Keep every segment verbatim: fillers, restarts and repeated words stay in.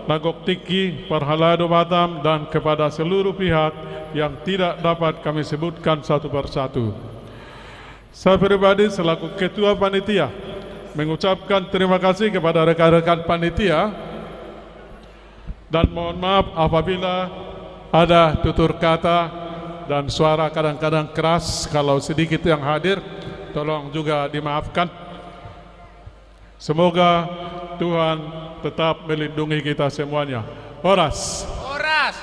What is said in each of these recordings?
Nagok Tingki, Parhalado Batam, dan kepada seluruh pihak yang tidak dapat kami sebutkan satu persatu. Saya pribadi selaku ketua panitia mengucapkan terima kasih kepada rekan-rekan panitia dan mohon maaf apabila ada tutur kata dan suara kadang-kadang keras. Kalau sedikit yang hadir, tolong juga dimaafkan. Semoga Tuhan tetap melindungi kita semuanya. Horas. Horas.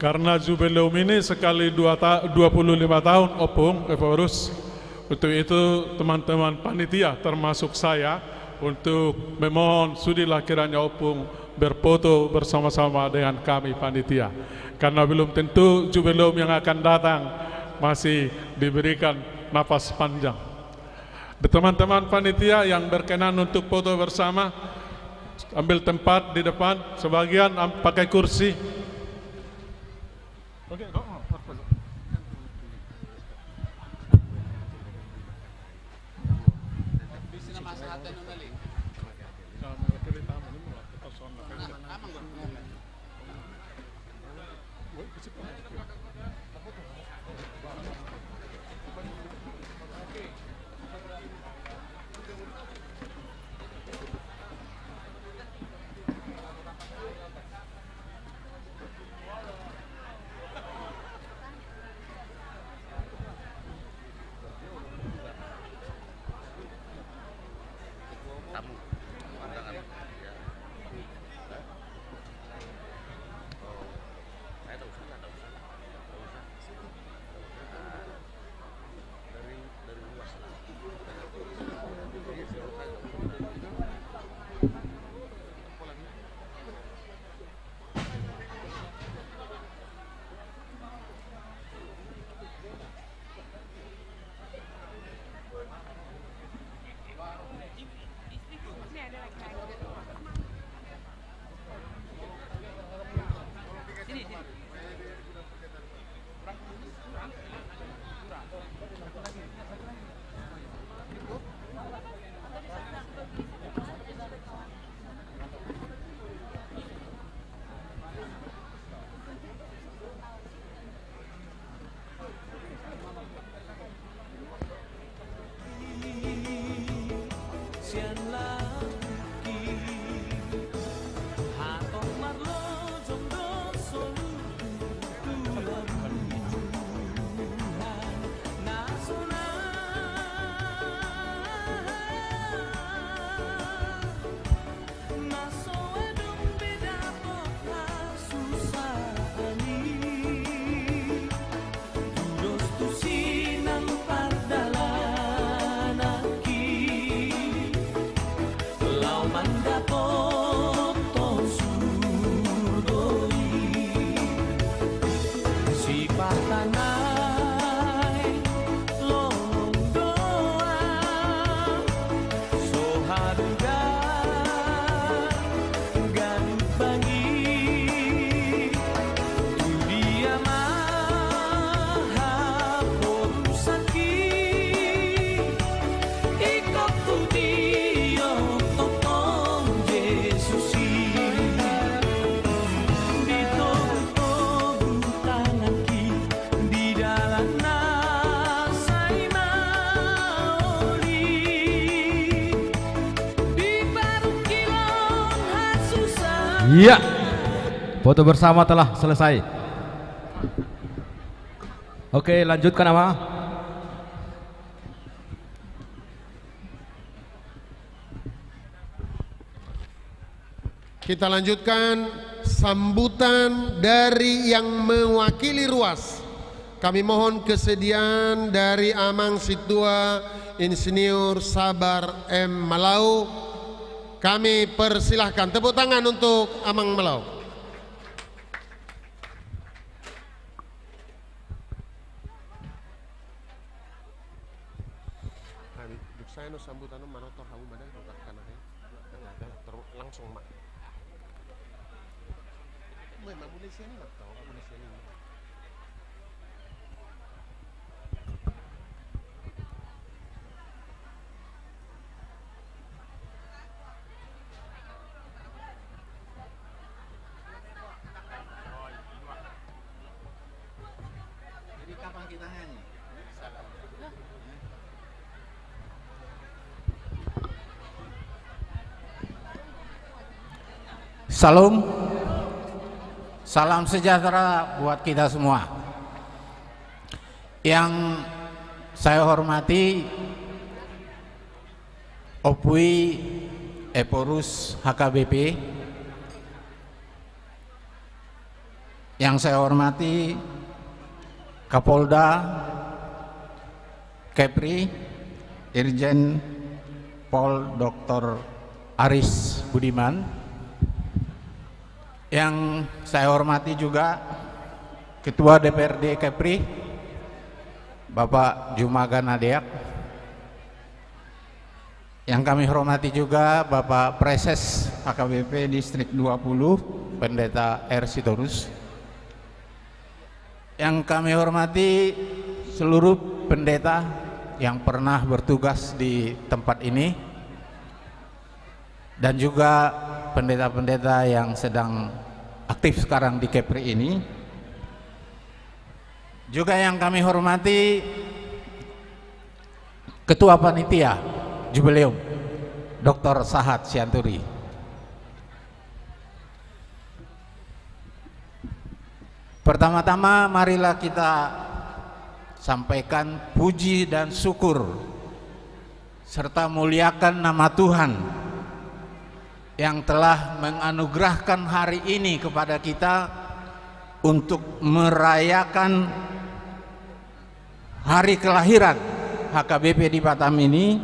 Karena jubileum ini sekali dua ta-, dua puluh lima tahun, Ompung Ephorus. Untuk itu, teman-teman panitia, termasuk saya, untuk memohon sudilah kiranya Ompung berfoto bersama-sama dengan kami panitia. Karena belum tentu jubileum yang akan datang masih diberikan napas panjang. Teman-teman panitia yang berkenan untuk foto bersama, ambil tempat di depan, sebagian am-, pakai kursi. Iya. Foto bersama telah selesai. Oke, lanjutkan, Ama. Kita lanjutkan sambutan dari yang mewakili ruas. Kami mohon kesediaan dari Amang Sintua Insinyur Sabar M Malau. Kami persilahkan tepuk tangan untuk Amang Malau. Nah, di-, dung sae sambutan on, manotor hamu ma da, rongkap kana he. Nah, dah, ter-, langsung ma. Mulai ma, mulai sian i ma, tau, mulai sian i ma. Salam. Salam sejahtera buat kita semua. Yang saya hormati Ompu i Ephorus H K B P, yang saya hormati Kapolda Kepri, Irjen Pol Doktor Aris Budiman, yang saya hormati juga Ketua D P R D Kepri, Bapak Jumaga Nadeak, yang kami hormati juga Bapak Praeses H K B P Distrik dua puluh, Pendeta R Sitorus. Yang kami hormati seluruh pendeta yang pernah bertugas di tempat ini, dan juga pendeta-pendeta yang sedang aktif sekarang di Kepri ini. Juga yang kami hormati Ketua Panitia Jubileum, Doktor Sahat Sianturi. Pertama-tama, marilah kita sampaikan puji dan syukur serta muliakan nama Tuhan yang telah menganugerahkan hari ini kepada kita untuk merayakan hari kelahiran H K B P di Batam ini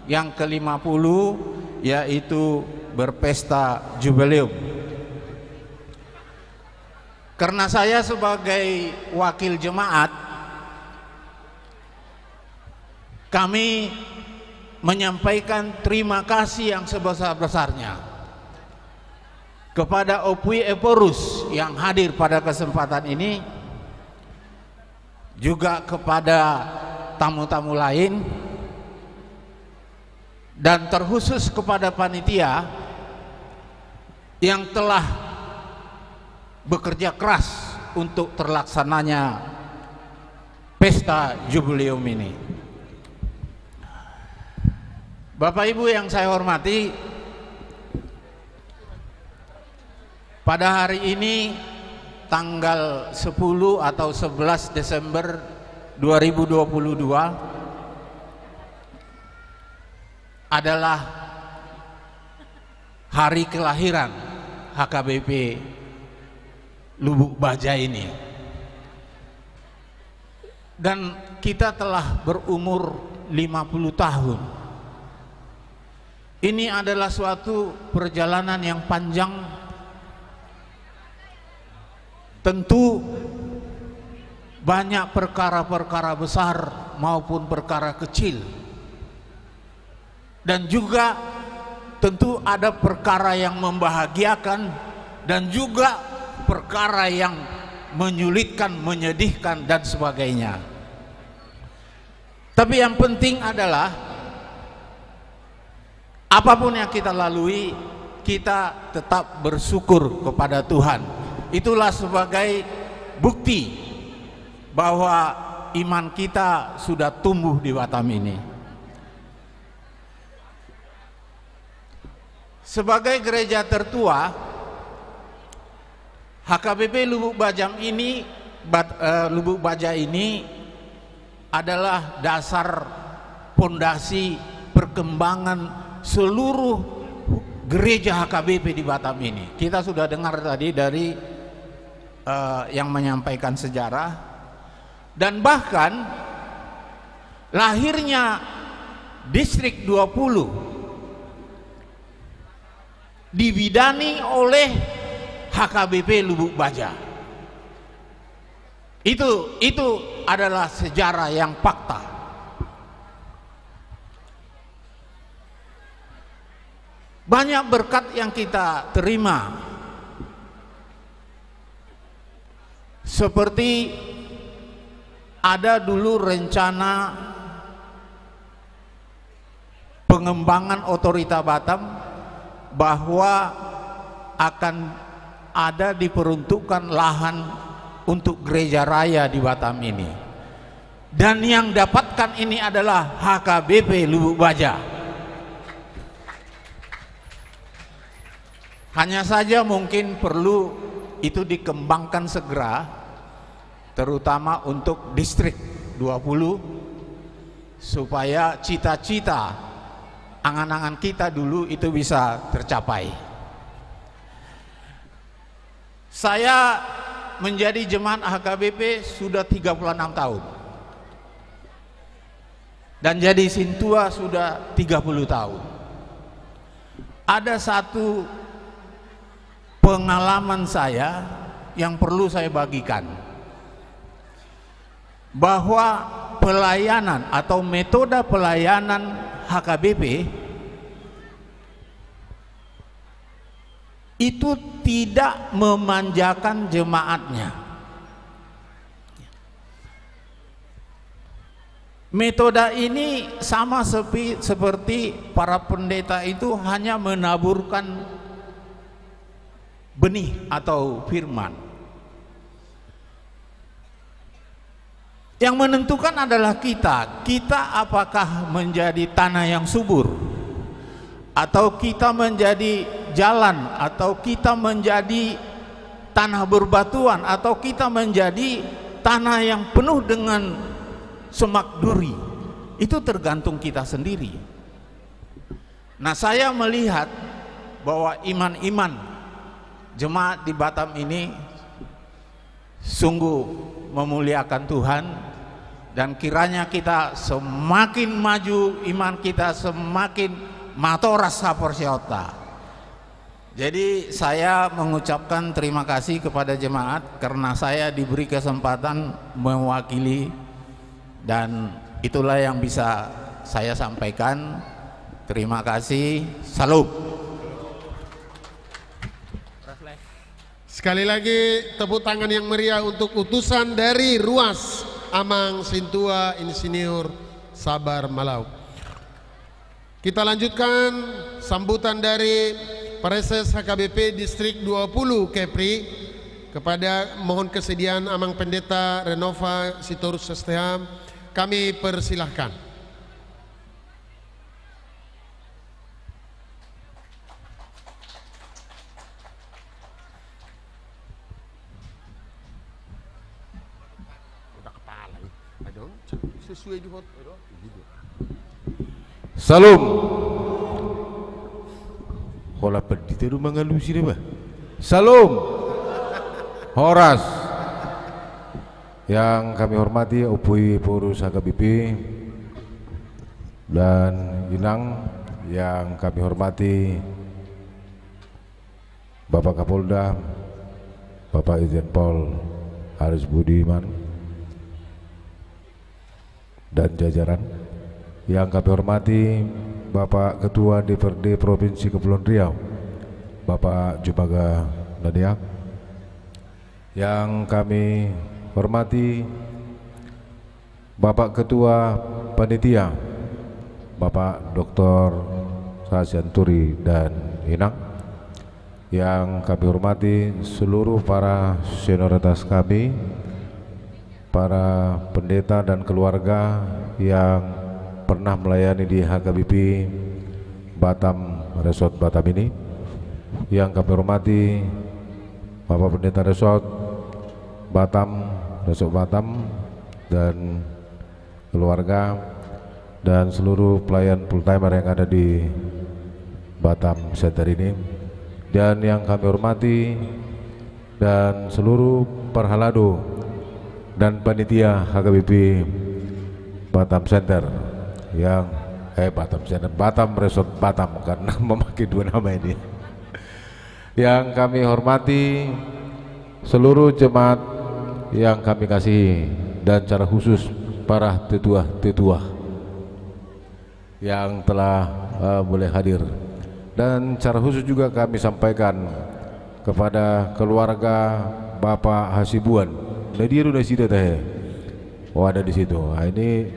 yang kelima puluh, yaitu berpesta jubileum. Karena saya sebagai wakil jemaat, kami menyampaikan terima kasih yang sebesar-besarnya kepada Ompu i Ephorus yang hadir pada kesempatan ini, juga kepada tamu-tamu lain, dan terkhusus kepada panitia yang telah bekerja keras untuk terlaksananya pesta jubileum ini. Bapak Ibu yang saya hormati, pada hari ini, tanggal sepuluh atau sebelas Desember dua ribu dua puluh dua, adalah hari kelahiran H K B P Lubuk Baja ini. Dan kita telah berumur lima puluh tahun. Ini adalah suatu perjalanan yang panjang. Tentu banyak perkara-perkara besar maupun perkara kecil. Dan juga tentu ada perkara yang membahagiakan dan juga perkara yang menyulitkan, menyedihkan, dan sebagainya. Tapi yang penting adalah, apapun yang kita lalui, kita tetap bersyukur kepada Tuhan. Itulah sebagai bukti bahwa iman kita sudah tumbuh di Batam ini. Sebagai gereja tertua, H K B P Lubuk Bajam ini, Bat-, eh, Lubuk Baja ini adalah dasar pondasi perkembangan seluruh gereja H K B P di Batam ini. Kita sudah dengar tadi dari, eh, yang menyampaikan sejarah. Dan bahkan lahirnya Distrik dua puluh dibidani oleh H K B P Lubuk Baja. Itu, itu adalah sejarah yang fakta. Banyak berkat yang kita terima. Seperti ada dulu rencana pengembangan Otorita Batam bahwa akan ada diperuntukkan lahan untuk gereja raya di Batam ini. Dan yang dapatkan ini adalah H K B P Lubuk Baja. Hanya saja mungkin perlu itu dikembangkan segera, terutama untuk distrik dua puluh, supaya cita-cita angan-angan kita dulu itu bisa tercapai. Saya menjadi jemaat H K B P sudah tiga puluh enam tahun. Dan jadi sintua sudah tiga puluh tahun. Ada satu pengalaman saya yang perlu saya bagikan, bahwa pelayanan atau metode pelayanan H K B P itu tidak memanjakan jemaatnya. Metode ini sama sepi-, seperti para pendeta itu hanya menaburkan benih atau firman. Yang menentukan adalah kita. Kita apakah menjadi tanah yang subur? Atau kita menjadi jalan? Atau kita menjadi tanah berbatuan? Atau kita menjadi tanah yang penuh dengan semak duri? Itu tergantung kita sendiri. Nah, saya melihat bahwa iman-iman jemaat di Batam ini sungguh memuliakan Tuhan, dan kiranya kita semakin maju iman kita, semakin matoras haporseaonta. Jadi, saya mengucapkan terima kasih kepada jemaat karena saya diberi kesempatan mewakili, dan itulah yang bisa saya sampaikan. Terima kasih. Salam. Sekali lagi, tepuk tangan yang meriah untuk utusan dari Ruas, Amang Sintua Insinyur Sabar Malau. Kita lanjutkan sambutan dari Praeses H K B P Distrik dua puluh Kepri kepada, mohon kesediaan Amang Pendeta Renova Sitorus S T H, kami persilahkan. Udah kepala, ya. Aduh, sesuai di hot-, aduh. Salam. Holan pandita do mangalusi da, bah. Salam. Horas. Yang kami hormati Ompu i Ephorus H K B P dan Inang, yang kami hormati Bapak Kapolda, Bapak Irjen Pol Aris Budiman, dan jajaran. Yang kami hormati Bapak Ketua D P R D Provinsi Kepulauan Riau, Bapak Jumaga Nadia. Yang kami hormati Bapak Ketua Panitia, Bapak Doktor Sa Sianturi dan Inang. Yang kami hormati seluruh para senioritas kami, para pendeta dan keluarga yang pernah melayani di H K B P Batam, Resort Batam ini. Yang kami hormati Bapak Pendeta Resort Batam, Resort Batam, dan keluarga, dan seluruh pelayan full timer yang ada di Batam Center ini, dan yang kami hormati dan seluruh parhalado dan panitia H K B P Batam Center yang, eh, Batam Center, Batam Resort Batam, karena memakai dua nama ini. Yang kami hormati seluruh jemaat yang kami kasihi, dan secara khusus para tetua-tetua yang telah, eh, boleh hadir. Dan secara khusus juga kami sampaikan kepada keluarga Bapak Hasibuan. Nah, dia udah sida tahe. Oh, ada di situ. Nah, ini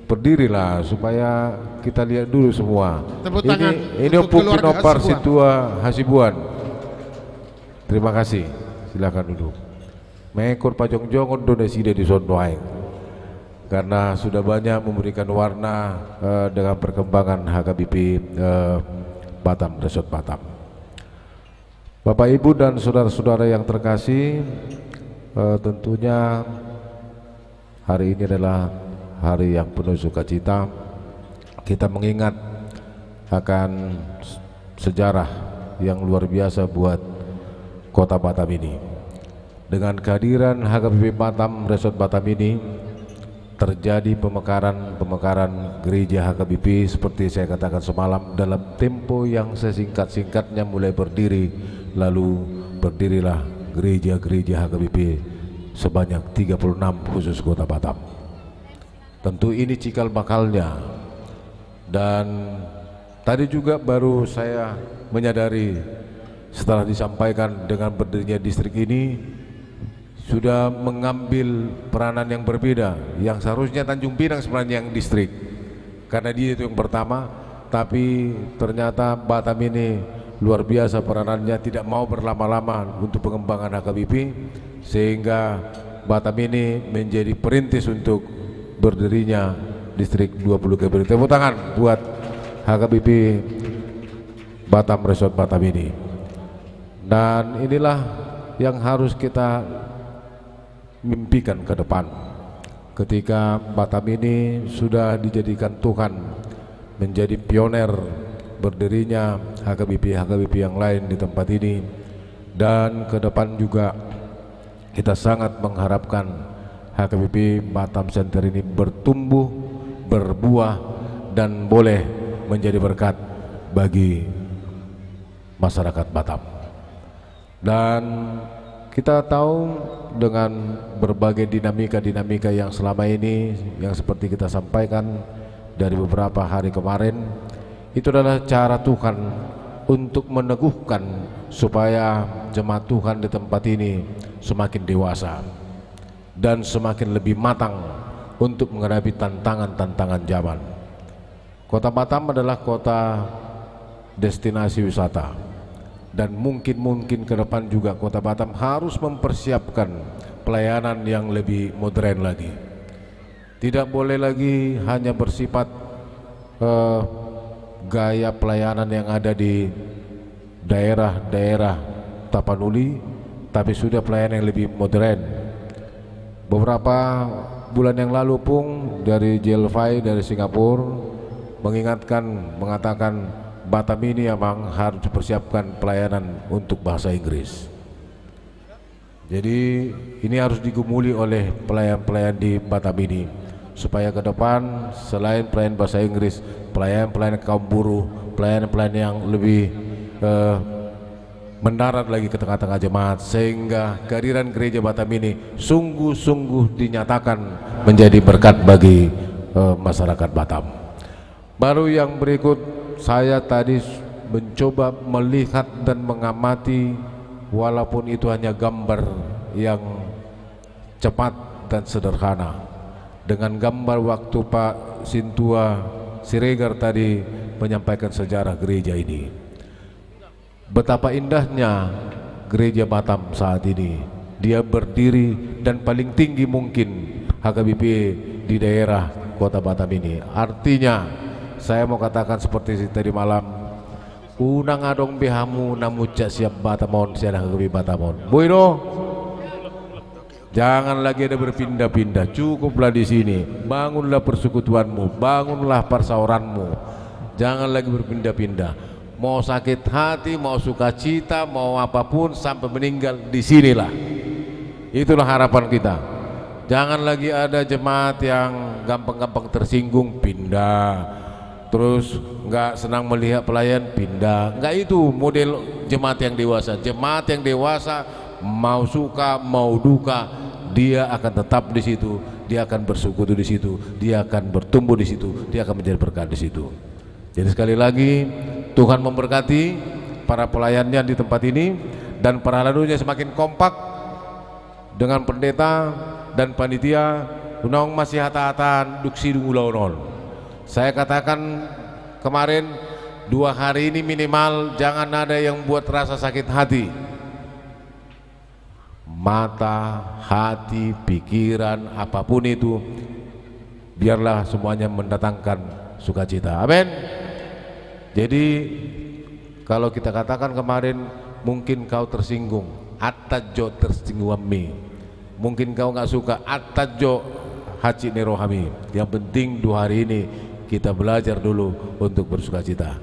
berdirilah supaya kita lihat dulu semua. Tepuk tangan ini, ini untuk Ompu keluarga Pinompar Hasibuan. Sintua Hasibuan. Terima kasih. Silakan duduk. Mengekor pajongjongon do nasida di son do aek. karena sudah banyak memberikan warna, eh, dengan perkembangan H K B P, eh, Batam, Resort Batam. Bapak, Ibu, dan saudara-saudara yang terkasih, eh, tentunya hari ini adalah hari yang penuh sukacita. Kita mengingat akan sejarah yang luar biasa buat Kota Batam ini. Dengan kehadiran H K B P Batam Resort Batam ini, terjadi pemekaran-pemekaran gereja H K B P seperti saya katakan semalam, dalam tempo yang sesingkat-singkatnya mulai berdiri, lalu berdirilah gereja-gereja H K B P sebanyak tiga puluh enam khusus Kota Batam. Tentu ini cikal bakalnya. Dan tadi juga baru saya menyadari, setelah disampaikan, dengan berdirinya distrik ini sudah mengambil peranan yang berbeda, yang seharusnya Tanjung Pinang sebenarnya yang distrik, karena dia itu yang pertama, tapi ternyata Batam ini luar biasa peranannya, tidak mau berlama-lama untuk pengembangan H K B P, sehingga Batam ini menjadi perintis untuk berdirinya Distrik dua puluh K B R I. Tepuk tangan buat H K B P Batam Resort Batam ini. Dan inilah yang harus kita mimpikan ke depan. Ketika Batam ini sudah dijadikan Tuhan menjadi pioner berdirinya H K B P-H K B P yang lain di tempat ini, dan ke depan juga kita sangat mengharapkan H K B P Batam Center ini bertumbuh, berbuah, dan boleh menjadi berkat bagi masyarakat Batam. Dan kita tahu, dengan berbagai dinamika-dinamika yang selama ini, yang seperti kita sampaikan dari beberapa hari kemarin, itu adalah cara Tuhan untuk meneguhkan supaya jemaat Tuhan di tempat ini semakin dewasa dan semakin lebih matang untuk menghadapi tantangan-tantangan zaman. Kota Batam adalah kota destinasi wisata, dan mungkin-mungkin ke depan juga Kota Batam harus mempersiapkan pelayanan yang lebih modern lagi. Tidak boleh lagi hanya bersifat, eh, gaya pelayanan yang ada di daerah-daerah Tapanuli, tapi sudah pelayanan yang lebih modern. Beberapa bulan yang lalu, Pung, dari J L V I dari Singapura mengingatkan, mengatakan Batam ini memang harus dipersiapkan pelayanan untuk bahasa Inggris. Jadi, ini harus digumuli oleh pelayan-pelayan di Batam ini, supaya ke depan selain pelayan bahasa Inggris, pelayan-pelayan kaum buruh, pelayan-pelayan yang lebih, eh, mendarat lagi ke tengah-tengah jemaat, sehingga kehadiran gereja Batam ini sungguh-sungguh dinyatakan menjadi berkat bagi, eh, masyarakat Batam. Baru yang berikut, saya tadi mencoba melihat dan mengamati, walaupun itu hanya gambar yang cepat dan sederhana, dengan gambar waktu Pak Sintua Siregar tadi menyampaikan sejarah gereja ini. Betapa indahnya gereja Batam saat ini. Dia berdiri dan paling tinggi mungkin H K B P di daerah Kota Batam ini. Artinya, saya mau katakan seperti tadi malam, unang adong be hamu na muncak sian Batam on, sian H K B P Batam on. Boi do? Jangan lagi ada berpindah-pindah, cukuplah di sini. Bangunlah persekutuanmu, bangunlah parsaoranmu. Jangan lagi berpindah-pindah. Mau sakit hati, mau sukacita, mau apapun, sampai meninggal di sinilah. Itulah harapan kita. Jangan lagi ada jemaat yang gampang-gampang tersinggung, pindah. Terus nggak senang melihat pelayan, pindah. Nggak itu model jemaat yang dewasa. Jemaat yang dewasa, mau suka, mau duka, dia akan tetap di situ, dia akan bersekutu di situ, dia akan bertumbuh di situ, dia akan menjadi berkat di situ. Jadi, sekali lagi, Tuhan memberkati para pelayannya di tempat ini, dan parhalado semakin kompak dengan pendeta dan panitia, unang masihat-hatan dung sidung ulaon on. Saya katakan kemarin, dua hari ini minimal jangan ada yang buat rasa sakit hati. Mata, hati, pikiran, apapun itu, Biarlah semuanya mendatangkan sukacita. Amin. Jadi, kalau kita katakan kemarin, mungkin kau tersinggung, atas jo tersinggunganmi. Mungkin kau nggak suka, atas jo hansit ni rohami. Yang penting dua hari ini kita belajar dulu untuk bersukacita.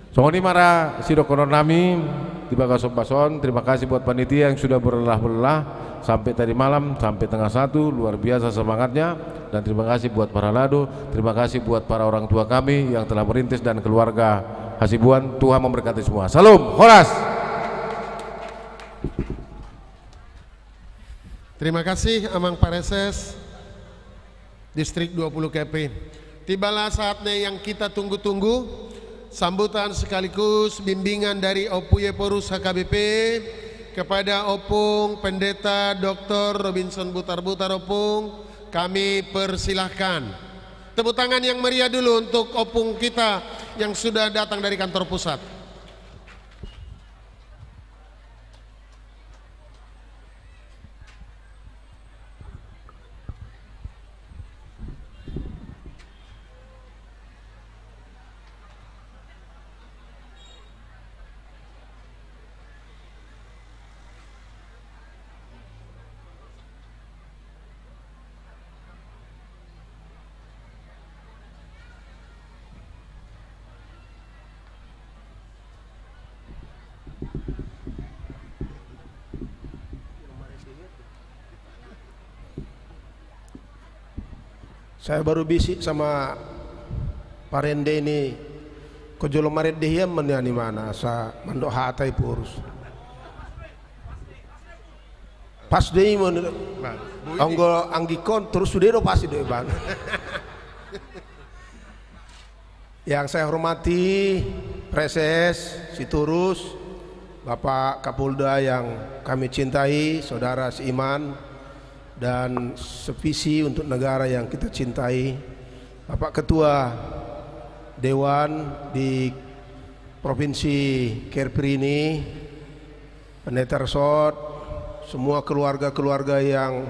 Songon i ma ra sidohonon nami di bagasan bagas on. Terima kasih buat panitia yang sudah berlelah-lelah sampai tadi malam, sampai tengah satu, luar biasa semangatnya. Dan terima kasih buat para lado, terima kasih buat para orang tua kami yang telah merintis dan keluarga Hasibuan. Tuhan memberkati semua. Salam, horas. Terima kasih, Amang Pareses. Distrik dua puluh Kepri. Tibalah saatnya yang kita tunggu-tunggu, sambutan sekaligus bimbingan dari Ompu Yephorus H K B P kepada Ompung Pendeta Doktor Robinson Butarbutar. Ompung, kami persilahkan. Tepuk tangan yang meriah dulu untuk Ompung kita yang sudah datang dari kantor pusat. Saya baru bisik sama parende ini, ko jolo marende hian ma nian, imana asa mandok hata Yephorus. Pas do i ma ni. Anggo anggingkon terus sude do, pasti do ibana. Yang saya hormati Praeses Sitorus, Bapak Kapolda yang kami cintai, Saudara seiman dan sevisi untuk negara yang kita cintai, Bapak Ketua Dewan di Provinsi Kepri ini, Pendeta Resort, semua keluarga-keluarga yang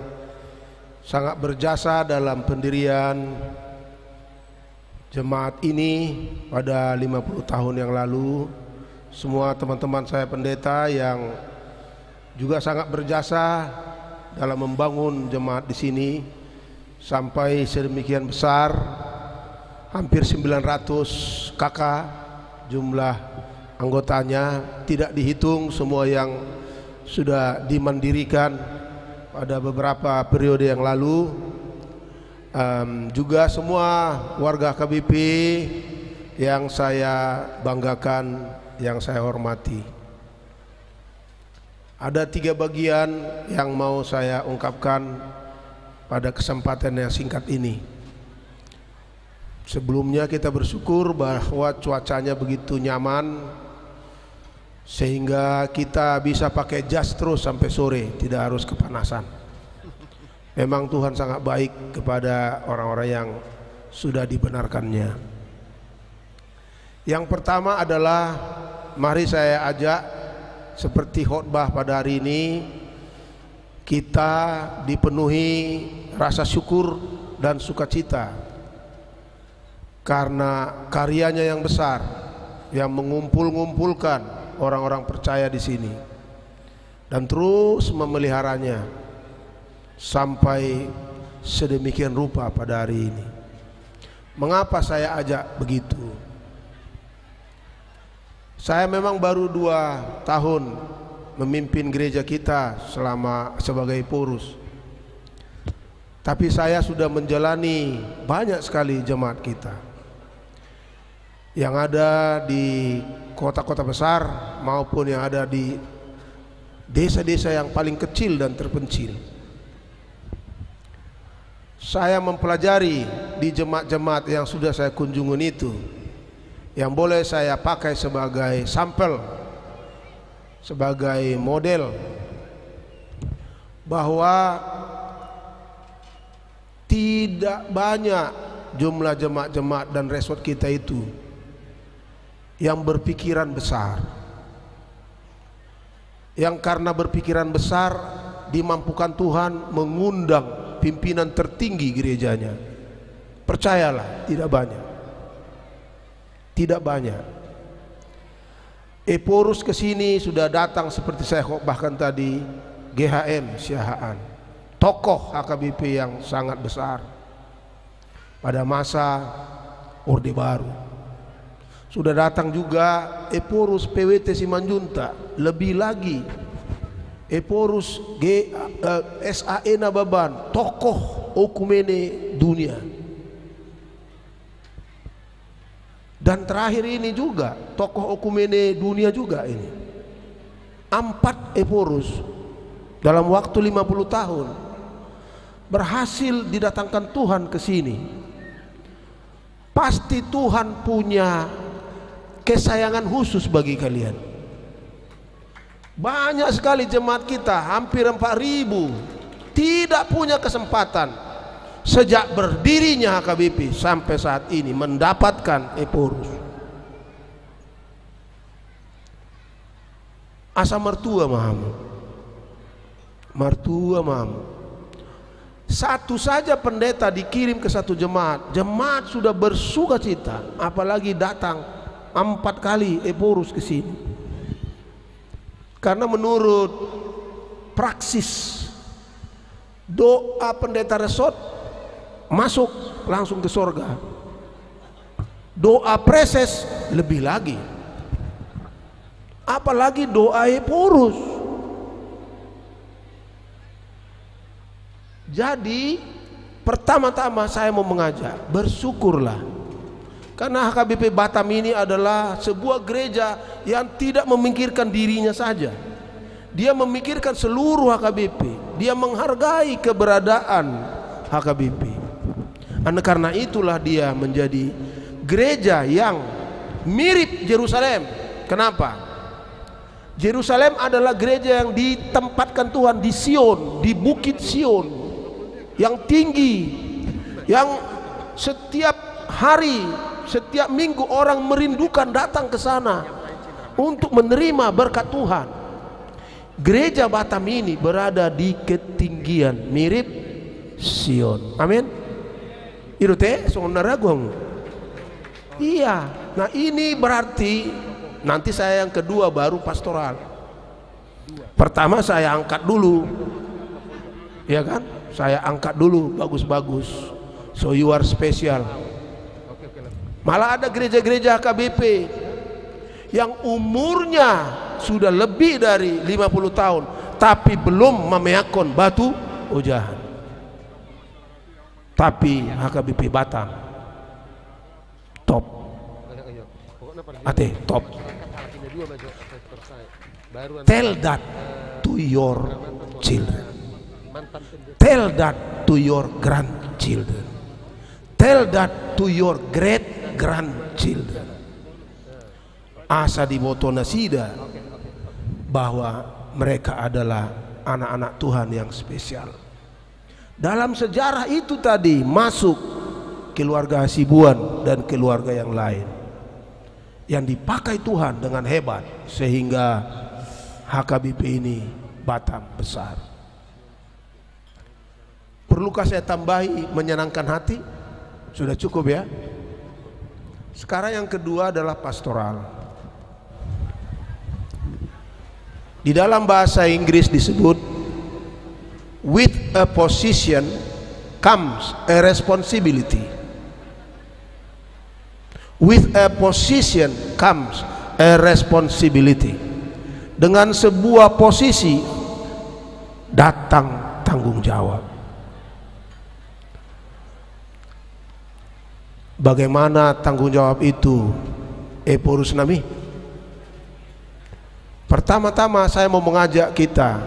sangat berjasa dalam pendirian jemaat ini pada lima puluh tahun yang lalu, semua teman-teman saya pendeta yang juga sangat berjasa dalam membangun jemaat di sini, sampai sedemikian besar, hampir sembilan ratus K K jumlah anggotanya, tidak dihitung semua yang sudah dimandirikan pada beberapa periode yang lalu. Em, juga semua warga H K B P yang saya banggakan, yang saya hormati. Ada tiga bagian yang mau saya ungkapkan pada kesempatan yang singkat ini. Sebelumnya, kita bersyukur bahwa cuacanya begitu nyaman, sehingga kita bisa pakai jas terus sampai sore, tidak harus kepanasan. Memang Tuhan sangat baik kepada orang-orang yang sudah dibenarkan-Nya. Yang pertama adalah, mari saya ajak, seperti khotbah pada hari ini, kita dipenuhi rasa syukur dan sukacita karena karya-Nya yang besar, yang mengumpul-ngumpulkan orang-orang percaya di sini dan terus memeliharanya sampai sedemikian rupa pada hari ini. Mengapa saya ajak begitu? Saya memang baru dua tahun memimpin gereja kita selama sebagai Yephorus. Tapi saya sudah menjalani banyak sekali jemaat kita yang ada di kota-kota besar maupun yang ada di desa-desa yang paling kecil dan terpencil. Saya mempelajari di jemaat-jemaat yang sudah saya kunjungi itu, yang boleh saya pakai sebagai sampel, sebagai model, bahwa tidak banyak jumlah jemaat-jemaat dan resort kita itu yang berpikiran besar, yang karena berpikiran besar, dimampukan Tuhan mengundang pimpinan tertinggi gereja-Nya. Percayalah, tidak banyak. Tidak banyak. Ephorus ke sini sudah datang seperti saya khotbahkan tadi, G H M Siahaan. Tokoh H K B P yang sangat besar pada masa Orde Baru. Sudah datang juga Ephorus P W T Simanjuntak, lebih lagi Ephorus G, eh, S A E Nababan, tokoh oikumene dunia. Dan terakhir ini juga, tokoh oikumene dunia juga ini. Empat Ephorus dalam waktu lima puluh tahun berhasil didatangkan Tuhan ke sini. Pasti Tuhan punya kesayangan khusus bagi kalian. Banyak sekali jemaat kita, hampir empat ribu, tidak punya kesempatan sejak berdirinya H K B P sampai saat ini mendapatkan Ephorus. Asa martua ma hamu. Martua ma hamu. Satu saja pendeta dikirim ke satu jemaat, jemaat sudah bersukacita, apalagi datang empat kali Ephorus ke sini. Karena menurut praksis, doa pendeta resort masuk langsung ke sorga. Doa praeses lebih lagi. Apalagi doa Ephorus. Jadi, pertama-tama saya mau mengajak, bersyukurlah. Karena H K B P Batam ini adalah sebuah gereja yang tidak memikirkan dirinya saja. Dia memikirkan seluruh H K B P. Dia menghargai keberadaan H K B P. Oleh karena itulah dia menjadi gereja yang mirip Yerusalem. Kenapa? Yerusalem adalah gereja yang ditempatkan Tuhan di Sion, di Bukit Sion yang tinggi, yang setiap hari, setiap minggu orang merindukan datang ke sana untuk menerima berkat Tuhan. Gereja Batam ini berada di ketinggian mirip Sion. Amin. I do ate, songon na ragu hamu. Iya. Nah, ini berarti nanti saya yang kedua baru pastoral. Pertama saya angkat dulu. Ya kan? Saya angkat dulu bagus-bagus. So you are special. Malah ada gereja-gereja H K B P yang umurnya sudah lebih dari lima puluh tahun, tapi belum memeakkon batu ojahan. Tapi H K B P Batam top. Ate, top. Tell that to your children. Tell that to your grandchildren. Tell that to your great grandchildren. Asa diboto nasida bahwa mereka adalah anak-anak Tuhan yang spesial. Dalam sejarah itu tadi masuk keluarga Hasibuan dan keluarga yang lain yang dipakai Tuhan dengan hebat sehingga H K B P ini Batam besar. Perlukah saya tambahi menyenangkan hati? Sudah cukup ya. Sekarang yang kedua adalah pastoral. Di dalam bahasa Inggris disebut, "With a position comes a responsibility." With a position comes a responsibility. Dengan sebuah posisi datang tanggung jawab. Bagaimana tanggung jawab itu, Ephorus nami? Pertama-tama saya mau mengajak kita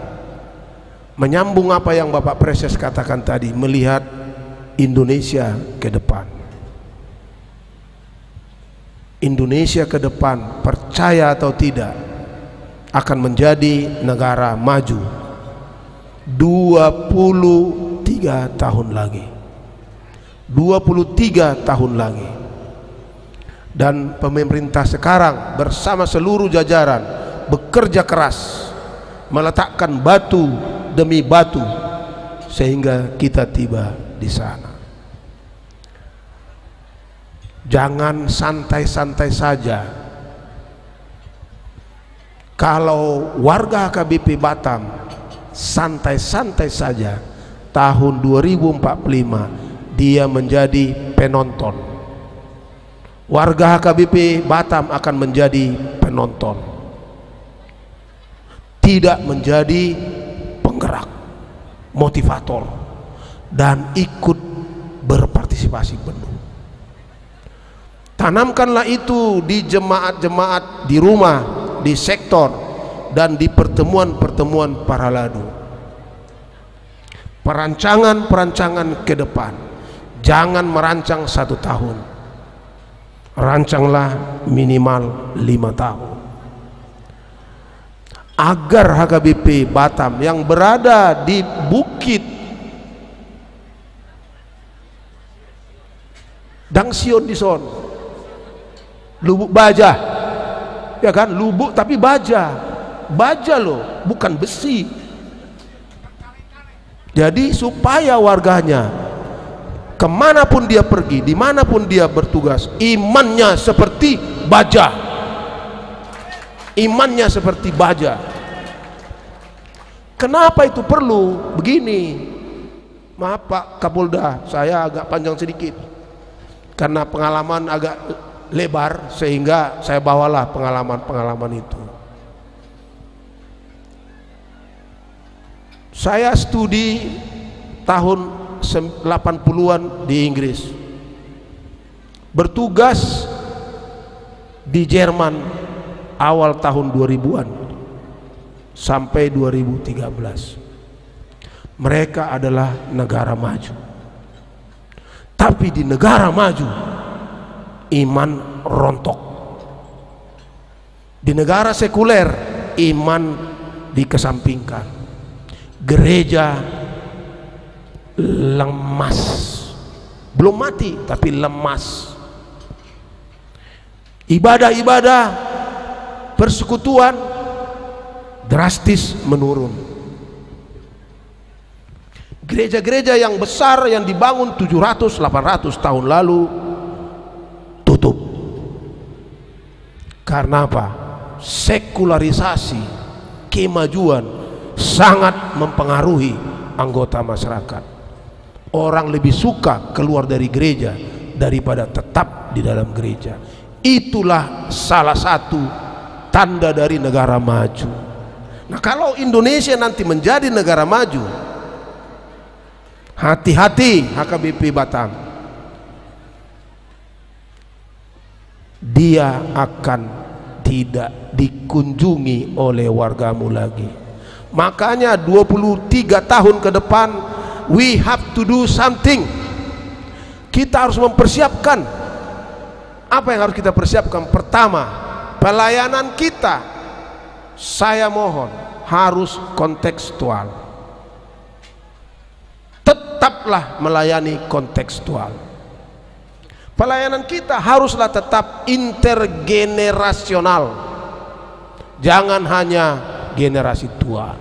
menyambung apa yang Bapak Praeses katakan tadi, melihat Indonesia ke depan. Indonesia ke depan, percaya atau tidak, akan menjadi negara maju. Dua puluh tiga tahun lagi. Dua puluh tiga tahun lagi. Dan pemerintah sekarang bersama seluruh jajaran bekerja keras meletakkan batu demi batu sehingga kita tiba di sana. Jangan santai-santai saja. Kalau warga H K B P Batam santai-santai saja, tahun dua ribu empat puluh lima dia menjadi penonton. Warga H K B P Batam akan menjadi penonton, tidak menjadi penggerak, motivator, dan ikut berpartisipasi penuh. Tanamkanlah itu di jemaat-jemaat, di rumah, di sektor, dan di pertemuan-pertemuan paraladu. Perancangan-perancangan ke depan, jangan merancang satu tahun. Rancanglah minimal lima tahun. Agar H K B P Batam yang berada di bukit, dang Sion dison, Lubuk Baja, ya kan? Lubuk tapi baja, baja loh, bukan besi. Jadi, supaya warganya, kemanapun dia pergi, dimanapun dia bertugas, imannya seperti baja. Imannya seperti baja. Kenapa itu perlu? Begini, maaf, Pak Kapolda, saya agak panjang sedikit. Karena pengalaman agak lebar, sehingga saya bawalah pengalaman-pengalaman itu. Saya studi tahun sem-, delapan puluhan di Inggris. Bertugas di Jerman awal tahun dua ribuan sampai dua ribu tiga belas. Mereka adalah negara maju. Tapi di negara maju, iman rontok. Di negara sekuler, iman dikesampingkan. Gereja lemas. Belum mati, tapi lemas. Ibadah-ibadah persekutuan drastis menurun. Gereja-gereja yang besar yang dibangun tujuh ratus, delapan ratus tahun lalu tutup. Karena apa? Sekularisasi, kemajuan sangat mempengaruhi anggota masyarakat. Orang lebih suka keluar dari gereja daripada tetap di dalam gereja. Itulah salah satu tanda dari negara maju. Nah, kalau Indonesia nanti menjadi negara maju, hati-hati H K B P Batam. Dia akan tidak dikunjungi oleh wargamu lagi. Makanya dua puluh tiga tahun ke depan, we have to do something. Kita harus mempersiapkan. Apa yang harus kita persiapkan? Pertama, pelayanan kita, saya mohon, harus kontekstual. Tetaplah melayani kontekstual. Pelayanan kita haruslah tetap intergenerasional. Jangan hanya generasi tua.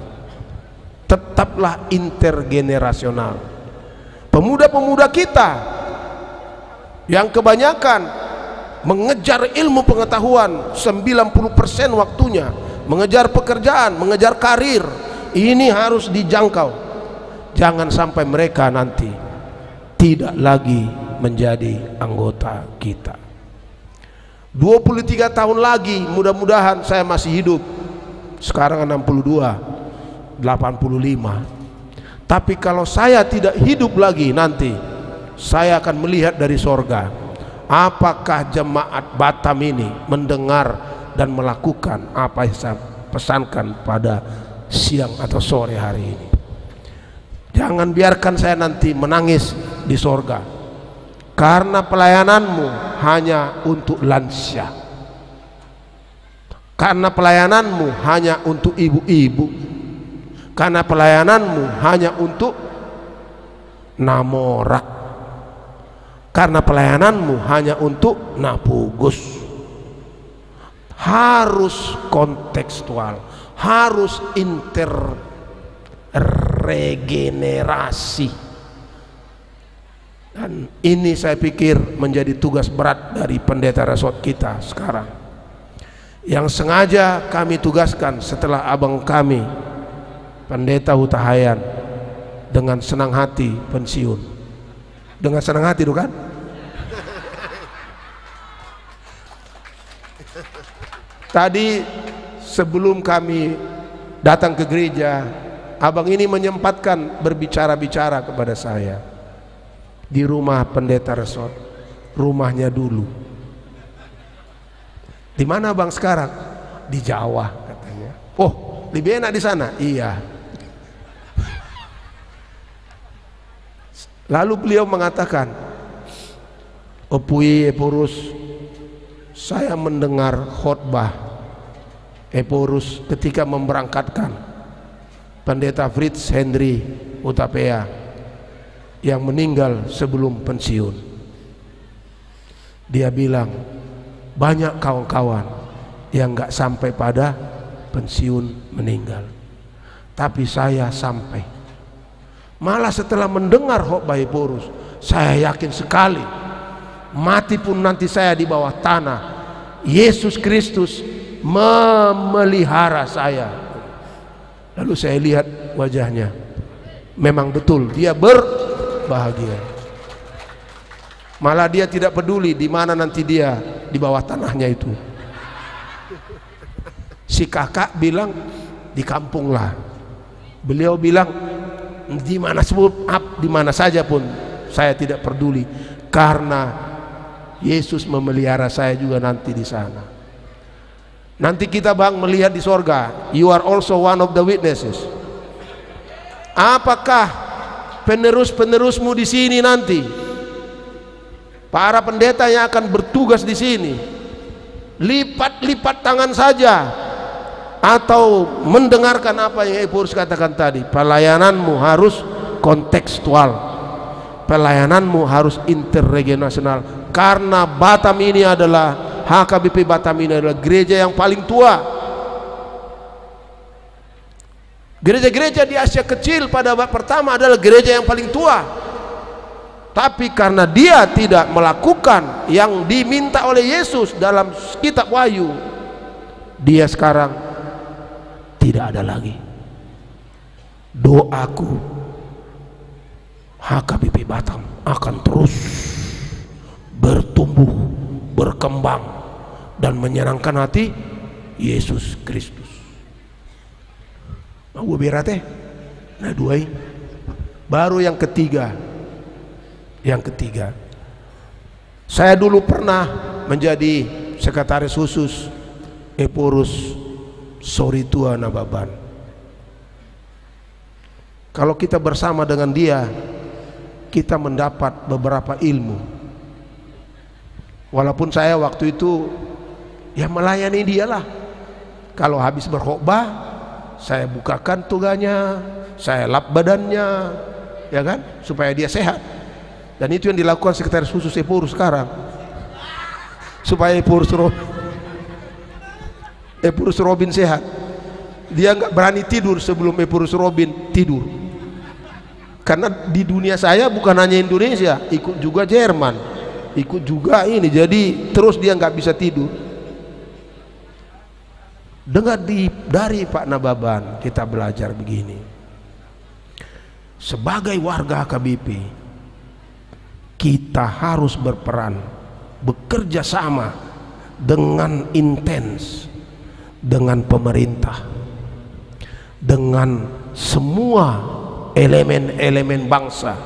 Tetaplah intergenerasional. Pemuda-pemuda kita yang kebanyakan mengejar ilmu pengetahuan, sembilan puluh persen waktunya mengejar pekerjaan, mengejar karir, ini harus dijangkau. Jangan sampai mereka nanti tidak lagi menjadi anggota kita. Dua puluh tiga tahun lagi, mudah-mudahan saya masih hidup. Sekarang enam puluh dua, delapan puluh lima. Tapi kalau saya tidak hidup lagi nanti, saya akan melihat dari sorga. Apakah jemaat Batam ini mendengar dan melakukan apa yang saya pesankan pada siang atau sore hari ini? Jangan biarkan saya nanti menangis di sorga. Karena pelayananmu hanya untuk lansia. Karena pelayananmu hanya untuk ibu-ibu. Karena pelayananmu hanya untuk na mora. Karena pelayananmu hanya untuk na pogos. Harus kontekstual, harus interregenerasi. Nah, Ini saya pikir menjadi tugas berat dari pendeta resort kita sekarang, yang sengaja kami tugaskan setelah abang kami, Pendeta Hutahaean, dengan senang hati pensiun. Dengan senang hati, tuh kan? Tadi, sebelum kami datang ke gereja, abang ini menyempatkan berbicara-bicara kepada saya di rumah pendeta resort, rumahnya dulu. "Di mana, Bang, sekarang?" "Di Jawa," katanya. "Oh, lebih enak di sana?" "Iya." Lalu beliau mengatakan, "Ompu i, Ephorus, saya mendengar khotbah Ephorus ketika memberangkatkan Pendeta Fritz Henry Hutapea yang meninggal sebelum pensiun." Dia bilang, "Banyak kawan-kawan yang nggak sampai pada pensiun meninggal. Tapi saya sampai. Malah setelah mendengar khotbah Ephorus, saya yakin sekali, mati pun nanti saya di bawah tanah, Yesus Kristus memelihara saya." Lalu saya lihat wajahnya. Memang betul, dia berbahagia. Malah dia tidak peduli di mana nanti dia di bawah tanahnya itu. Si kakak bilang, "Di kampung lah." Beliau bilang, "Di mana sebut, ap-, di mana saja pun saya tidak peduli, karena Yesus memelihara saya juga nanti di sana." Nanti kita, Bang, melihat di sorga. You are also one of the witnesses. Apakah penerus-penerusmu di sini nanti, para pendeta yang akan bertugas di sini, lipat-lipat tangan saja atau mendengarkan apa yang Ephorus katakan tadi? Pelayananmu harus kontekstual. Pelayananmu harus interregionasional. Karena Batam ini adalah, H K B P Batam ini adalah gereja yang paling tua. Gereja-gereja di Asia Kecil pada abad pertama adalah gereja yang paling tua. Tapi karena dia tidak melakukan yang diminta oleh Yesus dalam kitab Wahyu, dia sekarang tidak ada lagi. Doaku, H K B P Batam akan terus bertumbuh, berkembang, dan menyenangkan hati Yesus Kristus. Mau berat, eh? Nah, dua ini. Baru yang ketiga. Yang ketiga. Saya dulu pernah menjadi sekretaris khusus Ephorus Soritua Nababan. Kalau kita bersama dengan dia, kita mendapat beberapa ilmu. Walaupun saya waktu itu, ya, melayani dialah. Kalau habis berkhotbah, saya bukakan toganya, saya lap badannya, ya kan, supaya dia sehat. Dan itu yang dilakukan sekretaris khusus Ephorus sekarang. Supaya Ephorus ro-, Ephorus Robin sehat. Dia nggak berani tidur sebelum Ephorus Robin tidur. Karena di dunia saya bukan hanya Indonesia, ikut juga Jerman, ikut juga ini. Jadi terus dia nggak bisa tidur. Dengar di, dari Pak Nababan, kita belajar begini. Sebagai warga H K B P, kita harus berperan, bekerja sama dengan intens dengan pemerintah, dengan semua elemen-elemen bangsa,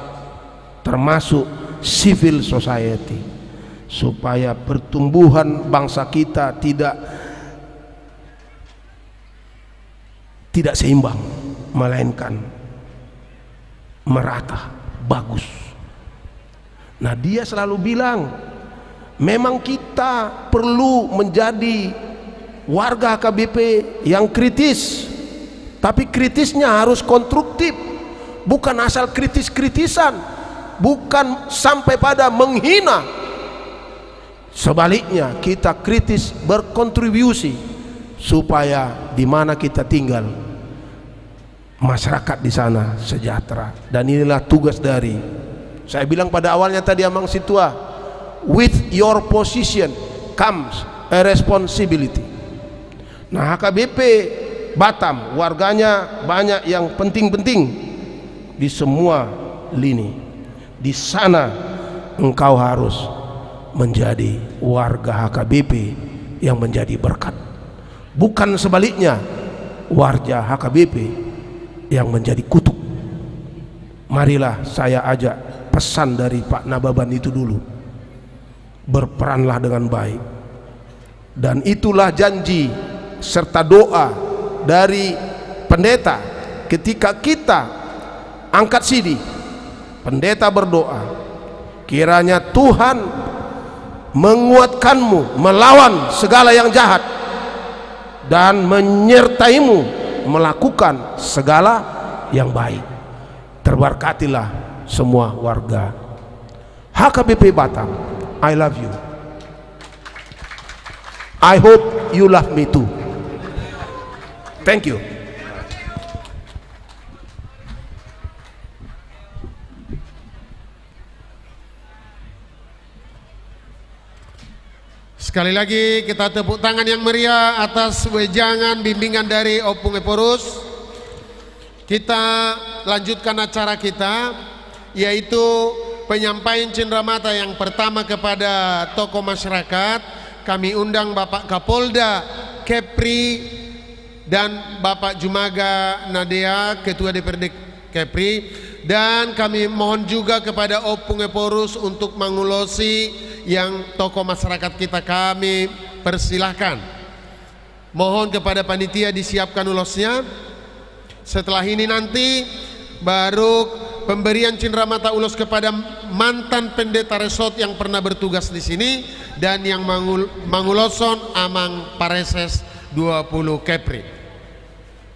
termasuk civil society, supaya pertumbuhan bangsa kita tidak tidak seimbang, melainkan merata, bagus. Nah, dia selalu bilang, memang kita perlu menjadi warga H K B P yang kritis, tapi kritisnya harus konstruktif, bukan asal kritis-kritisan, bukan sampai pada menghina. Sebaliknya, kita kritis berkontribusi supaya di mana kita tinggal, masyarakat di sana sejahtera. Dan inilah tugas dari Saya bilang pada awalnya tadi, amang sintua, with your position comes a responsibility. Nah, H K B P Batam, warganya banyak yang penting-penting di semua lini. Di sana engkau harus menjadi warga H K B P yang menjadi berkat. Bukan sebaliknya, warga H K B P yang menjadi kutuk. Marilah saya ajak pesan dari Pak Nababan itu dulu. Berperanlah dengan baik. Dan itulah janji serta doa dari pendeta ketika kita angkat sidi. Pendeta berdoa, kiranya Tuhan menguatkanmu melawan segala yang jahat dan menyertaimu melakukan segala yang baik. Terberkatilah semua warga H K B P Batam. I love you. I hope you love me too. Thank you. Sekali lagi kita tepuk tangan yang meriah atas wejangan bimbingan dari Ompung Ephorus. Kita lanjutkan acara kita, yaitu penyampaian cendramata yang pertama kepada tokoh masyarakat. Kami undang Bapak Kapolda Kepri dan Bapak Jumaga Nadea, Ketua D P R D Kepri, dan kami mohon juga kepada Ompung Ephorus untuk mangulosi yang tokoh masyarakat kita, kami persilahkan. Mohon kepada panitia disiapkan ulosnya. Setelah ini nanti baru pemberian cendramata ulos kepada mantan pendeta resort yang pernah bertugas di sini dan yang mangul-, manguloson amang pareses dua pulu Kepri.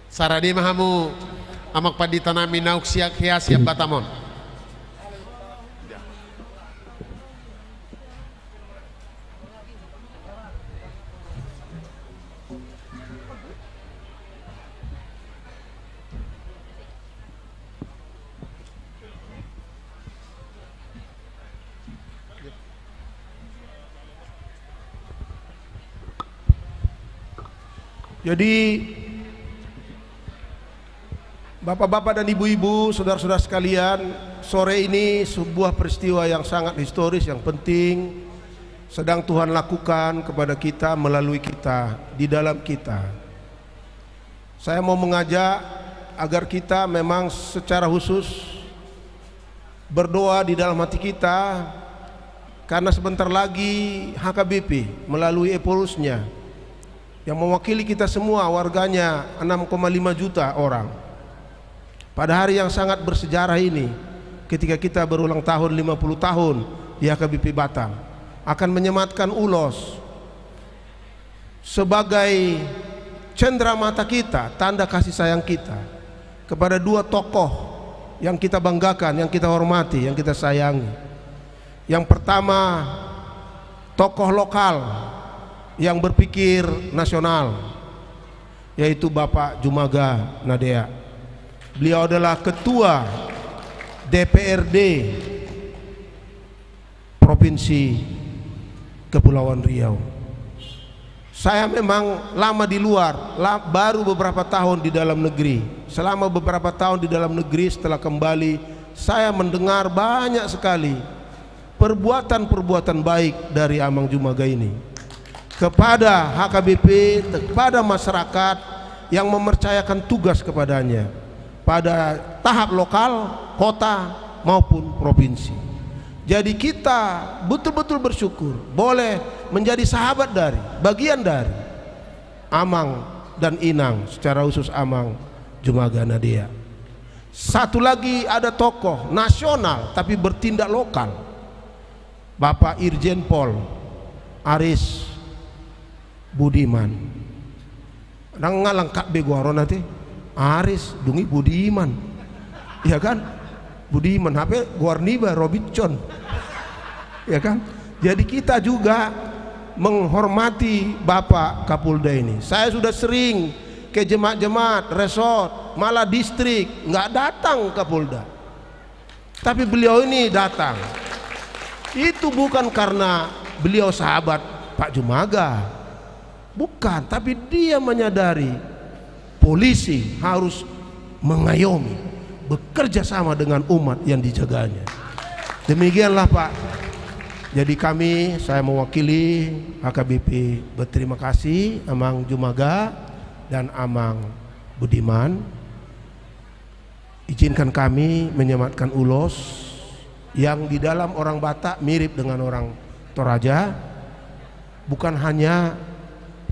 Saradia ma hamu, amang pandita nami, naung siap, hea siap Batam on. Jadi, bapak-bapak dan ibu-ibu, saudara-saudara sekalian, sore ini sebuah peristiwa yang sangat historis, yang penting, sedang Tuhan lakukan kepada kita, melalui kita, di dalam kita. Saya mau mengajak agar kita memang secara khusus berdoa di dalam hati kita, karena sebentar lagi H K B P melalui Ephorussnya yang mewakili kita semua, warganya enam koma lima juta orang. Pada hari yang sangat bersejarah ini, ketika kita berulang tahun lima puluh tahun di H K B P Batam, akan menyematkan ulos sebagai cendramata kita, tanda kasih sayang kita kepada dua tokoh yang kita banggakan, yang kita hormati, yang kita sayangi. Yang pertama, tokoh lokal yang berpikir nasional, yaitu Bapak Jumaga Nadea. Beliau adalah Ketua D P R D Provinsi Kepulauan Riau. Saya memang lama di luar, la-, baru beberapa tahun di dalam negeri. Selama beberapa tahun di dalam negeri, setelah kembali, saya mendengar banyak sekali perbuatan-perbuatan baik dari Amang Jumaga ini kepada H K B P, kepada masyarakat yang mempercayakan tugas kepadanya pada tahap lokal, kota, maupun provinsi. Jadi, kita betul-betul bersyukur boleh menjadi sahabat dari, bagian dari Amang dan Inang, secara khusus Amang Jumaga Nadea. Satu lagi, ada tokoh nasional tapi bertindak lokal, Bapak Irjen Pol Aris Budiman. Ndang lengkap be goarna, ate. Aris, dung i Budiman. Iya kan? Budiman, hape goar niba Robinson. Iya kan? Jadi, kita juga menghormati Bapak Kapolda ini. Saya sudah sering ke jemaat-jemaat, resort, malah distrik, nggak datang Kapolda. Tapi beliau ini datang. Itu bukan karena beliau sahabat Pak Jumaga. Bukan, tapi dia menyadari polisi harus mengayomi, bekerja sama dengan umat yang dijaganya. Demikianlah, Pak. Jadi kami, saya mewakili H K B P, berterima kasih Amang Jumaga dan Amang Budiman. Izinkan kami menyematkan ulos yang di dalam orang Batak mirip dengan orang Toraja, bukan hanya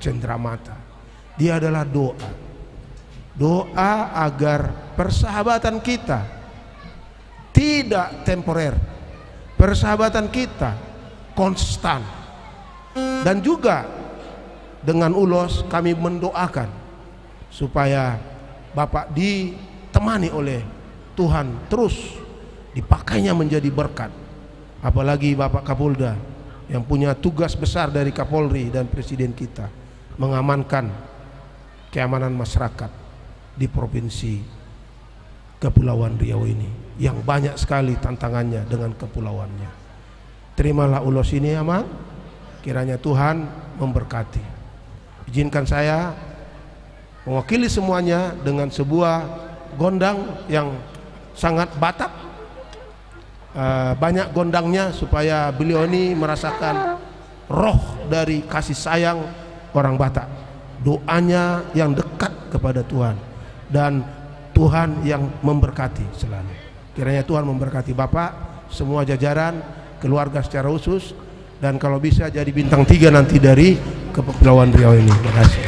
cenderamata. Dia adalah doa. Doa agar persahabatan kita tidak temporer. Persahabatan kita konstan. Dan juga dengan ulos kami mendoakan supaya Bapak ditemani oleh Tuhan terus, dipakainya menjadi berkat. Apalagi Bapak Kapolda yang punya tugas besar dari Kapolri dan Presiden kita, mengamankan keamanan masyarakat di Provinsi Kepulauan Riau ini yang banyak sekali tantangannya dengan kepulauannya. Terimalah ulos ini, Amang. Kiranya Tuhan memberkati. Izinkan saya mewakili semuanya dengan sebuah gondang yang sangat Batak, eh, banyak gondangnya supaya beliau ini merasakan roh dari kasih sayang orang Batak. Doanya yang dekat kepada Tuhan dan Tuhan yang memberkati selalu. Kiranya Tuhan memberkati Bapak, semua jajaran, keluarga secara khusus, dan kalau bisa jadi bintang tiga nanti dari Kepulauan Riau ini. Terima kasih.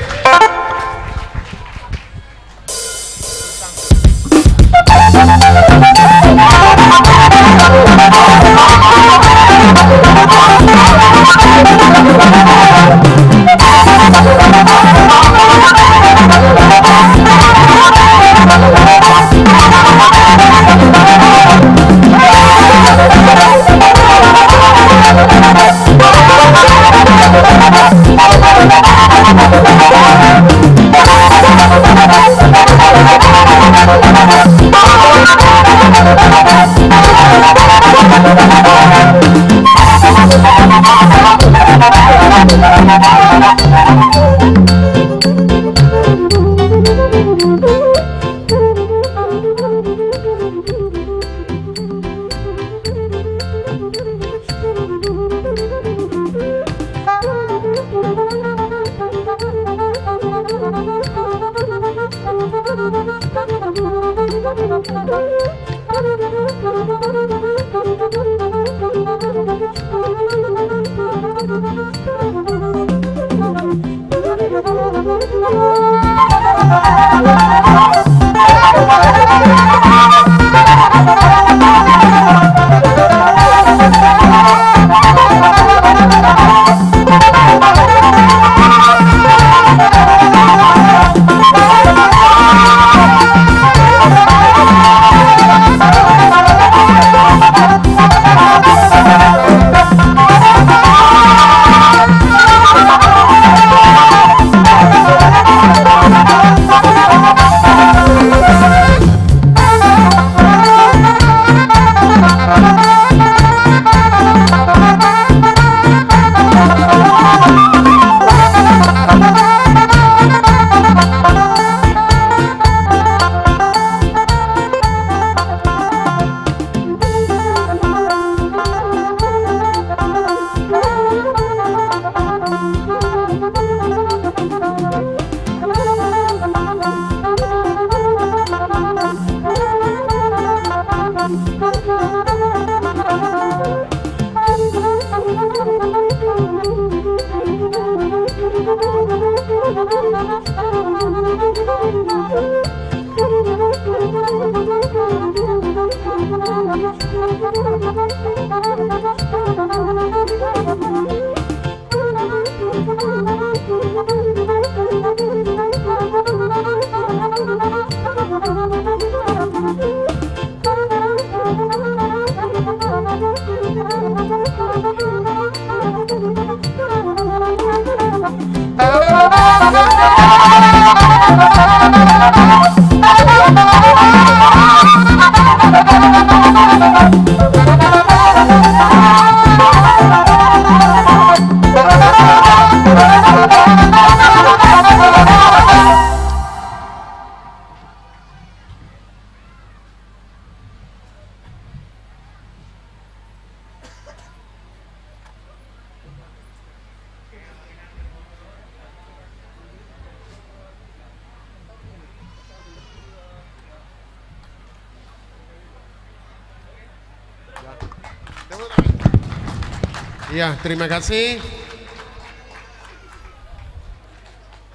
Ya, terima kasih.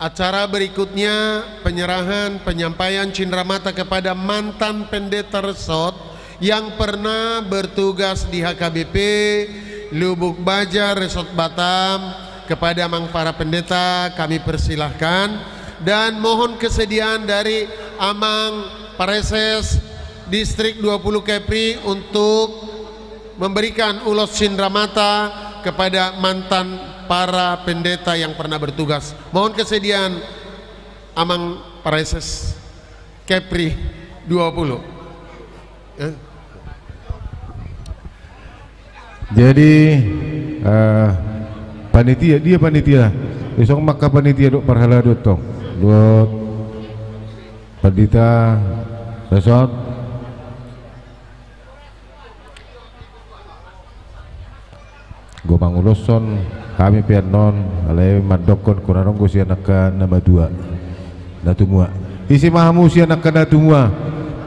Acara berikutnya, penyerahan penyampaian cindramata kepada mantan pendeta resort yang pernah bertugas di H K B P Lubuk Baja, Resort Batam. Kepada Amang para pendeta kami persilahkan dan mohon kesediaan dari Amang Praeses Distrik dua puluh Kepri untuk memberikan ulos cindramata kepada mantan para pendeta yang pernah bertugas. Mohon kesediaan Amang Praeses Kepri dua puluh. Eh? Jadi, eh, panitia, dia panitia. Isong maka panitia dohot parhalado tong. Dohot pandita resort. Anggo manguloshon hami pe annon, alai mandokkon hona adong do sian angka na matua, na tumua. Ise ma hamu sian angka na tumua?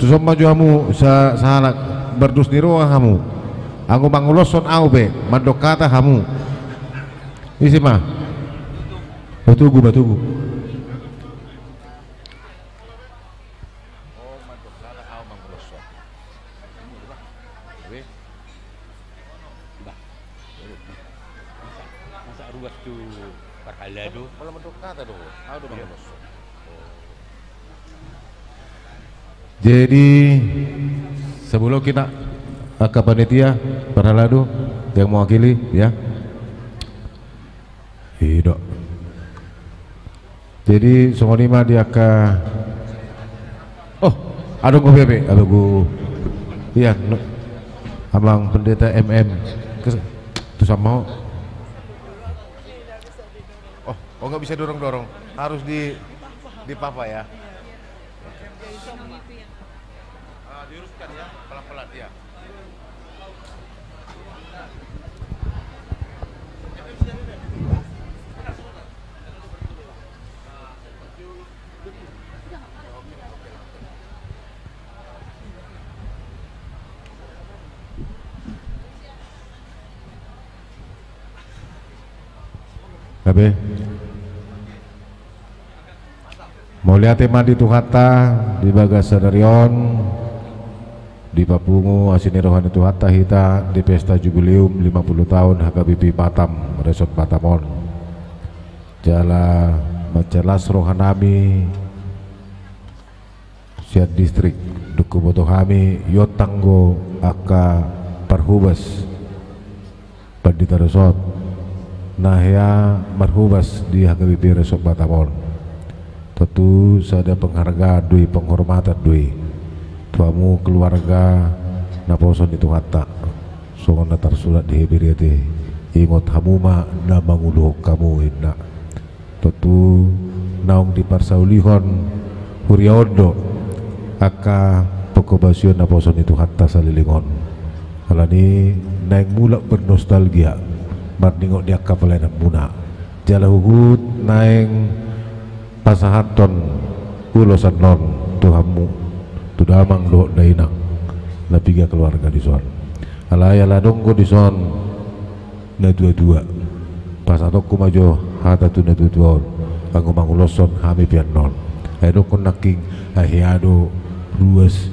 Tuson ma jo hamu sa-, sahalak, mardos ni roha hamu. Anggo manguloshon ahu pe, mandok hata hamu. Ise ma? O, togu ma, togu. Bah. Masa, masa ruas tu parhalado? Molo mandok hata do, ahu do manguloshon. Jadi, sebelum kita, eh, ke panitia, parhalado yang mewakili, ya. Ido. Jadi, songon i ma di angka, oh, adong do P P, adong do. Iya, no. Amang Pendeta M M. Kes-, tu sama. Oh, oh, nggak bisa dorong-dorong. Harus di, di papa ya. Ah, diuruskan ya, pelan-pelan ya. Gabe. Mauliate ma di Tuhanta di bagasan ari on, dipapungu asi ni roha ni Tuhanta hita di pesta jubileum lima puluh tahun H K B P Batam, Resort Batam on. Jala mansai las rohanami sian distrik, dung huboto hami iontang do angka parhobas pandita resort na hea marhobas di H K B P Resort Batam on. Tontu sada penghargaan do i, penghormatan do i tu hamu keluarga naposo ni Tuhanta. Songon na tarsurat di Heberu ate, ingot hamu ma na manguluhon hamu, ninna. Tontu naung diparsaulihon huria on do angka panghobasion naposo ni Tuhanta saleleng on. Alani naeng mulak bernostalgia marningot di angka pelayananmuna. Jala huhut naeng pasahathon ulos annon tu hamu, tu damang dohot dainang na piga keluarga dison. Alai ala adong do dison natuatua, pasahatonku ma jo hata tu natuatua on, anggo manguloshon hami pe annon. Ai dokkon nangkin, ai hea do ruas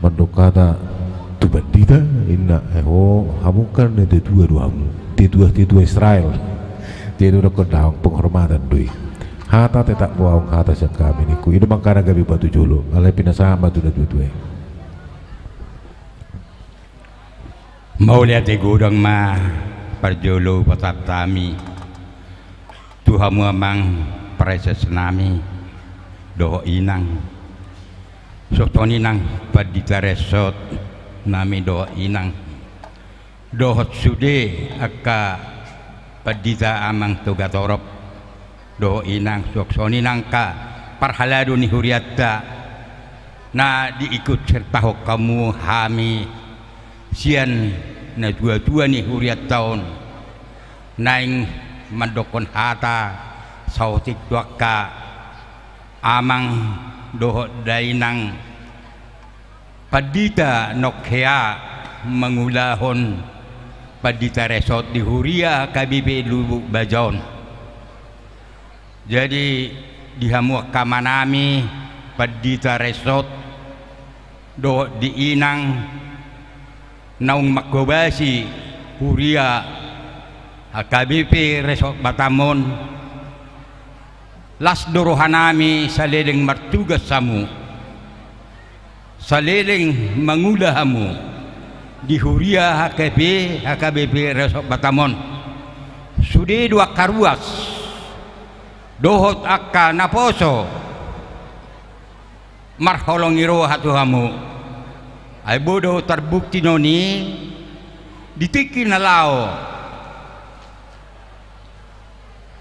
mandok hata tu pandita, ninna. Ai ho, hamu kan natuatua do hamu, tetua-tetua Israel. Jadi dokkon daong, penghormatan do i. Hata tetap boaong hata sian hami, ningku. I do mangkana gabe batu jolo, alai pinasahat ma tu natuatua i. Mauliate godang ma parjolo pasahat hami tu hamu amang praeses nami dohot inang. Suang songon i nang pandita resort nami dohot inang. Dohot sude angka pandita amang Togatorop dohot inang, suang songon i nang angka parhalado ni hurianta na diikut sertahon hamu hami sian natuatua ni hurianta on, naeng mandokkon hata saotik tu angka amang dohot dainang pandita nong hea mangulahon pandita resort di huria H K B P Lubuk Baja on. Jadi, di hamu angka amanami, pandita resort, dohot di inang naung manghobasi huria H K B P Resort Batam on, las do rohanami saleleng martugas hamu, saleleng mangula hamu di huria H K B, H K B P Resort Batam on. Sude do angka ruas dohot angka naposo marholong ni roha tu hamu. Ai boi do tarbukti noni di tingki na laho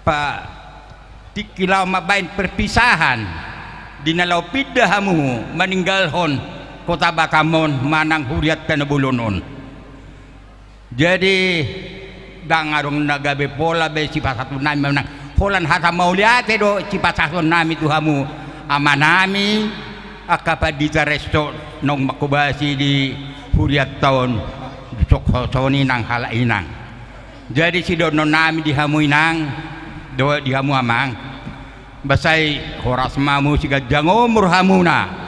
pa, tingki laho mambahen perpisahan, di na laho pinda hamu maninggalhon kota Batam on manang hurianta na bolon on. Jadi, ndang adong na gabe pola be sipasahatonnami manang holan hata mauliate do sipasahatonnami tu hamu amanami, angka pandita resort naung manghobasi di hurianta on, songon i nang halak inang. Jadi, sidohononnami di hamu inang, dohot di hamu amang, ba sai horas ma hamu siganjang umur hamuna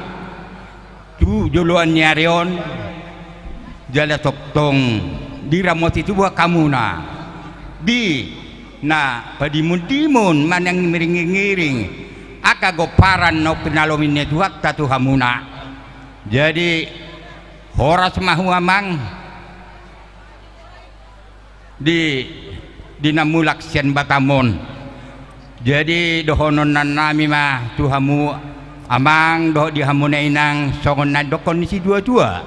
tu joloan ni ari on, jala tongtong diramoti tubu angka hamuna di na padimundimun manang miringiring angka gomparan naung pinalomi ni Tuhanta tu hamuna. Jadi, horas ma hamu amang di, di na mulak sian Batam on. Jadi, dohononnami ma tu hamu amang dohot di hamu na inang, songon na nidokkon ni situa-tua: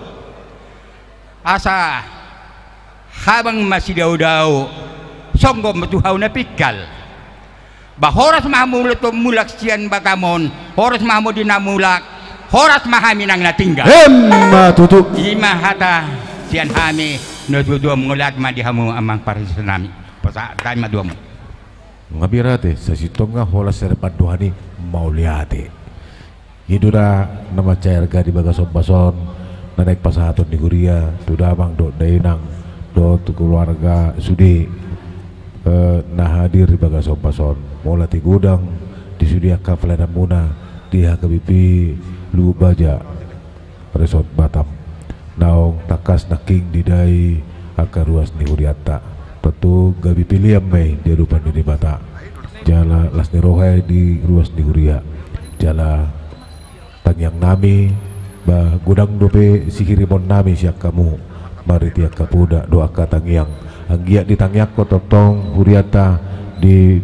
Asa habang ma sidao-dao, songgop ma tu hau na pingkal. Ba horas ma hamu mulak sian Batam on, horas ma hamu di na mulak, horas ma hami nang na tinggal. Emma tutu. I ma hata sian hami na tua-tua, mauliate ma di hamu amang parhasiannami. Pasahat hami ma tu hamu. Nga biar ate, sasintongna holan sere pandohan i mauliate. I do da na mansai arga di bagas ombas on, na naeng pasahaton ni huria tu damang dohot dainang dohot tu keluarga sude, eh, na hadir di bagas ombas on. Mauliate godang di sude angka pelayananmuna di H K B P Lubuk Baja Resort Batam. Naung tangkas nangkin didai angka ruas ni hurianta. Tontu gabe pelean ma i di adopan ni Debata. Jala las ni roha i di ruas ni huria. Jala tangiangnami, ba godang dope sihirimonnami sian hamu marhite angka poda dohot angka tangiang. Anggiat ditangiangkon tongtong hurianta di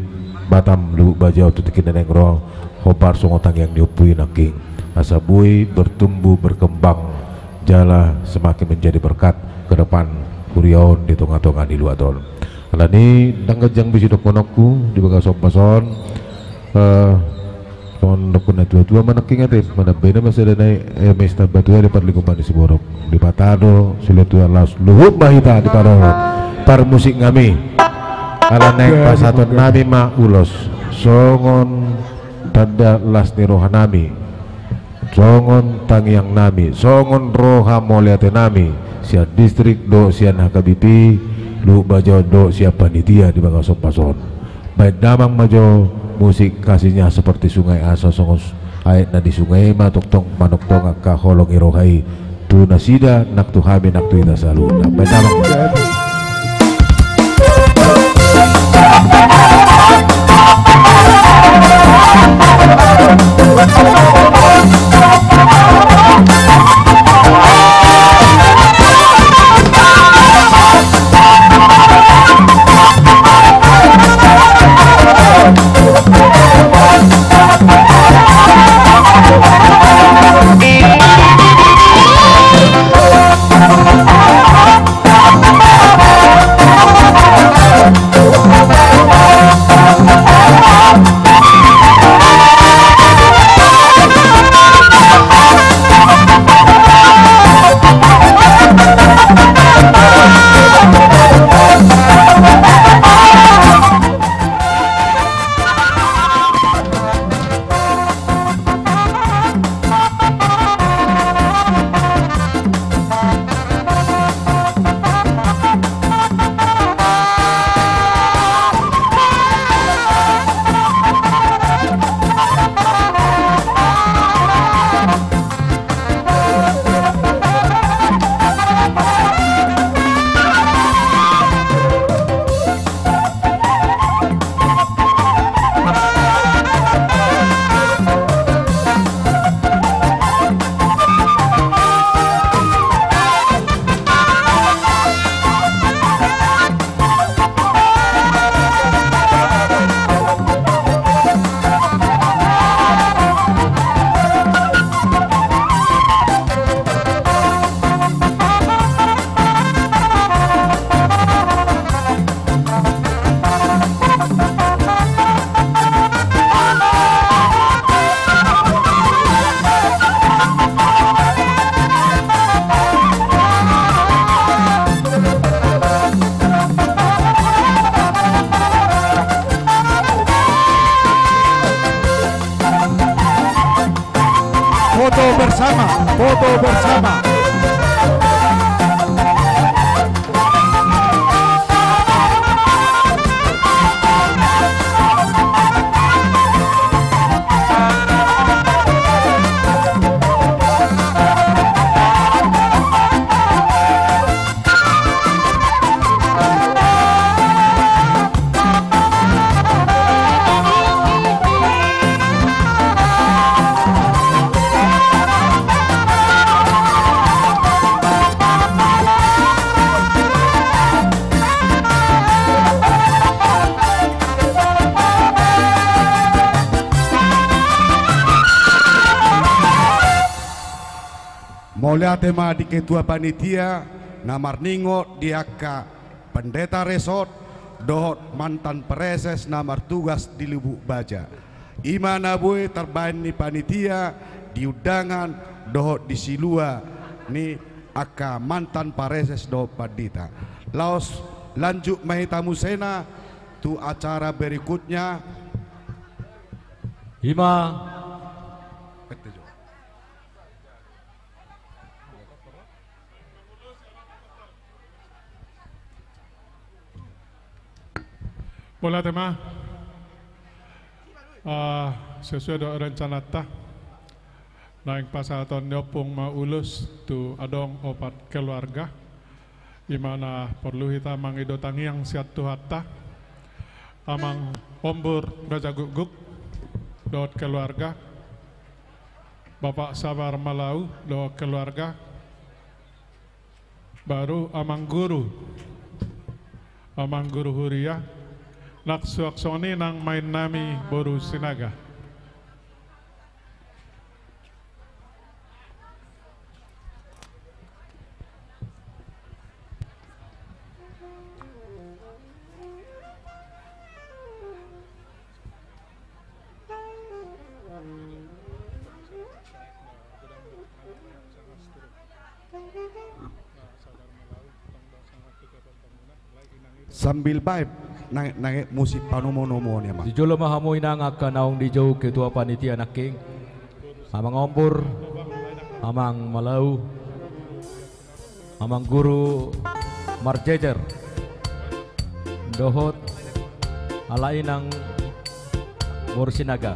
Batam Lubuk Baja on tu tingki na naeng ro, hombar songon tangiang ni ompu i nangkin, asa boi bertumbuh berkembang jala semakin menjadi berkat ke depan huria on di tonga-tonga ni luat on. Alani i ndang ganjang be sidohononku di bagas ombas on. Eh, songon dokkon na tua-tua ma nangkin ate, manambai nama sada nai, eh, mesta batu i di parlinggoman ni siborok. Debata do silehon Tuhan, laos luhut ma hita di parmusik nami. Ala naeng pasahatonnami ma ulos songon tanda las ni rohanami, songon tangiangnami, songon roha mauliatenami sian distrik dohot sian H K B P Lubuk Baja on dohot sian panitia di bagas ombas on. Baen damang ma jo musik kasihnya seperti sungai, asa songon aek na di sungai i ma tongtong manongtong angka holong ni roha i tu nasida nang tu hami nang tu hita saluhutna. Baen damang. Sama, foto bersama. Mauliate ma di ketua panitia na marningot di angka pendeta resort dohot mantan praeses na martugas di Lubuk Baja. I ma na boi tarbaen ni panitia di undangan dohot di silua ni angka mantan praeses dohot pandita. Laos lanjut ma hita musena tu acara berikutnya. I ma Mauliate ma. Ah, sesuai dohot rencananta, naeng pasahaton ni ompung ma ulos tu adong opat keluarga. I ma na porlu hita mangido tangiang sian Tuhanta. Amang Ombur Raja Gukguk dohot keluarga. Bapak Sabar Malau dohot keluarga. Baru Amang Guru, Amang Guru Huria, nang suang songon i nang maen nami boru Sinaga. Sambil baen nang, nang musik panomo-nomo on, ya, Mas. Di jolo ma hamu inang angka naung dijou ketua panitia nangkin. Amang Ombur, Amang Malau, Amang Guru Marjejer, dohot ala inang boru Sinaga.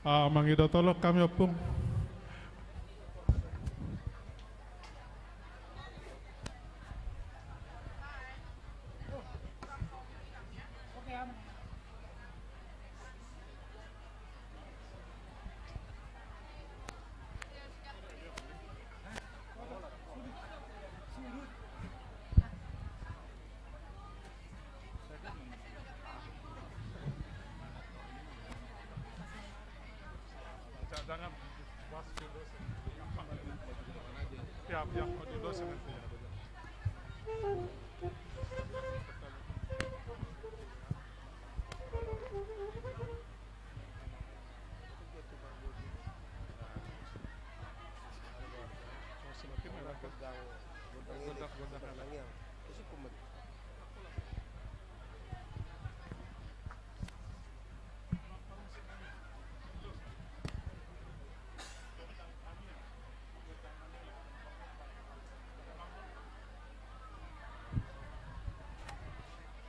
Ah, mangido tolong kami, Ompung.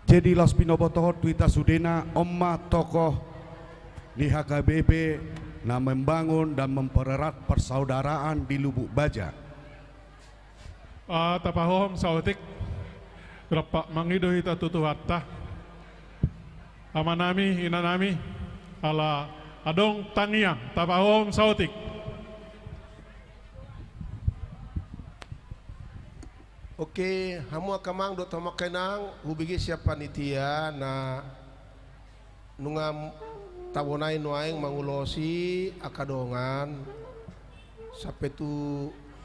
Jadi laos pinobotohon tu hita sudena, on ma tokoh ni H K B P na membangun dan mempererat persaudaraan di Lubuk Baja. Ah, tapahohom saotik, rap mangido hita tu Tuhanta. Amanami, inanami, ala Adong tangiang, tapahohom saotik. Oke, hamu angka amang dohot hamu angka inang, hubege sian panitia na nunga m-, tabonai nuaeng mangulosi angka dongan sampe tu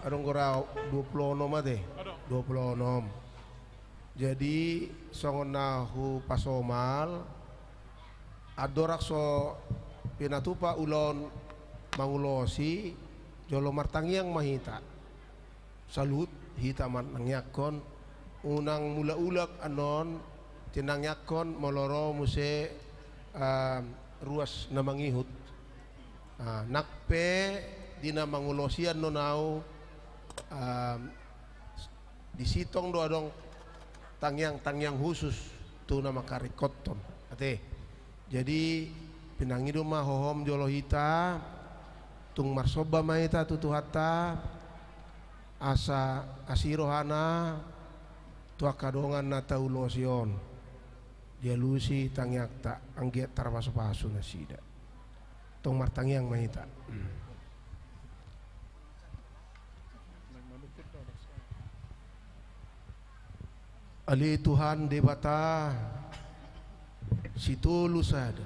adong gora dua pulu onom ate. Adong. Dua pulu onom. Jadi, songon na hupasomal, andorang so pinatupa ulaon mangulosi, jolo martangiang ma hita. Saluhut hita martangiangkon, unang mulak-ulak annon tinangiangkon molo ro muse, ah, ruas na mangihut. Ah, nang pe di na mangulosian do nau, ah, di sitong do adong tangiang-tangiang khusus tu na mangkaringkothon. Ate. Jadi, pinangido ma hohom jolo hita, tung marsomba ma hita tu Tuhanta, asa asi rohana tu angka dongan na taulosi on. Dialusi tangiangta, anggiat tarpasupasu nasida. Tong martangiang ma hita. Ale Tuhan Debata, sitolu sada,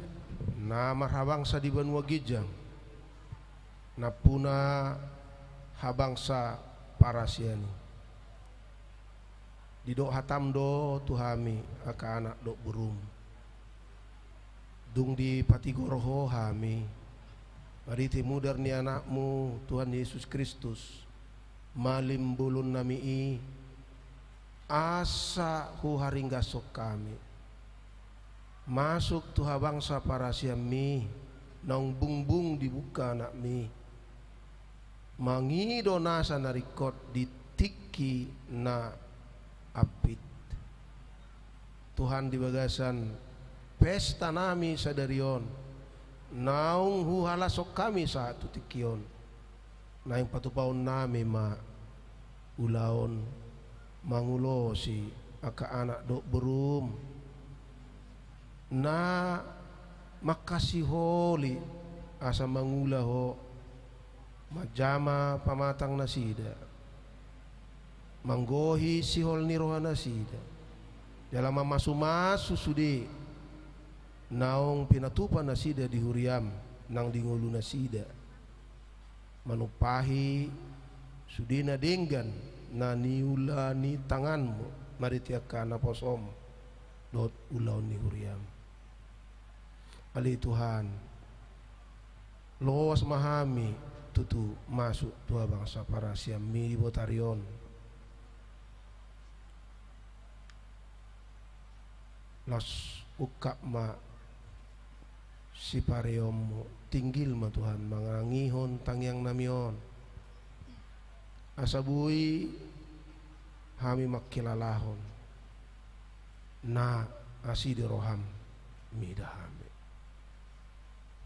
na marhabangsa di banua ginjang, nampuna habangsa parasian i. Didok hatam do tu hami, angka anak dohot borum. Dung dipatigor Ho hami, marhite mudar ni Anakmu, Tuhan Jesus Kristus, malim bolon nami i, asa huharinggashon hami. Masuk tu habangsa parasianmi, naung bungbung dibungka anakmi. Mangido nasa na ringkot di tingki na ampit. Tuhan, di bagasan pesta nami sadari on, naung huhalashon hami sahat tu tingki on, naeng patupaon nami ma ulaon mangulosi angka anak dohot borum. Na mangkasiholi asa mangula Ho, manjama pamatang nasida, manggohi sihol ni roha nasida, jala mamasumasu sude naung pinatupa nasida di huriam nang di ngolu nasida. Manumpahi sude na denggan na niula ni tanganmu marhite angka naposom dohot ulaon ni huriam. Ale Tuhan, loas ma hami tutu masuk tu habangsa parasianmi di botari on. Laos ungkap ma sipareonmu, tinggil ma Tuhan manangihon tangiang nami on. Asa boi hami mangkilalahon na asi di roham mida hami.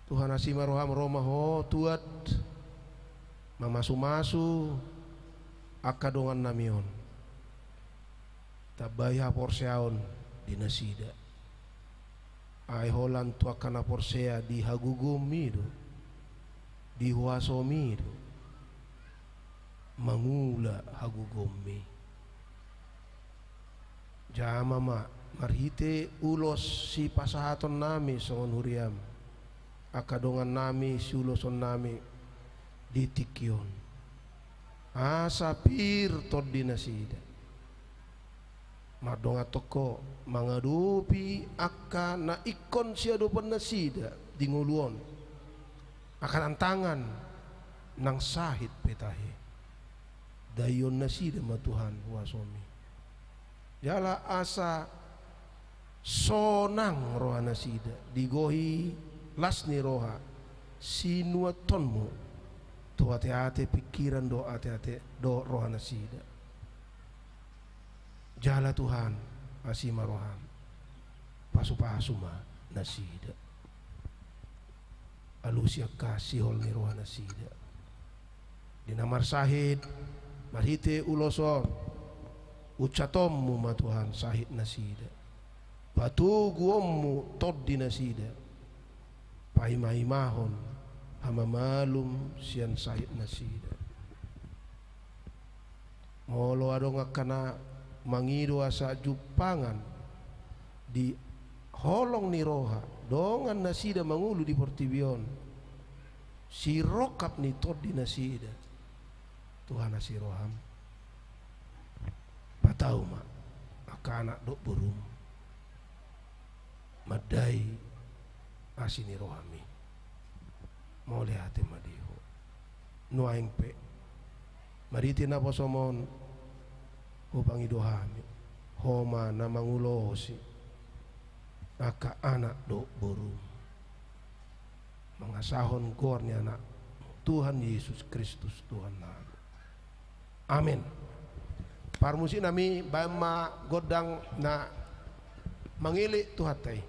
Tuhan, asi ma roham, ro ma Ho tuat mamasumasu angka dongan nami on. Tambai haporseaon di nasida. Ai holan tu angka na porsea di hagogoonmi do, di huasomi do mangula hagogoonmi. Jama ma marhite ulos sipasahaton nami songon huriam, angka dongan nami siuloson nami di tingki on. Asa pir tondi nasida. Mardongan tongko mangadopi angka na ingkon siadopan nasida di ngolu on. Angka tantangan nang sahit pe tahe. Daion nasida ma Tuhan huasomi. Jala asa sonang roha nasida, digohi las ni roha, sinuathonmu tu ateate pingkiran dohot ateate dohot roha nasida. Jala Tuhan, asi ma roham, pasupasu ma nasida. Alusi angka sihol ni roha nasida. Di na marsahit marhite ulos on, unsathonmu ma Tuhan sahit nasida. Patoguonmu tondi nasida. paima-imahon hamamalum sian sahit nasida. Molo adong angka na mangido asa jumpangan di holong ni roha dongan nasida mangolu di portibi on, sirongkap ni tondi nasida, Tuhan asi roham, patau ma angka anak dohot borum mandai asi ni roham i. Mauliate ma di Ho. Nuaeng pe marhite naposom on, hupangido hami, Ho ma na mangulosi angka anak dohot borum, mangasahon goar ni Anak Tuhan Jesus Kristus Tuhan nami. Amen. Parmusik nami, baen ma gondang na mangelek Tuhanta i.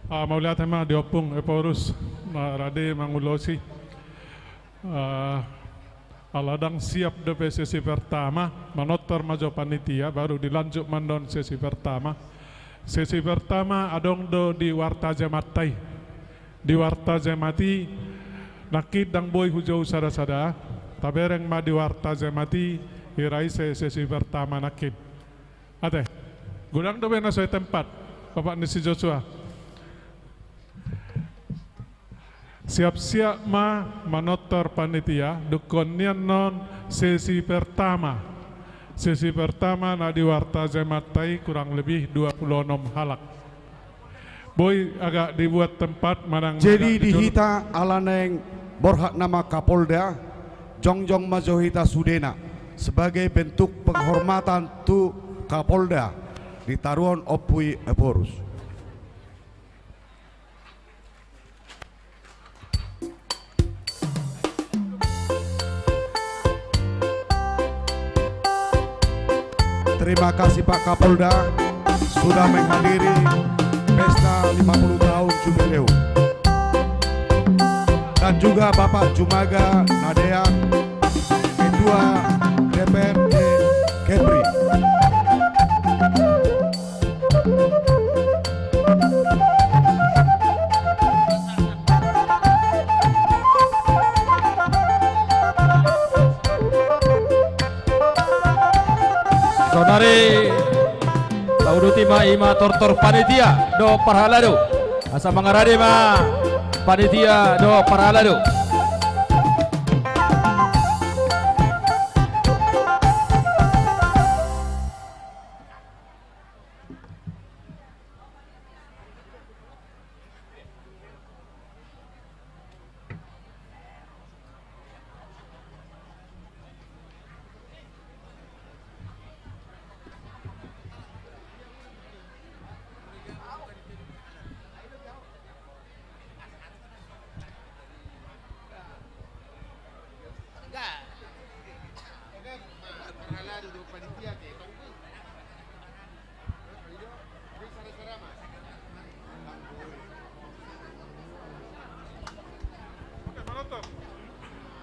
Ah, mauliate ma di ompung Ephorus na rade mangulosi. Ah, ala ndang siap dope sesi pertama, manortor ma jo panitia, baru dilanjut ma annon sesi pertama. Sesi pertama adong do di Warta Jemati. Di Warta Jemati, nangkin ndang boi hujou sada-sada, tabereng ma di Warta Jemati, hira ise sesi pertama nangkin. Ate, godang dope na so i tempat, bapak ni si Joshua. Siap-siap ma manortor panitia, dungkon ni annon sesi pertama. Sesi pertama na di Warta Jemati kurang lebih dua puluh enam halak. Boi agak dibuat tempat manang. Jadi di hita ala naeng borhat nama Kapolda, jongjong ma jo hita sudena sebagai bentuk penghormatan tu Kapolda di taruhon Ompu i Ephorus. Terima kasih Pak Kapolda sudah menghadiri lima puluh tahun jubileum. Dan juga Bapak Jumaga Nadea, Ketua D P R D Kepri. Saonari tauduti ma i ma tortor panitia dohot parhalado. Asa mangarade ma panitia dohot parhalado.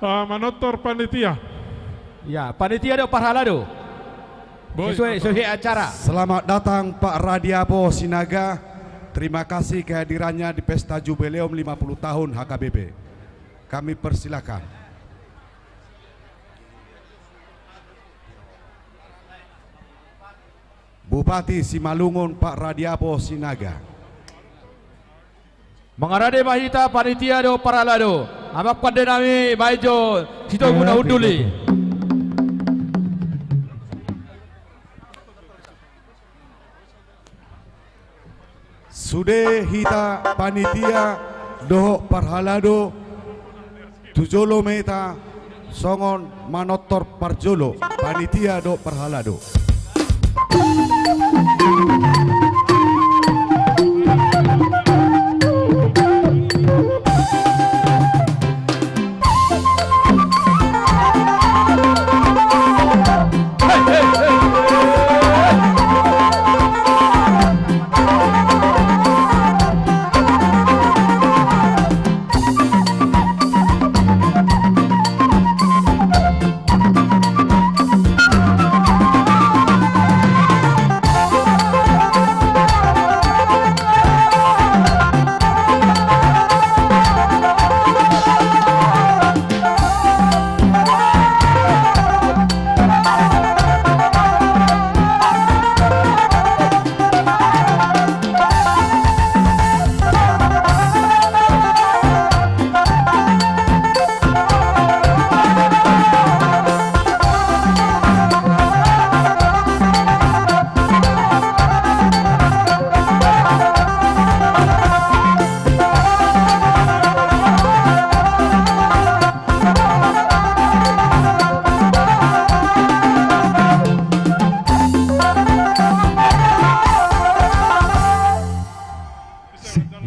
Ah, manortor panitia. Ya, panitia dohot parhalado. Boi, sesuai, manortor. Sesuai acara. Selamat datang Pak Radiapo Sinaga. Terima kasih kehadirannya di pesta jubileum lima puluh tahun H K B P. Kami persilakan. Bupati Simalungun Pak Radiapo Sinaga. Mangarade ma hita panitia dohot parhalado. Amang pande nami, baen jo Sitogu na hundul i. Sude hita panitia dohot parhalado, tu jolo ma hita songon manortor parjolo, panitia dohot parhalado.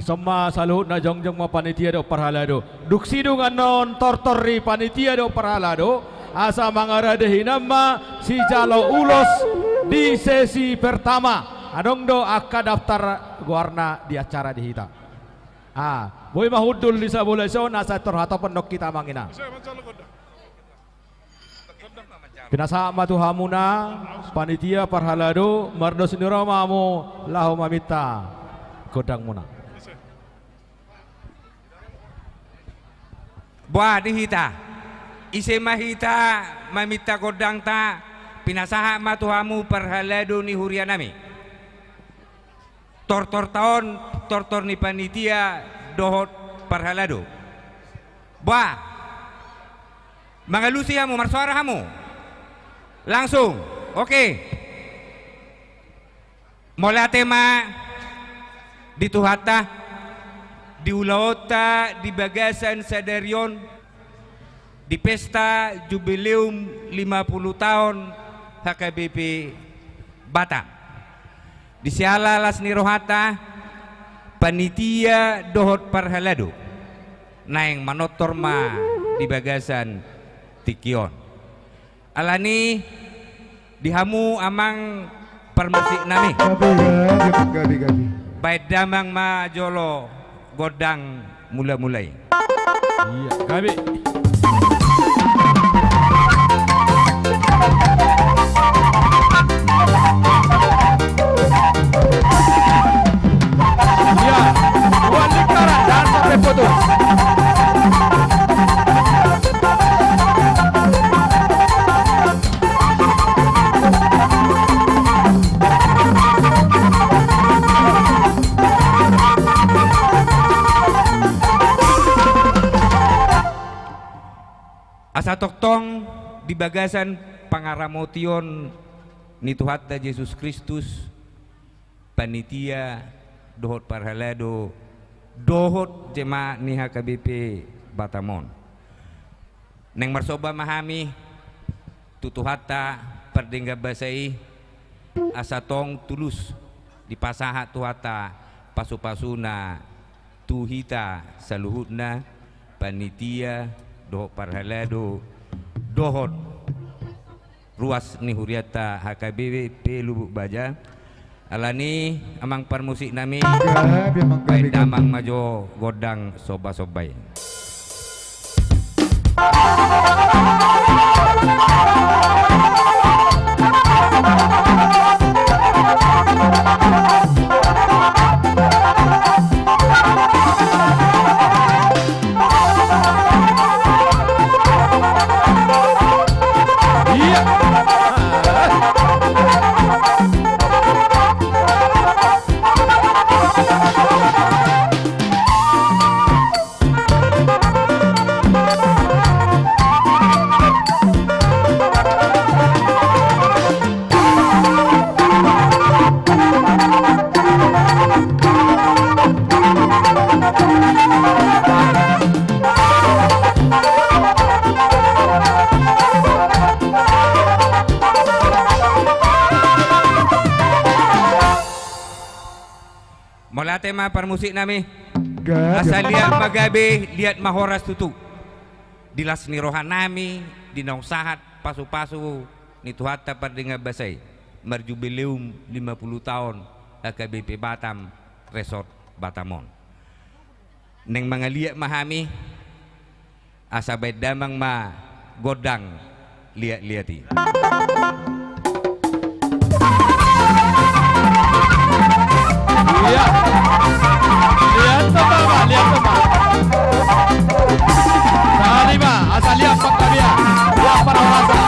Dison ma saluhutna, jongjong ma panitia dohot parhalado. Dung sidung annon tortor ni panitia dohot parhalado, asa mangarade hinan ma sijalo ulos di sesi pertama. Adong do angka daftar goarna di acara di hita. Ah, boi ma hundul di sabola dison, asa tor hatop annon hita, Amang Inang. Pinasahat ma tu hamuna, panitia parhalado, mardos ni roha ma hamu laho maminta gondangmuna. Boha di hita? Ise ma hita maminta gondangta? Pinasahat ma tu hamu parhalado ni huria nami. Tortorta on, tortor ni panitia dohot parhalado. Boha? Mangalusi hamu, marsoara hamu? Langsung. Oke. Mauliate ma di Tuhanta, di ulaonta di bagasan sadari on, di pesta jubileum lima puluh taon H K B P Batam. Di siala las ni rohanta, panitia dohot parhalado, naeng manortor ma di bagasan tingki on. Alani, di hamu amang parmusik nami. Gabe, gabe, gabe, gabe. Baen damang ma jolo gondang mula-mula i. Ia, gabe. Ia, buat lingkaran dan sampai putus. Asa tongtong di bagasan pangaramotion ni Tuhanta Jesus Kristus, panitia dohot parhalado dohot jemaat ni H K B P Batam on. Naeng marsomba ma hami tu Tuhanta pardenggan basa i, asa tong tulus dipasahat Tuhanta pasu-pasuna tu hita saluhutna, panitia dohot parhalado dohot ruas ni hurianta H K B P Lubuk Baja. Alani, amang parmusik nami, gabe, amang, baen damang ma jo gondang somba-somba i. Mauliate ma parmusik nami. Gabe. Asa liat ma gabe, liat ma horas tutu. Di las ni roha nami, di naung sahat pasu-pasu ni Tuhanta pardenggan basa i, marjubileum lima puluh taon H K B P Batam, Resort Batam on. Naeng mangaliat ma hami, asa baen damang ma gondang liat-liat i. Ia. Liat tamba, liat tamba. Sahali ma, asa liat panggabean, liat parhorasan.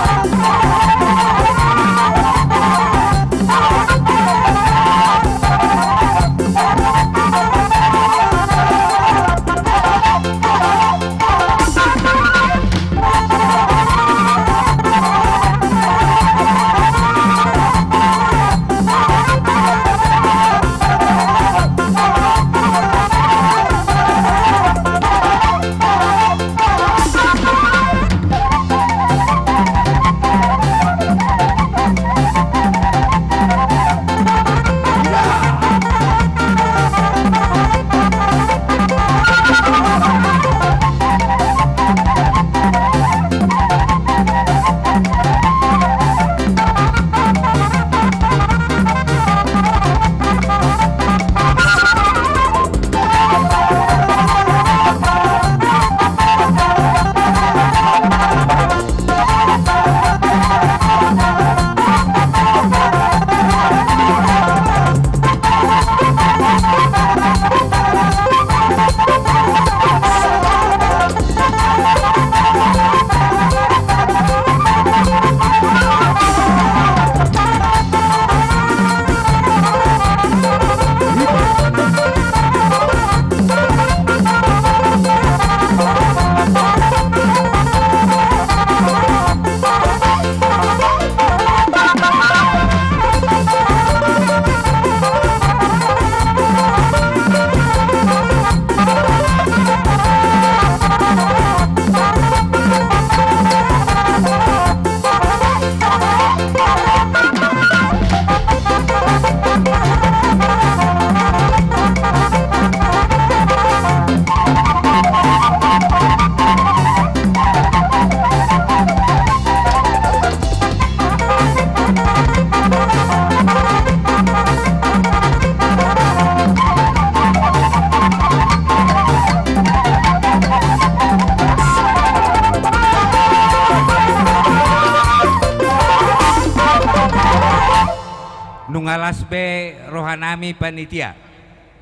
Las be rohanami panitia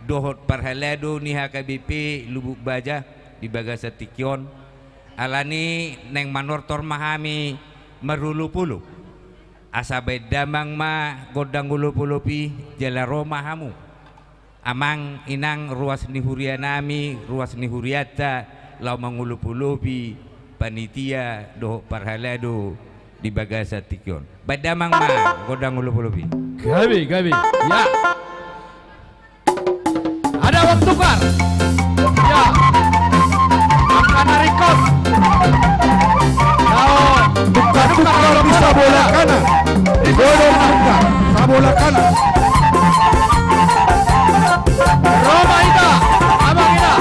dohot parhalado ni H K B P Lubuk Baja di bagasan tingki on, alani naeng manortor ma hami marolopolop. Asa baen damang ma gondang olopolop i, jala ro ma hamu amang inang ruas ni hurianami, ruas ni hurianta, laho mangolopolopi panitia dohot parhalado di bagasan tingki on. Baen damang ma gondang olopolop i. Gabe, gabe. Ya. Ada uang tukar. Ya. Angka na ringkot. Tukar-tukar di sabola kanan. Godang tukar sabola kanan. Ro ma hita, amang ina.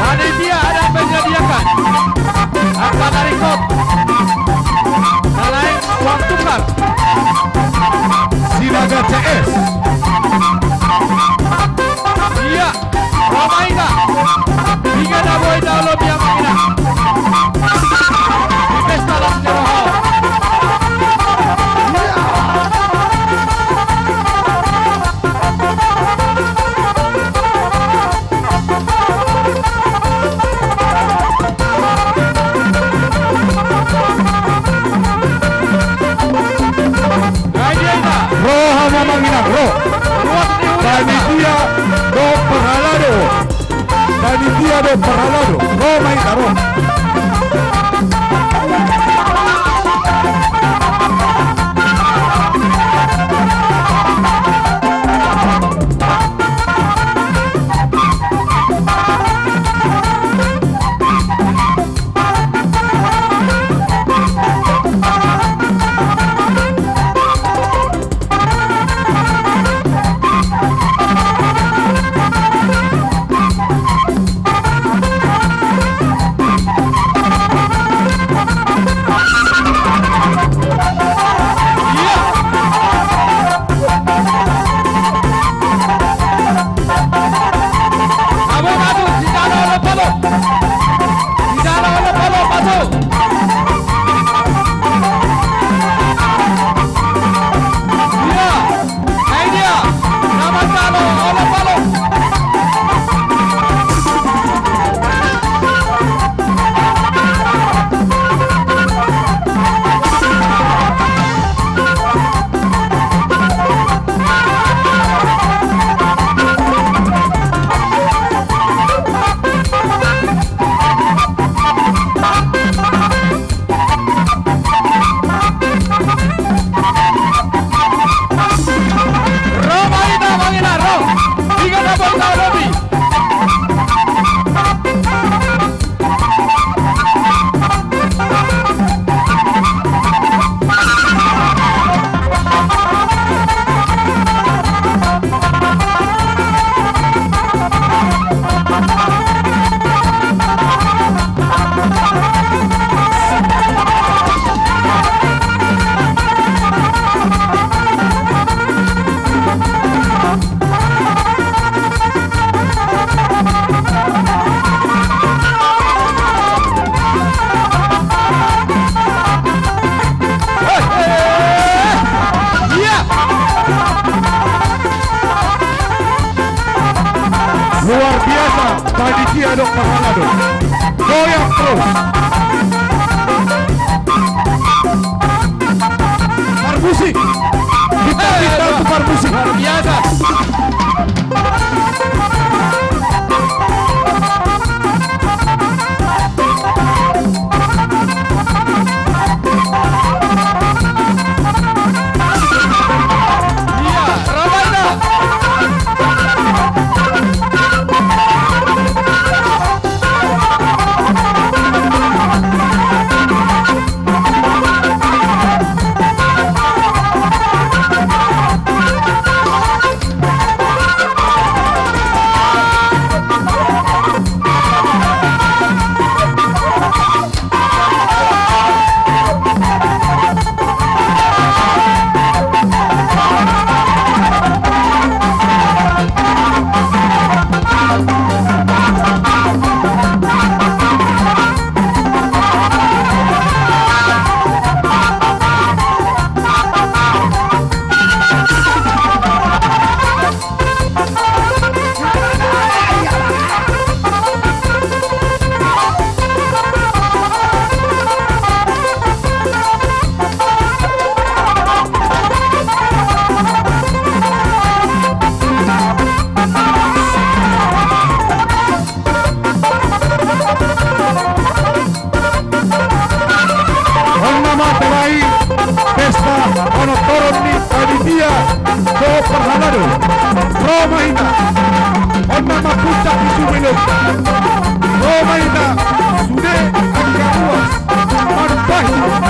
Panitia adat menyediakan angka na ringkot. Na lain uang tukar. Sinaga C S. Iya. Ro ma hita. Inda na boi taolopi, amang ina. Di pesta las ni roha. Ro hamu, amang inang, ro. Panitia dohot parhalado. Panitia dohot parhalado. Ro ma hita, ro. Luar biasa, panitia dohot parhalado. Goyang terus. Parmusik. Kita, kita tukar musik. Luar biasa. Toron ni panitia dohot parhalado. Ro ma hita. On ma puncak ni sude. Ro ma hita. Sude angka ruas. Mandahi.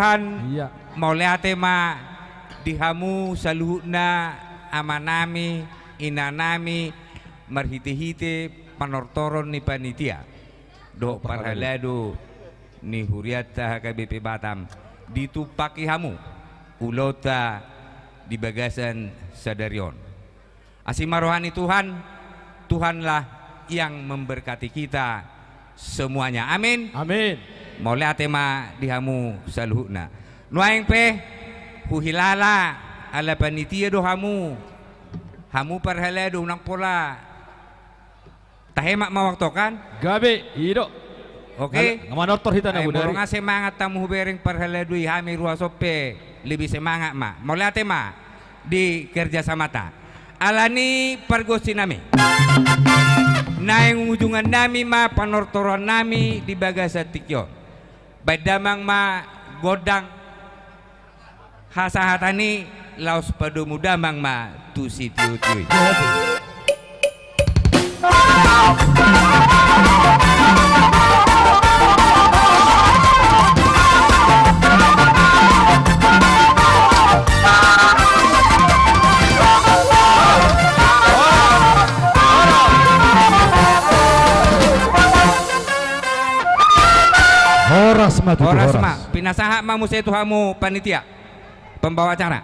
Tuhan, iya, mauliate ma di hamu saluhutna, amanami, inanami, marhite-hite panortoron ni panitia dohot parhalado ni hurianta H K B P Batam, ditumpahi hamu ulaonta di bagasan sadari on. Asi ma roha ni Tuhan, Tuhanlah yang memberkati kita semuanya. Amin. Amin. Mauliate ma di hamu saluhutna. Nuaeng pe huhilala ala panitia do hamu. Hamu parhalado, unang pola tahemat ma waktu kan? Gabe, i do. Oke. Nga manortor hita na budari. Molo nga semangat hamu hubereng parhalado i, hami ruas on pe lebih semangat ma. Mauliate ma di kerjasamata. Alani pargonsinami, naeng ujungannami ma panortorannami di bagasan tingki on. Baen damang ma gondang hasahatan i, laos padomu damang ma tu sitiotio i. Horas ma tutu, horas ma. Pinasahat ma muse tu hamu panitia, pembawa acara.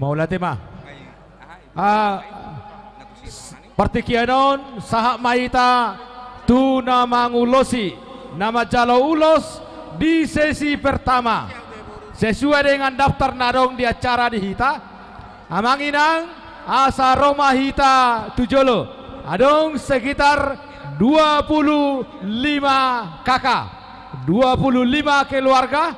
Mauliate ma. Ah, partingkian on sahat ma hita tu na mangulosi, na manjalo ulos di sesi pertama. Sesuai dengan daftar na adong di acara di hita, Amang Inang, asa ro ma hita tu jolo. Adong sekitar dua puluh lima K K, dua puluh lima keluarga.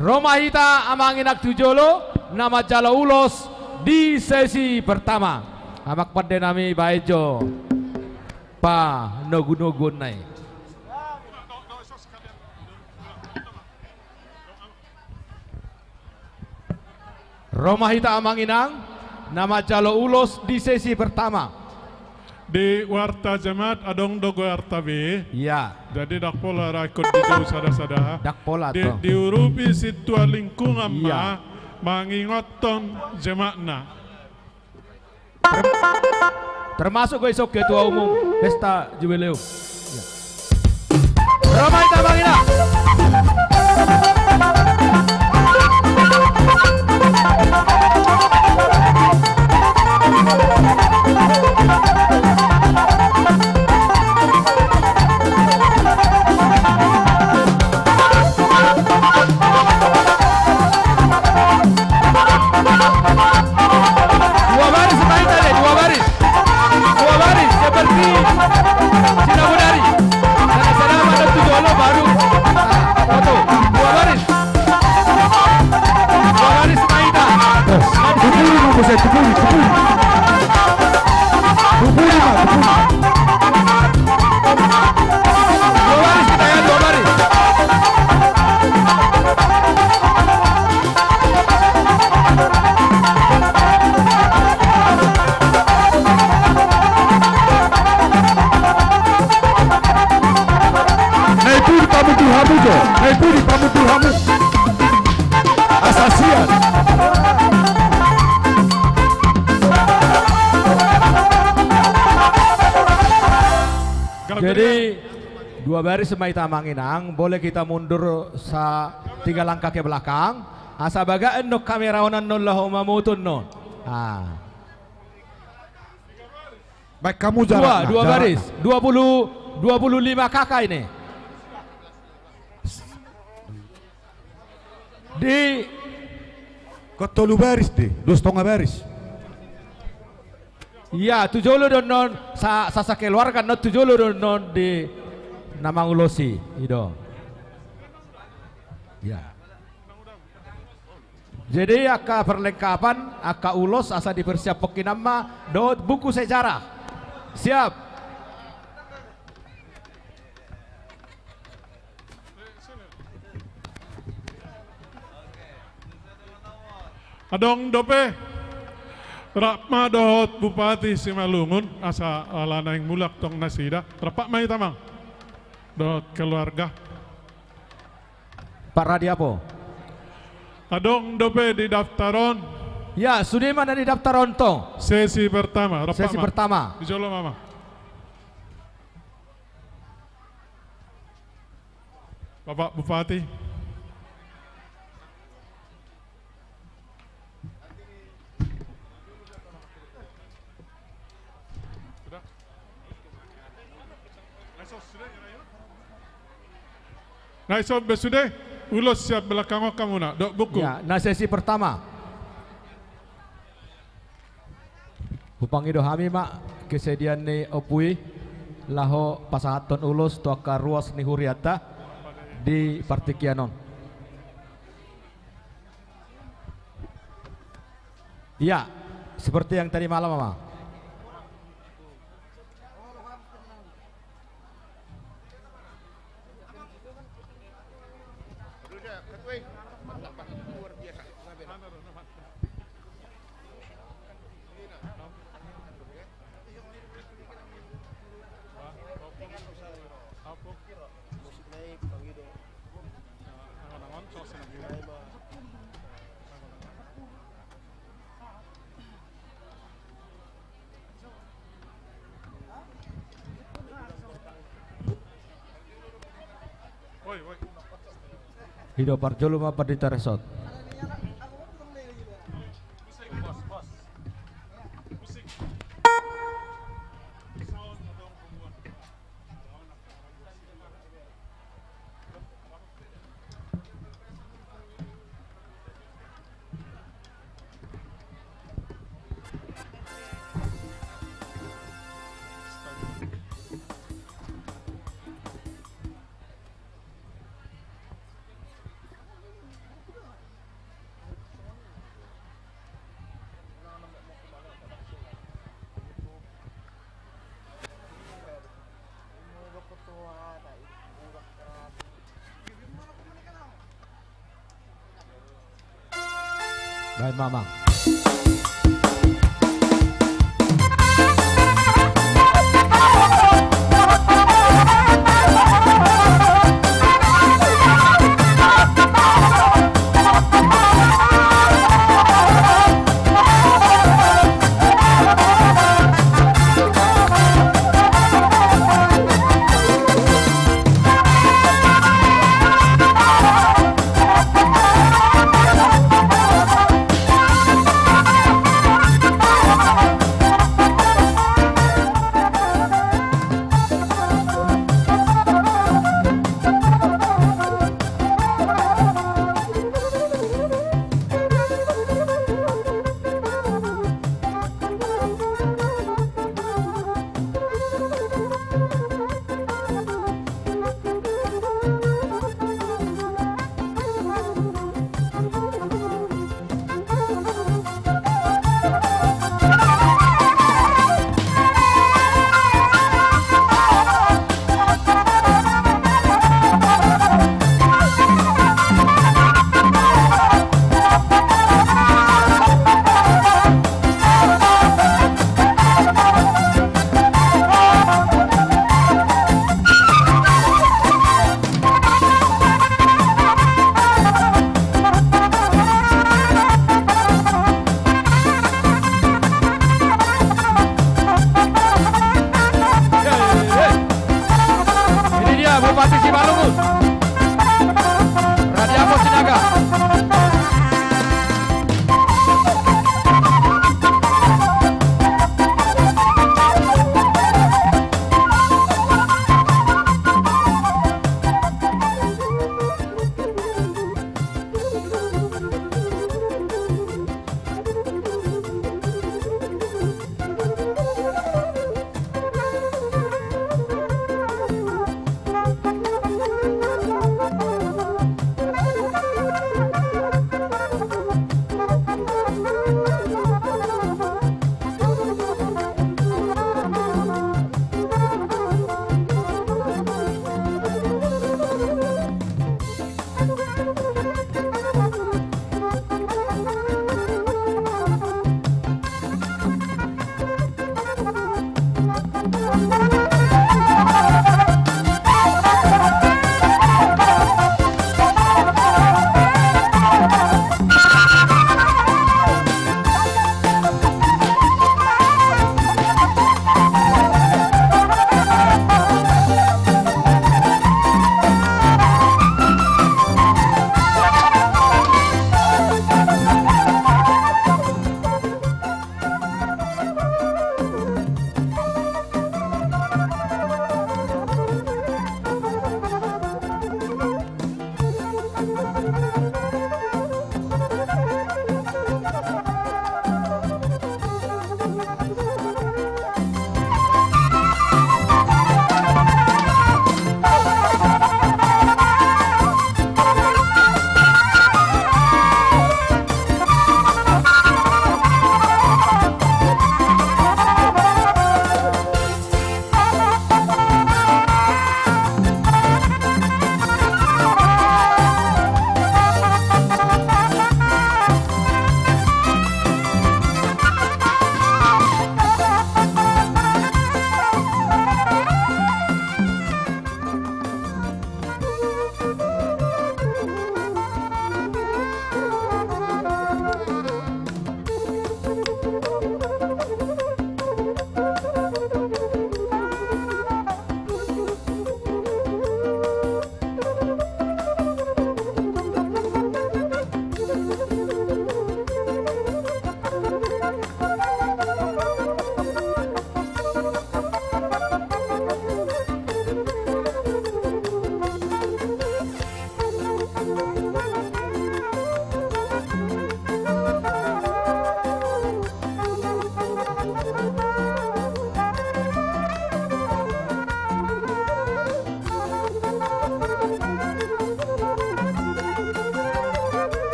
Ro ma hita, Amang Inang, tu jolo na manjalo ulos di sesi pertama. Amang pandenami, baen jo panogunoguonna i. Ro ma hita, Amang Inang, na manjalo ulos di sesi pertama. Di warta jemaat adong do goarta be. Iya. Jadi ndang pola ra ingkon dijou sada-sada. Ndang pola. Di, diurupi sintua lingkungan, iya, ma mangingothon jemaatna. Term-, termasuk do dison ketua umum pesta jubileum. Iya. Ro ma hita, Amang Inang. Dua baris ma hita, dua baris. Dua baris seperti sinamudari. Karena selama ada tujuh lo baru. Nah, foto. Dua baris. Dua baris ma hita. Tupuri, Bung Bose, tupuri, tupuri. Tupuri ma, tupuri. Dua baris hita ya, dua baris. Na i pudi pamundur hamu jo, na i pudi pamundur hamu. Asa sian. Jadi, dua baris ma hita, Amang Inang, boleh kita mundur sa-, tiga langkah ke belakang. Asa baga annon kamera on annon laho mamutung annon. Ah. Baik, kamu jarak. Dua, nah, dua jarak baris. Nah. Dua puluh, dua puluh lima K K ini. Di. Kau tolu baris di, dua setengah baris. Iya, tu jolo do annon, sa-, sa-, sakeluarga annon tu jolo do annon di na mangulosi, i do. Iya. Jadi, angka perlengkapan, angka ulos, asa dipersiaphon hinan ma dohot buku sejarah. Siap. Adong dope. Rap ma dohot Bupati Simalungun, asa ala naeng mulak tong nasida. Rap ma hita, Amang, dohot keluarga. Pak Radiapo. Adong dope di daftar on? Ya, sude ma na di daftar on tong. Sesi pertama, rap ma. Sesi pertama. Di jolo ma, Amang. Bapak Bupati. Nga ison be sude, ulos sian belakang on hamuna, dohot buku. Ya, na sesi pertama. Hupangido hami ma kesediaan ni ompu i laho pasahathon ulos tu angka ruas ni hurianta di partingkian on. Iya, seperti yang tadi malam, Amang. I do, parjolo ma Pandita Resort. Baen ma, Amang. Ini dia Bupati Simalungun, Radiapo Sinaga.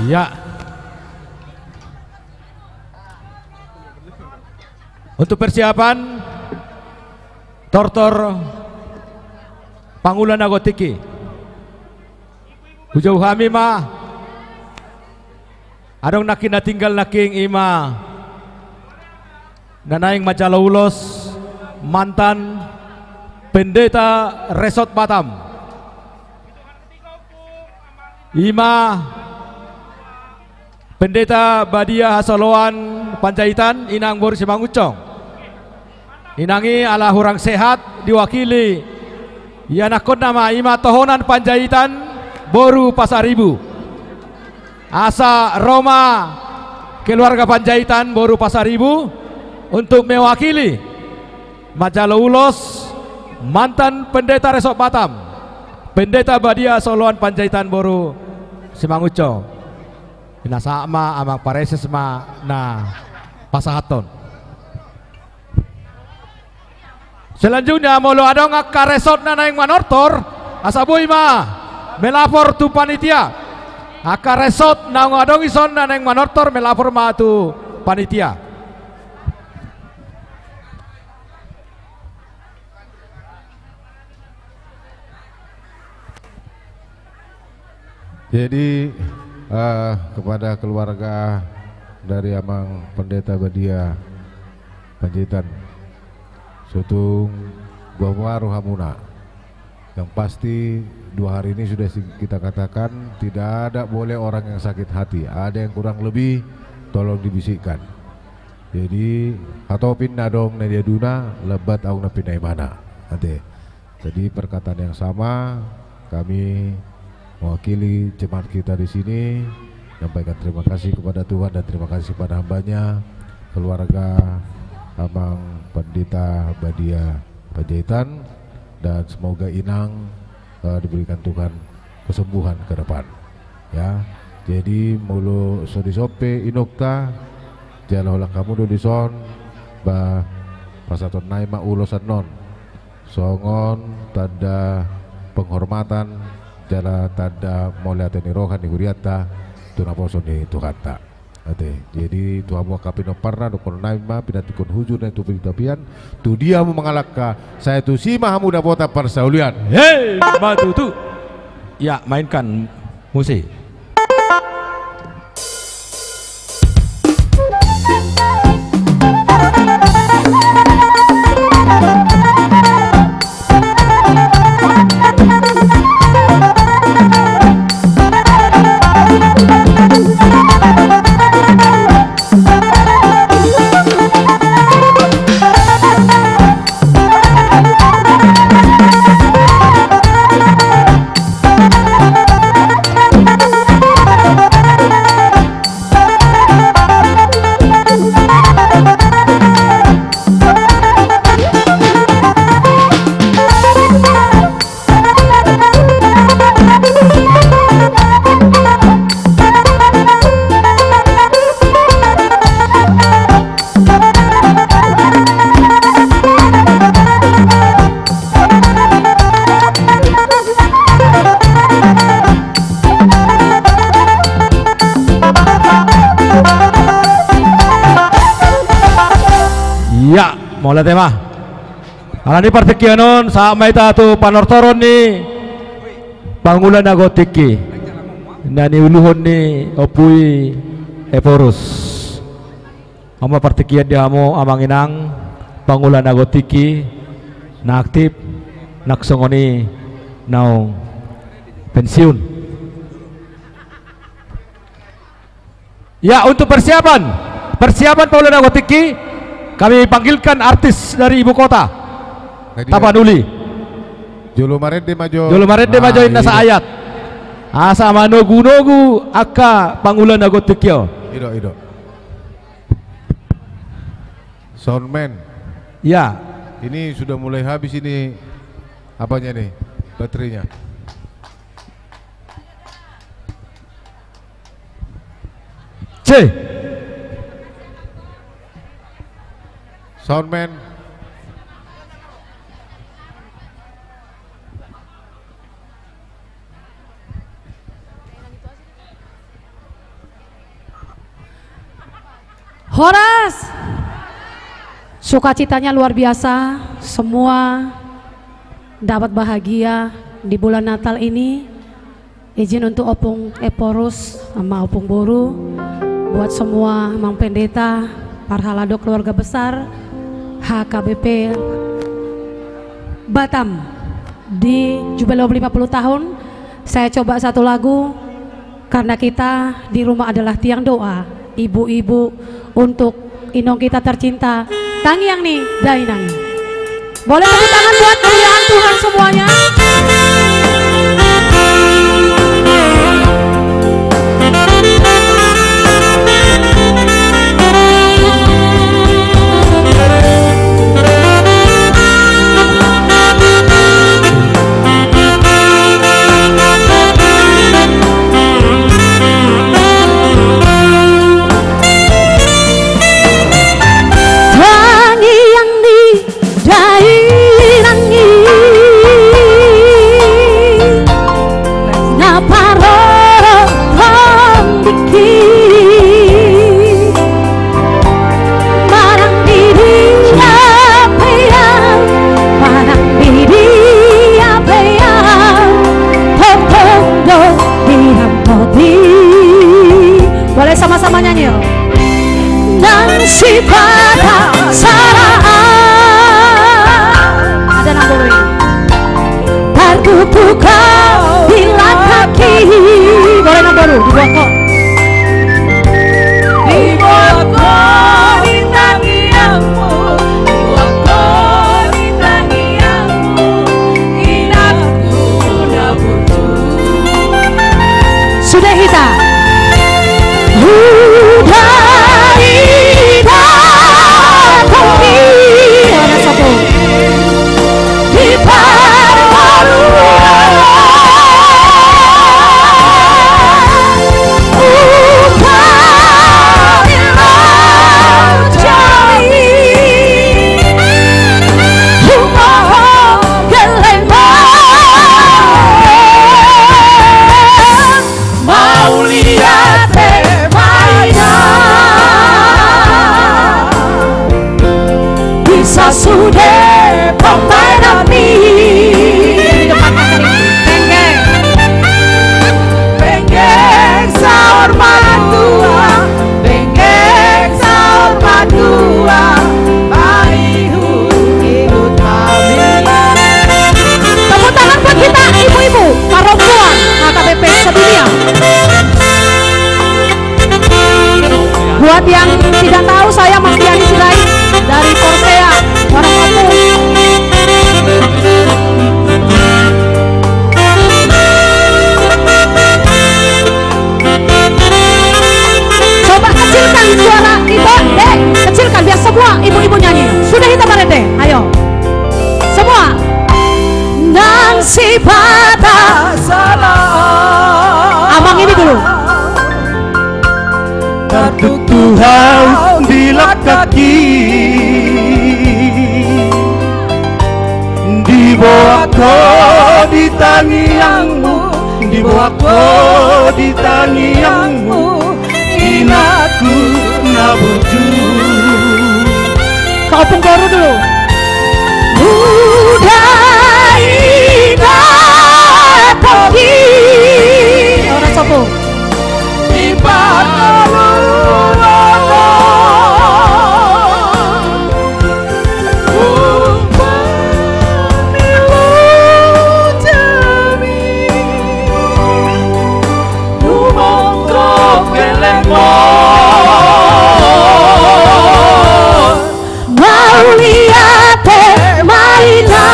Ya. Untuk persiapan tortor Pangula na gontingki. Hujou hami ma. Adong nangkin na tinggal nangkin, i ma na naeng manjalo ulos mantan Pendeta Resort Batam. I ma Pendeta Badia Hasoloan Panjaitan, inang boru Simangunsong. Inang i ala hurang sehat, diwakili ianakkonna ma, i ma tohonan Panjaitan boru Pasaribu. Asa ro ma keluarga Panjaitan boru Pasaribu untuk mewakili manjalo ulos mantan Pendeta Resort Batam, Pendeta Badia Hasoloan Panjaitan boru Simangunsong. Pinasahat ma, amang pareses ma na pasahathon. Selanjutnya, molo adong angka resort na naeng manortor, asa boi ma melapor tu panitia. Angka resort naung adong dison na naeng manortor, melapor ma tu panitia. Jadi, eh, kepada keluarga dari Amang Pendeta Badia Panjaitan, sotung boha ma rohamuna. Yang pasti, dua hari ini sudah si-, kita katakan, tidak ada boleh orang yang sakit hati. Ada yang kurang lebih, tolong dibisikkan. Jadi, hatopin na adong na di aduna, lambat aung na pinaimana. Ate. Jadi, perkataan yang sama, kami mewakili jemaat kita di sini menyampaikan terima kasih kepada Tuhan dan terima kasih kepada hambanya, keluarga Amang Pendeta Badia Panjaitan, dan semoga Inang, eh, diberikan Tuhan kesembuhan ke depan. Ya, jadi molo so dison pe inongta, jala holan hamu do dison, ba, pasahaton nai ma ulos annon songon tanda penghormatan jala tanda mauliate ni roha ni hurianta tu naposo ni Tuhanta. Ate, jadi tu hamu angka pinomparna, dohonon nai ma pinantikhon hujur nai tu pitapian, tu dia hamu mangalangka, sai tusi ma hamu dapotan parsaulian. Hei, ma tutu. Ya, mainkan musik. Ya, mauliate ma. Alani partingkian on, sahat ma hita tu panortoron ni Pangula na gontingki na niuluhon ni Ompu i Ephorus. On ma partingkian di hamu amang inang, Pangula na gontingki, na aktif, nang songon i naung pensiun. Ya, untuk persiapan, persiapan Pangula na gontingki, kami panggilkan artis dari ibu kota. Tapanuli. Jolo marende ma jo. Jolo marende ma jo, ah, inna, iya, saayat. Asa manogunogu angka Pangula na gontingki on. Ido, ido. Soundman. Ya. Ini sudah mulai habis ini apanya nih, baterainya. C. Soundman. Horas. Sukacitanya luar biasa, semua dapat bahagia di bulan Natal ini. Izin untuk Ompung Ephorus sama Ompung Boru, buat semua Amang Pendeta, parhalado, keluarga besar H K B P Batam di Jubelum lima puluh tahun. Saya coba satu lagu, karena kita di rumah adalah tiang doa ibu-ibu, untuk inong kita tercinta, Tangiang ni Dainang. Boleh tepuk tangan buat kemuliaan Tuhan semuanya. Tangiang ni Dainang i, na parorot tondingki. Manang di dia pe au, manang di dia pe au, tongtong do didampoti. Boleh sama-sama nyanyi, yuk. Nang sipata sala au. Ada nang boru i. Tartuktuk au di langkangki. Boleh nang boru, diboan ho. Diboan ho di tangiangmu, diboan ho di tangiangmu, inangku na burju. Sude hita. Huda ida topi. Ora sapu. Di parbaruan. Upa ni raja i. Humohon gellengma. Mauliate ma i na. Di sasude pambahenanmi. Penggeng. Penggeng saur matua. Penggeng saur matua. Bayu. Tepuk tangan buat kita, ibu-ibu, perempuan H K B P sedunia. Buat yang tidak tahu, saya Martiani Sirait dari Porsea, Muara Kampung. Coba kecilkan suara ibu, dek, kecilkan biar semua ibu-ibu nyanyi. Sude hita marende, ayo. Semua. Nang sipata sala au. Amang ini dulu. Tartuktuk au di langkangki. Diboan ho di tangiangmu, diboan ho di tangiangmu, inangku na burju. Ke Ompung Boru dulu. Huda ida topi. Ora sapu. Di parbaruan. Upa ni raja i. Humohon gellengma. Mauliate ma i na.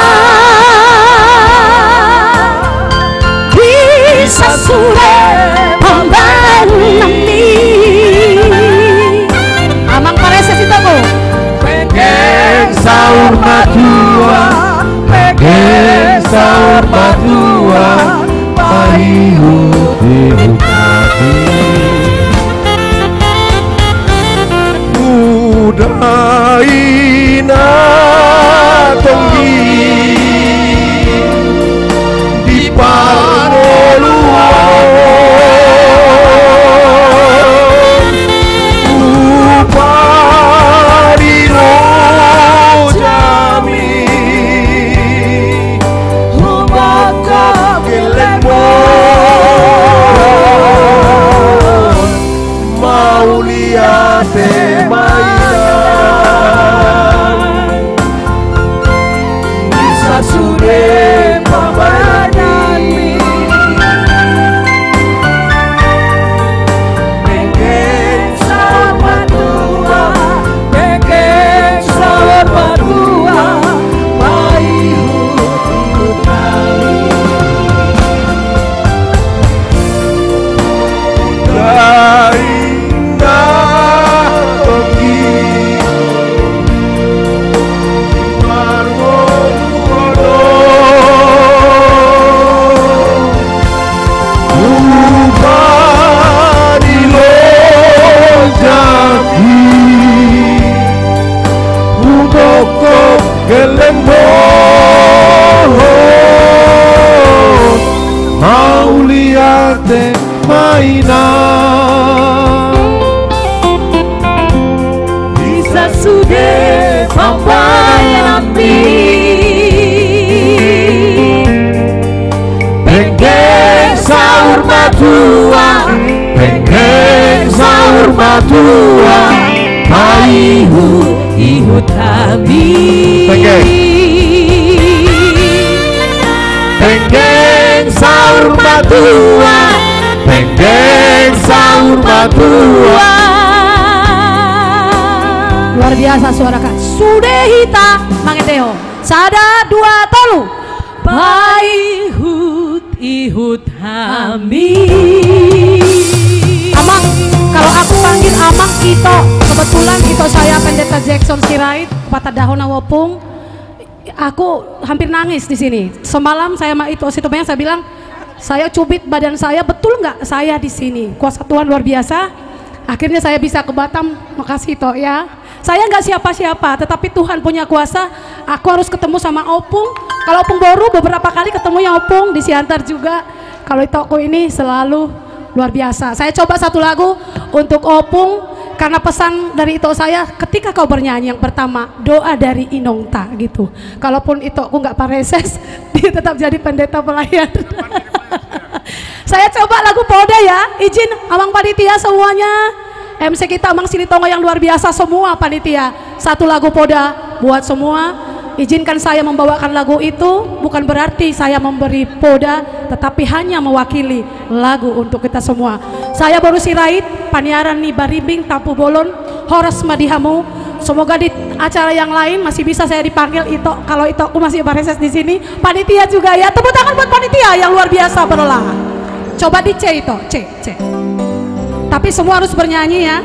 Ina, di sasude pambahenanmi. Penggeng saur matua, penggeng saur matua, paihut-ihut hami. Penggeng. Penggeng saur matua, penggeng saur matua. Luar biasa suara, Kak. Sude hita mangendehon. Sada, dua, tolu. Paihut-ihut hami. Amang, kalau aku panggil Amang Ito, kebetulan Ito saya Pendeta Jackson Sirait, patandahon, Ompung. Aku hampir nangis di sini. Semalam saya sama Ito Situmorang, saya bilang, "Saya cubit badan saya, betul nggak saya di sini?" Kuasa Tuhan luar biasa. Akhirnya saya bisa ke Batam. Makasih, Ito, ya. Saya nggak siapa-siapa, tetapi Tuhan punya kuasa. Aku harus ketemu sama Ompung. Kalau Ompung Boru, beberapa kali ketemunya Ompung di Siantar juga. Kalau Itoku ini selalu luar biasa. Saya coba satu lagu untuk Ompung, karena pesan dari Ito saya, "Ketika kau bernyanyi, yang pertama, doa dari inongta," gitu. Kalaupun Itoku nggak pareses, dia tetap jadi pendeta pelayan. Saya coba lagu Poda, ya. Izin, Amang Panitia semuanya. M C kita, Amang Silitonga yang luar biasa, semua panitia. Satu lagu Poda buat semua. Izinkan saya membawakan lagu itu, bukan berarti saya memberi Poda, tetapi hanya mewakili lagu untuk kita semua. Saya Boru Sirait, paniaran ni Barimbing, Tampubolon, horas ma di hamu. Semoga di acara yang lain masih bisa saya dipanggil Ito, kalau Itoku masih pareses di sini. Panitia juga, ya, tepuk tangan buat panitia yang luar biasa berlelah. Coba di C, Ito, C, C. Tapi semua harus bernyanyi, ya.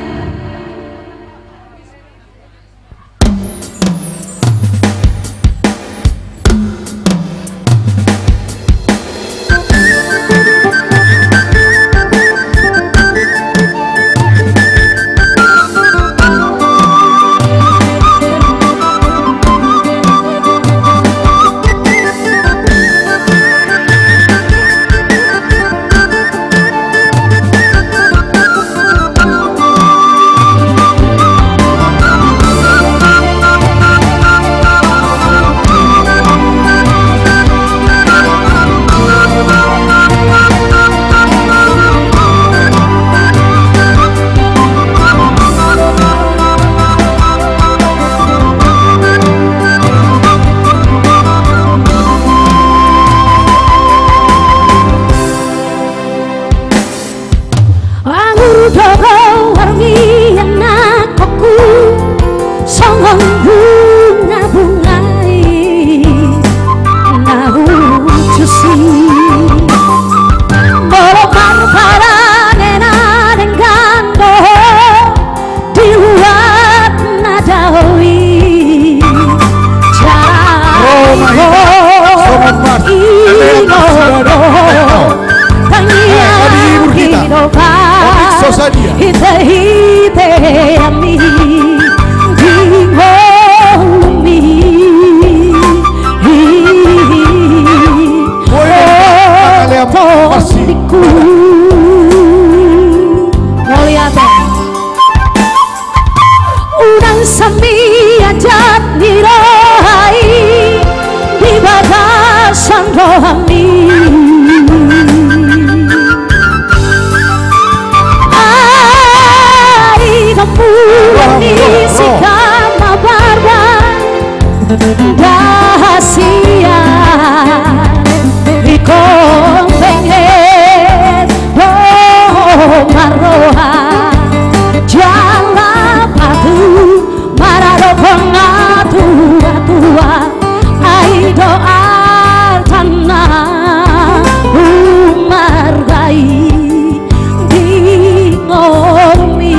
Angur do goarmi, anakkonku, songon bunga-bunga i na hucusi. Molo marparange na denggan do di luat na dao i, jala songon mas, i do tangiang i do ba hite-hite ami di ngolumi. Mauliate. Unang sambi ajat ni roha i di bagasan rohami. Ai gambulan ni si Kama Barba, da sian ingkon pengen do marroha, jala patuh maradophon na tua-tua, ai do artana umarga i di ngolumi.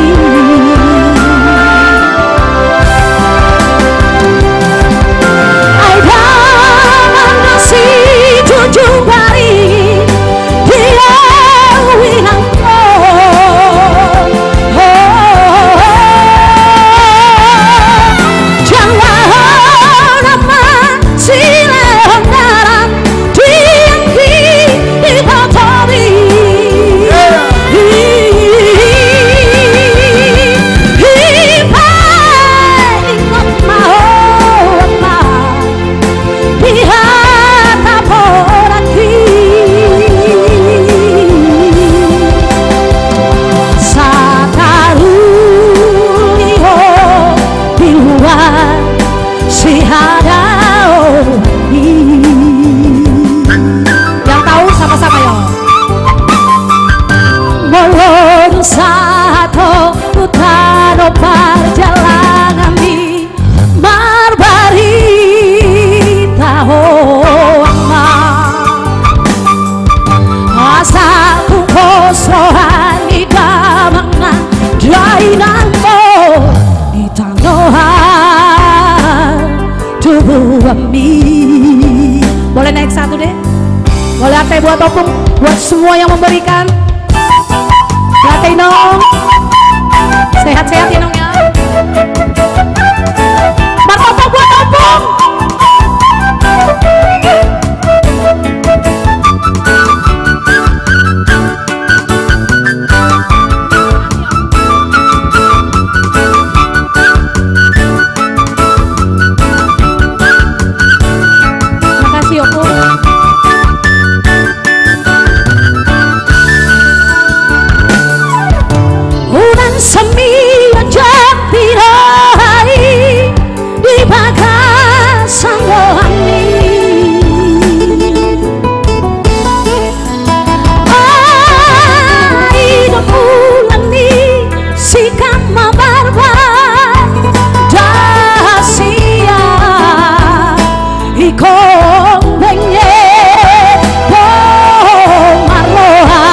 Buat Opung, buat semua yang memberikan. Buat Inong. Sehat-sehat, Inong, ya. Martoto buat Opung. Makasih, Opung. Unang samion jati roha i di bagasan rohami. Ai do mulan ni si kama barbar dahsia. Ingkon benget do marroha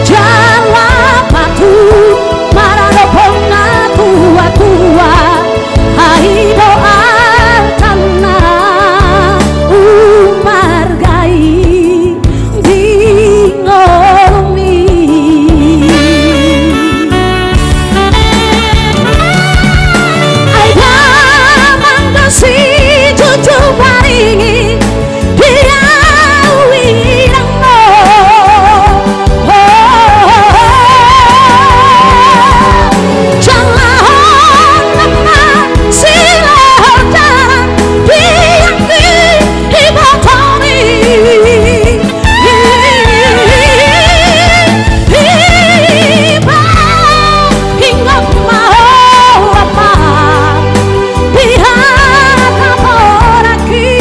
jala patuh maradophon na tuatua. Ai do artana ummarga i di ngolumi. Ai damang do si jujung paringi di awi ranggo. Jala hon nama si lohor jaran di anggi di botori. Iba ingot ma ho apa di hata poraki.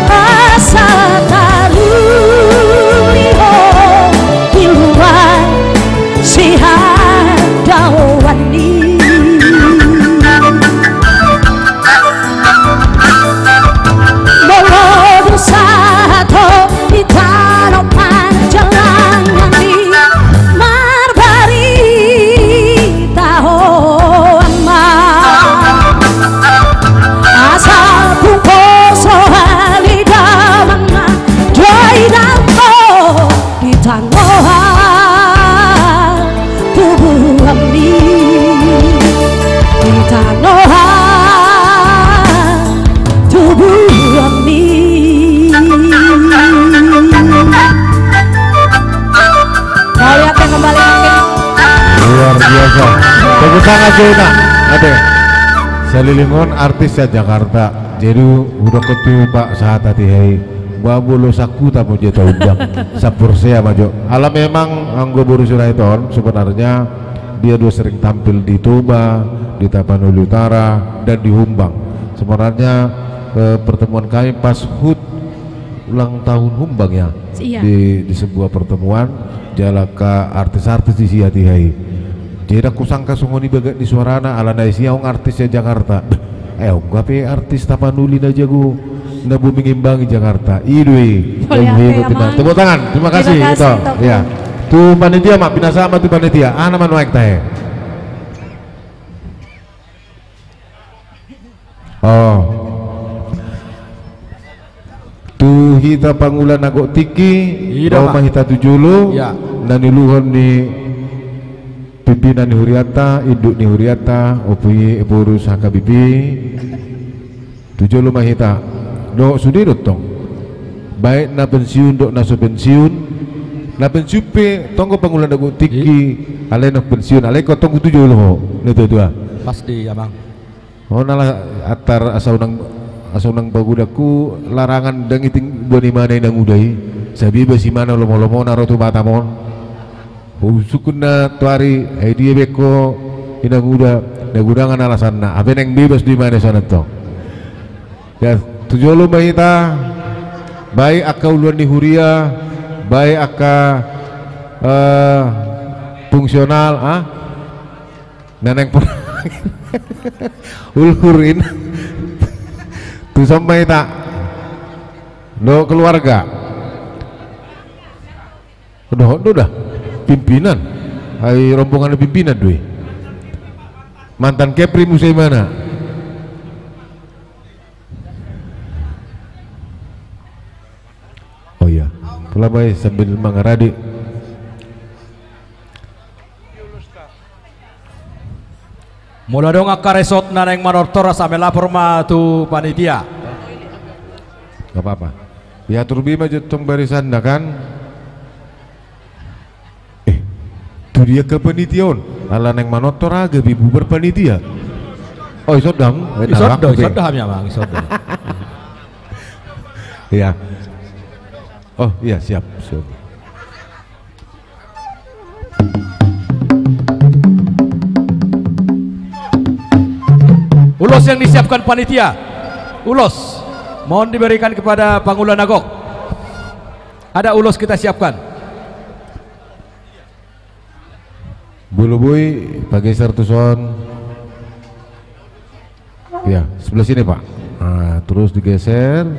Asa taruli ho di luar si hadaoan i. Molo dung sahat ho di tano panjalangan i, marbarita ho ama. Asa tung poso hali damang na doidan ho di tano tubuanmi. Di tano tubuanmi. Kau lihat yang kembali lagi. Luar biasa. Tepuk tangan, Zona. Ate. Salilingon artis se-Jakarta. Jadi udah ketu Pak sahat hati hei. Ba molo sangkutan ma jo taundang, saporsea ma jo. Ala memang anggo boru Sirait on sebenarnya dia do sering tampil di Toba, di Tapanuli Utara, dan di Humbang. Sebenarnya, eh, pertemuan kami pas hut ulang tahun Humbang ya, iya, di, di sebuah pertemuan, jala angka artis-artis disi hati hei. Jadi ndang husangka songon i bagas ni suarana, alana isi adong artis se-Jakarta. Eh, adong dope artis Tapanuli na jago, na boi mangimbangi Jakarta. I do i. Boleh, oke, Amang. Tepuk tangan. Terima kasih, Tong. Terima kasih, Tong. Ya. Tu panitia ma, pinasahat ma tu panitia. Aha na manuaeng tahe. Oh. Tu hita pangula na gok tingki, ida, ro ma hita tu jolo, ya, na niuluhon ni pimpinan ni hurianta, induk ni hurianta, Ompu i, Ompu Urus H K B P. Tu jolo ma hita. Dohot sude do tong. Baik na pensiun dohot na so pensiun. Na pensiun pe tong do pangula na gok tingki. Alai na pensiun, alai ingkon tong tu jolo ho. Na tua-tua. Pasti, Amang. Ho na la antar asa unang, asa unang pagodangku larangan ndang iting boan imana inanguda i. Sai bebas imana lomo-lomona ro tu Batam on. Husungkun na tu ari, ai dia be ho inanguda, na godangan alasanna. Hape naeng bebas do imana i songon i tong. Ya, tu jolo ma hita, baik angka uluan ni huria, baik angka, eh, fungsional, ah? Na naeng pola uluan. Tuson ma hita. Dohot keluarga. Dohot do da. Pimpinan. Ai rombongan ni pimpinan do i. Mantan Kepri muse imana. Labai sambil mangarade. Molo adong angka resort na naeng manortor asa melapor ma tu panitia. Nggak apa-apa. Diatur be ma jo tong barisan na kan. Eh, tu dia angka panitia on? Ala naeng manortor aha gabe bubar panitia. Oh, isondang. Isondang, isondang hami amang, isondang. Iya. Oh iya, siap, siap. Ulos yang disiapkan panitia. Ulos mohon diberikan kepada Pangula na gok. Ada ulos kita siapkan. Boloboi, pageser tu son. Ya, sebelah sini, Pak. Nah, terus digeser.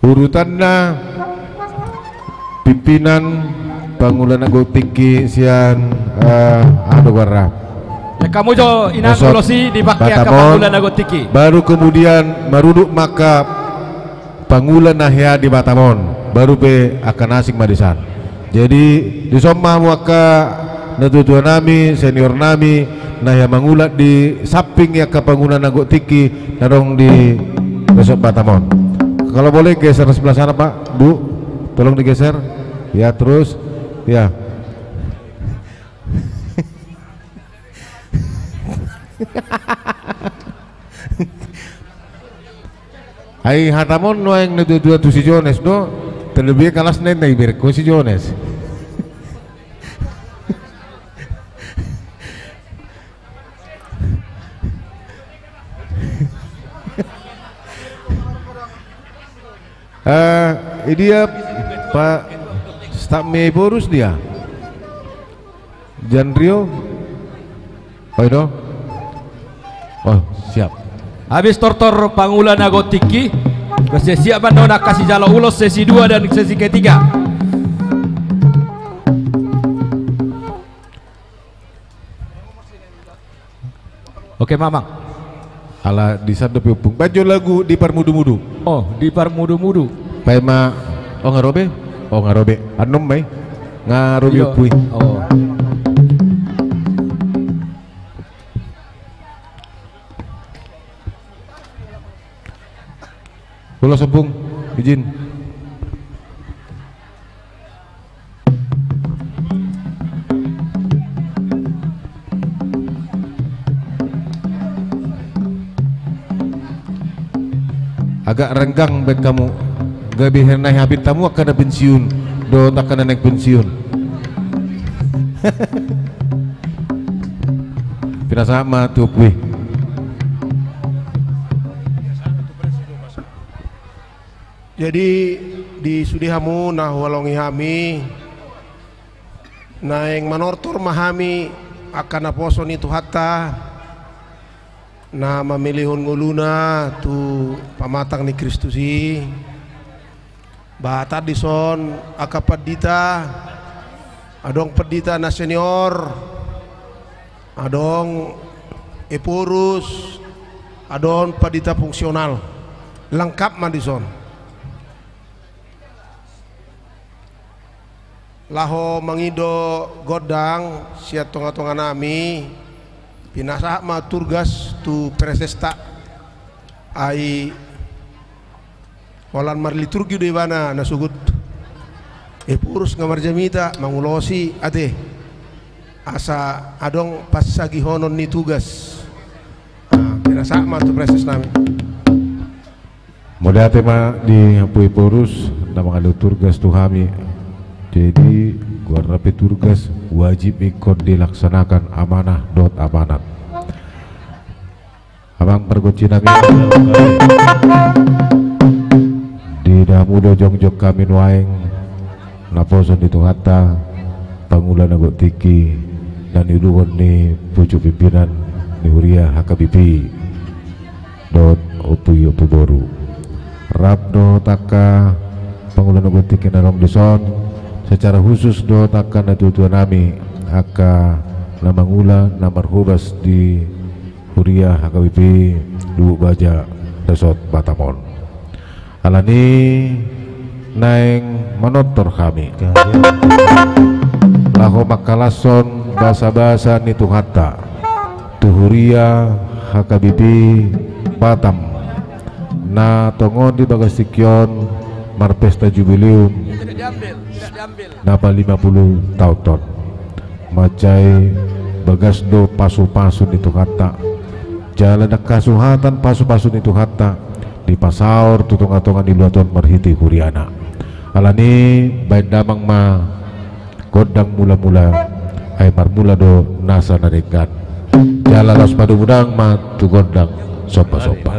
Urutanna, pimpinan, Pangula na gok tingki sian, eh, aha do goarna. Ya, hamu jo inang, ulos i dipake angka Pangula na gok tingki. Baru kemudian marudut ma angka Pangula na hea di Batam on, baru pe angka na asing ma di san. Jadi, dison ma hamu angka natuatua nami, senior nami, na hea mangula di samping ni angka Pangula na gok tingki na adong di resort Batam on. Kalau boleh geser sebelah sana, Pak, Bu, tolong digeser. Ya, terus. Ya. Ai hatam on nuaeng natuatua tu si Jones do, terlebih kelas nai na iberek ho si Jones. Eh, i dia Pak staf ni Ephorus dia. Janrio. Oi do. Oh, siap. Habis tortor Pangula na gok tingki. Terus siap ma on angka sijalo ulos sesi dua dan sesi ketiga. Oke, Mamang. Ala di san dope Ompung. Baen jo lagu Di Parmudumudu. Oh, Di Parmudumudu. Paima, oh, nga ro be? Oh, nga ro be. Annon ma i. Nga ro be, iyo, Ompu i. Oh. Ulos, Ompung, izin. Agak renggang baen hamu. Gabe hea nai habit hamu angka na pensiun dohot angka na naeng pensiun. Pinasahat ma tu Ompu i. Jadi, di sude hamu na huhalongi hami, naeng manortor ma hami angka naposo ni Tuhanta, na mamelehon ngoluna tu pamatang ni Kristus i. Bahatan dison angka pandita, adong pandita na senior, adong Ephorus, adong pandita fungsional. Lengkap ma dison. Laho mangido gondang sian tongatonga nami, pinasahat ma Turgas tu presesta. Ai holan marliturgi do ibana na sogot. Ephorus nga marjamita mangulosi ate. Asa adong pansagihonon ni Tugas. Ah, pinasahat ma tu preses nami. Mauliate ma di Ompu Ephorus na mangaliturgas tu hami. Jadi, goarna pe Turgas, wajib ingkon dilaksanakan, amanah dohot amanat. Amang pargonsi nami, diida hamu do jongjong hami nuaeng naposo ni Tuhanta, Pangula na gok tingki na niuluhon ni pucuk pimpinan ni huria H K B P i dohot ompu i, ompu boru, rap dohot angka pangula na gok tingki na adong dison, secara khusus dohot angka natuatua nami, angka na mangula na marhobas di huria H K B P Lubuk Baja Resort Batam on. Alani naeng manortor hami laho mangkalashon basabasa ni Tuhanta tu huria H K B P Batam na tongon di bagas tingki on marpesta jubileum na palima pulu taon on. Mansai bagas do pasupasu ni Tuhanta, jala ndang hasuhatan pasupasu ni Tuhanta dipasaor tu tongatonga ni luat on marhite huriana. Alani baen damang ma gondang mulamula, ai marmula do nasa na denggan. Jala laos padomu damang ma tu gondang sombasomba.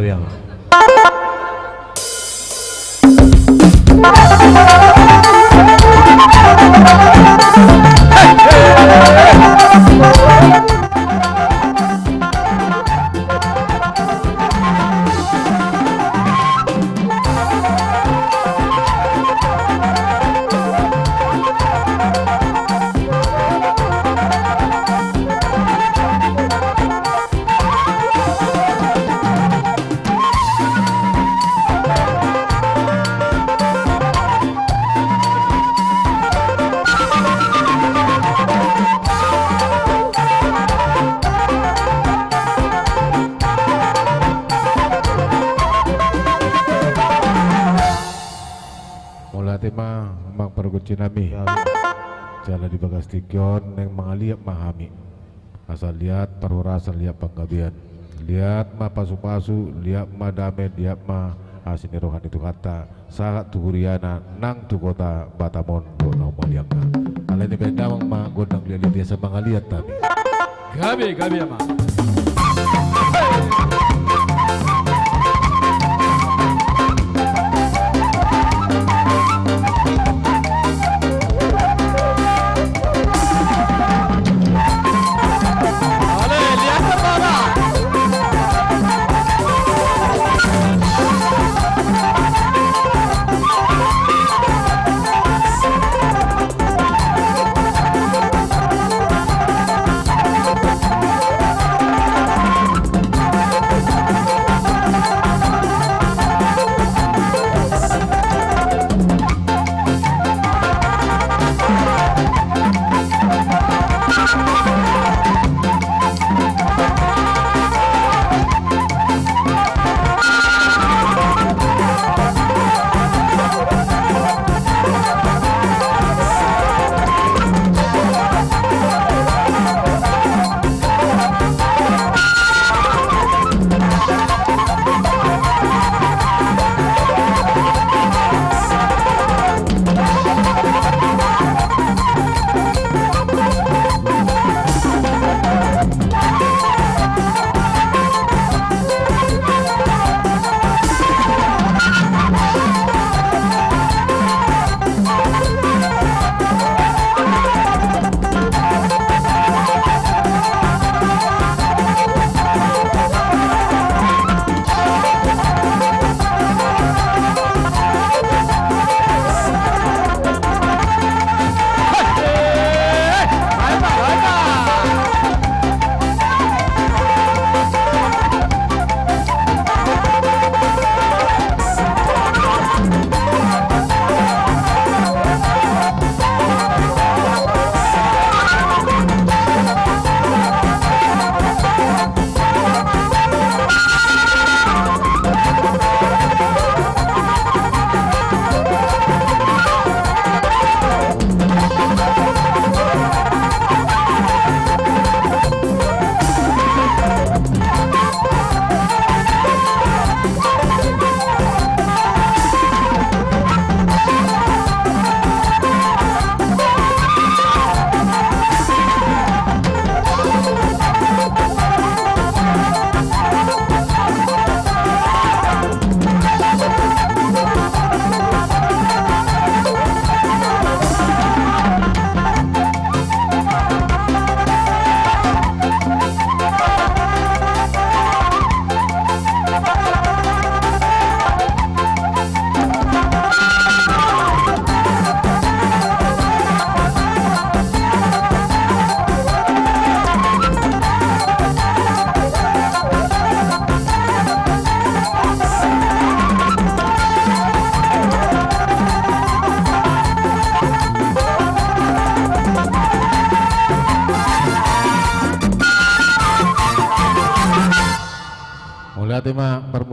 Mauliate ma amang pargonsi nami. Jala di bagas tingki on naeng mangaliat ma hami. Asa liat parhorasan, liat panggabean, liat ma pasupasu, liat ma dame, liat ma asi ni roha ni Tuhanta sahat tu huriana nang tu kota Batam on dohot na humaliangna. Alani baen damang ma gondang liatliat i asa mangaliat hami. Gabe, gabe amang.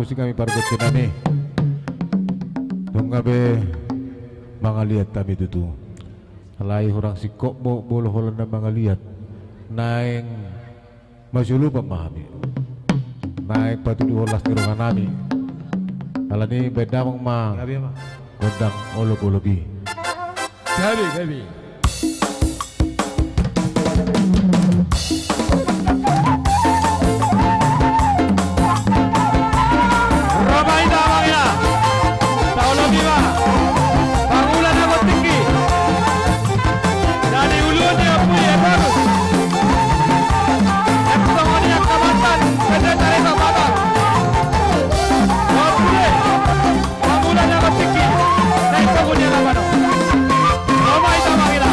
Musik hami pargonsi nami. Nunga be mangaliat hami tutu. Alai hurang singkop ma molo holan na mangaliat. Naeng masulupan ma hami. Naeng patuduhon las ni roha nami. Alani baen damang ma. Gabe ma. Gondang olop-olop i. Gabe, gabe. Ro ma hita amang ina. Taolopi ma. Pangula na tinggi. Dari ulu ni ampui ya baru. Yang songon i angka mantan. Kerja cari sama abang. Wah, boleh. Pangula na tinggi. Naik panggung dia lapan. Ro ma hita amang ina.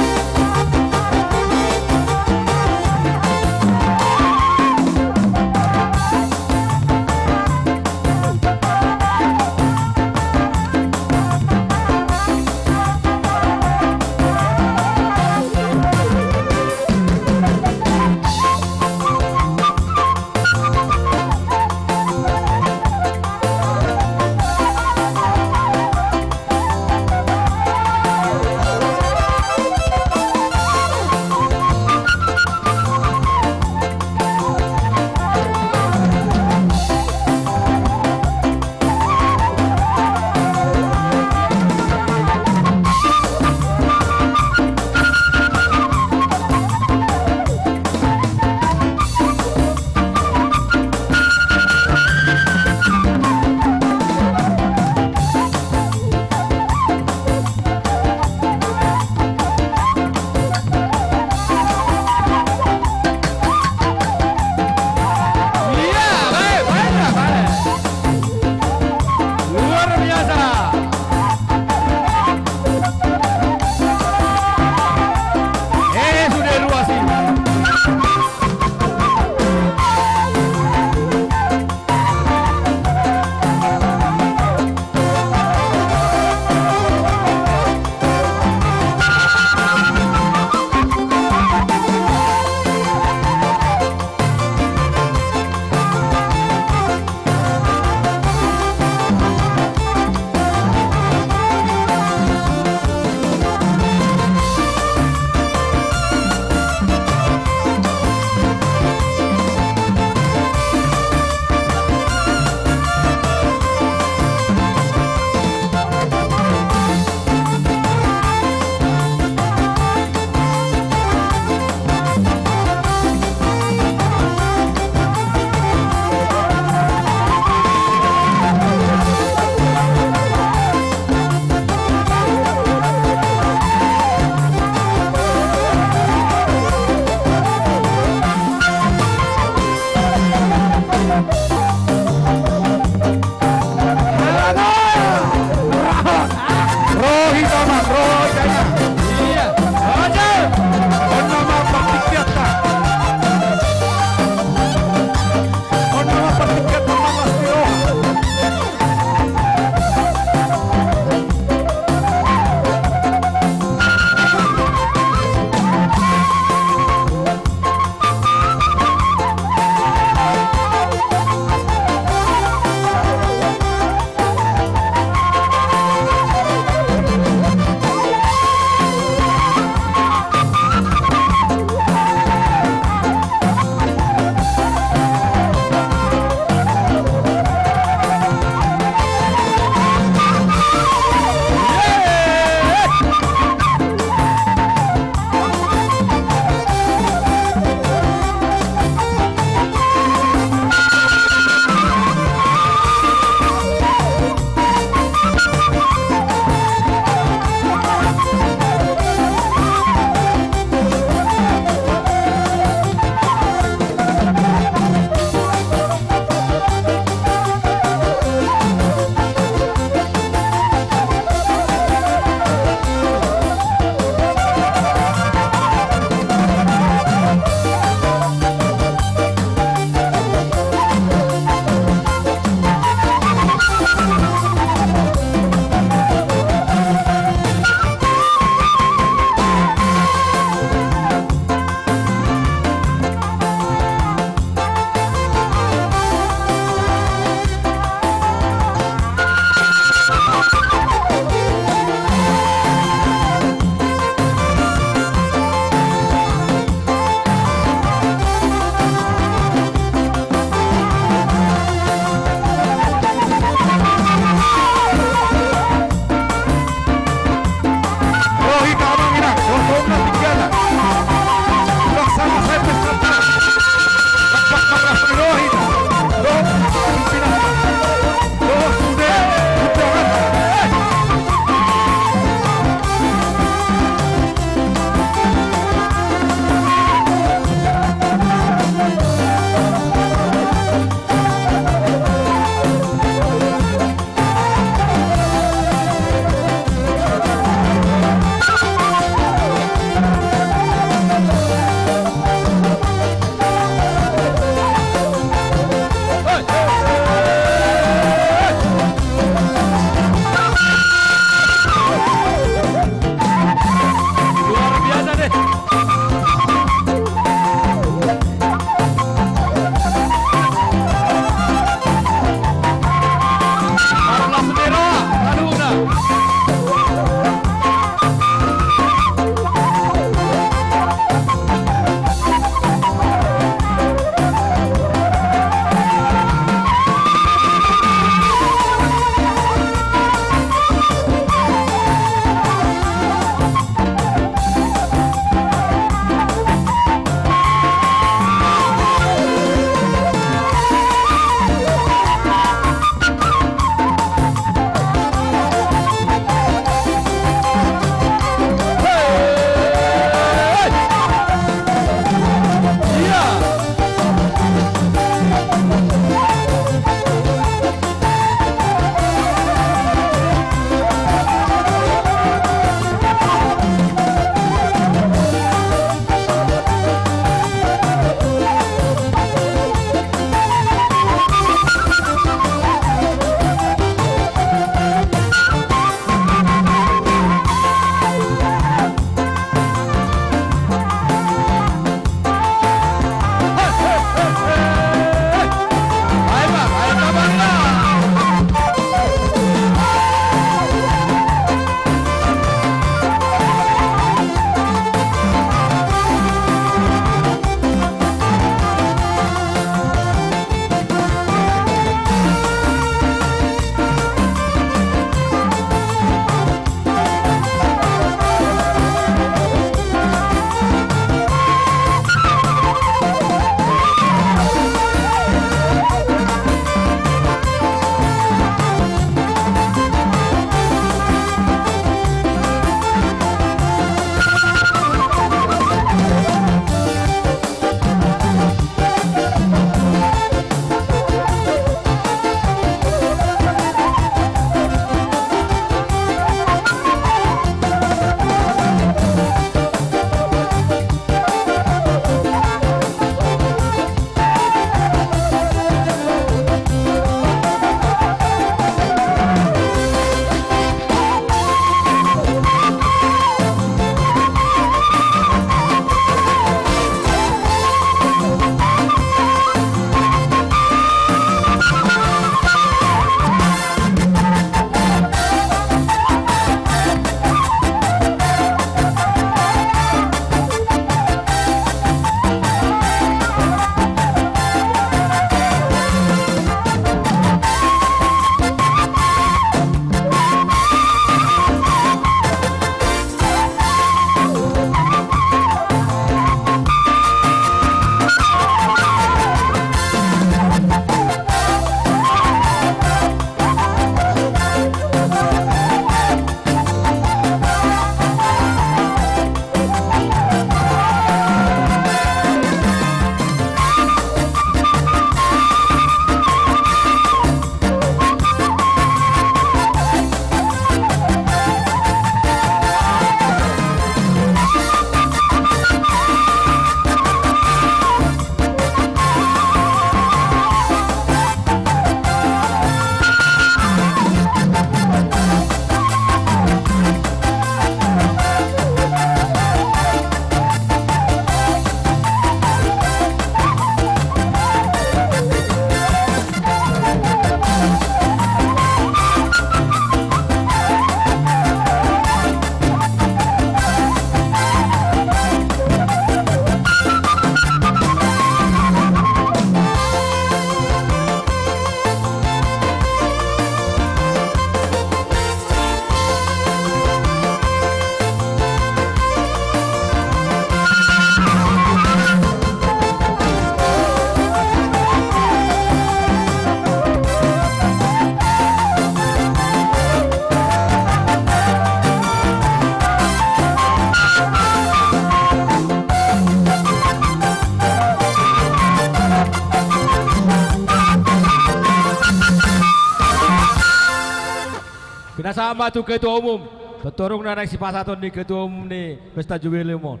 Pinasahat ma tu ketua umum. Tortorung na naeng sipasahaton ni ketua umum ni pesta jubileum on.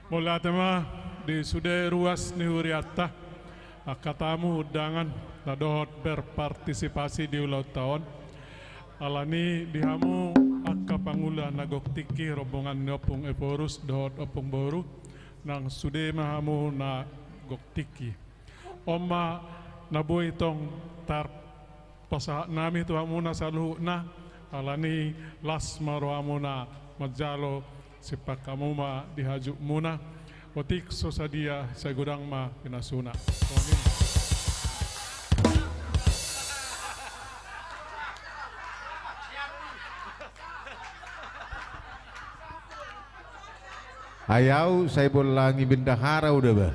Mauliate ma. Di sude ruas ni hurianta, angka tamu undangan na dohot berpartisipasi di ulaonta on, alani di hamu angka pangula na gok tingki, rombongan ni Ompung Ephorus dohot Ompung Boru, nang sude ma hamu na gok tingki. On ma na boi tong tarpasahat nami tu hamuna saluhutna, alani las ma rohamuna manjalo, simpang hamu ma di hajutmuna. Otik so sadia, sai godang ma pinasuna. Songon i. Ai au sai bollangi bendahara uda ba.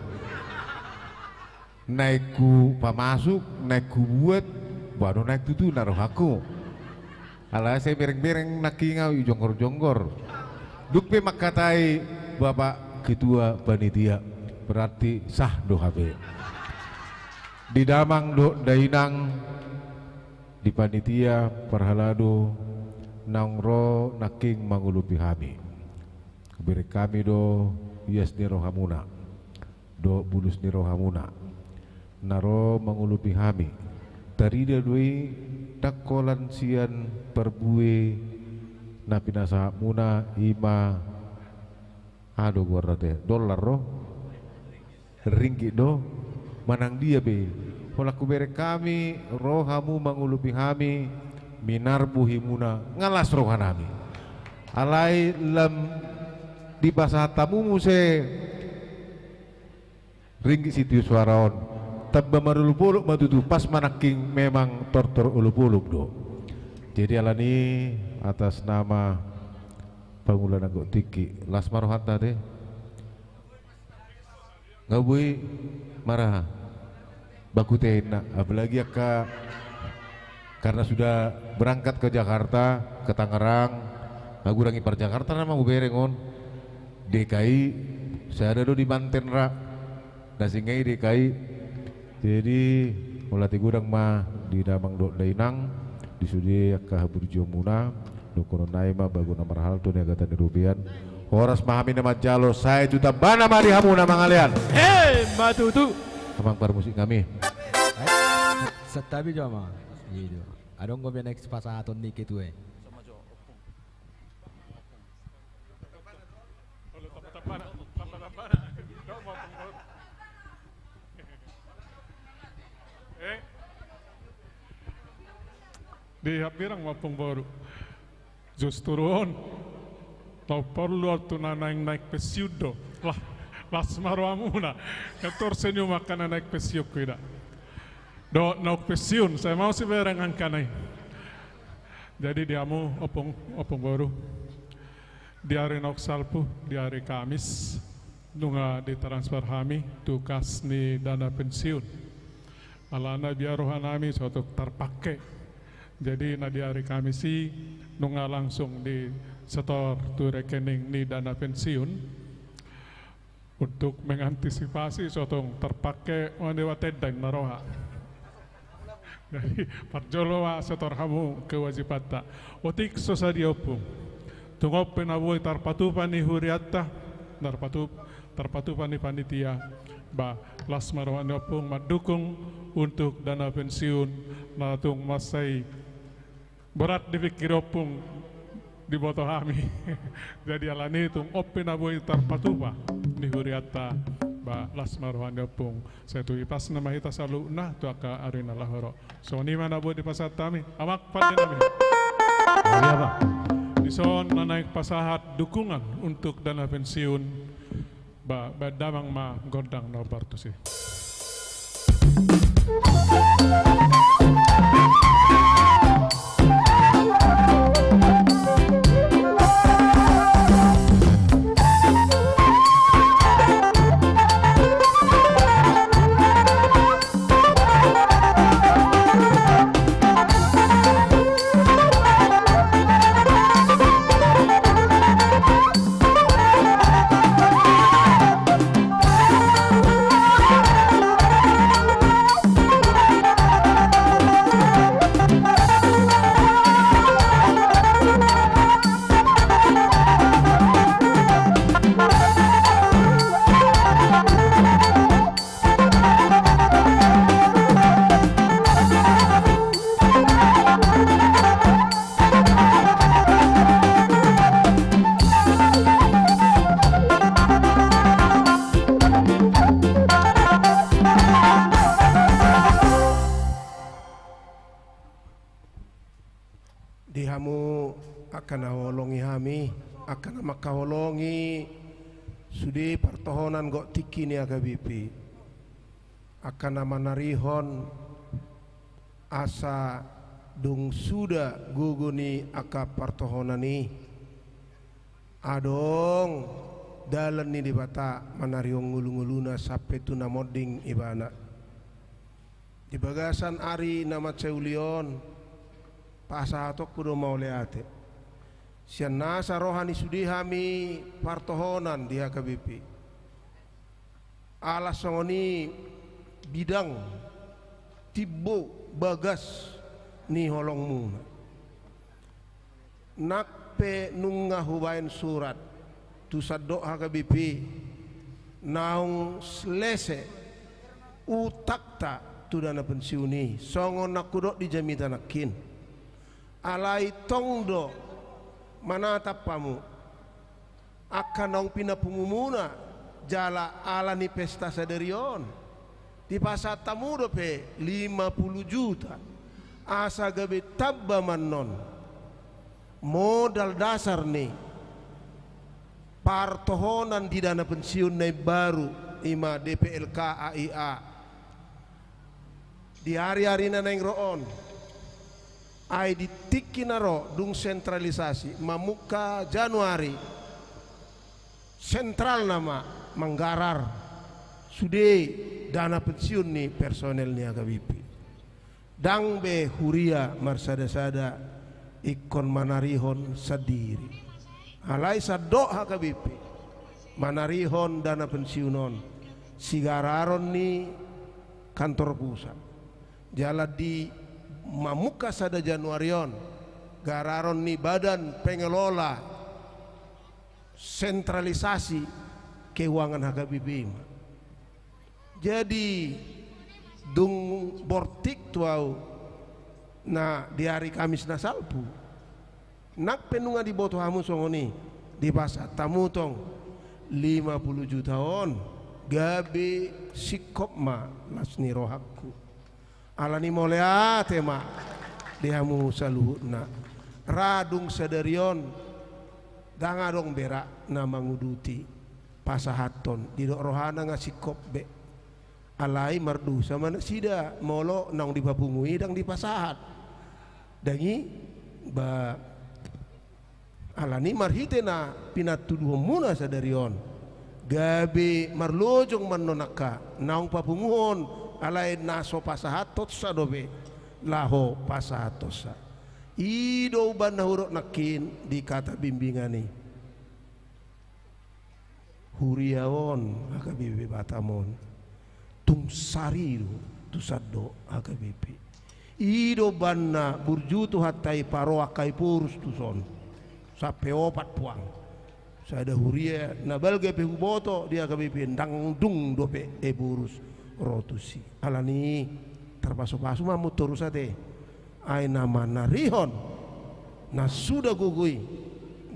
Naeng hupamasuk, naeng hubuat, ba do naeng tutu na rohangku. Alai sai bereng-bereng nangkin au i jonggor-jonggor. Dung pe mangkatai Bapak Ketua Panitia, berarti sah do hape. Di damang dohot dainang, di panitia, parhalado naung ro nangkin mangolopi hami. Hubereng hami do ias ni rohamuna dohot bulus ni rohamuna na ro mangolopi hami. Tarida do i ndang holan sian parbue na pinasahatmuna, i ma aha do goarna ate, dolar do, ringgit do, manang dia be. Holan hubereng hami ro hamu mangolopi hami, minar bohimuna, nga las rohanami. Alai lam dipasahat hamu muse ringgit sitio suara on, tamba marolop-olop ma tutu, pas ma nangkin memang tortor olop-olop do. Jadi alani atas nama pangula na gok tingki, las ma rohanta ate. Nga boi maraha baku tehinna, apalagi angka karena sudah berangkat ke Jakarta, ke Tangerang, nga godang ipar Jakarta nama hubereng on. D K I sada do di manten ra, na singa i D K I. Jadi mauliate godang ma di damang dohot dainang, di sude angka haburjuonmuna. Dohonon nai ma, bagot na marhalto niagatan ni robean. Horas ma hami na manjalo, sai tu tambana ma di hamu na mangalean. Emma tutu. Amang parmusik nami. Santabi jo ma. Adong do be naeng sipasahaton ni ketua i. Dihambirang ma Ompung Boru. Justru on, na umporlu on tu na naeng naik pensiun do. Lah, las ma rohamuna. Ketor senyum angka na naik pensiun huida. Dohot naung pensiun, sai mau sibereng angka na i. Jadi di hamu Ompung, Ompung Boru, di ari naung salpu, di ari Kamis, nunga ditransfer hami tu kas ni dana pensiun. Alana biar rohanami sotung tarpake. Jadi na di ari Kamis i nunga langsung disetor tu rekening ni dana pensiun. Untuk mengantisipasi sotung tarpake mandewa tendang na roha. Jadi parjolo ma setor hamu kewajibanta. Otik so sadia Ompung. Tung on pe na boi tarpatupa ni hurianta, tarpatup-, tarpatupa ni panitia. Ba, las ma roha ni Ompung mandukung untuk dana pensiun na tung mansai borat dipingkiri Ompung, diboto hami. Jadi alani tung on pe na boi tarpatupa ni hurianta, ba, las ma roha ni Ompung. Sai tu ipasna ma hita saluhutna tu angka ari na laho ro. Songon i ma na boi dipasahat hami. Amang pande nami. Iya, Bang. Dison na naeng pasahat dukungan untuk dana pensiun. Ba, baen damang ma gondang na partus i. Di hamu angka na huolongi hami, angka na mangkaholongi sude partohonan gok tingki ni H K B P, angka na manarihon asa dung suda gogo ni angka partohonan i, adong dalan ni Debata manarihon ngolungoluna sampe tu na monding ibana. Di bagasan ari na mansai uli on, pasahatonku do mauliate sian nasa roha ni sude hami partohonan di H K B P. Ala songon i bidang, timbo, bagas ni holongmuna. Nang pe nunga hubaen surat tu sandok H K B P, naung selese utangta tu dana pensiun i, songon na hudok di jamita nangkin. Alai tong do manatap hamu angka naung pinapungumuna, jala ala ni pesta sadari on dipasahat hamu dope lima pulu juta, asa gabe tamba ma annon modal dasar ni partohonan di dana pensiun na imbaru, i ma D P L K A I A. Di ari-ari na naeng ro on, ai di tingki na ro dung sentralisasi mamungka Januari, sentralna ma manggarar sude dana pensiun ni personel ni H K B P. Ndang be huria marsada-sada ingkon manarihon sandiri. Alai sandok H K B P manarihon dana pensiun on, sigararon ni kantor pusat. Jala di mamungka sada Januari on, gararon ni badan pengelola sentralisasi keuangan H K B P i ma. Jadi, dung bortik tu ahu na di ari Kamis na salpu, nang pe nunga diboto hamu songon i, dipasahat hamu tong lima pulu juta on, gabe singkop ma las ni rohangku. Alani mauliate ma di hamu saluhutna. Ra dung sadari on, ndang adong be ra na manguduti pasahathon, didok rohana nga singkop be. Alai mardosa ma nasida molo naung dipapungu i ndang dipasahat. Ndang i ba, alani marhite na pinatuduhonmuna sadari on, gabe marlojong ma annon angka naung papunguhon, alai na so pasahathonsa dope laho pasahathonsa. I do umbahen na hudok nangkin di kata bimbingan i. Huria on, H K B P Batam on, tung sari do tu sandok H K B P. I do umbahen na burju Tuhanta i paro angka Ephorus tuson sampe opat puang. Sada huria na balga pe huboto di H K B P, ndang dung dope Ephorus ro tusi. Alani i tarpasupasu ma hamu torus ate. Ai na manarihon na suda gogo i,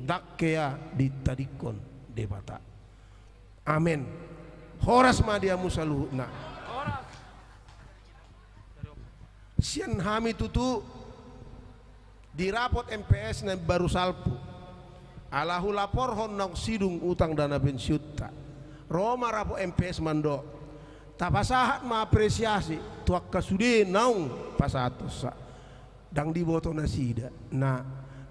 ndang hea ditadingkon Debata. Amen. Horas ma di hamu saluhutna. Sian hami tutu di rapot M P S na baru salpu, ala hulaporhon naung sidung utang dana pensiunta. Ro ma rapot M P S mandok, tapasahat ma apresiasi tu angka sude naung pasahathonsa. Ndang diboto nasida na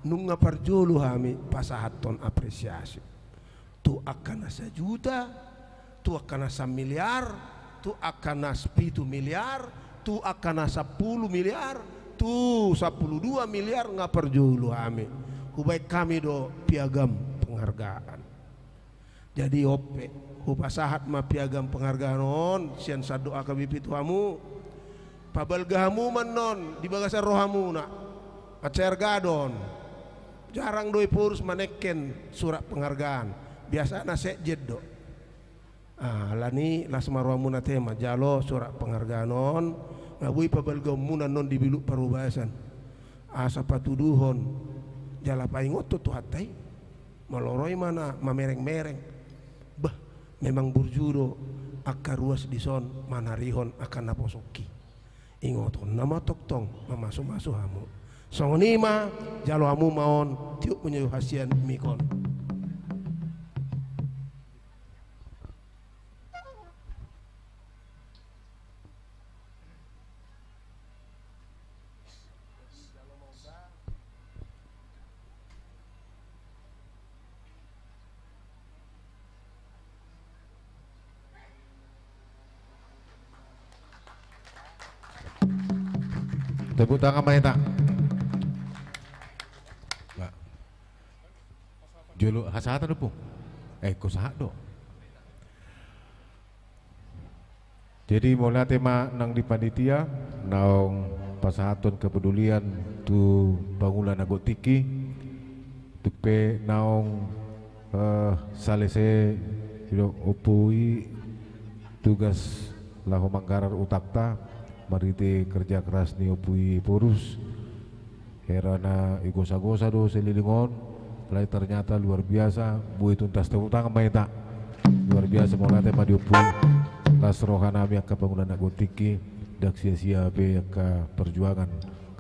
nunga parjolo hami pasahathon apresiasi tu angka na sajuta, tu angka na samiliar, tu angka na pitu miliar, tu angka na sampulu miliar, tu sampulu dua miliar, nga parjolo hami. Hubaen hami do piagam penghargaan. Jadi on pe, hupasahat ma piagam penghargaan on sian sandok H K B P tu hamu. Pabalga hamu ma annon di bagasan rohamuna. Mansai arga do on. Jarang do Ephorus maneken surat penghargaan. Biasana sekjen do. Ah, alani las ma rohamuna ate manjalo surat penghargaan on, nga boi pabalgaonmuna annon di Biluk Parubasan. Asa patuduhon jala paingothon Tuhanta i. Molo ro i ma na mamereng-mereng. Bah, memang burju do angka ruas dison manarihon angka naposongki. Ingotonna ma tongtong mamasumasu hamu. Songon i ma, jalo hamu ma on, tiop ma jo hasian mik on. Tepuk tangan ma hita. Jolo hasahatan, Ompung. Eh, ingkon sahat do. Jadi, mauliate ma nang di panitia, naung pasahathon kepedulian tu pangula na gok tingki, tung pe naung, eh, salese, ido, Ompu i tugas laho manggarar utangta, marhite kerja keras ni Ompu i Porus. Hera na igosa-gosa do seliling on, alai ternyata luar biasa, boi tuntas, tepuk tangan ma hita. Luar biasa, mauliate ma di Ompu. Las rohanami angka pangula na gok tingki, ndang sia-sia be angka perjuangan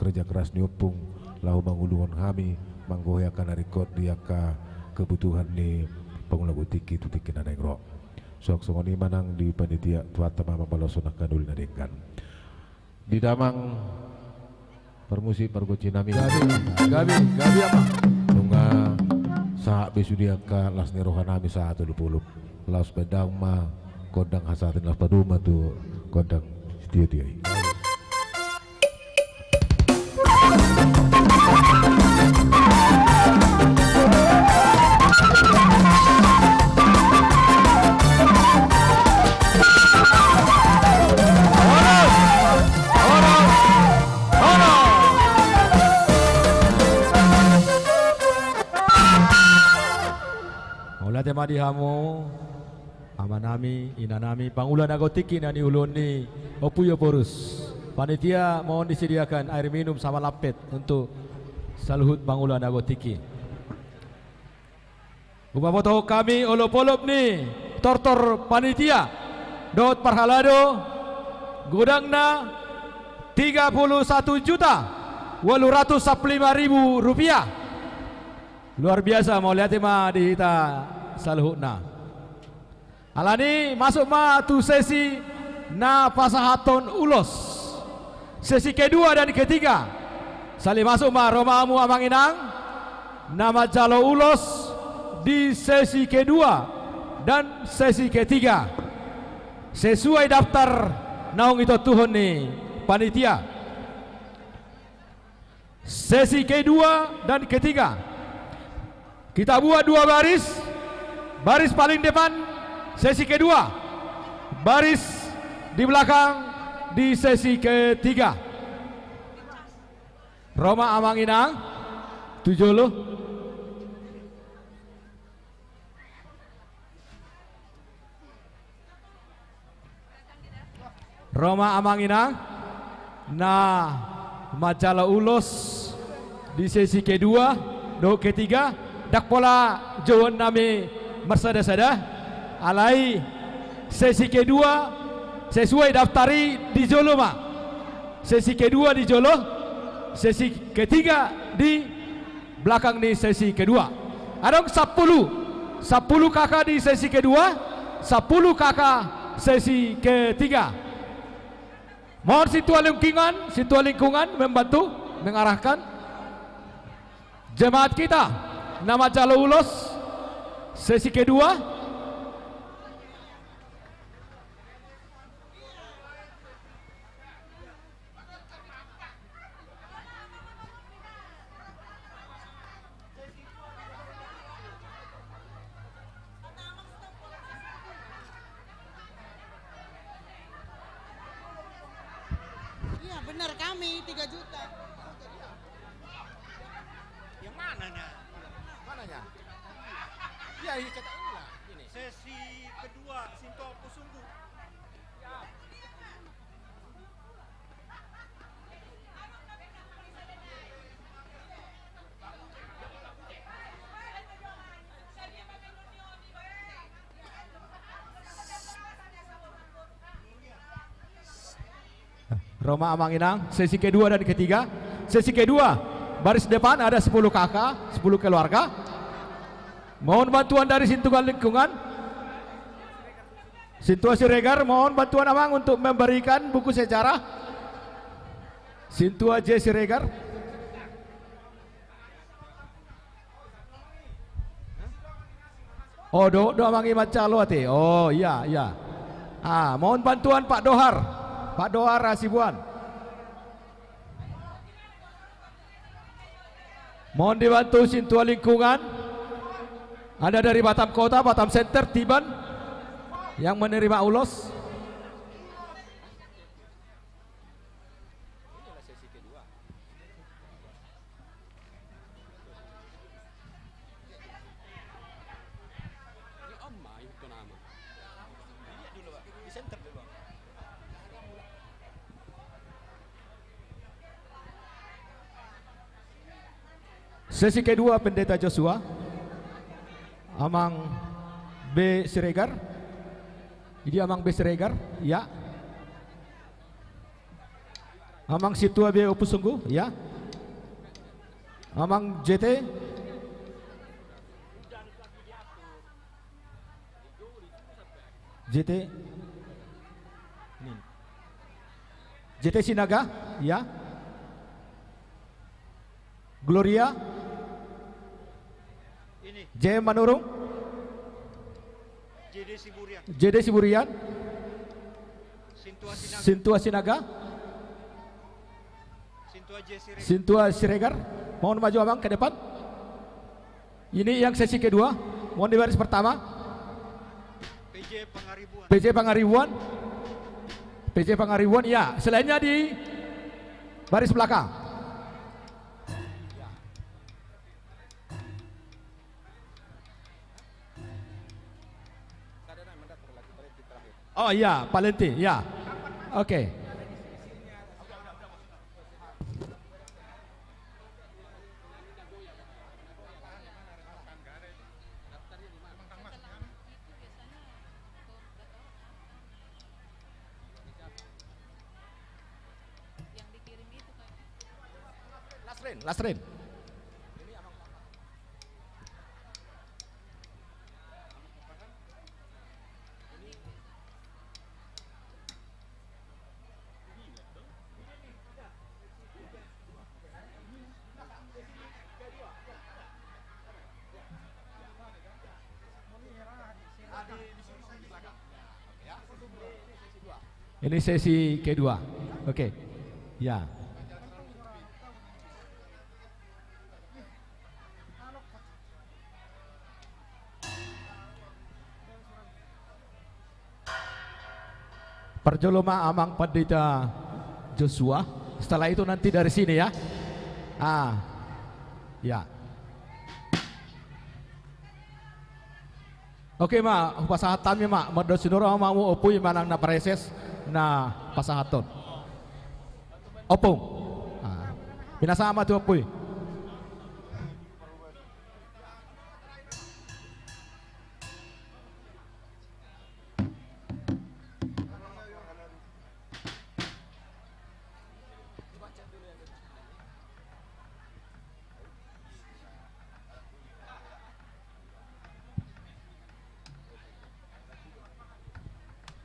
kerja keras ni Ompung, laho manguluhon hami, manggohi angka na ringkot di angka kebutuhan ni pangula gok tingki tu tingki na naeng ro. Songon i ma nang di panitia, Tuhanta ma mambalos angka na uli na denggan. Di damang parmusik pargonsinami. Gabe, gabe, gabe, Amang. Nunga sahat be sude angka las ni rohanami sahat olop-olop. Laos baen damang ma gondang hasahatan, laos padomu ma tu gondang sitio-tio i. Mauliate ma di hamu, amanami, inanami, pangula na gok tingki na niuluhon ni Ompu Ioporus. Panitia, mohon disediakan air minum sama lampet untuk saluhut pangula na gok tingki. Hupabotohon hami olop-olop ni tortor panitia dohot parhalado, godangna tiga puluh satu juta walu ratus sampulu lima ribu rupiah. Luar biasa, mauliate ma di hita saluhutna. Alani, masuk ma tu sesi na pasahathon ulos, sesi kedua dan ketiga. Sali masuk ma, ro ma hamu amang inang na manjalo ulos di sesi kedua dan sesi ketiga, sesuai daftar naung ditontuhon ni panitia. Sesi kedua dan ketiga. Kita buat dua baris. Baris paling depan, sesi kedua. Baris di belakang, di sesi ketiga. Ro ma amang inang tu jolo. Ro ma amang inang na manjalo ulos di sesi kedua dohot ketiga, ndang pola jouonnami marsada-sada, alai sesi kedua sesuai daftar i di jolo ma. Sesi kedua di jolo, sesi ketiga di belakang ni sesi kedua. Adong sampulu, sampulu K K di sesi kedua, sampulu K K sesi ketiga. Mohon sintua lingkungan, sintua lingkungan membantu mengarahkan jemaat kita na manjalo ulos sesi kedua. Iya, benar kami, tiga juta. Yang mananya? Mananya? Iya, iya, cetak inilah, ini. Sesi kedua, Sinto Pusunggu. Ro ma amang inang, sesi kedua dan ketiga. Sesi kedua, Baris depan ada sepuluh K K, sepuluh keluarga. Mohon bantuan dari Sintua Lingkungan. Sintua Siregar, mohon bantuan Amang untuk memberikan buku sejarah Sintua J Siregar. Oh, do, do Amang i mancalo ate. Oh, iya, iya. Ah, mohon bantuan Pak Dohar. Pak Dohar Hasibuan. Mohon dibantu Sintua Lingkungan. Ada dari Batam Kota, Batam Center, Tiban, yang menerima ulos. Sesi kedua, Pendeta Joshua. Amang B Siregar. Jadi Amang B Siregar, ya. Amang Sintua B Ompusunggu, ya. Amang J T. J T. J T Sinaga, ya. Gloria. Ini. J M Manurung. J D Siburian. J D Siburian. Sintua Sinaga. Sintua Sinaga. Sintua J Siregar. Sintua Siregar. Mohon maju Amang ke depan. Ini yang sesi kedua. Mohon di baris pertama. P J Pangaribuan. P J Pangaribuan. P J Pangaribuan, ya. Selainnya di baris belakang. Oh iya, Pak Lenti, ya. Oke. Lasrin, Lasrin. Ini sesi kedua. Oke. Ya. Parjolo ma Amang Pandita Joshua. Setelah itu nanti dari sini ya. Ah. Ya. Oke ma, hupasahat hami ma, mandok sinur ma hamu Ompu i manang na praeses na pasahathon. Ompung. Ah. Pinasahat ma tu Ompu i.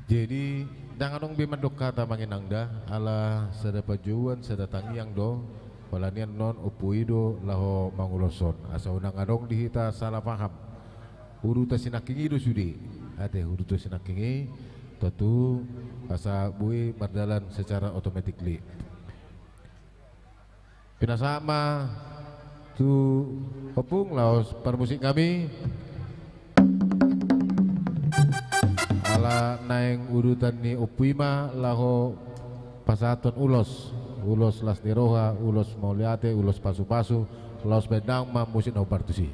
Jadi, ndang adong be mandok hata amang inang da, ala sada panjouan, sada tangiang do, pala nian non Ompu i do laho manguloshon. Asa unang adong di hita salah paham. Urutan sinangkin i do sude. Ate, urutan sinangkin i, tontu asa boi mardalan secara automatically. Pinasahat ma tu Ompung laos parmusik nami. Ala naeng urutan ni Ompu i ma laho pasahathon ulos, ulos las ni roha, ulos mauliate, ulos pasupasu, laos baen damang ma musik na hombar tusi.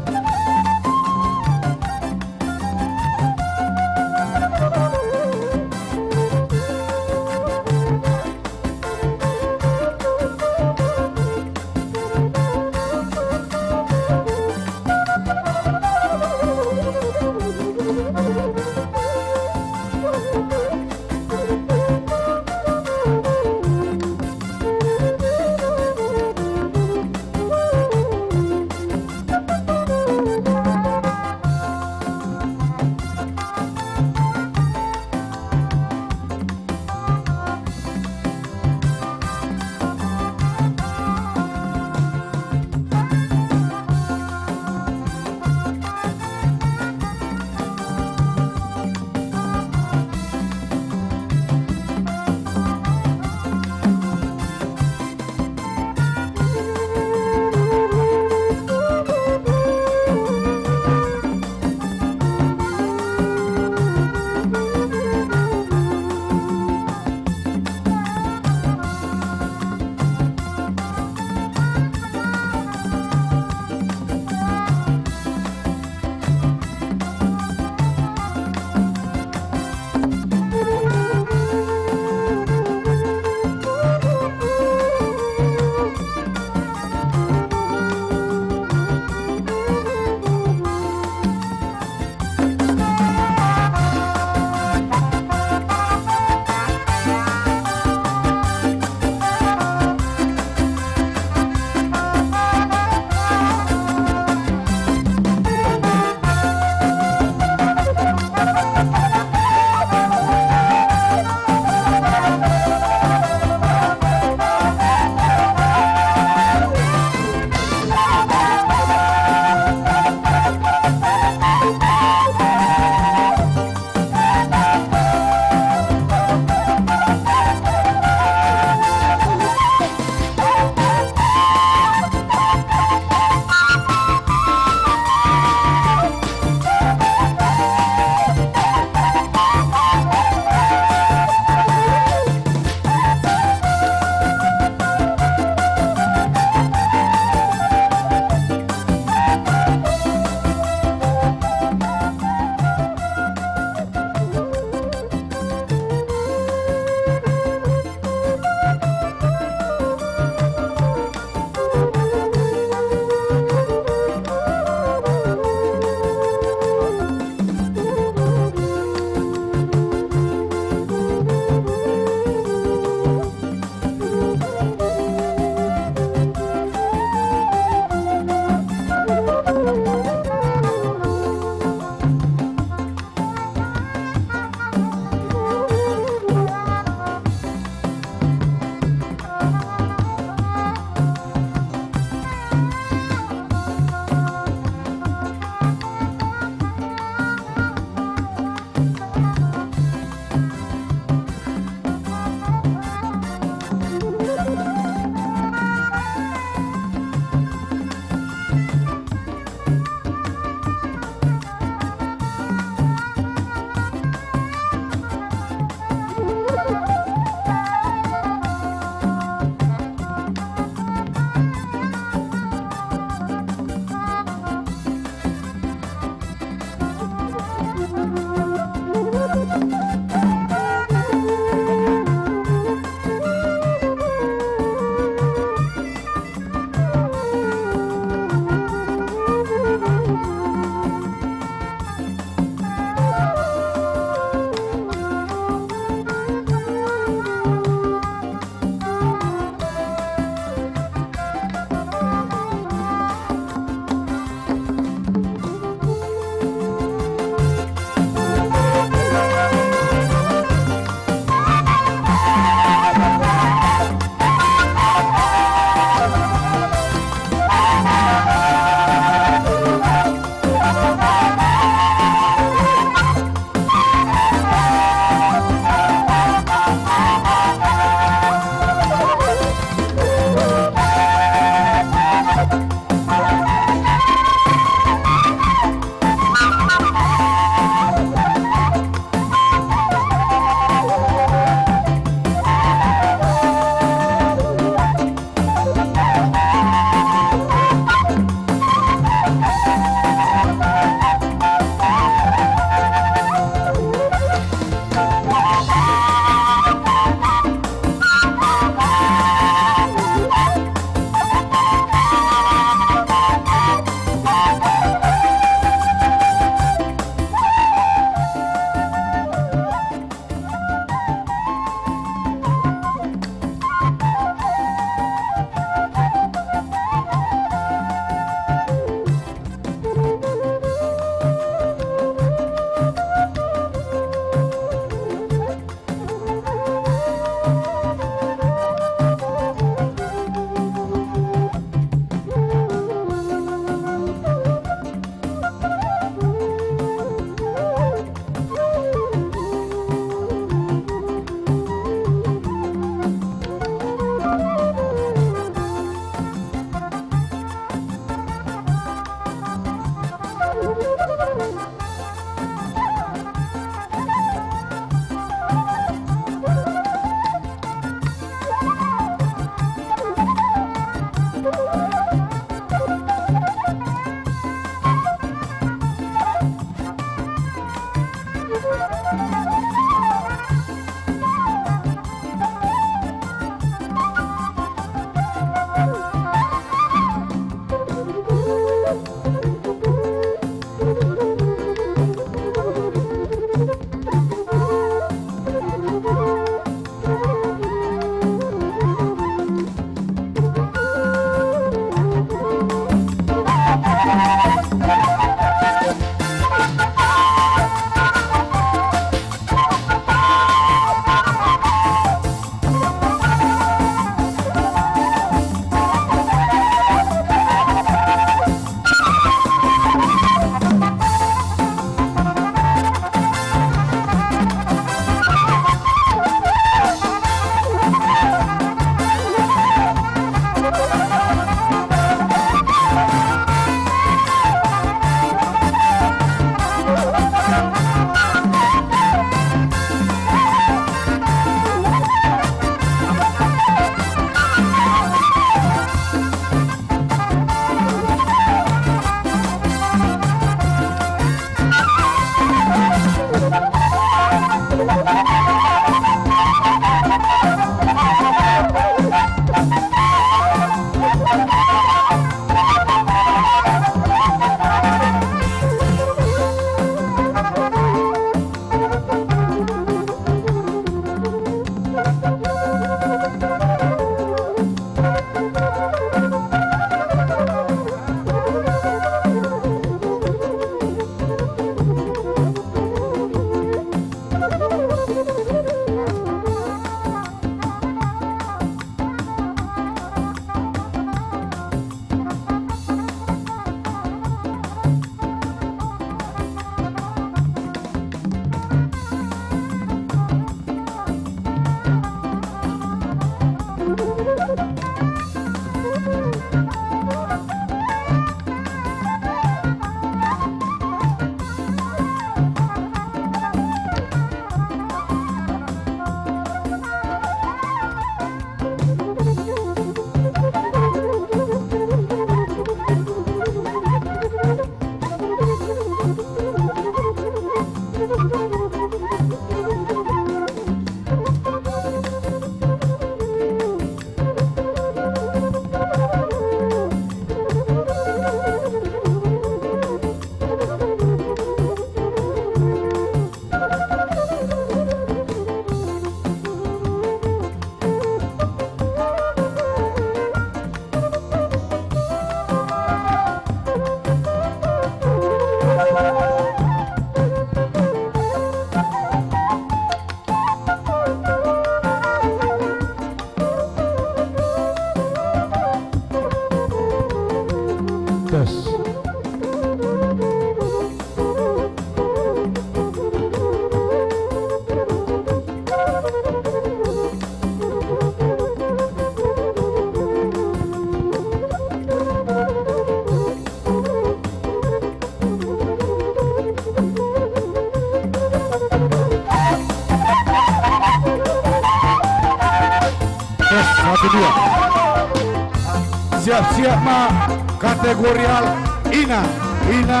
Siap-siap ma kategorial ina, ina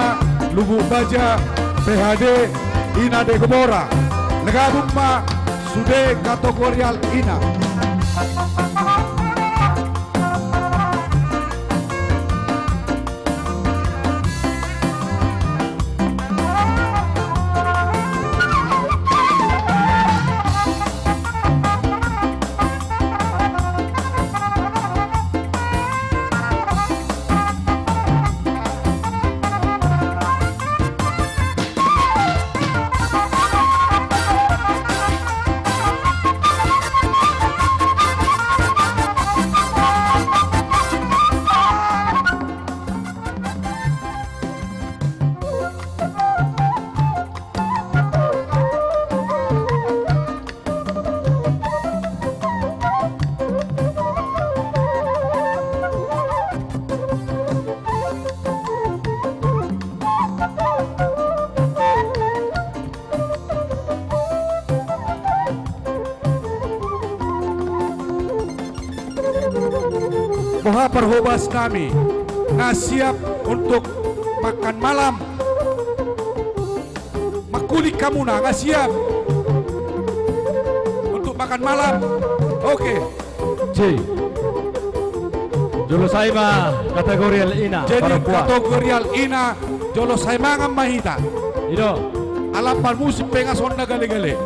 Lubuk Baja, P H D, ina Degomora. Legabung ma sude kategorial ina. Boha parhobas nami, nga siap untuk makan malam? Mangkuling hamuna, nga siap untuk makan malam? Oke. Jolo sai ma kategorial ina. Jadi, kategorial ina, jolo sai mangan ma hita. I do. Ala parmusik pe nga songon na gale-gale.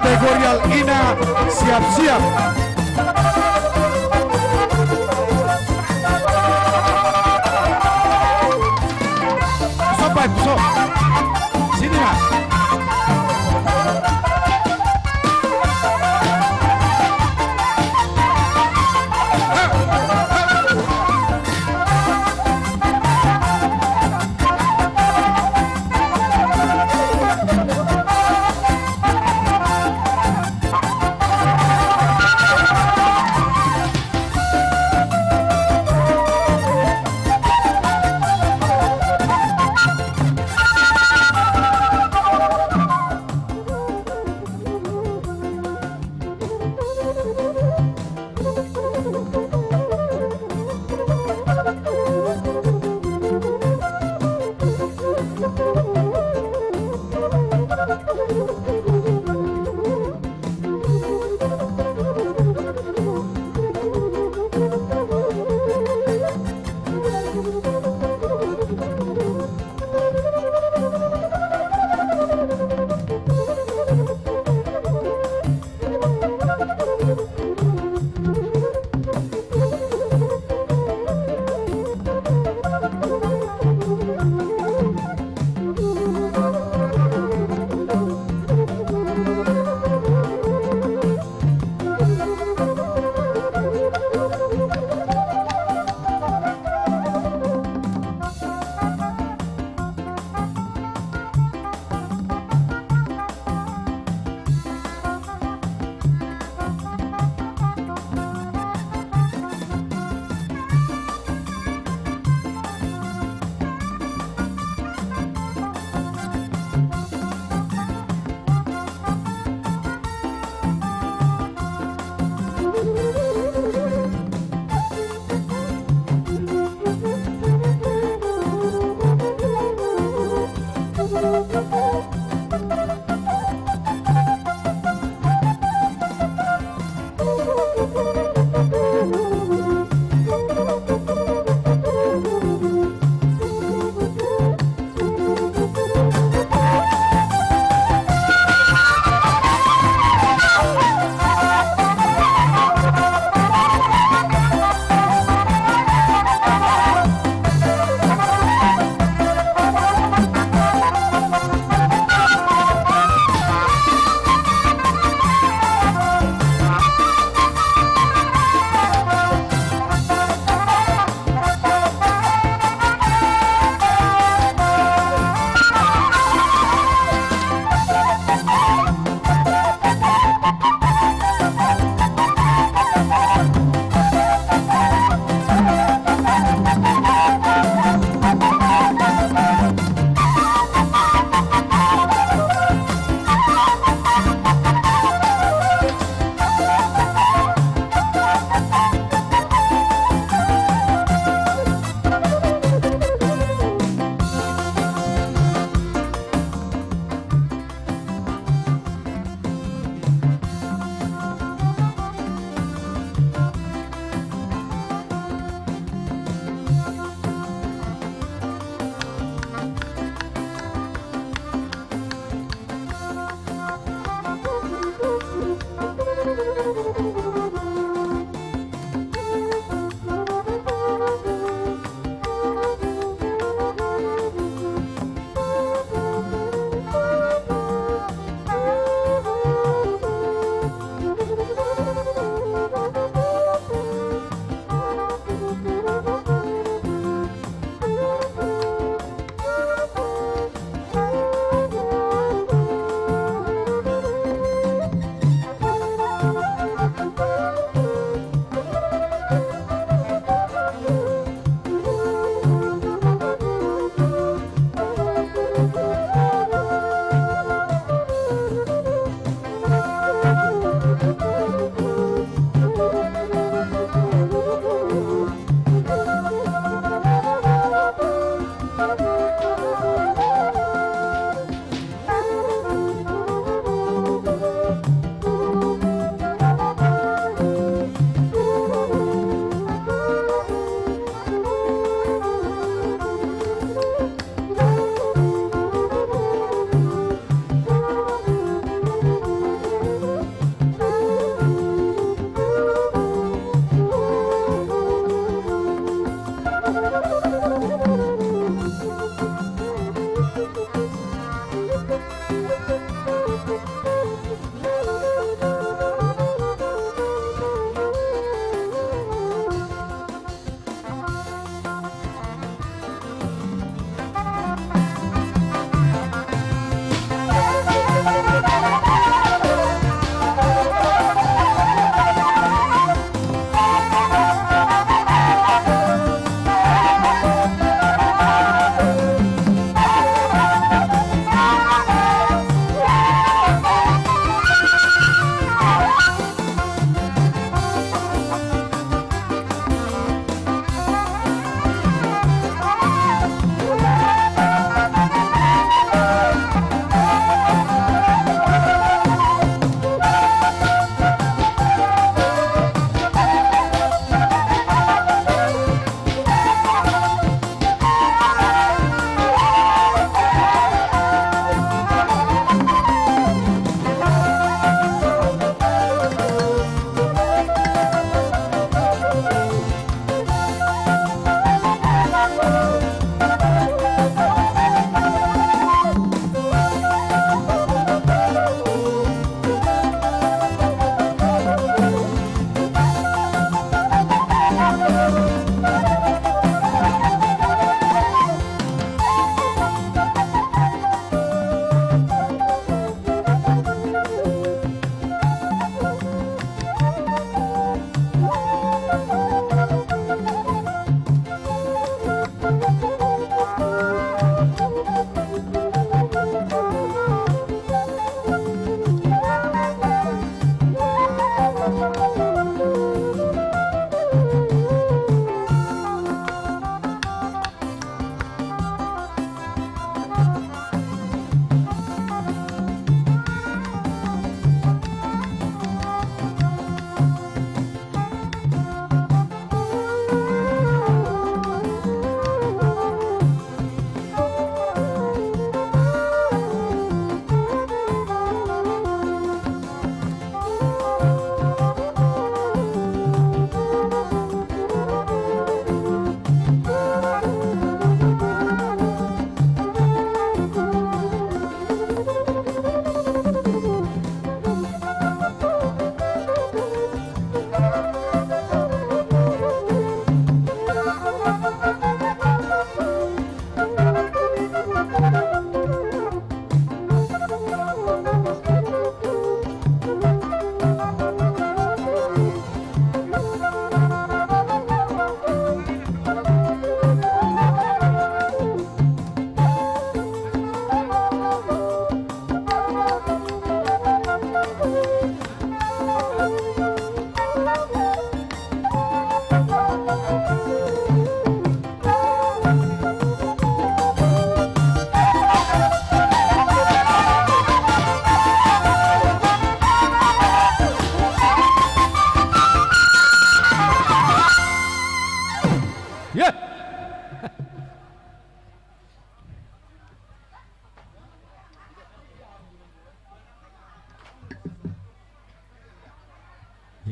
Kategorial Ina, siap-siap. Sampai, so. Sini, Mas.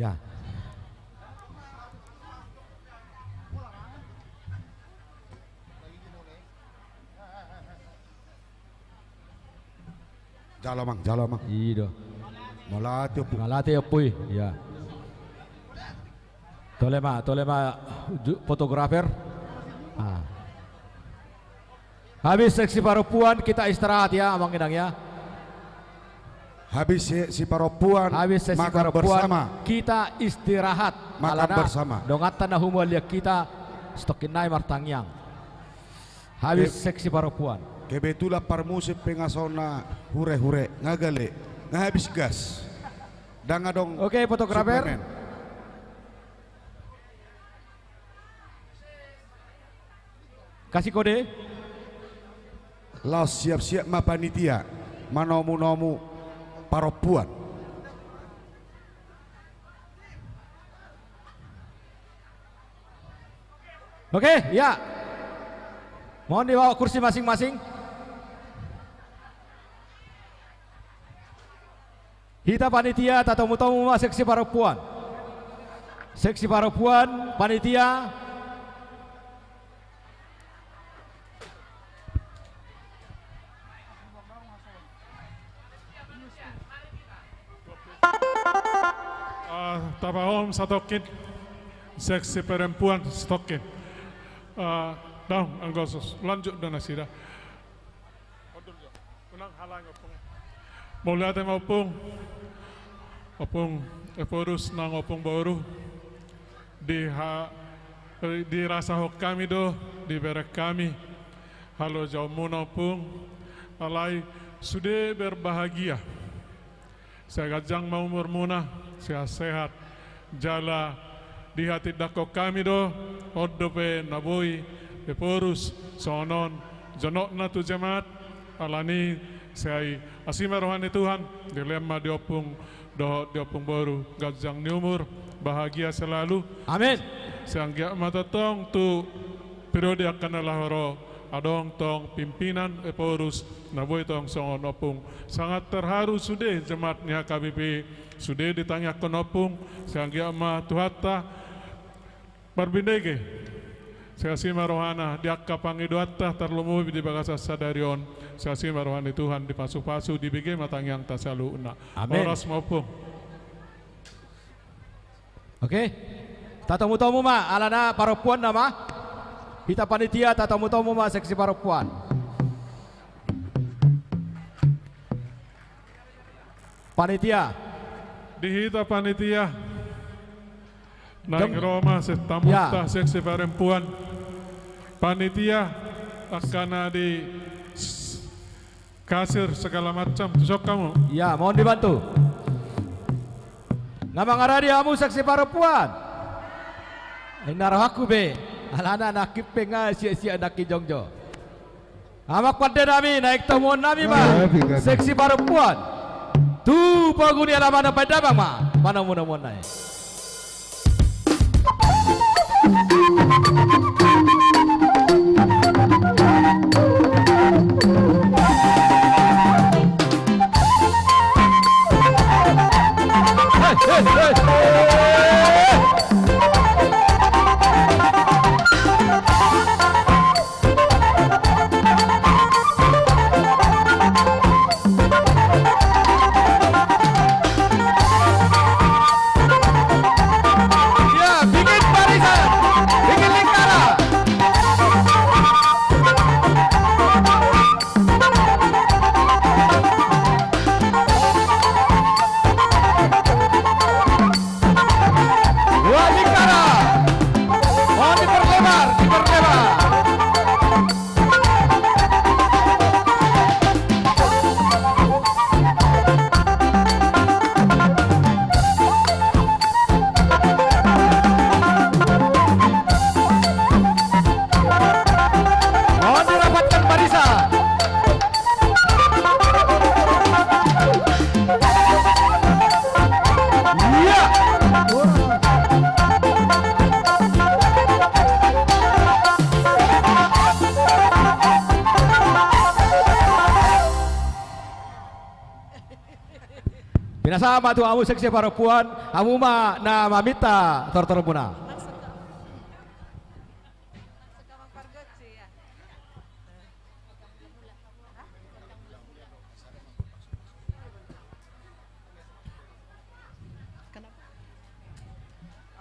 Ya. Jalo, Amang, jalo, Amang. I do. Mauliate, Ompu. Mauliate, Ompu i. Ya. Tole ma, tole ma, ju-, fotografer. Ah. Habis seksi parompuan, kita istirahat ya, Amang Inang ya. Habis se-, seksi parompuan, habis seksi parompuan, makan bersama. Kita istirahat. Makan bersama. Alana donganta na humaliang hita, sitongkin nai martangiang. Habis ke-, seksi parompuan. Kebetulan parmusik pengasona hure-hure, nga gale, nga habis gas. Ndang adong. Oke, fotografer. Suplemen. Kasih kode. Laos siap-siap ma panitia manomu-nomu parompuan. Oke, ya. Mohon dibawa kursi masing-masing. Hita panitia, tatomu-tomu ma seksi parompuan. Seksi parompuan, panitia. Ah, tapahohom satongkin. Seksi perempuan satongkin. Ah, daong, anggo so, lanjut do nasida. Unang halangi, Ompung. Mauliate ma, Ompung. Ompung Ephorus nang Ompung boru. Di ha-, dirasahon hami do, dibereng hami halojaonmuna, Ompung. Alai sude berbahagia. Sai ganjang ma umurmuna, sehat-sehat. Jala dihatindangkon hami do, on dope na boi Ephorus songon on jonokna tu jemaat, alani sai asi ma roha ni Tuhan, dilehon ma di ompung dohot di ompung boru ganjang ni umur, bahagia selalu. Amin. Sai anggiat ma tongtong tu periode angka na laho ro, adong tong pimpinan Ephorus na boi tong songon ompung. Sangat terharu sude jemaat ni H K B P, sude ditangiangkon ompung, sai anggiat ma Tuhanta marbinege. Sai asi ma rohana di angka pangidoanta tarlumobi di bagasan sadari on. Sai asi ma roha ni Tuhan dipasupasu, dibege ma tangiangta saluhutna. Amin. Horas ma, ompung. Oke. Tatomu-tomu ma, alana parompuan nama. Hita panitia, tatomu-tomu ma seksi parompuan. Panitia. Di hita panitia. Naeng ro ma se-, tamunta, ya, seksi parompuan. Panitia, angka na di s-, kasir segala macam, tu son hamu. Ya, mohon dibantu. Nga mangaradi hamu seksi parompuan? Inna rohangku be, alana nangkin pe nga siak-siak nangkin jongjo. Amang pande nami, naeng tomuon nami ma, ya, ya, seksi parompuan. Tu pogu ni alaman na paidamang ma, manomu-nomuon nai. Ya, bikin barisan, bikin Asa ma tu hamu seksi parompuan, hamu ma na maminta tortormuna.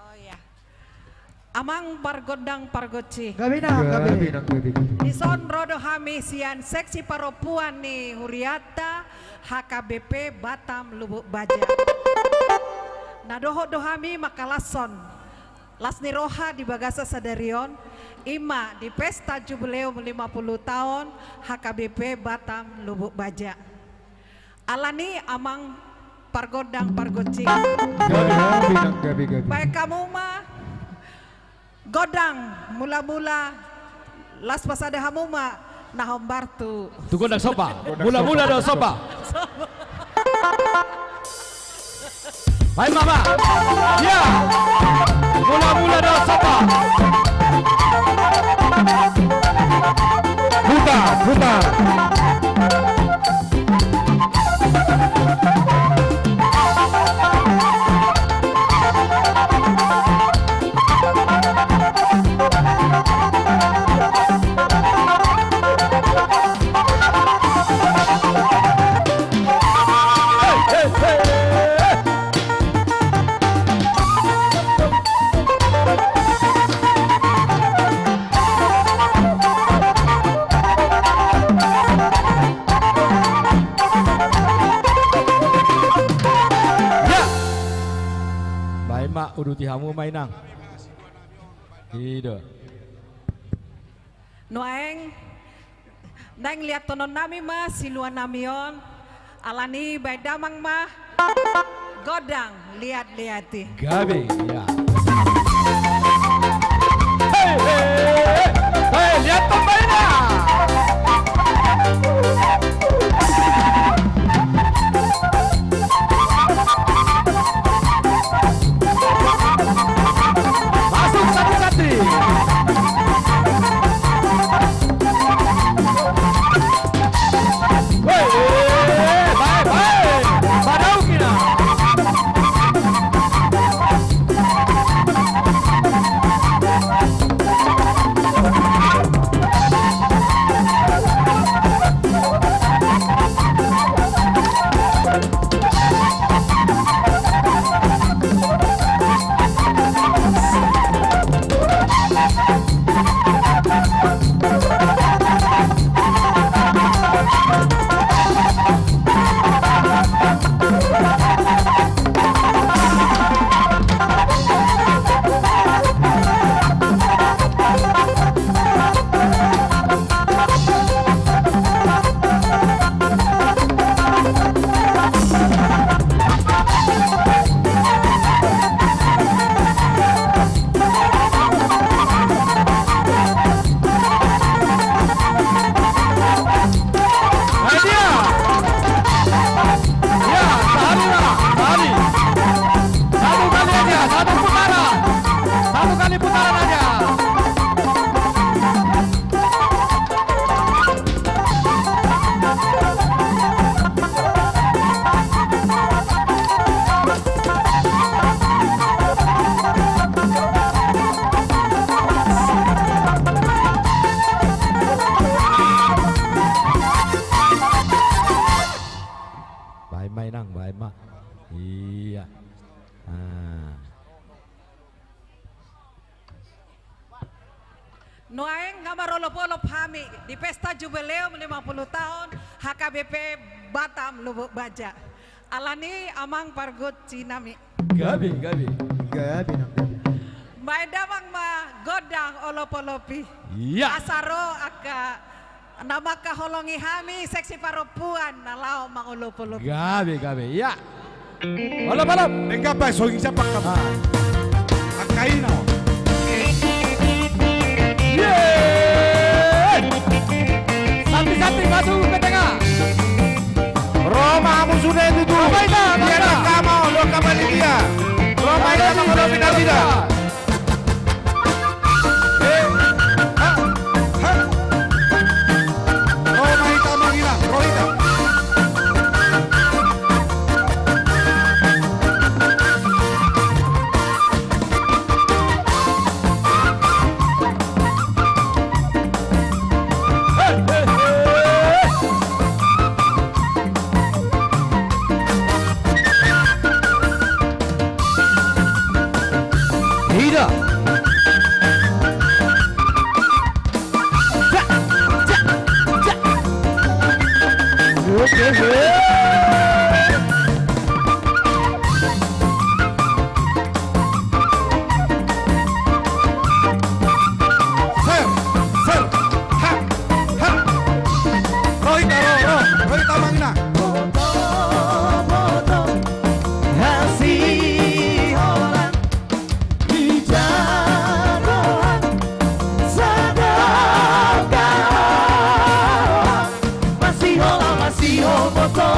Oh iya. Amang pargondang pargonsi. Gabe nang gabe. Gabe nang gabe. Dison ro do hami sian seksi parompuan ni hurianta H K B P Batam Lubuk Baja. Na dohot do hami mangkalashon las ni roha di bagasan sadari on, i ma di pesta jubileum lima puluh taon H K B P Batam Lubuk Baja. Alani amang pargondang pargonsi. Gabe, gabe, gabe, gabe. Baen hamu ma gondang mula-mula, laos pasada hamu ma na hombar tu. Tu gondang somba. Gondang mula-mula somba. Dohot somba. Baen ma, Bang. Iya. Mula-mula dohot somba. Putar, putar. Ya. Baen ma, uduti hamu ma, Inang. I do. Nuaeng, naeng liathononnami ma siluanami on, alani baen damang ma gondang liat-liat i. Gabe, ya. Hei, hei, hei. Hei, liathon baen ma. Masuk satu santri. Woi, bae, bae. Padauki na. Ayo dia. Ya, sahali ma, sahali. Satu kali aja, satu putaran. Satu kali putaran aja. Baen ma, Inang, baen ma. Iya. Ah. Nuaeng nga marolopolop hami di pesta jubileum lima puluh taon H K B P Batam Lubuk Baja. Alani amang pargonsinami. Gabe, gabe. Gabe, gabe. Baen damang ma gondang olopolop i. Iya. Asa ro angka na mangkaholongi hami seksi parompuan na laho mangolopolop. Gabe, gabe, iya. Olopolop. Denggan bae, soging siap angka. Ah. Angka ina. Yeay. Santi-santi masuk ke tengah. Ro ma hamu sude tutu. Ro ma hita, ro ma hita. Dia na kama, lo kama ni dia. Ro ma hita, ro ma hita. Ser, ser, ha, ha. Rohita, ro, ro, rohita amang inang. Boto, boto, hasiholan. Ija do hang sadangka, masihola, masihol boto,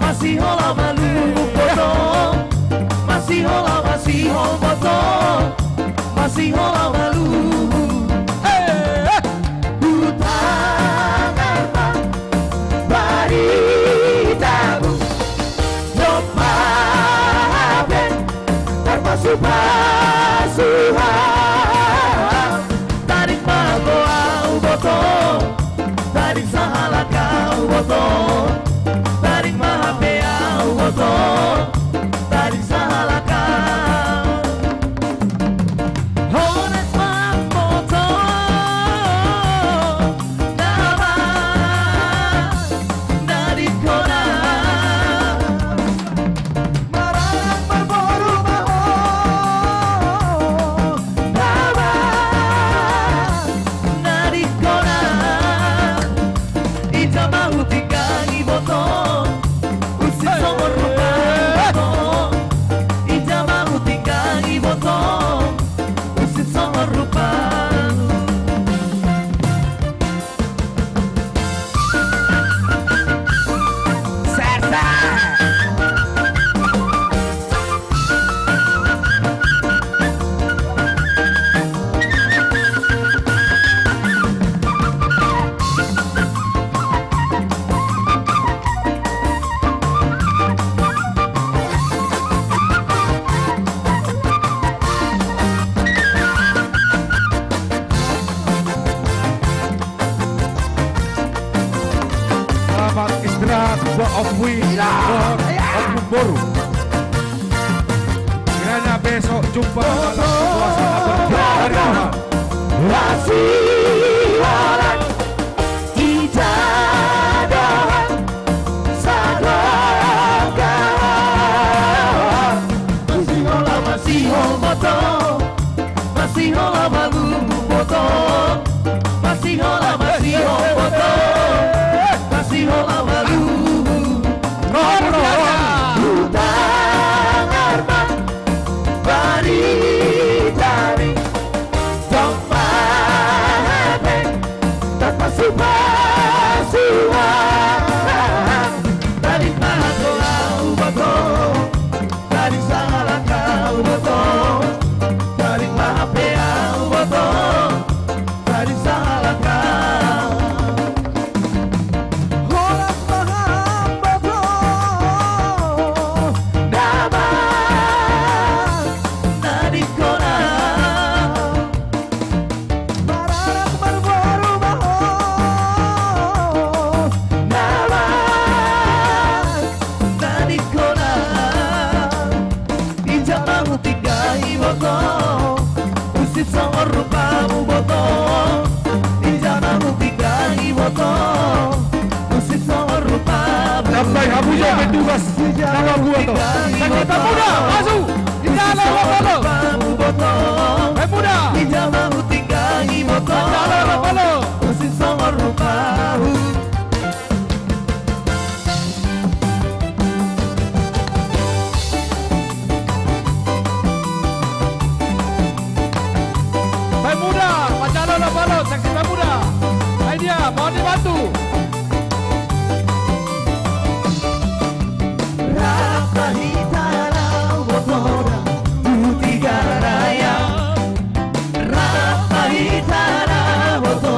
masihola malum boto, masihola, masihol boto, masihola malum. Hutangihon ma baritamu, domma hape tarpasupasu ahu. Taring ma hape ahu boto, taring sahalak ahu boto, taring ma hape ahu boto, taring sahalak ahu. Horas ma boto, nama na dingkon ahu. Maranak marboru ma ho, nama na dingkon ahu. Ija ma hutinggang iboto, usip songon rupa iboto. Ija ma hutinggang iboto, usip songon rupa. Sasa. Selamat istirahat buat Ompung Wi, dohot Ompung boru. Kiranya besok jumpa dalam situasi yang berbeda dari Tuhan. Hasiholan, ija do hang sadangka, masihola, masihol boto, masihola malum boto, masihola, masihol boto, masihola malum. Rohor, rohor. Hutangihon ma baritami, domma hape tarpasupasu ahu. Taring ma hape ahu boto, taring sahalak ahu boto, taring ma hape ahu boto, taring sahalak ahu. Horas ma hape boto, nama na dingkon ahu. Maranak marboru ma ho, nama na dingkon ahu. Ija ma hutinggang iboto, usip songon rupamu boto. Ija ma hutinggang iboto, usip songon rupamu. Tambah hamu jo petugas. Nama buat to. Saksi Pemuda, maju. Ija ma hutinggang iboto. Pemuda. Ija ma hutinggang iboto. Ija ma hutinggang iboto. Usip songon rupamu. Pemuda, manjalo na balon, Saksi Pemuda. Ai dia, mohon dibantu. Rap ma hita laho boto da, tu Tiga Raya. Rap ma hita laho boto.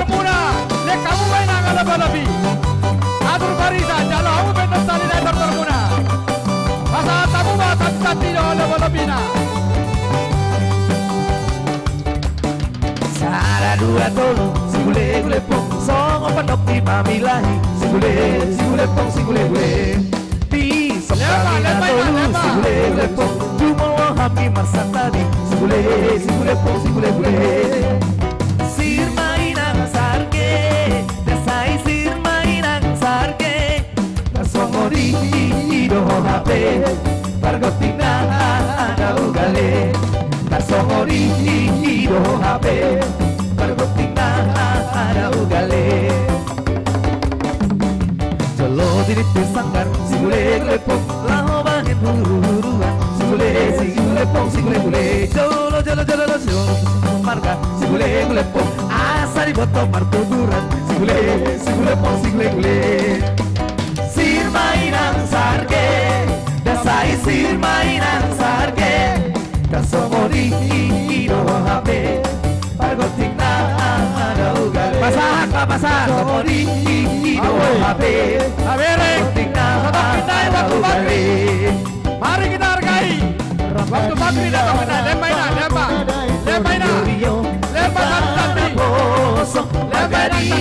Muna, lek hamu ma inang lobi-lobi. Atur barisan, jalo hamu pe tong sali na tortormuna. Pasahat hamu ma santi-santi dohot lobi-lobina. Sada dua tolu, sigulegule pong, songon pandok ni Mami Lahi. Sigulegule pong, sigulegule. Di songkami na tolu, sigulegule pong, jumolo hami marsantabi. Sigulegule pong, sigulegule. Sirma inang sarge, dasai sirma inang sarge. Tarsongon i do ho hape, pargontingna na ugale. Tarsongon i do ho hape, pargontingna na ugale. Jolo dilipis sanggar, sigulegule pong, laho bahen huru-huruan. Sigulegule pong, sigulegule. Jolo, jolo, jolo, jolo, jolo, marga, sigulegule pong, asa diboto martuturan. Sigulegule pong, sigulegule. Sirma inang sarge, dasai sirma inang sarge. Tarsongon i do ho hape, pargontingna na ugale. Pasahat ma, pasahat. Tarsongon i do ho hape, pargontingna na ugale. Mari kita hargai waktu Bakri datang, kita lem ma inang, lem ma. Lem ma inang. Lem ma santi-santi. Lem ma inang santi-santi.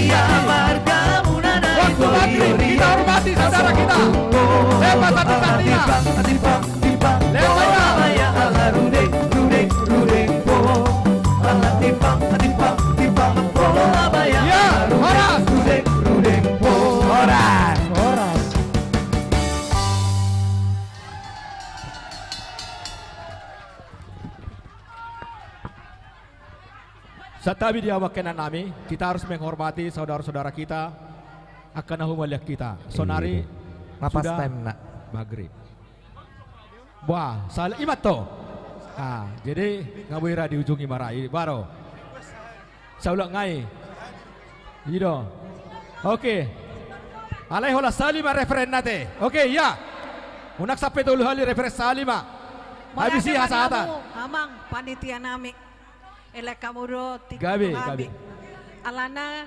Waktu Bakri, kita hormati saudara kita. Lem ma santi-santi. Lem ma inang. Iya, horas. Horas. Santabi di hamu angka inang nami, kita harus menghormati saudara-saudara kita, angka na humaliang hita. Sonari sudah maghrib. Wah, salah imat to. Ah, jadi nga boi ra di ujung i ma ra i baru. Saulak nga i. I do. Oke. Alai holan sali ma referenna te. Oke, iya. Unang sampe tolu hali referen, sali ma. Habis i hasahatan. Amang panitia nami. Elek hamu do tingki tu hami. Alana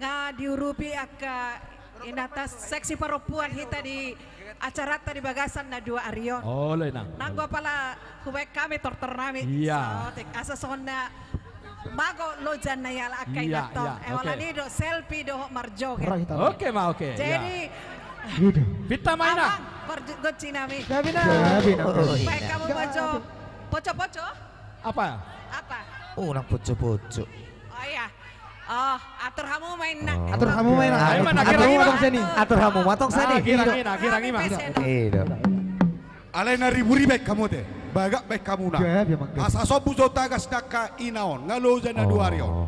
nga diurupi angka inanta seksi parompuan hita di acaranta di bagasan na dua ari on. Olo inang. Nanggo apala hubaen hami tortor nami. Iya. Saotik asa songon na mago loja na iala angka inanta on. Iya, iya. Holan i do selfie dohot marjoget. Oke ma, oke. Jadi pinta ma inang. Amang pargonsi nami. Baen hamu poco. Poco-poco. Apa? Apa? Unang poco-poco. Oh iya. Oh, atur hamu ma inang. Atur hamu ma inang. Atur hamu ma tong seni. Atur hamu ma tong seni. Girang i ma. Alai na riburibu baen hamu te. Bagak baen hamu na. Asa sombu jo tagas ni angka ina on. Nga loja na dua ari on.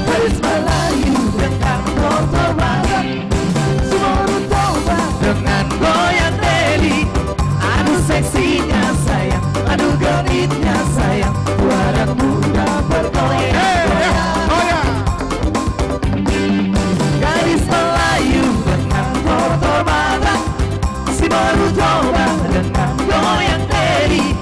Gadis Melayu dengan tortor Batak, Sumorun Toba dengan goyang deli. Aduh seksinya sayang, aduh genitnya sayang, buat anak muda bergoyang-goyang. Gadis Melayu dengan tortor Batak, Sumorun Toba dengan goyang deli.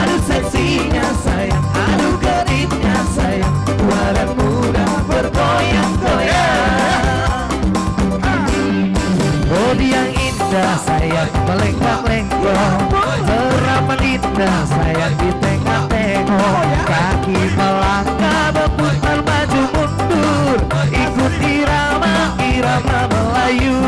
Aduh seksinya sayang, aduh genitnya sayang, buat anak muda bergoyang-goyang. Bodi yang indah sayang, melengkak-lengkok, teraman indah sayang, ditengok-tengok. Kaki melangkah berputar maju mundur, ikuti irama, irama Melayu.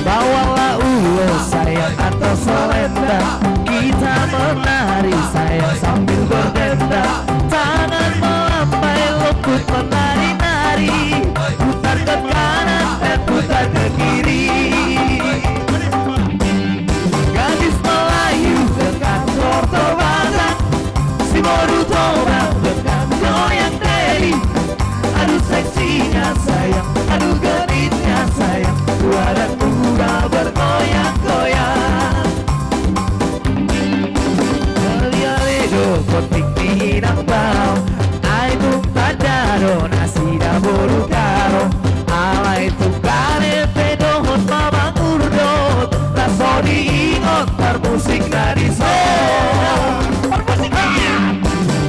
Bawalah ulos sayang atau selendang, kita menari sayang sambil berdendang. Tangan melambai, lutut menari-nari, putar ke kanan dan putar ke kiri. Gadis Melayu dengan tortor Batak. Sayang, aduh geliatnya sayang, tua dan muda bergoyang-goyang. Geliat do tingki inang bao, ai tung tanda do nasida boru karo. Alai tung kale pe dohot mamang urdot, laos so diingot parmusik na dison.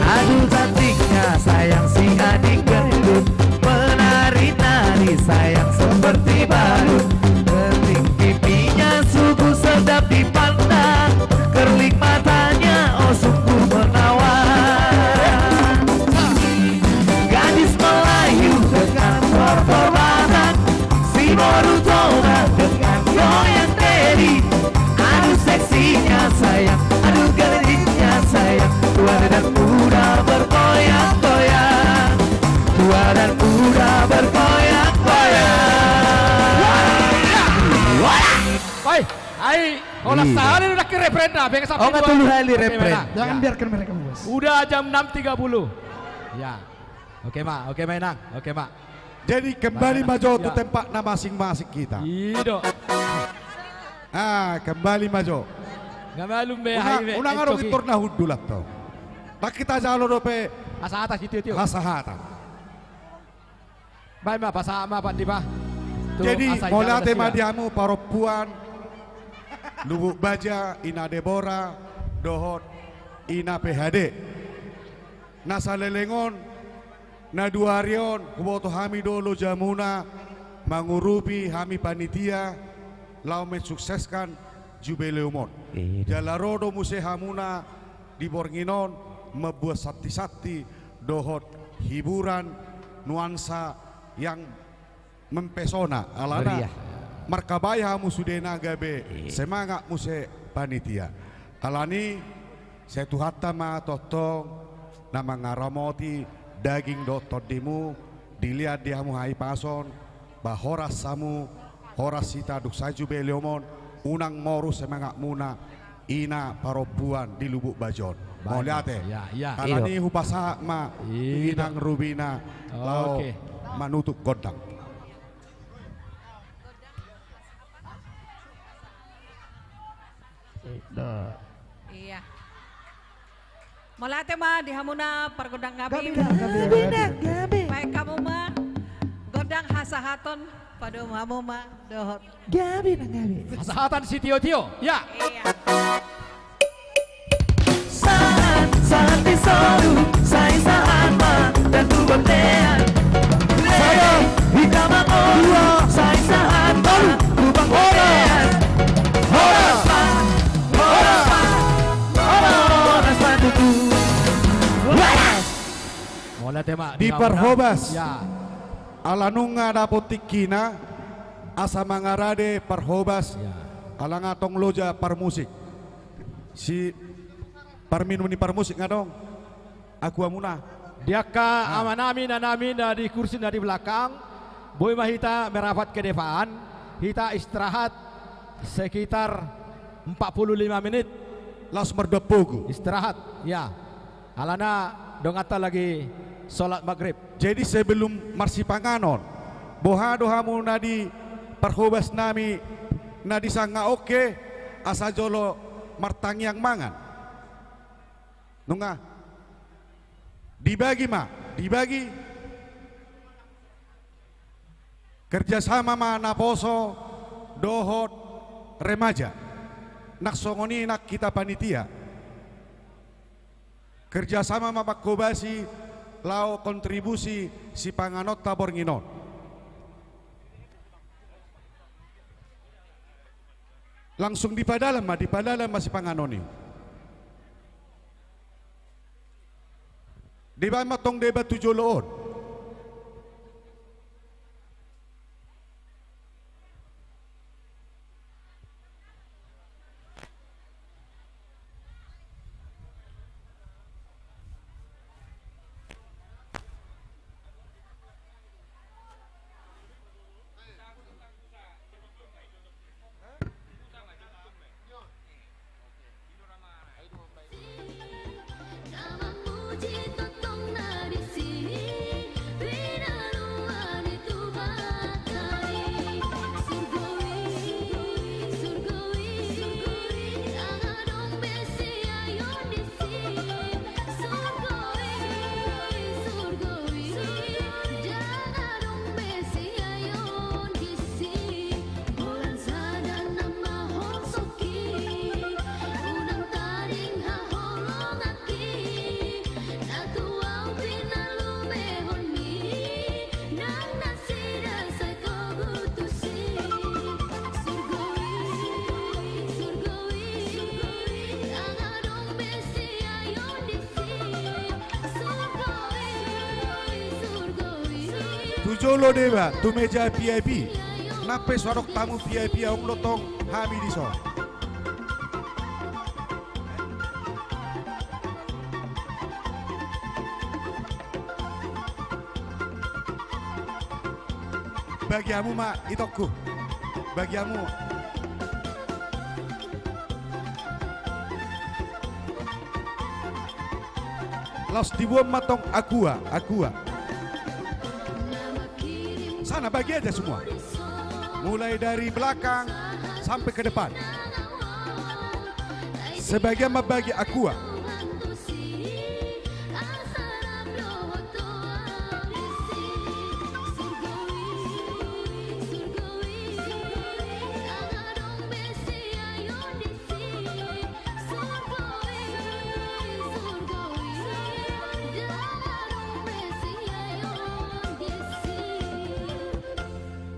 Aduh cantiknya sayang si adik gendut, menari-nari sayang seperti badut. Keriting pipinya sungguh sedap dipandang, kerling matanya, oh, sungguh menawan. Gadis Melayu dengan porpor Batak, si boru Toba dengan goyang teri. Aduh seksinya sayang, aduh geliatnya sayang, tua dan muda bergoyang-goyang. Tua dan muda bergoyang-goyang. Woi, ai, holan sahali do nangkin refren na, baen sampe dua. Oh, nggak, tolu hali refren. Oke, Menang. Jangan biarkan mereka puas. Udah jam enam tiga puluh. Ya. Oke ma, oke ma, Inang. Oke ma. Jadi kembali ma jo tu tempatna masing-masing hita. I do. Ah, kembali ma jo. Nga malum be. Unang adong pintor na hundul antong. Ndang hita jalo dope hasahatan sitio-tio. Hasahatan. Baen ma, pasahat ma, Pak Dipa. Jadi mauliate ma di hamu parompuan Lubuk Baja, Ina Debora dohot Ina P H D. Na saleleng on, na dua ari on huboto hami do lojamuna mangurupi hami panitia laho mensukseskan jubileum on. Jala ro do muse hamuna di borngin on mambuat santi-santi dohot hiburan nuansa yang mempesona, alana markabai hamu sudena gabe semangat muse panitia. Alani sai Tuhanta ma tongtong na mangaramoti daging dohot tondimu, dilehon di hamu hahipason, ba horas hamu, horas hita dung sae jubileum on, unang moru semangatmuna, ina parompuan di Lubuk Baja on. Mauliate. Alani hupasahat ma inang rubina laho manutup gondang. Iya. Mauliate ma di hamuna pargondang ngabim. Gabe nang gabe. Baen hamu ma gondang hasahaton, padomu hamu ma dohot. Gabe nang gabe. Hasahatan sitio-tio. Ya. Iya. Sahat, sahat di solu, sai sahat ma dan tu bontean. Hita mangolu, sai sahat ma tu bontean. Horas ma, horas ma, horas ma tutu. Horas. Mauliate ma di Parhobas. Ya. Ala nunga dapot tingkina, asa mangarade Parhobas. Ya. Ala nga tong loja parmusik. Si parminum ni parmusik nga dong. Aguamuna. Di angka amanami, inanami na di kursi na di belakang, boi ma hita merapat ke depan, hita istirahat sekitar empat puluh lima menit. Laos mardohot pogu. Istirahat, ya. Alana donganta lagi solat magrib. Jadi sebelum marsipanganon, boha do hamu na di parhobas nami na di sanga oke, asa jolo martangiang mangan. Nunga. Dibagi ma, dibagi. Kerjasama ma naposo dohot remaja. Nang songon i nang hita panitia. Kerjasama ma manghobasi laho kontribusi sipanganonta borngin on. Langsung dipadalan ma, dipadalan ma sipanganon i. Dibaen ma tong deba tu jolo on. Tu jolo deba, tu meja V I P. Nang pe so adong tamu V I P, adong do tong hami dison. Bagi hamu ma itongku. Bagi hamu. Laos diboan ma tong aqua, aqua. Sana bagi aja semua. Mulai dari belakang sampai ke depan. Sebagian mambagi aqua.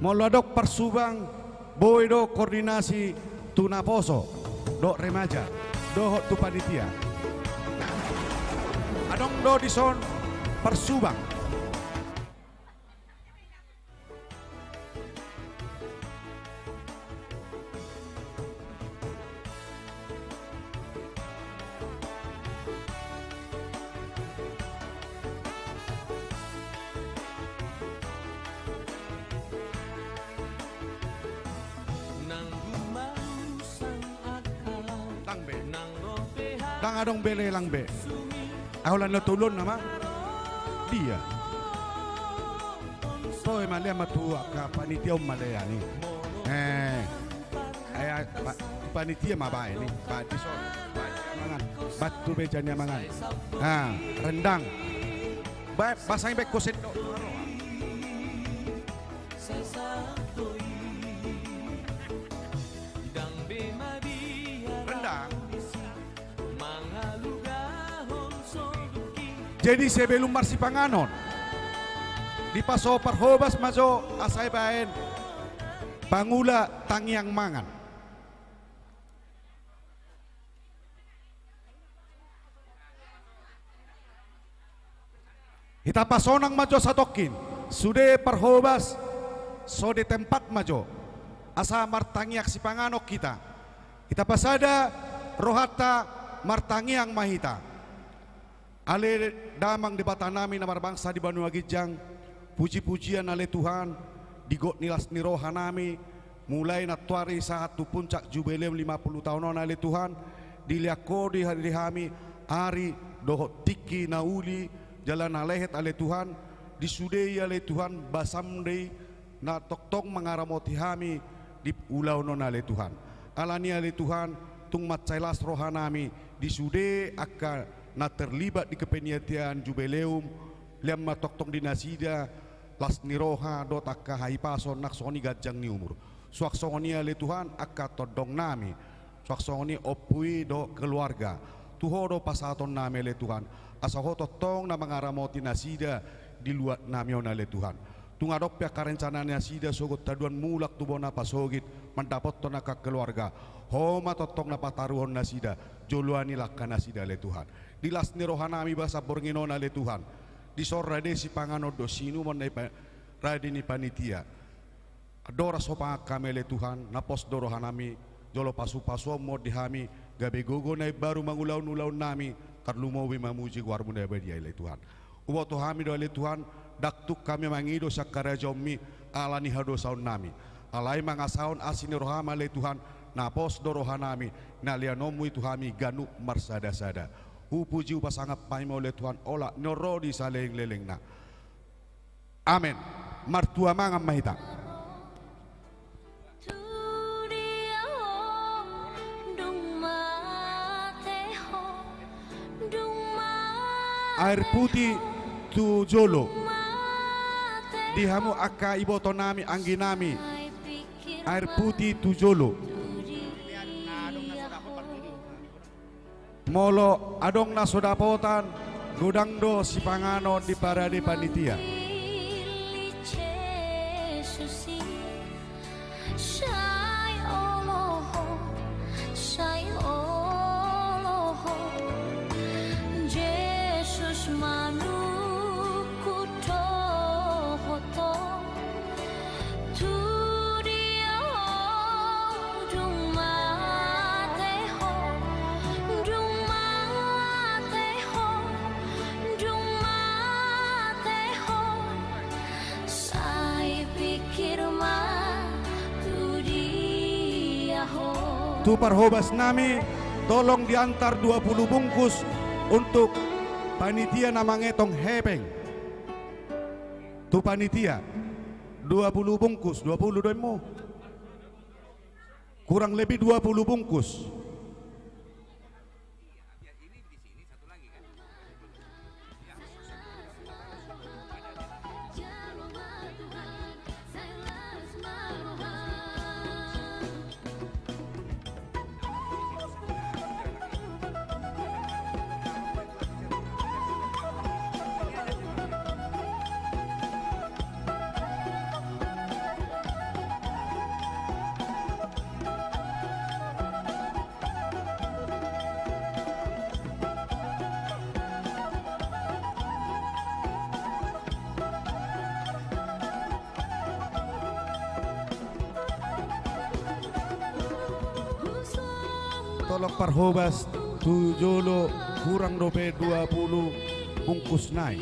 Molo adong parsubang, boi do koordinasi tu naposo dohot remaja dohot tu panitia. Adong do dison parsubang. Ndang be. Ndang adong be lelang be. Ai holan na tolu on nama. Dia. Toe ma lea ma tu angka panitia on ma lea ni. Eh. Ai, ai, pa-, panitia ma baen ni. Baen dison. Baen mangan. Baen tu meja ni mangan. Ah, rendang. Baen, basang baen ko sendok. Rendang. Jadi sebelum marsipanganon, dipaso parhobas ma jo asa dibaen pangula tangiang mangan. Hita pasonang ma jo satongkin, sude parhobas so di tempat ma jo, asa martangiang sipanganon hita. Hita pasada rohanta, martangiang ma hita. Ale Damang Debatanami na marbangsa di banua ginjang, puji-pujian ale Tuhan, di got ni las ni rohanami, mulai nantoari sahat tu puncak jubileum lima puluh taon on ale Tuhan, dilehon Ho di, di hami ari dohot tingki na uli jala na lehet ale Tuhan, di sude i ale Tuhan basam do i na tongtong mangaramoti hami di ulaon on ale Tuhan. Alani i ale Tuhan, tung mansai las rohanami di sude angka na terlibat di kepanitiaan jubileum, lehon ma tongtong di nasida las ni roha dohot angka hahipason nang songon i ganjang ni umur. Suang songon i ale Tuhan angka tondangnami, suang songon i ompu i dohot keluarga. Tu Ho do pasahatonnami ale Tuhan, asa Ho tongtong na mangaramoti nasida di luatnami on ale Tuhan. Tung adong pe angka rencana nasida sogot haduan mulak tu bona pasogit mandapothon angka keluarga, Ho ma tongtong na pataruhon nasida joloan ni langka nasida ale Tuhan. Di las ni rohanami bagasan borngin on ale Tuhan, dison rade sipanganon dohot siinumon na i pa-, rade ni panitia. Andorang so mangan hami ale Tuhan, na pos do rohanami jolo pasu-pasuonmu on di hami, gabe gogo na imbaru mangulahon ulaonnami, tarlumobi mamuji goarmu na badia ale Tuhan. Huboto hami do ale Tuhan, ndang tung hami mangido sian harajaonmi alani hadosaonnami. Alai mangasahon asi ni roham ale Tuhan, na pos do rohanami, na lehononmu i tu hami ganup marsada-sada. Hupuji hupasangap hami ma ale Tuhan, olat ni on ro di salelenglelengna. Amen. Martua mangan ma hita. Air putih tu jolo. Di hamu angka ibotonami, angginami. Air putih tu jolo. Molo adong na so dapotan, godang do sipanganon diparade panitia. Tu parhobas nami, tolong diantar dua puluh bungkus untuk panitia na mangetong hepeng. Tu panitia, dua puluh bungkus, dua puluh do immu. Kurang lebih dua puluh bungkus. Tolong parhobas tu jolo, kurang dope dua puluh bungkus nai.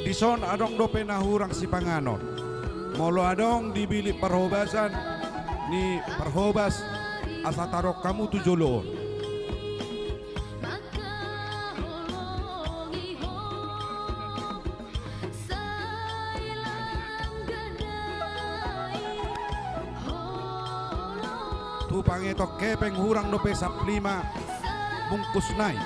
Dison adong dope na hurang sipanganon. Molo adong di bilik parhobasan ni parhobas, asa taruhon hamu tu jolo on. Tu pangetong hepeng hurang dope saplima bungkus nai.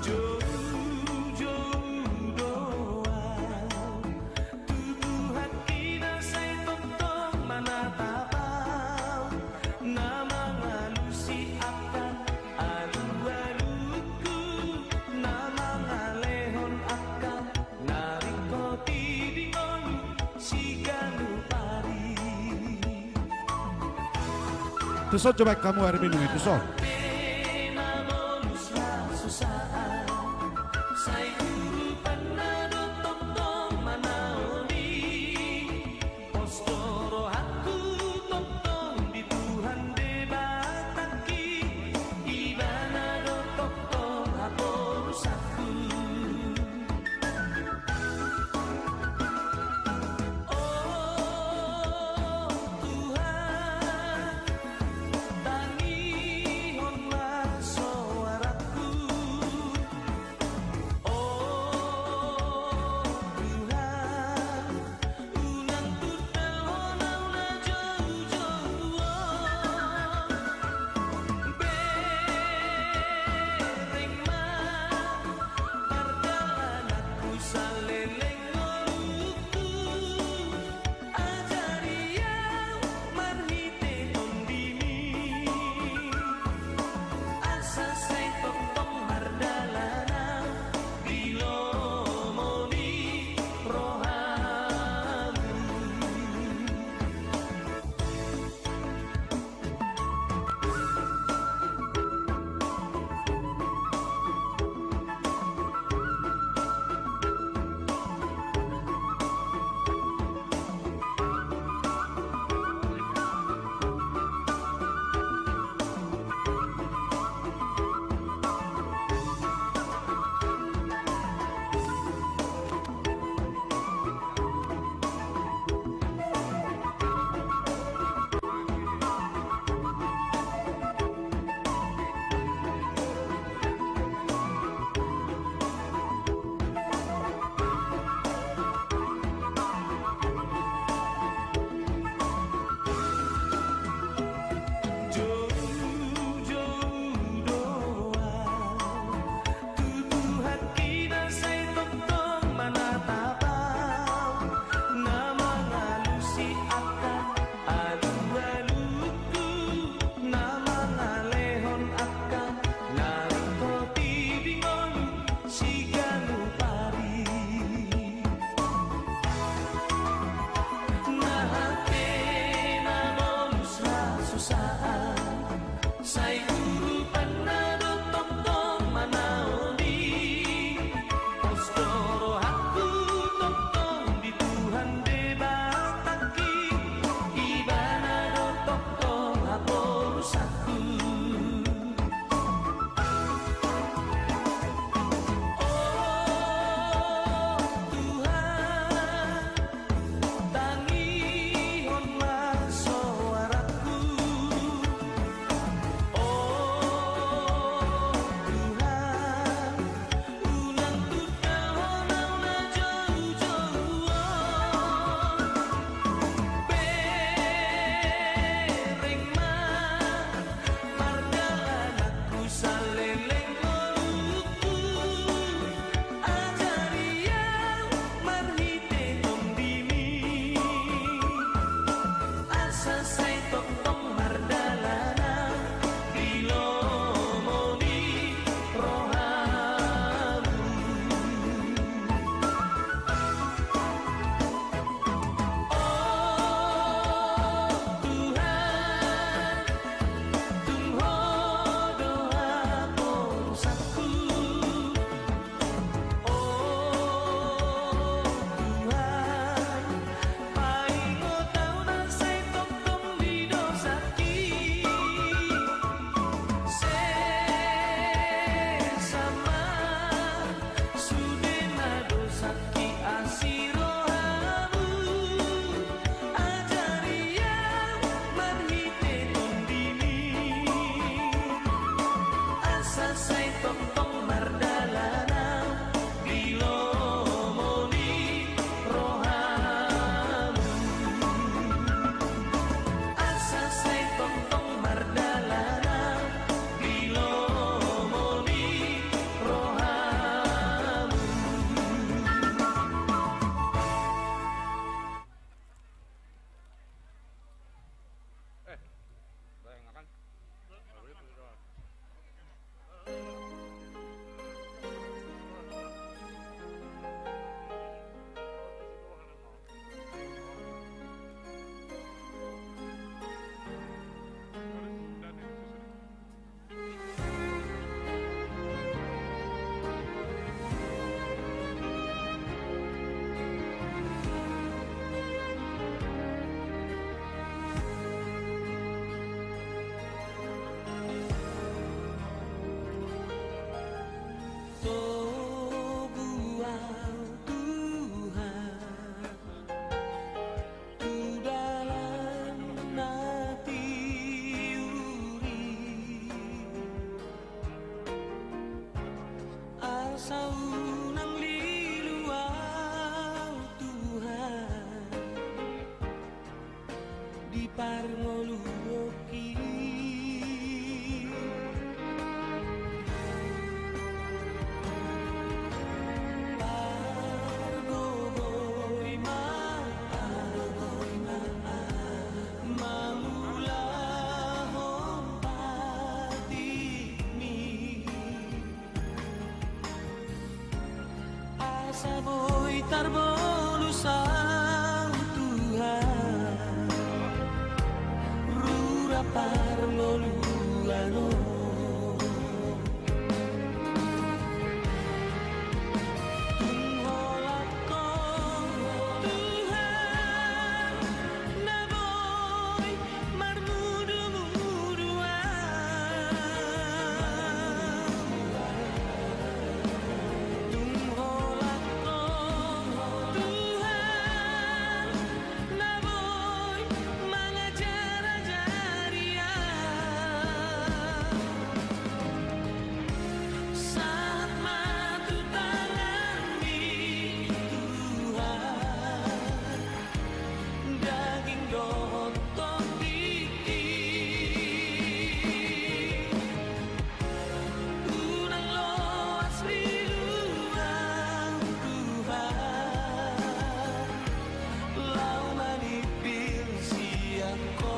Jou-jou do au tu Tuhan i na sai tongtong manatap au, na mangalusi angka alualungku, na mangalehon angka na ringkot i di ngolu siganup ari. Tuson jo baen hamu air minum i, tuson. Sai urupanna do tongtong manaon i. Pos do rohangku tongtong di Tuhan Debatangki, Ibana do tongtong haporusanku. O Tuhan, tangihon Togu au, Tuhan, tu dalan na tiur i, asa unang lilu au, Tuhan, di parngoluonki. Pargogoi ma, pargogoi ma, mangulahon patikmi. Asa boi tarbolus au, Tuhan, rura parngoluan on. Tung holan Ho, Tuhan, na boi marmudumudu au. Tung holan Ho, Tuhan, na boi mangajarajari au. Sahat ma tu tanganmi, Tuhan, daging dohot tondingki. Unang loas lilu au, Tuhan, laho manimpil sian Ho.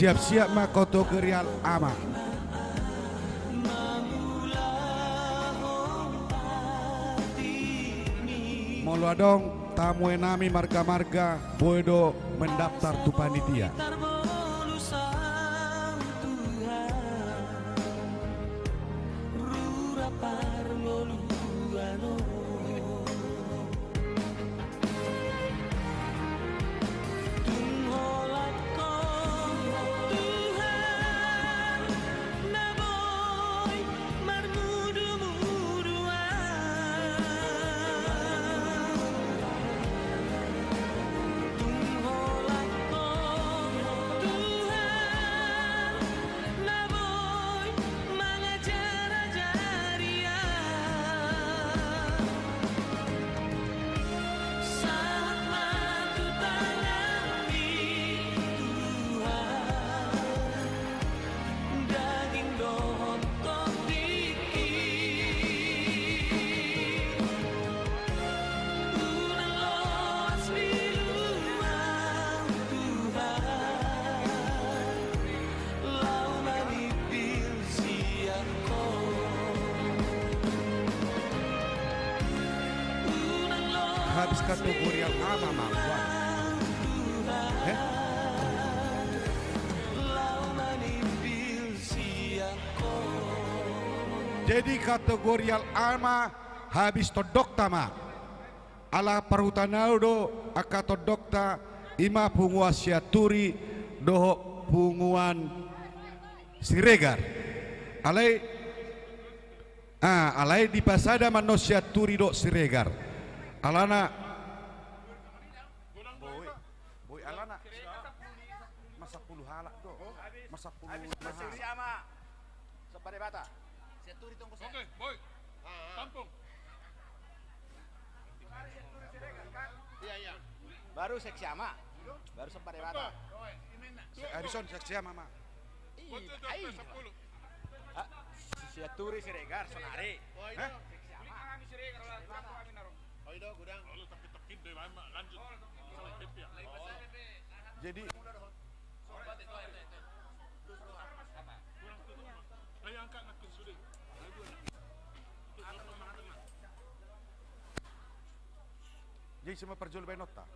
Siap-siap ma, katogorial ama. Molo adong tamuenami marga-marga, boi do mendaftar tu panitia. Na boi mangajarajari au. Sahat ma tu tanganmi, Tuhan, daging dohot tondingki. Unang loas lilu au, Tuhan, laho manimpil sian Ho. Habis katogorial ama ma. Eh? Jadi katogorial ama habis tondongta ma. Ala parhutaan au do angka tondongta, i ma punguan Sianturi dohot punguan Siregar. Alai, ah, alai dipasada ma annon Sianturi dohot Siregar. Alana, boi, boi, alana. Masa pulu halak do. Masa pulu halak. Siapa debata? Sianturi tongko saya. Oke, boi. Tampung. Iya, iya. Baru seksi ama. Baru sempat debata. Habis on, saksi ama. Ih, ai. Hah? Si Sianturi, Siregar, sonari. Hah? Jadi Jadi, ise ma parjolo baenonta?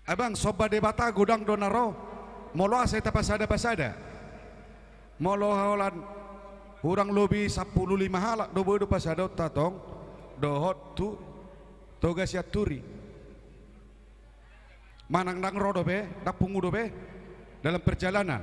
Abang, somba Debata godang do na ro. Molo asa tapasada-pasada. Molo holan hurang lobi sampulu lima halak do boi do pasadaonta tong. Dohot tu Toga Sianturi. Manang ndang ro dope, ndang pungu dope dalam perjalanan.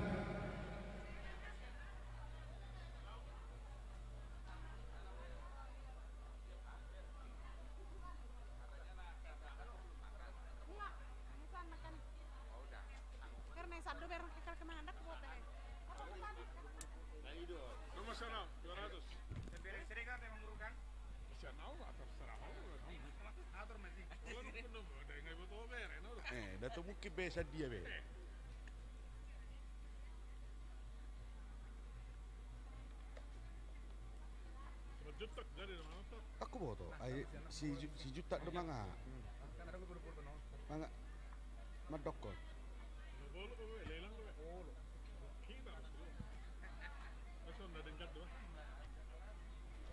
Masih nol, terserah. Eh, dah tu mungkin biasa dia be. Aku boto, ai si Ju-, si Juta do manga. Manga. Mandokkon.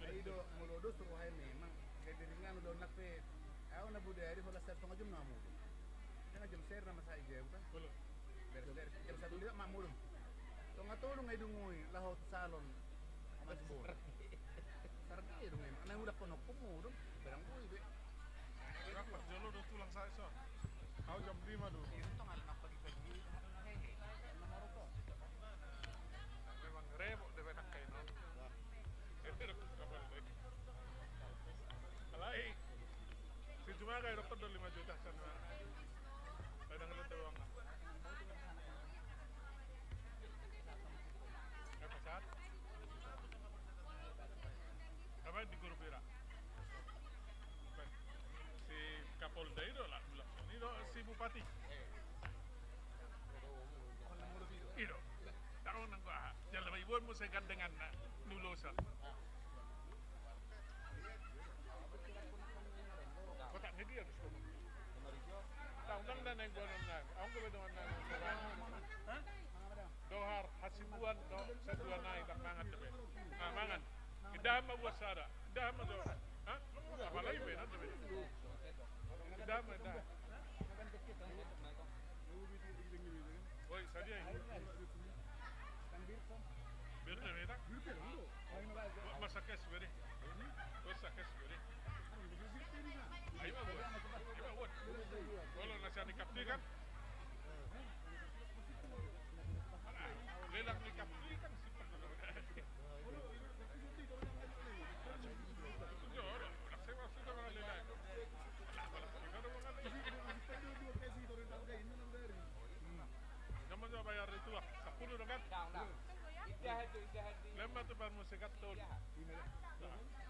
Ai do, molo dos tu roha i memang, gabe ringan udah onak pe. Au na budaya di hola sar tonga jam na mulu. Tonga jam ser nama sai jam kan. Beres-beres jam satu dia mamulung. Tonga tolu ngai dungui laho salon. Mas Bor. Sarga ya dungui. Anak udah kono komo dong. Barang boi be. Rapat jolo do tulang saya so. Kau jam lima dulu. Memang rebok de benak kain. Alai. Si Juma kayak dokter do lima juta sana. Kadang ada doang. Apa di guru pira? Si Kapolda i do lah, bilang. Ini do si Bupati. I do. Tahu nang gua. Jalan ibu mau saya gandengan nak lulusan. Kotak media di situ. Tahu nang dan yang gua nang. Aku gua dengan nang. Hah? Dohar, Hasibuan, do, Saduanai, tak mangan, tapi. Ah, mangan. Indahan ma buat sada. Indahan ma do. Hah? Apalagi be, nanti be. Indahan ma, indahan. Oi, sadia ini. Bir de, beta. Buat masak es, beri. Buat masak es, beri. Ayo, buat. Ayo, buat. Kalau nasi ani kapti kan? Lelang ni kapti kan. Sama-sama bayar itu lah, sepuluh dong kan? Lemah tu baru sekat tol.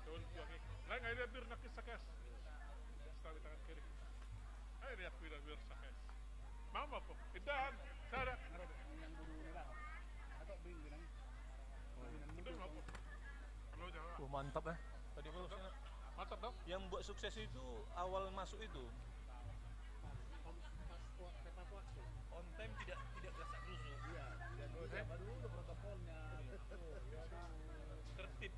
Tol tu lagi. Lain aja bir nak kisah kes. Stawi tangan kiri. Ayo lihat bir, bir sakes. Mama po, indahan, sada. Betul, Mama. Kalau Jawa. Wah, mantap ya. Tadi prosesnya. Mantap dong. Yang buat sukses itu awal masuk itu. On time tidak, tidak gerasak gerusu. Iya, tidak gerusu. Apa dulu protokolnya? Tertib.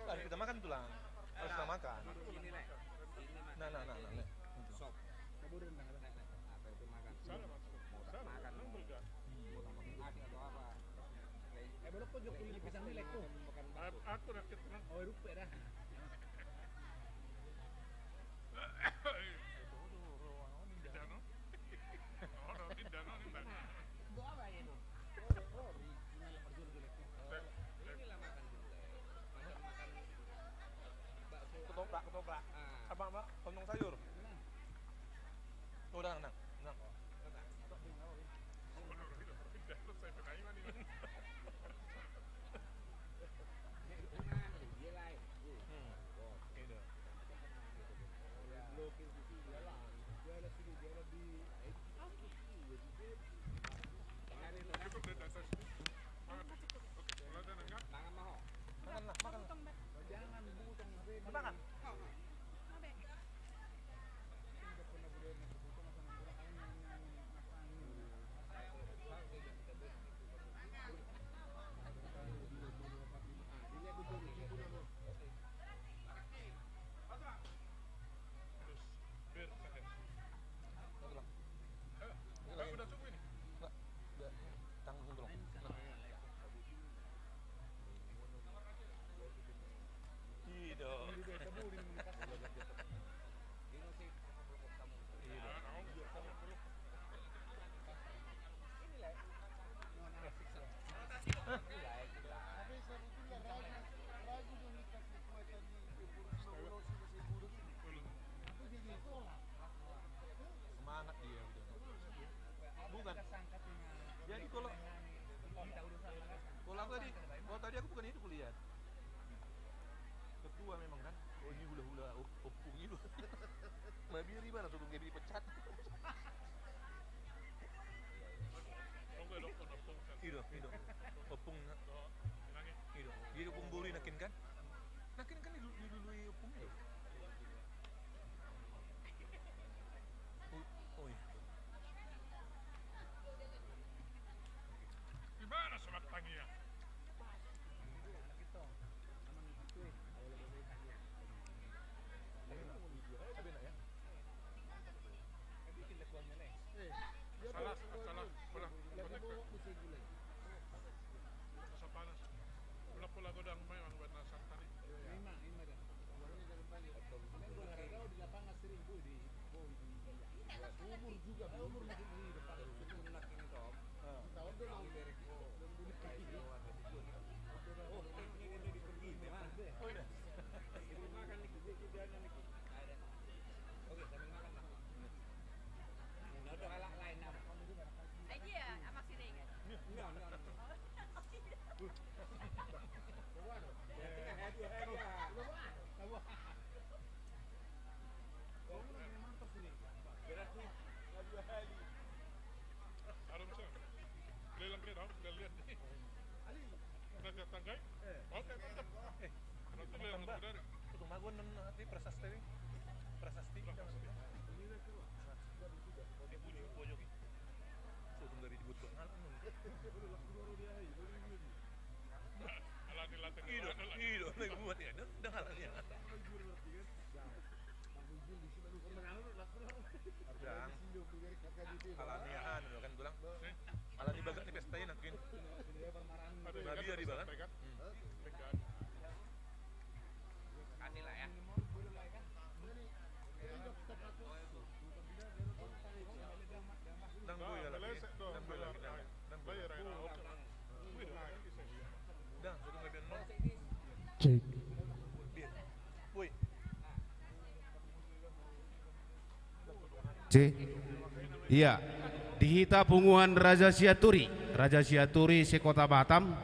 Mari kita makan tulang. Harus kita makan. Nah, nah, nah, nah, nah. Makan. Ada atau apa? Eh, belok kok jok kulit pisang ni, lek, kok. Aku rakyat tenang. Oh, rupe dah. Tidak, no? Oh, no, tidak, no, tidak. Bawa apa ya, no? Oh, original, perjual jelek. Bukan. Jadi kalau, kalau aku tadi, kalau tadi aku bukan itu kulihat. Ketua memang kan. Oh, ini hula-hula op-, ompung itu. Mabiar di mana tuh, kayak dipecat. Ido, ido. Ompung. Ido. Jadi ompung boru nangkin kan? Nangkin kan di, di dulu ompung itu. Oh, oh iya. Di mana Sobat Tangiang? Salah, salah. Bola. Rasa panas. Bola, bola godang memang buat nasar tadi. Ima, ima dah. Sumur juga, sumur masih di depan. Sumur nak ini, Tom. Ah. Tahu tu, Tom. Oh, ini, ini, ini pergi, ya. Oh, iya. Ini makan nih, dia, dia, dia, nih. Oke, sambil makan lah. Nah, udah, galak lain, nah. Aja ya, sama Siring. Enggak, enggak, enggak. Berarti nggak dua kali. Aduh, bisa. Lelang ke, tau? Nggak lihat nih. Nah, lihat tanggai. Oke, mantap. Eh, berarti lelang tambah. Lebih dari. Untung mago non hati prasasti. Prasasti. Prasasti. Di Puji, Puji. Untung dari dibuat buat ngalah non. Ido, ido, naik buat ya, dan, dan halal ya. Dang. Halal ni aha, kan tulang. Halal ni bagak ni pesta ini, nangkin. Babi ya di bagak. Hmm. Dang boy lagi, dang boy lagi, dang, dang boy lagi. Dang, satu lagi, nol. Cek. Boy. Cek. Iya. Di hita punguan Raja Sianturi, Raja Sianturi se-Kota Batam,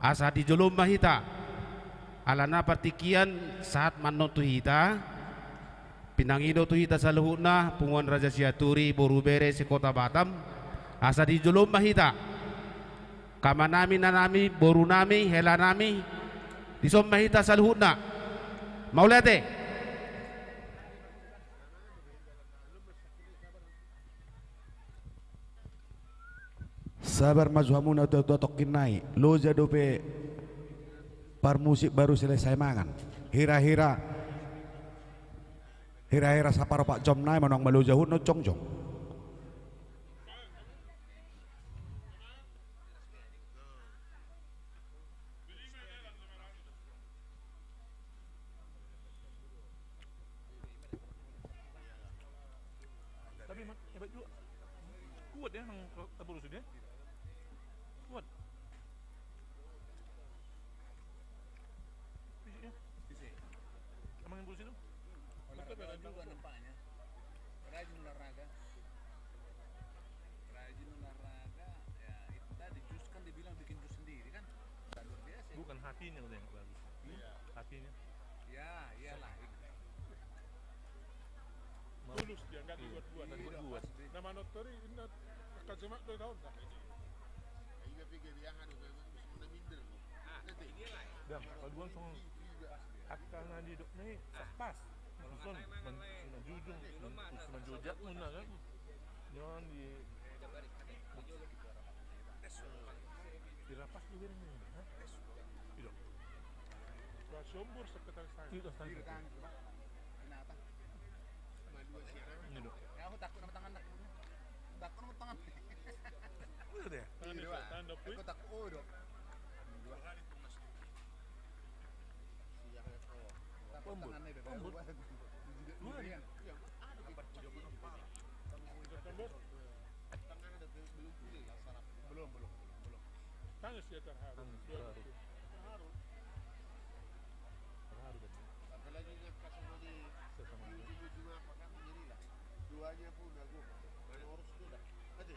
asa di jolo ma hita. Alana partingkian sahat ma annon tu hita. Pinangido tu hita saluhutna, punguan Raja Sianturi, boru bere se-Kota Batam, asa di jolo ma hita. Amanami, inanami, borunami, helanami, dison ma hita saluhutna. Mauliate. Sabar ma jo hamuna tua-tua tongkin nai, loja dope parmusik baru selesai mangan. Hira-hira, hira-hira saparopat jom nai, manang maloja huhut na jongjong. Tapi hebat juga. Kuat ya, yang evolusi dia. Kuat. Fisiknya. Fisik. Emang evolusi itu? Olahraga juga nampaknya. Rajin olahraga. Rajin olahraga, ya itu tadi, jus kan dibilang bikin jus sendiri kan. Luar biasa. Bukan hatinya udah yang bagus. Iya. Hatinya. Ya, iyalah. Tulus dia, nggak dibuat-buat. Nggak dibuat-buat. Nah, manutor ini angka semak dua tahun dah. Iya, pikir dia anu, kayak minder. Dang, paduan song angka na didok ni pas. Langsung manjujung, manjujung, manjujung, kan? Jangan di Dirampas juga ini. Hah? Ido. Sombor sekretaris saya. Ido, sekretaris saya. Ini do. Ya, aku takut sama tangan, takut. Takut sama tangan. Udah deh. Tangan di, tangan di. Aku takut, oh, do. Dua hari tuh, Mas. Siang ya, oh. Takut tangannya, do. Ombud. Dua hari. Iya, ada. Belum, belum, belum, belum. Tangis dia terharu. Tangis terharu. Terharu. Terharu, betul. Apalagi dia kasih di ujung-ujung apa kan, inilah. Duanya pun udah gua. Urus dia dah. Ada.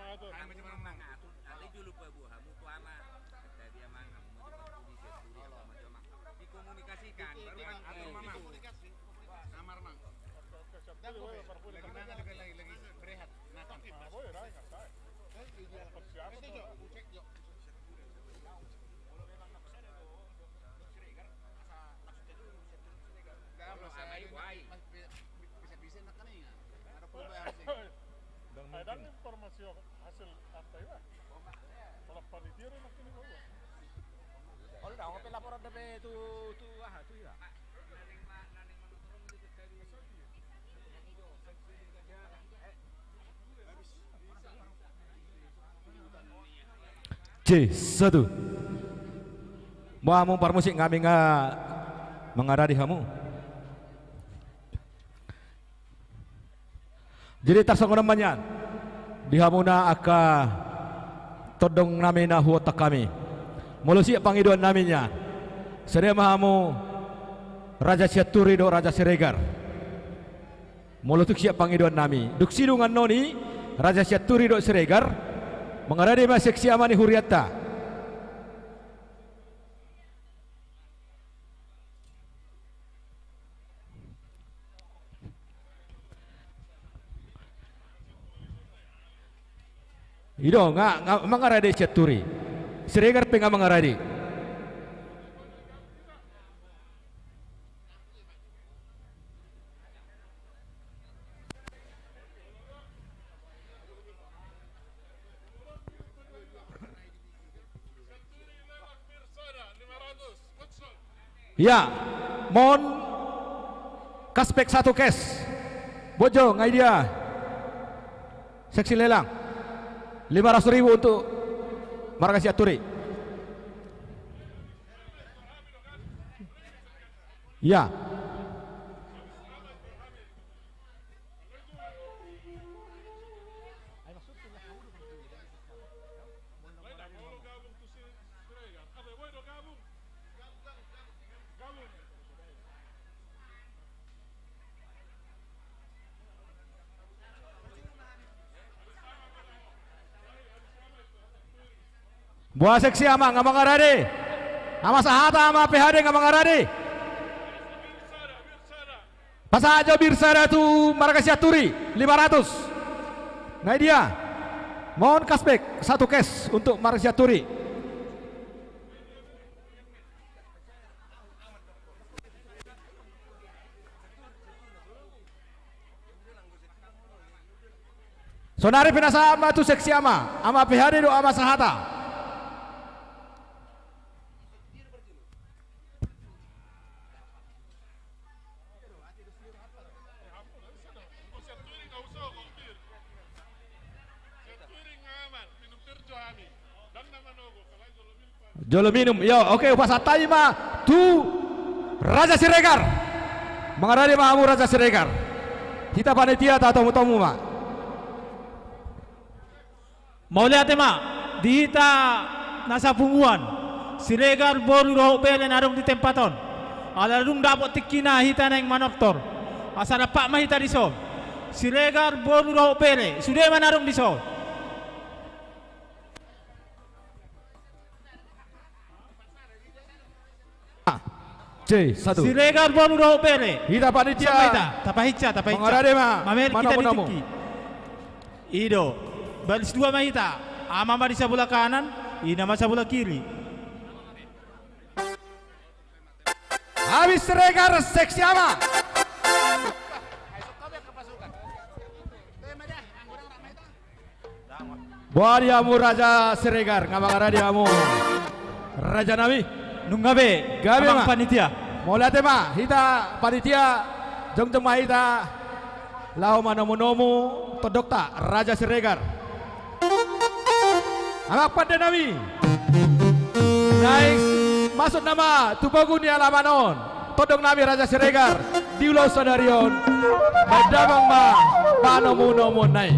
mangatur. Alai jolo paboa hamu tu ama. Tadi amang, hamu ma jolo parpudi, sian turi, hamu ma jolo amang. Dikomunikasikan, baru kan. Atur ma amang. Amar amang. Lagi mana, lagi, lagi, lagi berehat. Nah, kan. Ndang informasi hasil apa iba? Kalau panitia do nangkin iba. Olo, ndang ope laporan dope tu, tu aha, tu iba. C satu. Boha hamu parmusik, ngami nga mangarade hamu. Jadi tarsongon on ma nian di hamuna angka tondong nami na huontak hami. Molo siap pangidoan nami nian, songon i ma hamu Raja Sianturi dohot Raja Siregar. Molo tung siap pangidoan nami, dung sidung annon i Raja Sianturi dohot Siregar, mangarade ma seksi ama ni hurianta. I do, nga, nga mangarade Sianturi. Siregar pe nga mangarade. Ia, mon cashback satu cash. Bojo, nga i dia. Seksi lelang. Lima ratus ribu untuk marga Sianturi. Ia. Boha seksi ama, nga mangarade? Ama Sahata, ama P H D nga mangarade? Pasahat jo bir sada tu marga Sianturi, lima ratus. Nga i dia. Mon cashback satu cash untuk marga Sianturi. Saonari pinasahat ma tu seksi ama, ama P H D dohot ama Sahata. Jolo minum. Yo, oke, hupasahat hami ma tu Raja Siregar. Mangarade ma hamu Raja Siregar. Hita panitia tatomu-tomu ma. Mauliate ma di hita na sapunguan, Siregar boru dohot bere na adong di tempat on. Ala dung dapot tingkina hita naeng manortor, asa dompak ma hita dison. Siregar boru dohot bere, sude ma na adong dison. Ah, C satu. Siregar boru dohot bere. Hita panitia. Tapahinsa, tapahinsa. Mangarade ma. Mamereng hita di tingki. I do. Baris dua ma hita. Ama ma di sabola kanan, ina ma sabola kiri. Habis Siregar, seksi ama. Boha di hamu Raja Siregar, nga mangarade hamu raja nami? Nunga be. Gabe ma. Panitia. Mauliate ma, hita panitia, jongjong ma hita laho manomu-nomu tondongta Raja Siregar. Amang pande nami, naeng masuk nama tu pogu ni alaman on tondong nami Raja Siregar di ulaon sadari on. Baen damang ma panomu-nomuon na i.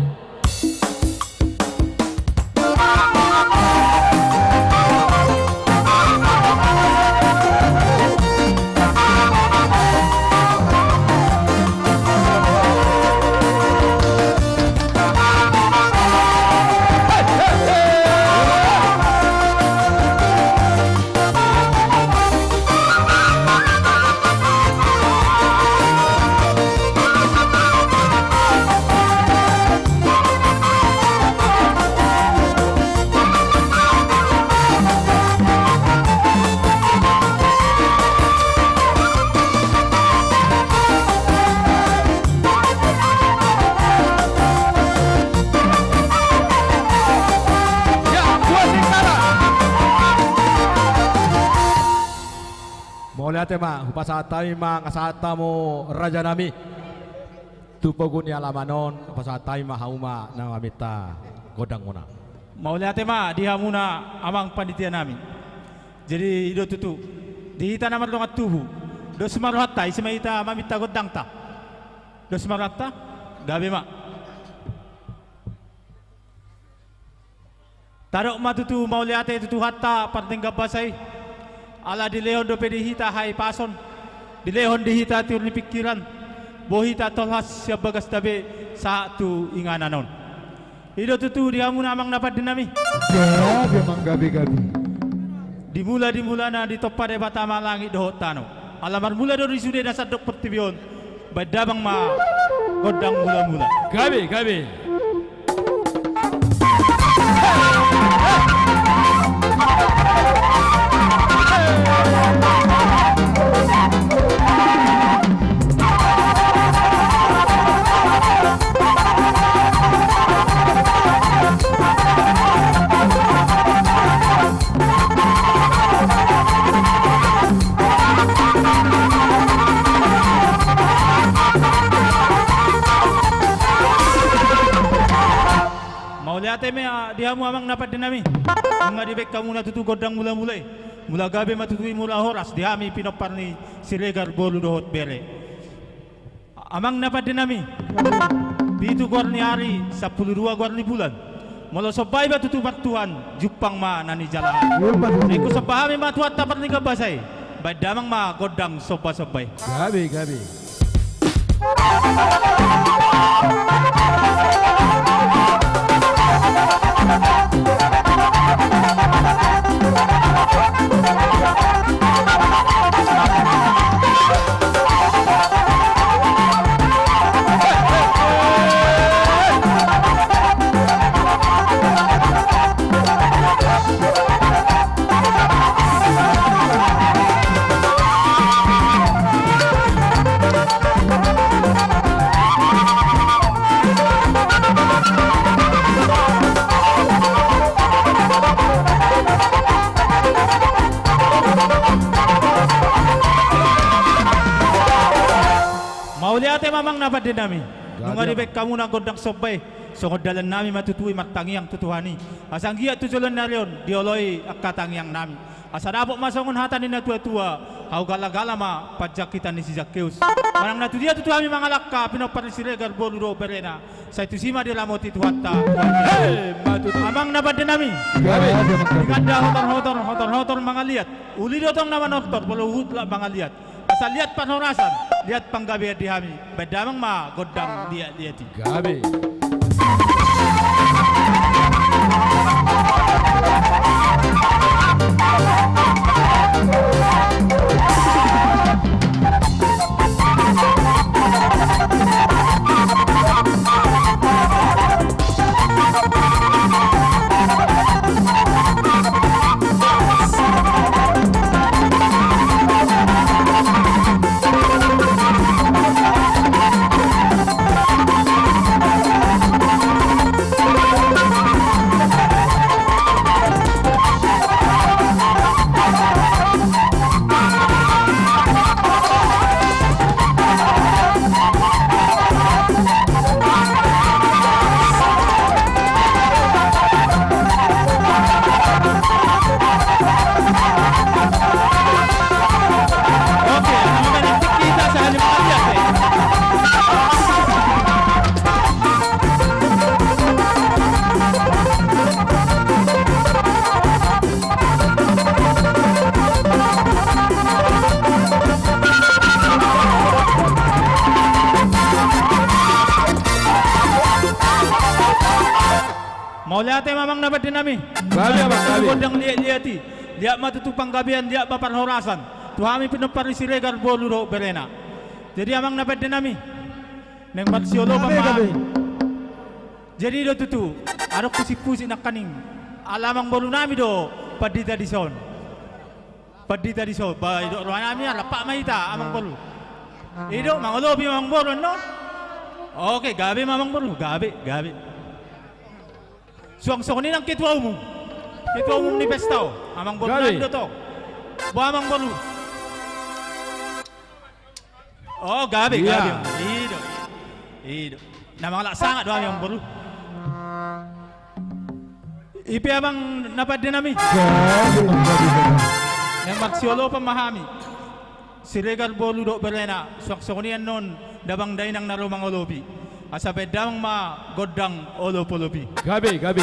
Mauliate ma, hupasahat hami ma, nga sahat hamu raja nami. Tu pogu ni alaman on, hupasahat hami ma hamu ma na maminta gondangmuna. Mauliate ma di hamuna amang panitia nami. Jadi i do tutu, di hita na mardongan tubu, dos ma rohanta, ise ma hita maminta gondangta. Dos ma rohanta, gabe ma. Tadok ma tutu mauliate tu Tuhanta pardenggan basa i. Ala dilehon dope di hita hahipason, dilehon di hita tiur ni pingkiran, boi hita tolhas sian bagasta be sahat tu inganan on. I do tutu di hamuna amang na pande nami. Gabe amang, gabe, gabe. Di mula-, di mulana ditompa Debata ma langit dohot tano. Ala marmula do di sude na sandok portibi on. Baen damang ma gondang mula-mula. Gabe, gabe. Mauliate ma di hamu amang na pande nami. Nunga dibaen hamuna tutu gondang mula-mula i. Mula gabe ma tutu i, mula horas di hami pinompar ni Siregar boru dohot bere. Amang na pande nami, pitu goar ni ari, sampulu dua goar ni bulan. Molo somba i ma tutu partuhan, jumpang ma na nijalahan. Ingkon somba hami ma Tuhanta pardenggan basa i. Baen damang ma gondang somba-somba i. Gabe, gabe. Mauliate ma amang na pande nami. Nunga dibaen hamuna gondang somba i, songon dalan nami ma tutu i martangiang tu Tuhan i. Asa anggiat tu joloan ni ari on dioloi angka tangiang nami. Asa dapot ma songon hata ni na tuatua, hau galagala ma panjangkitan ni si Zakkeus. Manang na tudia tutu hami mangalangka, pinompar ni Siregar boru dohot berena, sai tusi ma diramoti Tuhanta. He, ma tutu. Amang na pande nami. Gabe. Di ganda hotor-hotor, hotor-hotor mangaliat. Uli do tong na manortor, molo huhut lak mangaliat. Asa liat parhorasan, liat panggabean di hami, baen damang ma gondang liat-liat i. Gabe. Mauliate ma amang na pande nami. Gabe, amang, gabe. Gondang liat-liat i. Liat ma tutu panggabean, liat ma parhorasan. Tu hami pinompar ni Siregar boru dohot berena. Jadi amang na pande nami, naeng marsiolopan ma hami. Jadi do tutu, adong pusik-pusik nangkaning. Ala amang boru nami do pandita dison. Pandita dison, ba, idok roha nami, ala pak ma hita, amang boru. Idok, mangolopi ma amang boru annon. Oke, gabe ma amang boru, gabe, gabe. Suang songon i nang ketua umum. Ketua umum ni pesta on, amang boru nami do tong. Ba amang boru. O, gabe, gabe. Idok. Idok. Na mangalap sangap do hami amang boru. I pe amang na pande nami. Naeng marsiolopan ma hami. Siregar boru dohot berena, suang songon i annon damang dainang na ro mangolopi. Asa baen damang ma gondang olop-olop i. Gabe, gabe.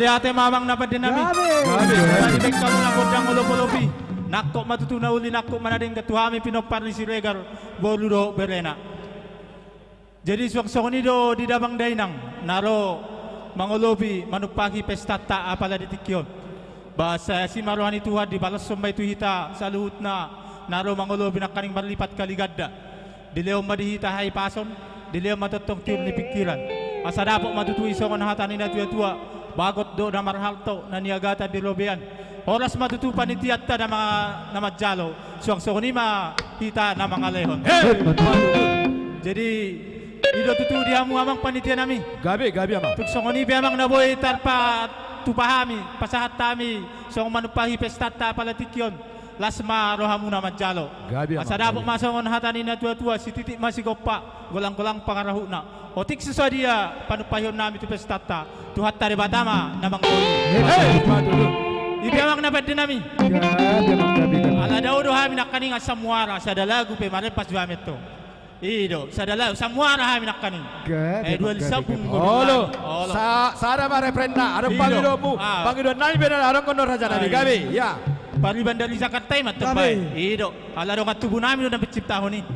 Ate ma amang na pande nami. Gabe. Gabe. Gabe. Gabe. Gabe. Gabe. Nangkok ma tutu na uli, nangkok ma na denggan tu hami pinompar ni Siregar, boru dohot berena. Jadi suang songon i do di damang dainang na ro mangolopi manumpahi pestanta apala di tingki on. Ba sai asi ma roha ni Tuhan dibalashon ma i tu hita saluhutna na ro mangolopi nangkaning marlipat kali ganda. Dilehon ma di hita hahipason, dilehon ma tongtong tiur ni pingkiran. Asa dapot ma tutu i songon hata ni natuatua, bagot do na marhalto na niagatan di robean. Horas ma tutu panitianta na ma-, na manjalo, suang songon i ma hita na mangalehon. He! Jadi i do tutu di hamu amang panitia nami. Gabe, gabe amang. Tung songon i pe amang na boi tarpatupa hami, pasahat hami songon manumpahi pestanta apala tingki on. Las ma rohamuna manjalo. Gabe amang. Asa dapot ma songon hata ni natuatua, sititik ma sigompa, golanggolang pangarahutna. Otik so sadia panumpahiononnami tu pestanta, Tuhanta Debata ma na manggohi. He, he, betul. I pe amang na pande nami. Gabe amang, gabe, gabe. Ala dao do hami nangkaning asam muara, sada lagu pe marempas do hami antong. I do, sada lagu, asam muara hami nangkaning. Gabe, gabe, gabe. Eh, dua sambung. Olo. Olo. Sa-, sada ma refrenna, adong pangidoanmu. Ah. Pangidoannami pe na adong, kono rajanami. Gabe, ya. Pariban dari Jakarta i ma antong. Gabe. I do, ala dongan tubunami do na manciptahon i.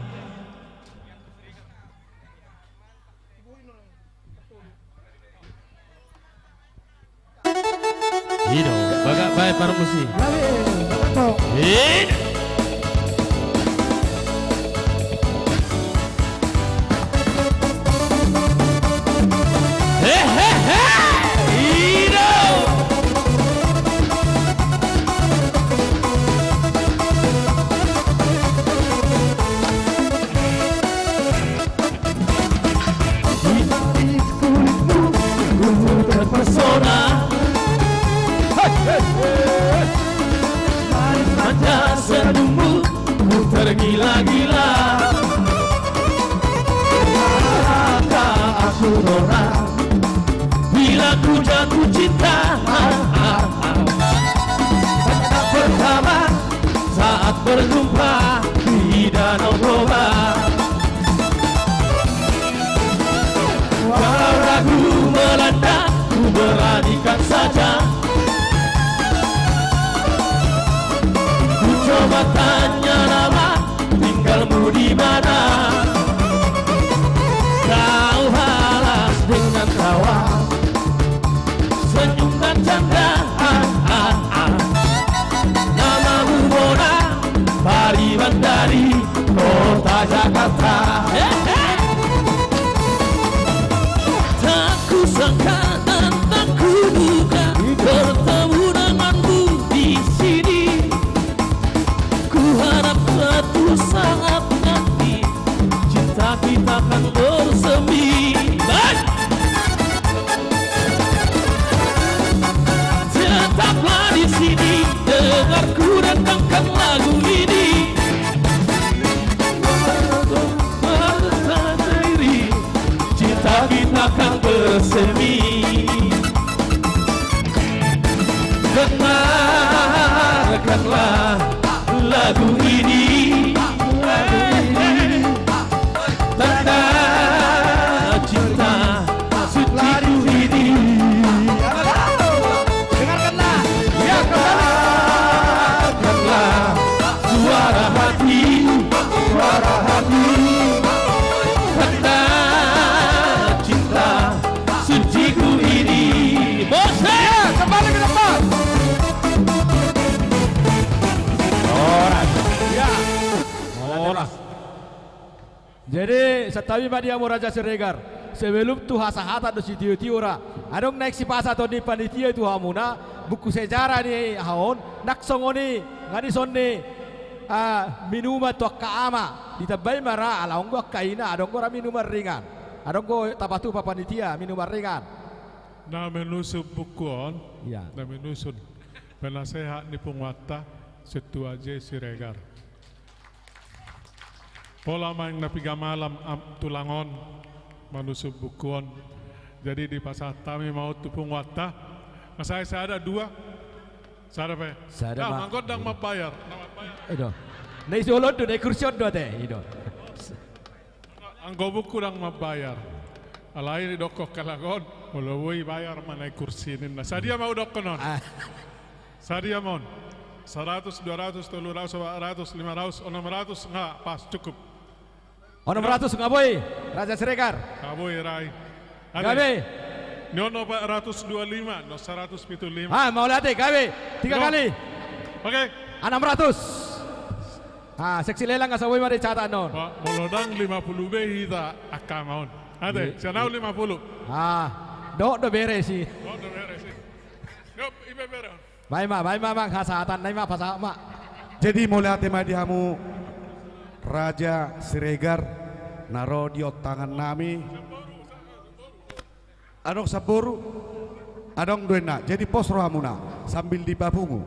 I do, bagak bae parmusik. I do. He, he, he. I do. Di baris kulitmu, kulitmu terpesona. Hei, hei, hei. Manis manja senyummu, ku tergila-gila. Rasa aku orang bila ku jatuh cinta. Tatap pertama saat berjumpa di Danau Toba. Walau ragu melanda, ku beranikan saja. Ku coba tanya nama, tinggalmu di mana? Kau balas dengan tawa, senyum dan canda. Namamu Bona, Pariban dari kota Jakarta. Tak kusangka dan tak kuduga bertemu denganmu di sini. Kuharap satu saat nanti cinta kita akan bersemi. Baik. Tetaplah di sini, dengar ku dangdangkan lagu ini. Cinta kita akan bersemi. Dengarkanlah lagu ini. Tanda cinta suciku ini. Dengarkanlah. Ya, dengarkanlah suara hati, suara hati. Tanda cinta suciku ini. Bose! Ya, kembali ke tempat. Horas. Ya. Horas. Jadi, santabi ma di hamu Raja Siregar. Sebelum tu hasahatan dohot sitiotio ra, adong naeng sipasahaton ni panitia tu hamuna buku sejarah ni aha on, nang songon i, nga dison ni, ah, minuman tu angka ama. Ditambai ma ra, ala on do angka ina, adong do ra minuman ringan. Adong do tapatupa panitia minuman ringan. Na manusuk buku on, iya, na manusuk penasehat ni punguanta, Sintua J Siregar. Pola ma naeng na piga malam, am, tulang on manusuk buku on. Jadi dipasahat hami ma on tu punguanta. Nga sai sada, dua? Sada pe. Sada. Nah, ma-, mangkondang mambayar. I do. Na i solon do, na i kursi on do ate. I do. Anggo buku ndang mambayar. Alai didokkon halak on. Olo, boi bayar ma na i kursi ninna. Sadia ma hudokkon on? Ah. Sadia ma on? Saratus, dua ratus, tolu ratus, opat ratus, lima ratus, onom ratus, nga pas, cukup. Onom ratus nga boi, Raja Siregar. Nga boi, Rai. Ate. Gabe. Ni on opat ratus dua lima, ni on saratus pitu lima. Ah, mauliate, gabe. Tiga kali. Oke. Enam ratus. Ah, seksi lelang nga so boi ma dicatat on. Molo ndang lima puluh be hita angka ma on. Ate, sian au lima puluh. Ah, dohot do bere si. Dohot do bere si. Yop, ipe bere on. Baen ma, baen ma, Amang, hasahatan nai ma, pasahat ma. Jadi, mauliate ma di hamu Raja Siregar, na ro di ontangan nami. Adong samboru? Adong do inna. Jadi, pos rohamuna, sambil dipapungu.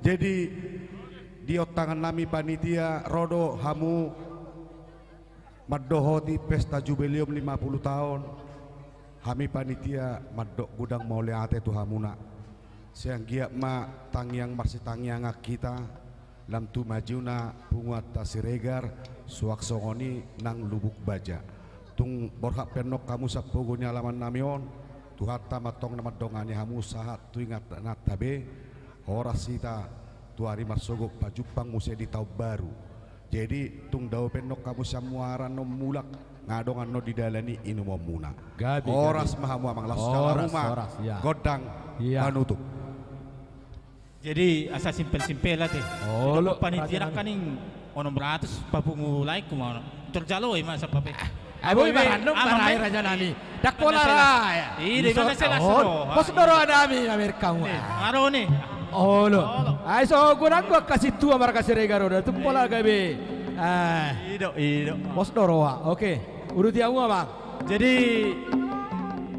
Jadi, di ontangan nami panitia, ro do hamu mandohoti pesta jubileum lima puluh taon, hami panitia mandok godang mauliate tu hamuna. Sai anggiat ma tangiang marsitangiangan hita, lam tu majuna punguanta Siregar, suang songon i nang Lubuk Baja. Tung borhat pe annon hamu sian pogu ni alaman nami on, Tuhanta ma antong na mandongani hamu sahat tu inganan ta be, horas hita tu ari marsogot pajumpang muse di taon baru. Jadi, tung dao pe annon hamu sian muara annon mulak, nga adong annon di dalan i inumonmuna. Gabe, gabe. Horas ma hamu, Amang, laos jala ruma. Horas, horas, iya. Gondang, iya, panutup. Jadi, asa simpel-simpel, ate. Olo, didok panitia nangkaning onom ratus, papungu laengku ma on. Tor jalo i ma sapape. Ai boi, barannon ma, Raja nami. Ndang pola ra. Ide, pos do roha nami, Amerika. Aro ni. Olo. Ai so godang do angka sintua marga Siregar on, tung pola gabe. Ido, ido. Pos do roha. Oke. Uduti hamu, Amang. Jadi,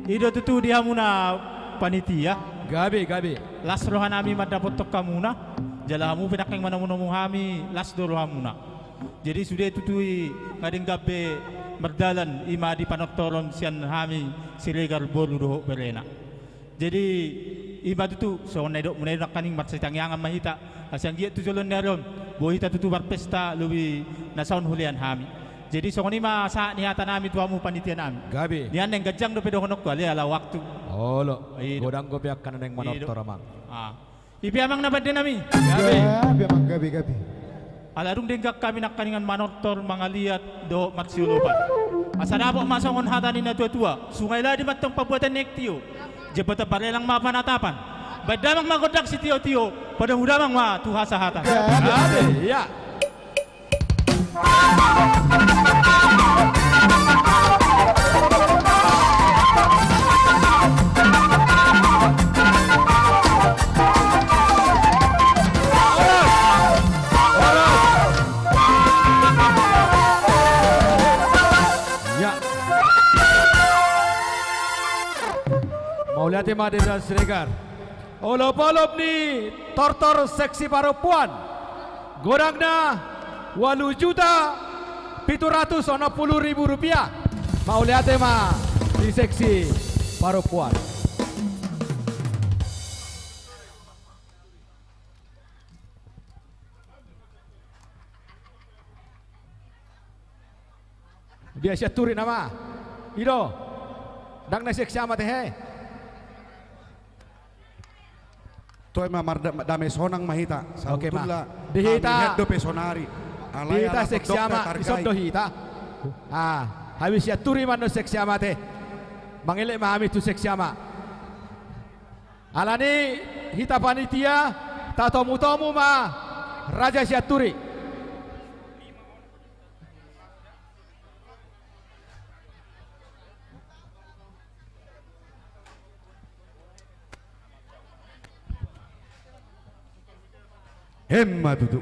ido tutu di hamuna panitia. Gabe, gabe. Las roha nami mandapothon hamuna. Jala hamu pe nangkaning manomu-nomu hami, las do rohamuna. Jadi, sude tutu i nga denggan be mardalan, i ma di panortoron sian hami Siregar boru dohot berena. Jadi, i ma tutu, songon na nidokmuna i, nangkaning marsitangiangan ma hita, asa anggiat tu joloan ni ari on boi hita tutu marpesta lobi na saon hulean hami. Jadi, songon i ma sahat ni hata nami tu hamu panitia nami. Gabe. Nian naeng ganjang dope dohononku, alai ala waktu. Olo. Ido. Godang dope angka na naeng manortor, Amang. Ah. Ipe, Amang na pande nami? Gabe. Gabe, Amang, gabe, gabe. Ala dung denggan hami nangkaningan manortor, mangaliat dohot marsiolopan. Asa dapot ma songon hata ni na tua-tua: Sungai ladi ma antong pabuatan ni aek tio, jembatan Barelang ma panatapan. Baen damang ma gondang sitio-tio, padomu damang ma tu hasahatan. Gabe, iya. Ya. Mauliate ma di Raja Siregar. Olop-olop ni tortor seksi parompuan, godangna ualu juta pitu ratus onom pulu ribu rupiah. Mauliate ma di seksi parompuan. Dia sian Turi nama. Ido. Ndang na siak siamat he. Toe ma, marda-, damai sonang ma hita. Oke ma. Sabotulna di hita, hami dope sonari. Alai di hita ala siak siamat, ison do hita. Ah, hami sian Turi ma annon siak siamat he. Mangelek ma hami tu siak siamat. Alani hita panitia, tatomu-tomu ma Raja Sianturi. Emma tutu.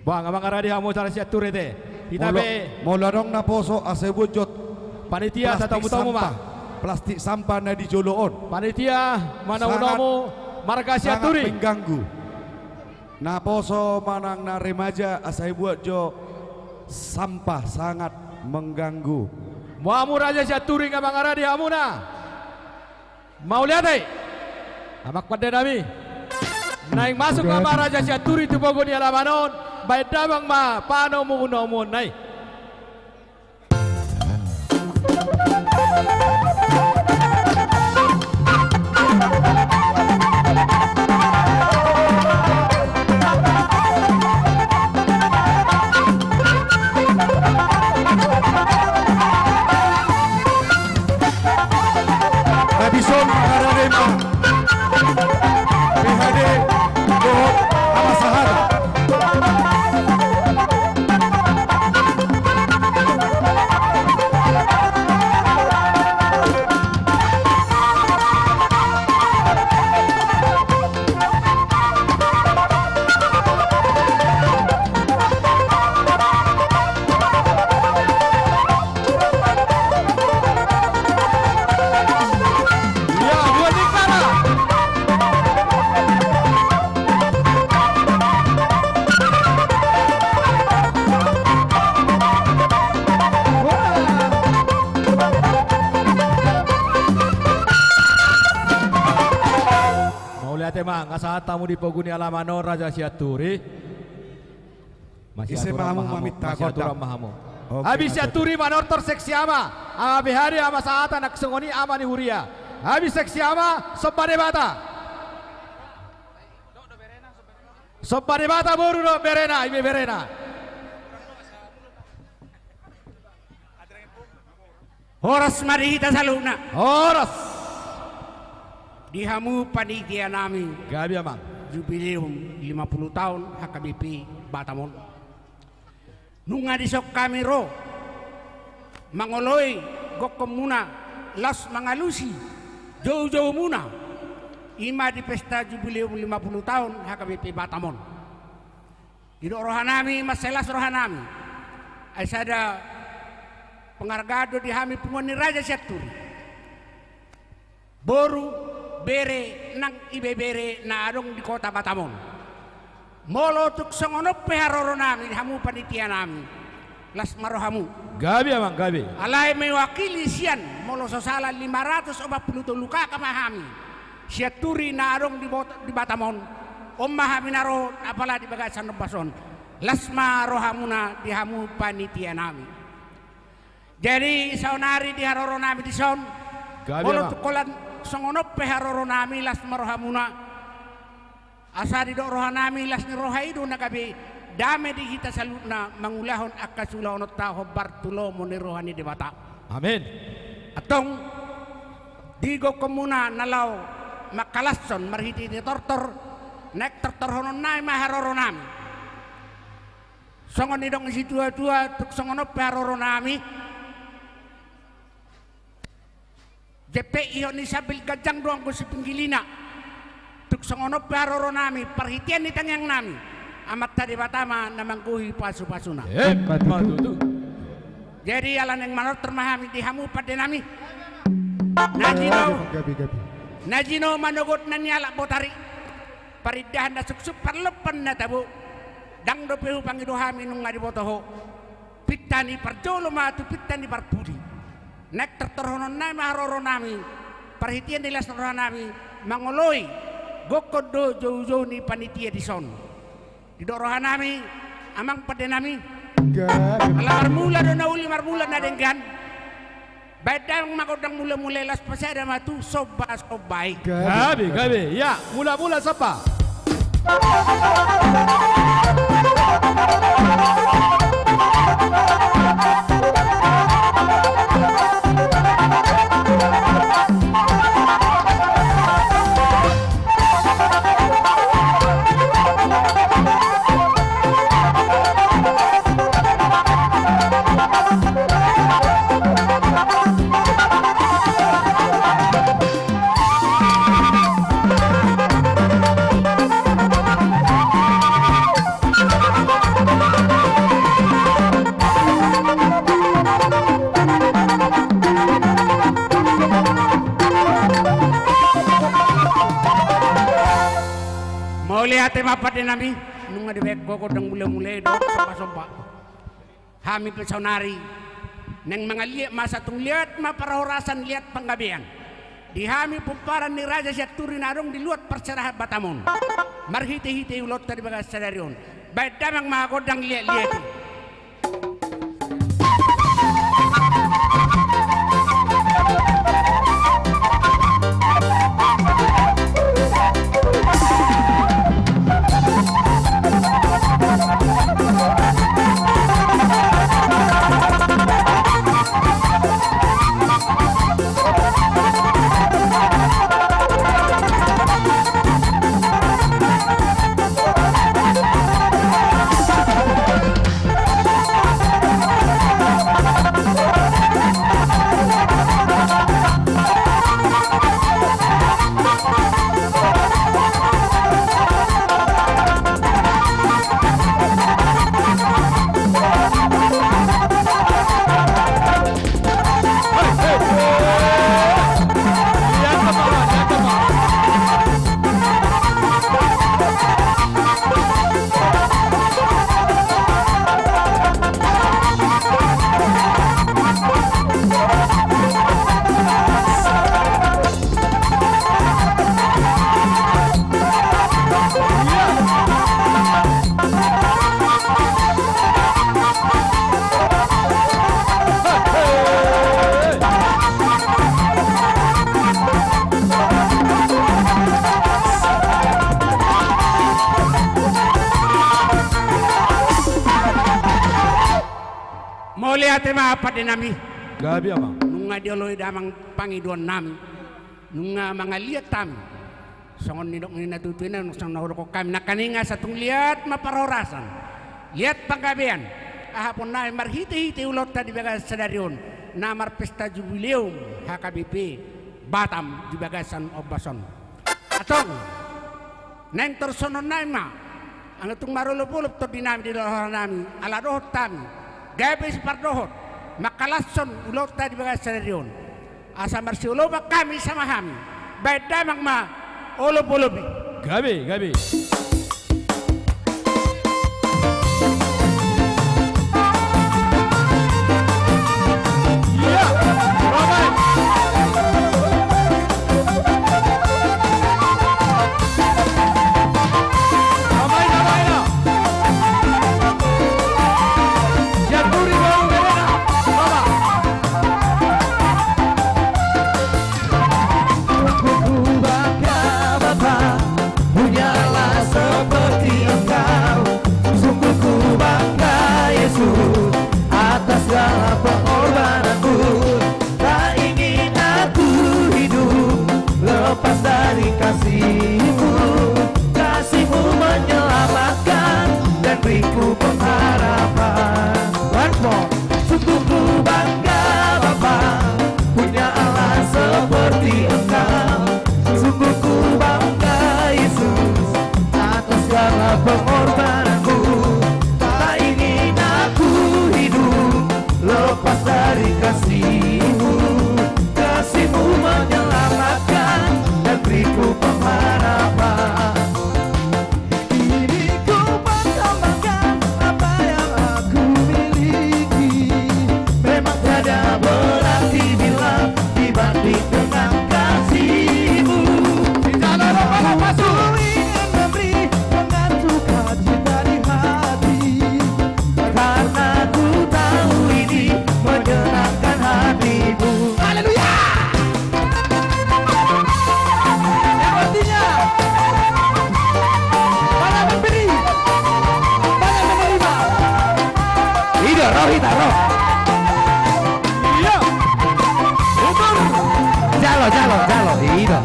Bah, nga mangarade hamu raja Sianturi ate. Hita pe molo adong na poso asa ibuat jolo panitia, satomu-tomu ma. Plastik sampah na di jolo on. Panitia, manomu-nomu marga Sianturi. Sangat mengganggu. Na poso manang na remaja asa ibuat jo sampah, sangat mengganggu. Hamu raja Sianturi nga mangarade hamuna. Mauliate. Amang pande nami. Naeng masuk ma raja Sianturi tu pogu ni alaman on, baen damang ma panomu-nomuonna i. Habis on, ada lima. P H D dohot Ama Sahata. Mauliate ma, nga sahat hamu di pogu ni alaman on raja Sianturi. Ise ma hamu maminta gondang? Hami Sianturi manortor seksi ama, Ama P H D, Ama Sahata, nang songon i ama ni huria. Hami seksi ama, somba Debata. Somba Debata boru dohot berena, ibeberena. Horas ma di hita saluhutna. Horas. Di hamu panitia nami. Gabe amang. Jubileum lima puluh taon H K B P Batam on. Nunga dison hami ro mangoloi gokhonmuna laos mangalusi joujoumuna. I ma di pesta jubileum lima puluh taon H K B P Batam on. Didok rohanami, mansai las rohanami. Ai sada penghargaan do di hami punguan ni raja Sianturi. Boru, bere, nang ibebere na adong di kota Batam on. Molo tung songon on pe haroronami, hamu panitia nami, las ma rohamu. Gabe amang, gabe. Alai mewakili sian, molo so sala, lima ratus opat puluh tolu K K ma hami Sianturi na adong di Bot-, di Batam on. On ma hami na ro, apala di bagasan ombas on. Las ma rohamuna di hamu panitia nami. Jadi saonari di haroronami dison. Gabe amang. Molo tung holan songon on pe haroronami, las ma rohamuna. Asa didok rohanami, las ni roha i do na gabe dame di hita saluhutna mangulahon angka siulaonta hombar tu lomo ni roha ni Debata. Amin. Antong di gokhonmuna na laho mangkalashon marhitehite tortor, naeng tortorhononnami ma haroronami. Songon nidok ni situatua, tung songon on pe haroronami. Jempek ihot ni sambil ganjang do anggo sipinggilina. Tung songon on pe haroronami, parhitean ni tangiangnami, Amanta Debata ma na manggohi pasupasuna. Emma tutu. Jadi ala naeng manortor ma hami di hamu pandenami. Na jino, gabe, gabe, na jino manogot na nialap botari. Parindahan na suksuk, parlompan na tabo. Ndang dope hupangido hami nunga diboto ho. Pinta ni parjolo ma tu pinta ni parpudi. Naeng tortorhononnami ma haroronami, parhitean ni las ni rohanami, mangoloi gokhon dohot joujou ni panitia dison. Didok rohanami, amang pandenami. Gabe. Ala marmula do na uli, marmula na denggan. Baen damang ma gondang mulamula i, laos pasada ma tu sombasomba i. Gabe, gabe. Ia, mulamula somba. Ate ma pande nami, nunga dibaen ho gondang mulia-mulia i dohot somba-somba. Hami pe saonari naeng mangaliat ma, asa tung liat ma parhorasan, liat panggabean di hami pomparan ni Raja Sianturi na adong di luat parserahan Batam on, marhite-hite ulaonta di bagasan sadari on. Baen damang ma gondang liat-liat i. Mauliate ma pande nami. Gabe amang. Nunga dioloi damang pangidoan nami. Nunga mangaliat hami. Songon nidok ni natuatua i, na songon na hudokkon hami nangkaning, asa tung liat ma parhorasan, liat panggabean, aha pe on nami marhite-hite ulaonta di bagasan sadari on na marpesta jubileum H K B P Batam di bagasan ombas on. Antong naeng torus songon nai ma, anggo tung marolop-olop tondi nami di loho nami, ala dohot hami gabe sipardohot mangkalashon ulaonta di bagasan sadari on. Asa marsiolopan hami sama hami. Baen damang ma olop-olop i. Gabe, gabe. Iya, ramai. Ramai, ramai, ramai. Sianturi baru beda. Ramai. Sungguh ku bangga Bapa, punya Allah seperti Engkau. Sungguh ku bangga Yesus, atas segala pengorbananmu. Tak ingin aku hidup lepas dari kasih-Mu. Kasih-Mu menyelamatkan dan beriku pengharapan. Once more. Sungguh ku bangga Bapa, punya Allah seperti Engkau. Sungguh ku bangga Yesus, atas segala pengorbanan-Mu. Tak ingin aku hidup lepas dari kasih-Mu. Kasih-Mu menyelamatkan dan beriku pengharapan. Kini ku persembahkan apa yang aku miliki. Memang tiada berarti bila dibanding dengan kasih-Mu. Ku ingin memberi dengan sukacita di hati, karena ku tahu ini menyenangkan hati-Mu. Haleluya! Yang artinya, banyak memberi, banyak menerima. I do, ro hita, ro. Iya. Betul. Jalo, jalo, jalo. I do.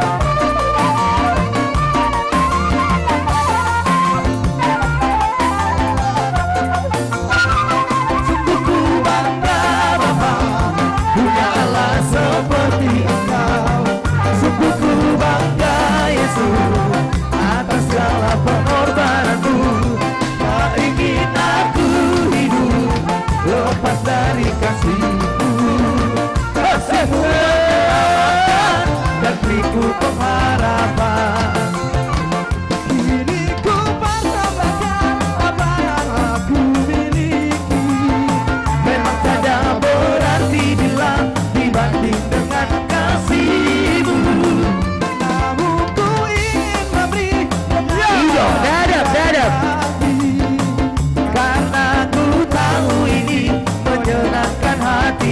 Sungguh ku bangga Bapa, punya Allah seperti Engkau. Sungguh ku bangga Yesus, atas segala pengorbanan-Mu. Tak ingin aku hidup lepas dari kasih-Mu. Kasih-Mu menyelamatkan dan beriku pengharapan. Kini ku Ku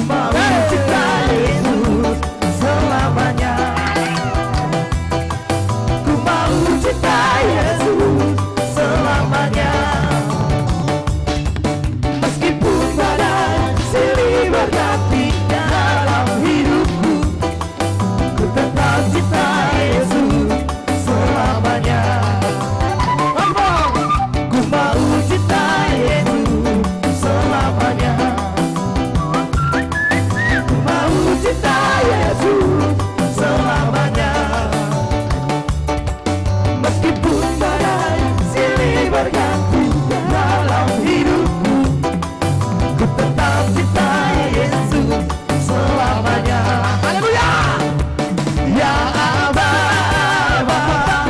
mau cinta Yesus selamanya. Ku mau cinta Yesus selamanya. Meskipun badai silih berganti dalam hidupku, ku tetap cinta Yesus selamanya. Ku mau cinta Yesus selamanya. Ku mau cinta Yesus selamanya. Meskipun badai silih berganti dalam hidupku, ku tetap cinta Yesus selamanya. Haleluya! Ya Aba, Bapa,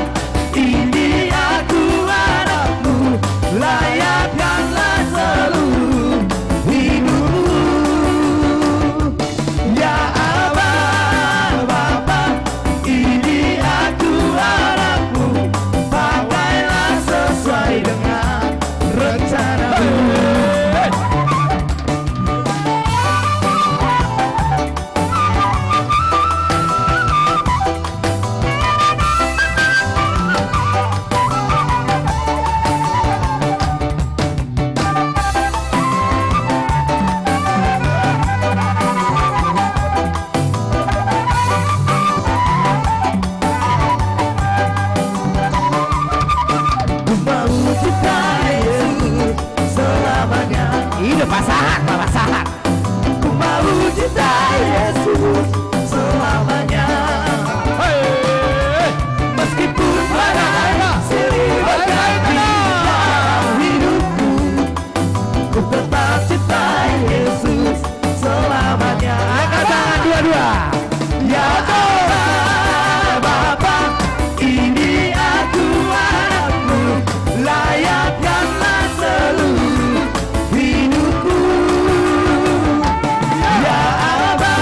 ini aku anak-Mu, layakkanlah seluruh hidupku. Ya Aba, Bapa, ini aku anak-Mu, pakailah sesuai dengan rencana-Mu. Ku mau cinta Yesus selamanya. I do pasahat, pasahat. Ku mau cinta Yesus selamanya. Hei. Meskipun badai silih berganti dalam hidupku, ku tetap cinta Yesus selamanya. Angkat tangan dua-dua. Ya Aba, Bapa, ini aku anak-Mu, layakkanlah seluruh hidupku. Ya Aba,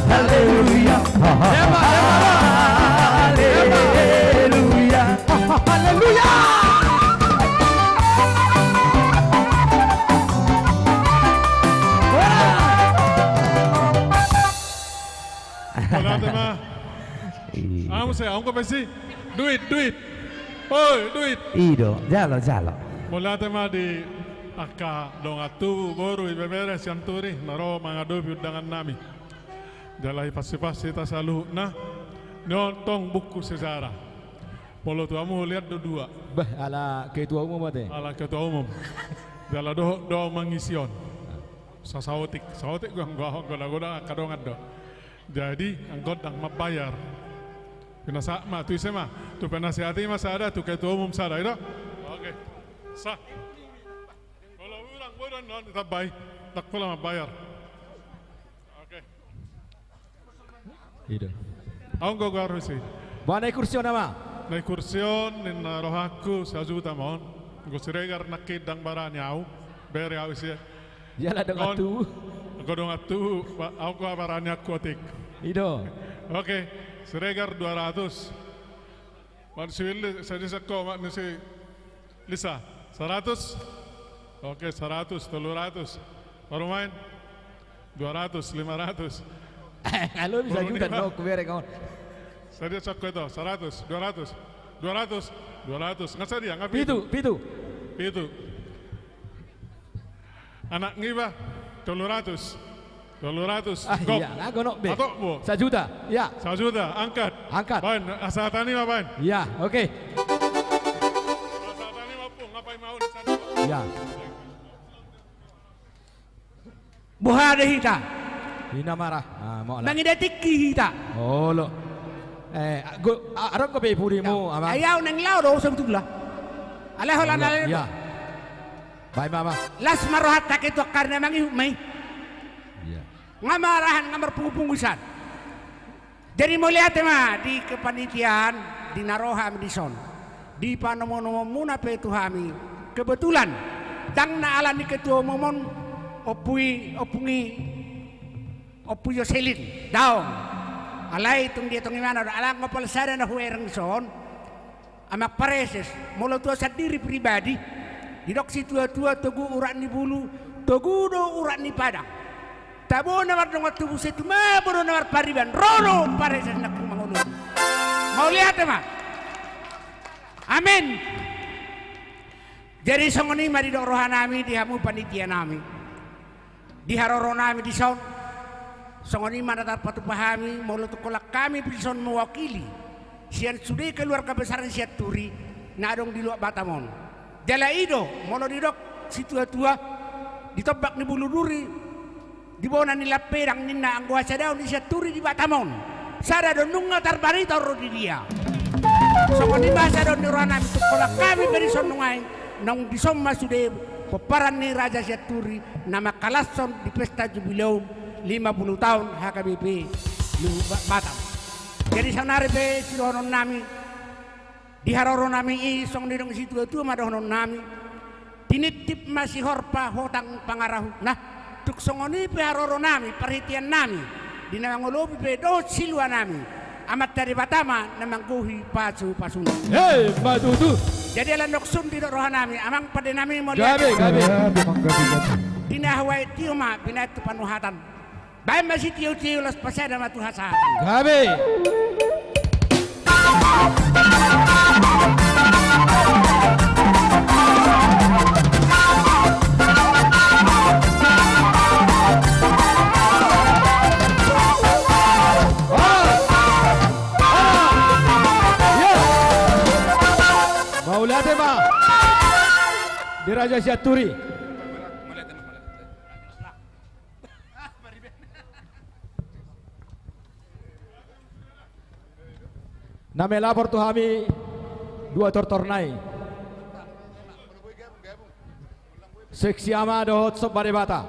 Haleluya. Ema, ema, ema. Haleluya. Haleluya. Mauliate ma. Iya. Amu se, amu ko pesi. Duit, duit. Oi, duit. I do, jalo, jalo. Mauliate ma di angka dongan tubu, boru, ibebere, sianturi na ro mangadopi undangan nami. Jala ipasipasi hita saluhutna. Ni on tong buku sejarah. Molo tu hamu huliat do dua. Bah, ala ketua umum ate. Ala ketua umum. Jala dohot do mangisi on. Sa-, saotik, saotik gua, gua, gua, gua, angka dongan do. Jadi anggo ndang mambayar, pinasahat ma tu ise ma? Tu penasihat i ma sada, tu ketua umum sada, i do? Oke. Sa. Molo hurang boi do annon ditambai. Ndang pola mambayar. Oke. I do. Ahu anggo goarhu ise? Bah, na i kursi on ama. Na i kursi on ninna rohangku sajuta ma on. Anggo Siregar nangkin ndang barani ahu. Bere ahu ise. Jala dongan tubu. Anggo dongan tubu, ba-, ahu anggo barani ahu otik. I do. Oke, Siregar dua ratus. Manusia Willy, sadia sian ho, manusia Lisa, saratus. Oke, saratus, tolu ratus. Parumaen, dua ratus, lima ratus. Alo, bisa juga dong, kubereng on. Sadia sian ho ito, saratus, dua ratus, dua ratus, dua ratus. Nga sadia, nga pitu. Pitu, pitu. Pitu. Anak niba, tolu ratus. Tolu ratus. Ah, gok. Iya, nga gonok be. Atau bo? Sajuta, ya. Sajuta, angkat. Angkat. Baen, asa tani ma baen. Iya, oke. Asa tani ma pung, ngapain mau di sana? Iya. Boha do hita? Ina marah. Ah, mau lah. Mangida tingki hita. Olo. Eh, go, a-, arang ko be purimu, ama. Ai ahu naeng laho do sebetulna. Alai holan, iya, alai. Iya. Baen ma, ama. Las ma rohanta ketua karna mangihut ma i. Iya. Nga marahan, nga marpungupungu isan. Jadi mauliate ma di kepanitiaan, di na ro hami dison. Di panomunomuonmuna pe tu hami. Kebetulan, ndang na ala ni ketua umum on, ompu i, ompung i, Ompu Joselin, daong. Alai tung dia tung imana do, ala nga pola sada na hubereng dison. Amang Pareses, molo tu ahu sandiri pribadi, didok situatua togu urat ni bulu, togu do urat ni padang. Tabo na mardongan tubu, setu mabo do na marpariban, ro do Pareses nangkin mangoloi. Mauliate ma. Amin. Jadi songon i ma didok roha nami di hamu panitia nami. Di haroro nami dison, songon i ma na tarpatupa hami, molo tung holan hami pe dison mewakili sian sude keluarga besar ni Sianturi na adong di luat Batam on. Jala i do, molo didok situatua, di tombak ni bulu duri, di bona ni lampedang ninna, anggo hasadaon ni Sianturi di Batam on, sada do nunga tarbarita on ro di dia. Songon i ma hasadaon ni roha nami, tung holan hami pe dison nuaeng, naung dison ma sude pomparan ni Raja Sianturi na mangkalashon di pesta jubileum lima puluh taon H K B P Luhut Ba-, Batam. Jadi saonari pe sidohonon nami, di haroro nami i songon didok ni situatua ma dohonon nami. Tinitip ma sihorpa hotang pangarahutna. Tung songon i pe haroro nami, parhitean nami, di na mangolopi pe dohot silua nami, Amanta Debata ma na manggohi pasupasuna. Emma tutu. Jadi ala nidok sun didok roha nami, amang pande nami, mauliate. Gabe, gabe. Di na hubaen tio ma binaen tu panuhatan. Baen ma sitiotio, laos pasada ma tu hasahatan. Gabe. Mauliate ma di Raja Sianturi. Na melapor tu hami dua tortorna i. Seksi ama dohot somba Debata.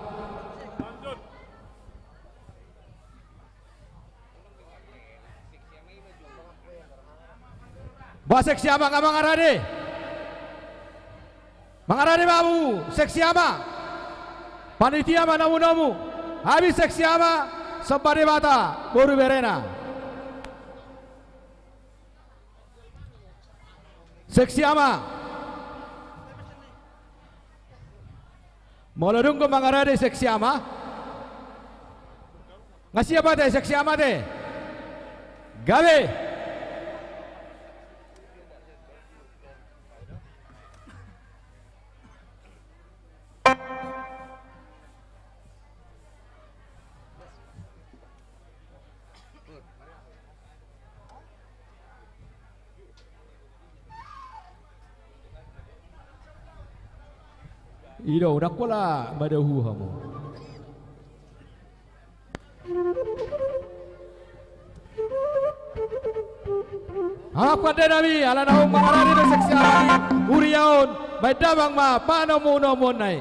Ba seksi ama nga mangarade. Mangarade ma hamu, seksi ama. Panitia ma nomunomu. Hami seksi ama, Somba Debata boru berena. Seksi ama. Molo dung do mangarade seksi ama. Nga siap ate seksi ama ate. Gabe. I do, ndang pola madahu hamu. Ala pande nami, ala naung mangarade do seksi ama i, huria on, baen damang ma panomunomuonna i.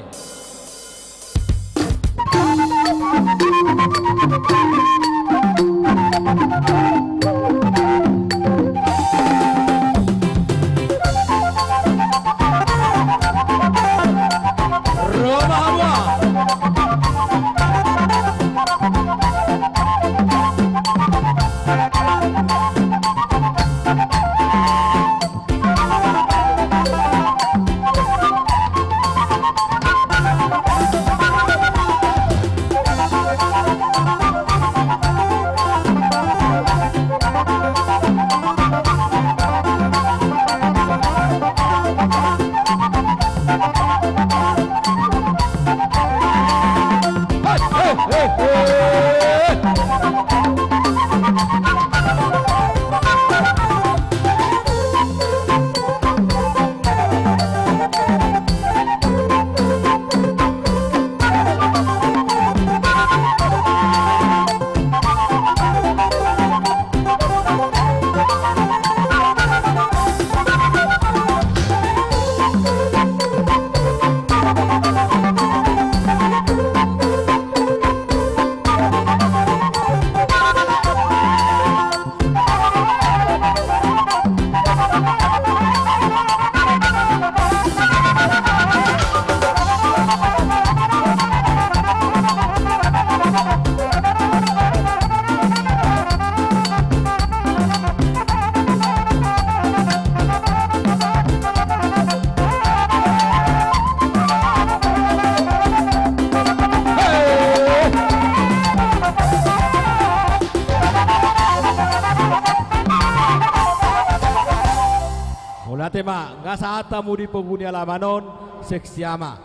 Mauliate ma, nga sahat hamu di pogu ni alaman on, seksi ama.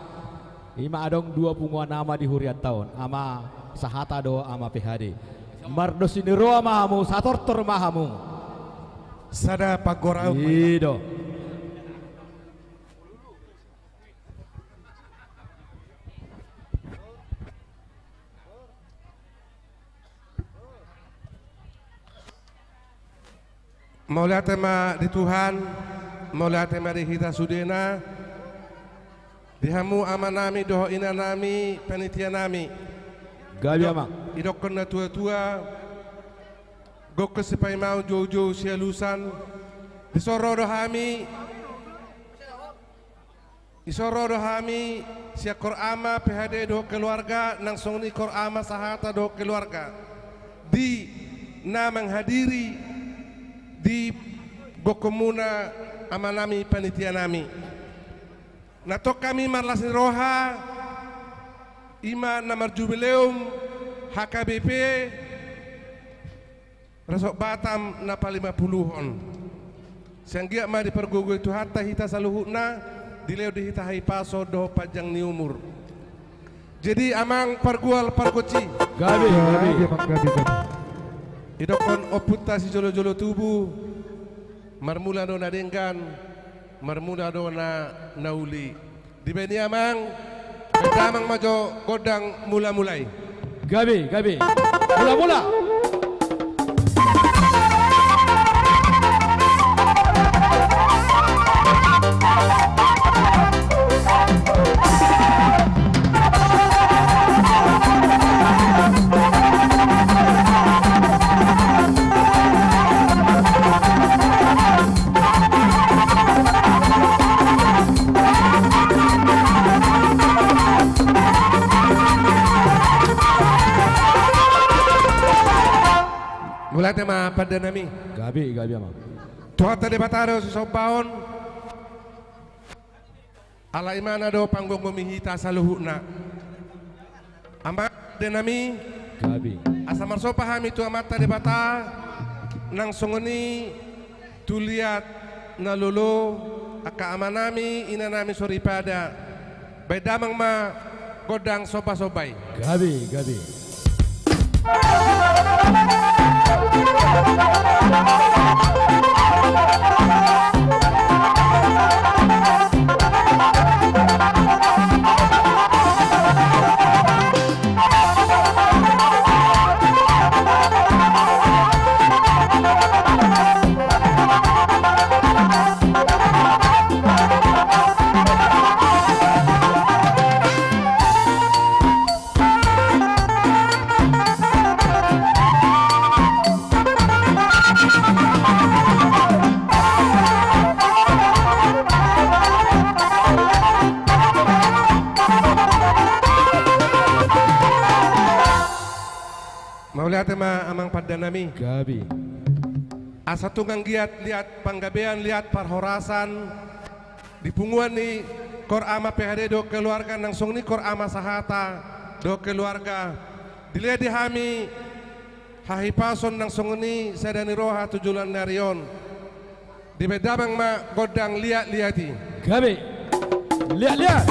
I ma adong dua punguan ama di hurianta on, ama Sahata dohot ama P H D. Mardos ni roha ma hamu, satortor ma hamu. Sada panggoraon ma i. I do. Mauliate ma di Tuhan, mauliate ma di hita sudena, di hamu amanami dohot inanami, panitianami. Gabe, amang. Idokkon natuatua, gokhon sipaimaon, joujou sialusan, dison ro do hami. Dison ro do hami sian Kor Ama P H D dohot keluarga, nang songon i Kor Ama Sahata dohot keluarga, di na manghadiri di gokhonmuna amanami panitianami. Na tong hami marlas ni roha, i ma na marjubileum H K B P Resort Batam na palima puluhon. Sai anggiat ma dipargogoi Tuhanta hita saluhutna, dilehon di hita hahipason dohot panjang ni umur. Jadi amang pargual pargonsi. Gabe, gabe. Gabe, amang, gabe, gabe. Idokkon ompunta sijolojolo tubu, marmula do na denggan, marmula do na, na uli. Dibaen i amang, baen damang ma jo gondang mulamula i. Gabe, gabe. Mulamula. Mauliate ma pande nami. Gabe, gabe amang. Tuhanta Debata do sisombaon. Ala Ibana do panggomgomi hita saluhutna. Amang pande nami. Gabe. Asa marsomba hami tu Amanta Debata nang songon i tu liat na lolo, angka amanami, inanami soripada. Baen damang ma gondang sombasomba i. Gabe, gabe. Mauliate ma amang pande nami. Gabe. Asa tung anggiat liat panggabean, liat parhorasan di punguan ni Koor Ama P H D dohot keluarga nang songon i Koor Ama Sahata dohot keluarga. Dilehon di hami hahipason nang songon i sada ni roha tu joloan ni ari on. Dibaen damang ma gondang liat-liat i. Gabe. Liat-liat.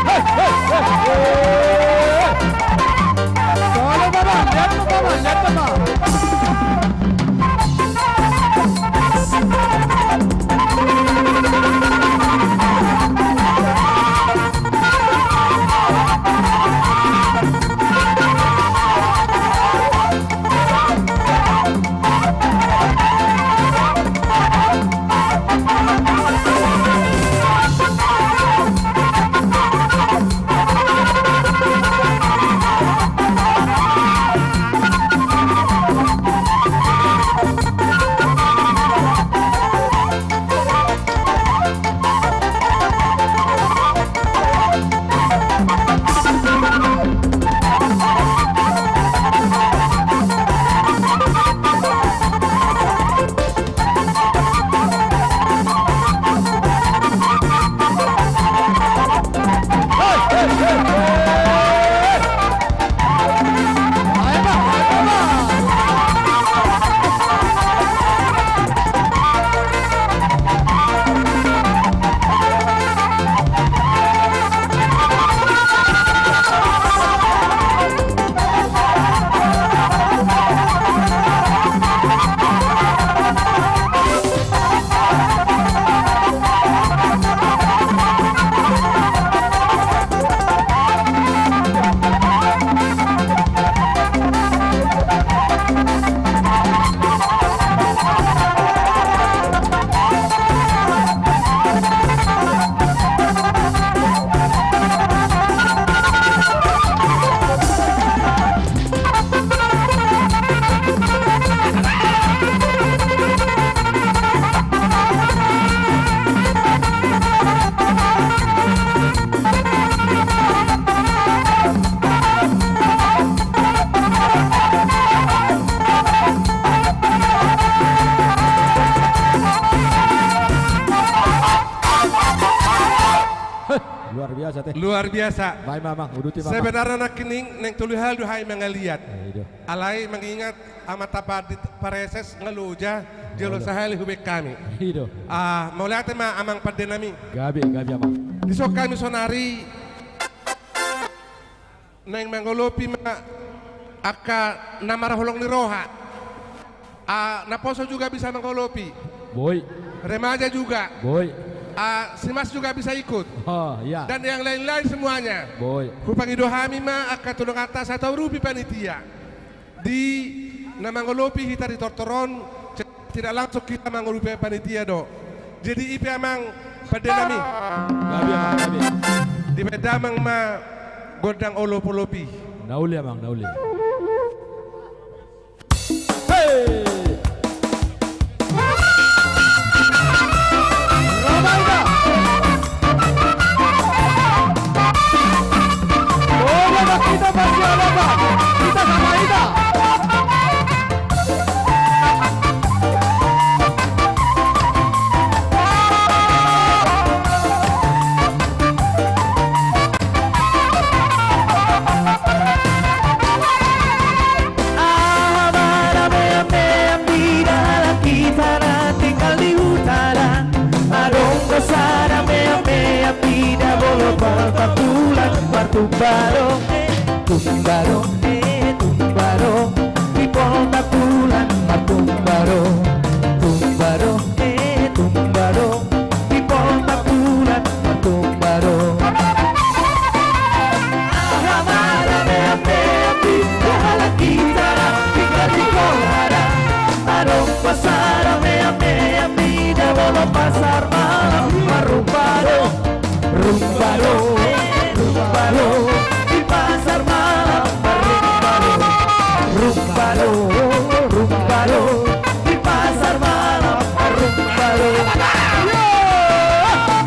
Hei, hei, hei, hei. Tolong, Bapak, lihat, Bapak, lihat, Bapak. Heh, luar biasa, Teh. Luar biasa. Baen ma, Amang, uduti ma, Amang. Sebenarna nangkining naeng tolu hali do hami mangaliat. Iya, i do. Alai mangingat Amanta Pandita Praeses nga loja, jolo sahali hubaen hami. Iya, i do. Ah, mauliate ma, Amang pande nami. Gabe, gabe, Amang. Dison hami sonari naeng mangolopi ma angka na marholong ni roha. Ah, naposo juga bisa mangolopi. Boi. Remaja juga. Boi. Ah, si Mas juga bisa ikut. Oh, iya. Dan yang lain-lain semuanya. Boi. Hupangido hami ma angka tulanganta sahat tu panitia. Di na mangolopi hita di tortor on, tidak langsung hita mangolopi panitia do. Jadi i pe, Amang pande nami. Gabe, Amang, gabe. Dibaen damang ma gondang olopolop i. Na uli, Amang, na uli. Hei! Roma ita. Roma kita pasti ada, Pak. Kita sama ita. Tumba do, eh, tumba do, eh, tumba do. Di Poltak Bulan martumba do. Tumba do, eh, tumba do. Di Poltak Bulan martumba do. Aha ma ramean pe api, dalan hita ra tinggal di Kohara. Adong pasar ramean pe api, da molo pasar malam marrumba do. Rumba do, rumba do, di pasar malam marrumba do. Rumba do, rumba do, di pasar malam marrumba do.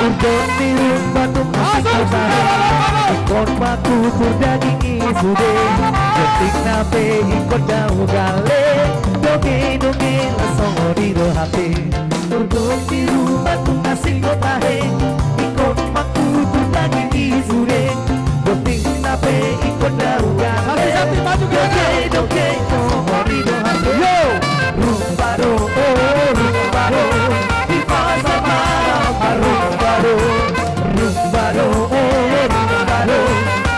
Urdot ni rumba tung asing kota, ingkon ma tutur daging i sude. Pentingna pe ingkon dao gale, doge doge las songon i do hape. Urdot ni rumba tung asing kota he, ingkon ma tutur daging i sude. Pentingna pe ingkon dao gale. Doge doge las songon i do hape. Yo! Rumba do, oh, rumba do, di pasar malam marrumba do. Rumba do, oh, rumba do,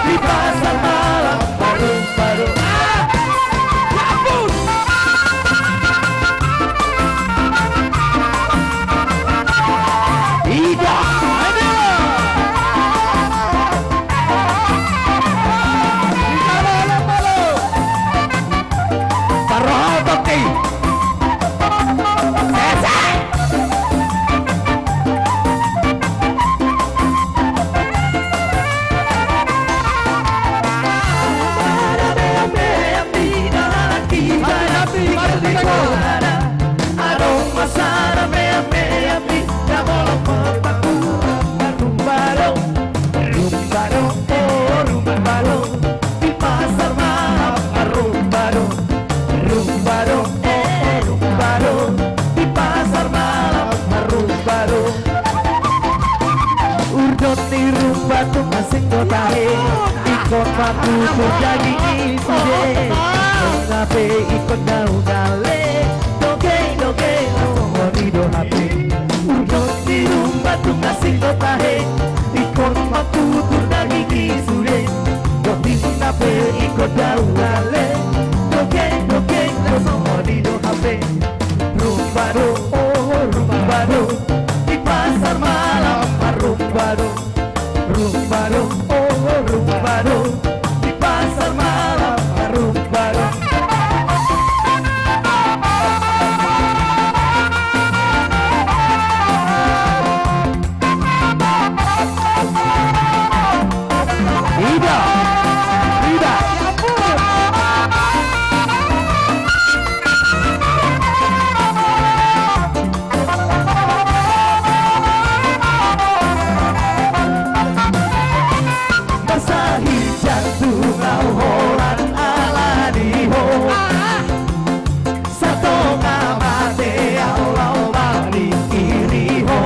di pasar malam marrumba do. Ah! Ya ampun! Ida! Ayo! Ida, lo, lo, lo! Parrohot, oke. Sese. Adong pasar ramean pe api, da molo Poltak Bulan marrumba do. Rumba do, oh, rumba do, di pasar malam marrumba do. Rumba do, oh, rumba do, di pasar malam marrumba do. Urdot ni rumba tung asing kota he, ingkon ma tutur daging i sude. Pentingna pe ingkon dao gale, doge doge las songon i do hape. Urdot ni rumba tung asing kota he, ingkon ma tutur daging i sude. Pentingna pe ingkon dao gale, doge doge las songon i do hape. Rumba do, oh, rumba do, di pasar malam marrumba do. Rumba do, oh, rumba do, di pasar malam marrumba do. Ida, ida. Marsahi jantung au holan ala ni ho. Satonga mate au laho mamingkiri ho.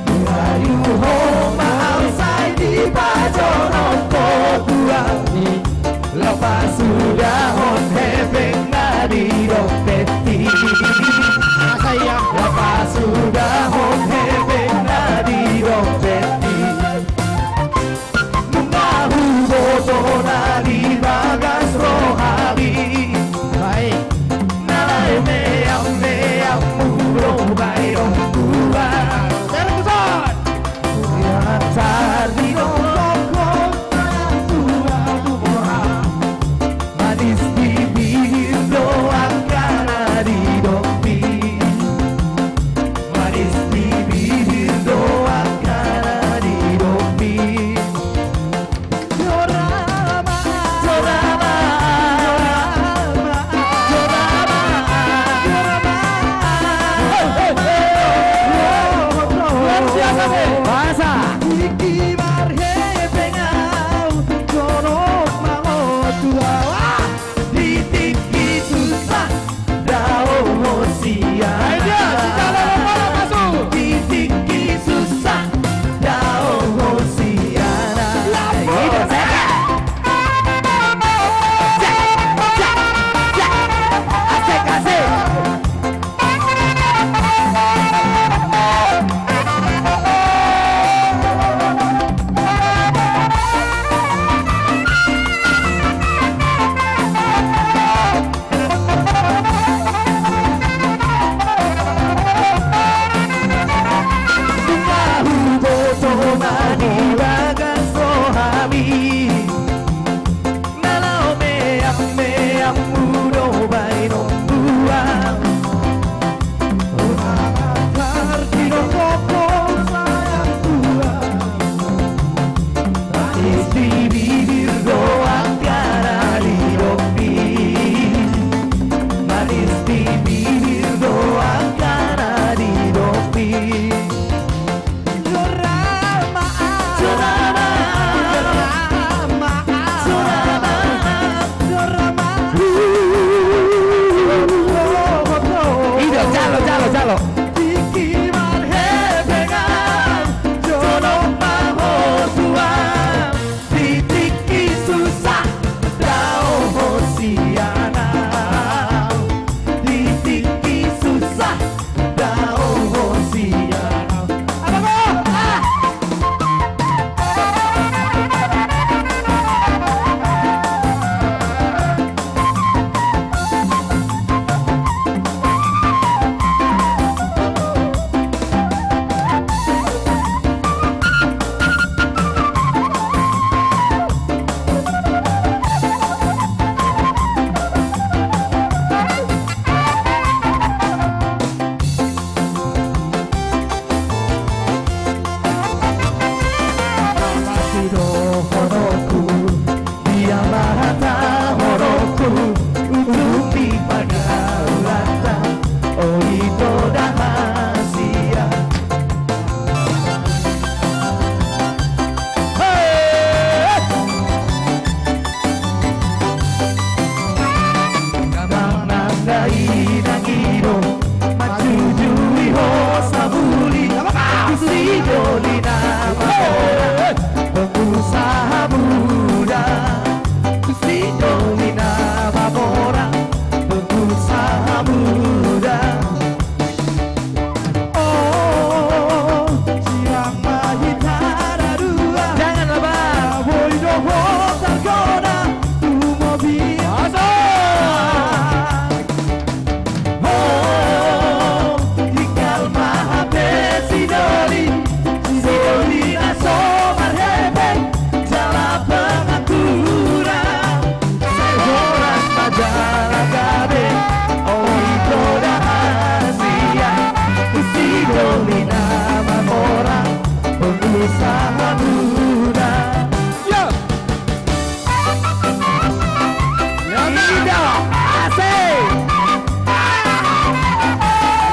Dirayu ho ma au sai dipajonok ho tu ahu. Laho pasudahon hepeng na di dompet i. Asa ia. Laho pasudahon hepeng na di dompet i. Nunga huboto na di bagas roha i. Baik. Na lae meam-meam muna baen on tuan. Terus on. Ia sari dohot tuan tu boha. Dainang i do manjujui ho samuli. Tusi doli na mamora, pengusaha muda. Tusi doli na mamora, pengusaha muda. Oh, sirang ma hita na dua. Janganlah, Bang. Boi do ho targoda tu mobil. Masuk. Oh, tinggal ma hape si doli, si doli na so marhepeng, jala pengangguran. Sai horas ma jala gabe, oi do rahasia, si doli na mamora, pengusaha muda. Yo! Ida, asik.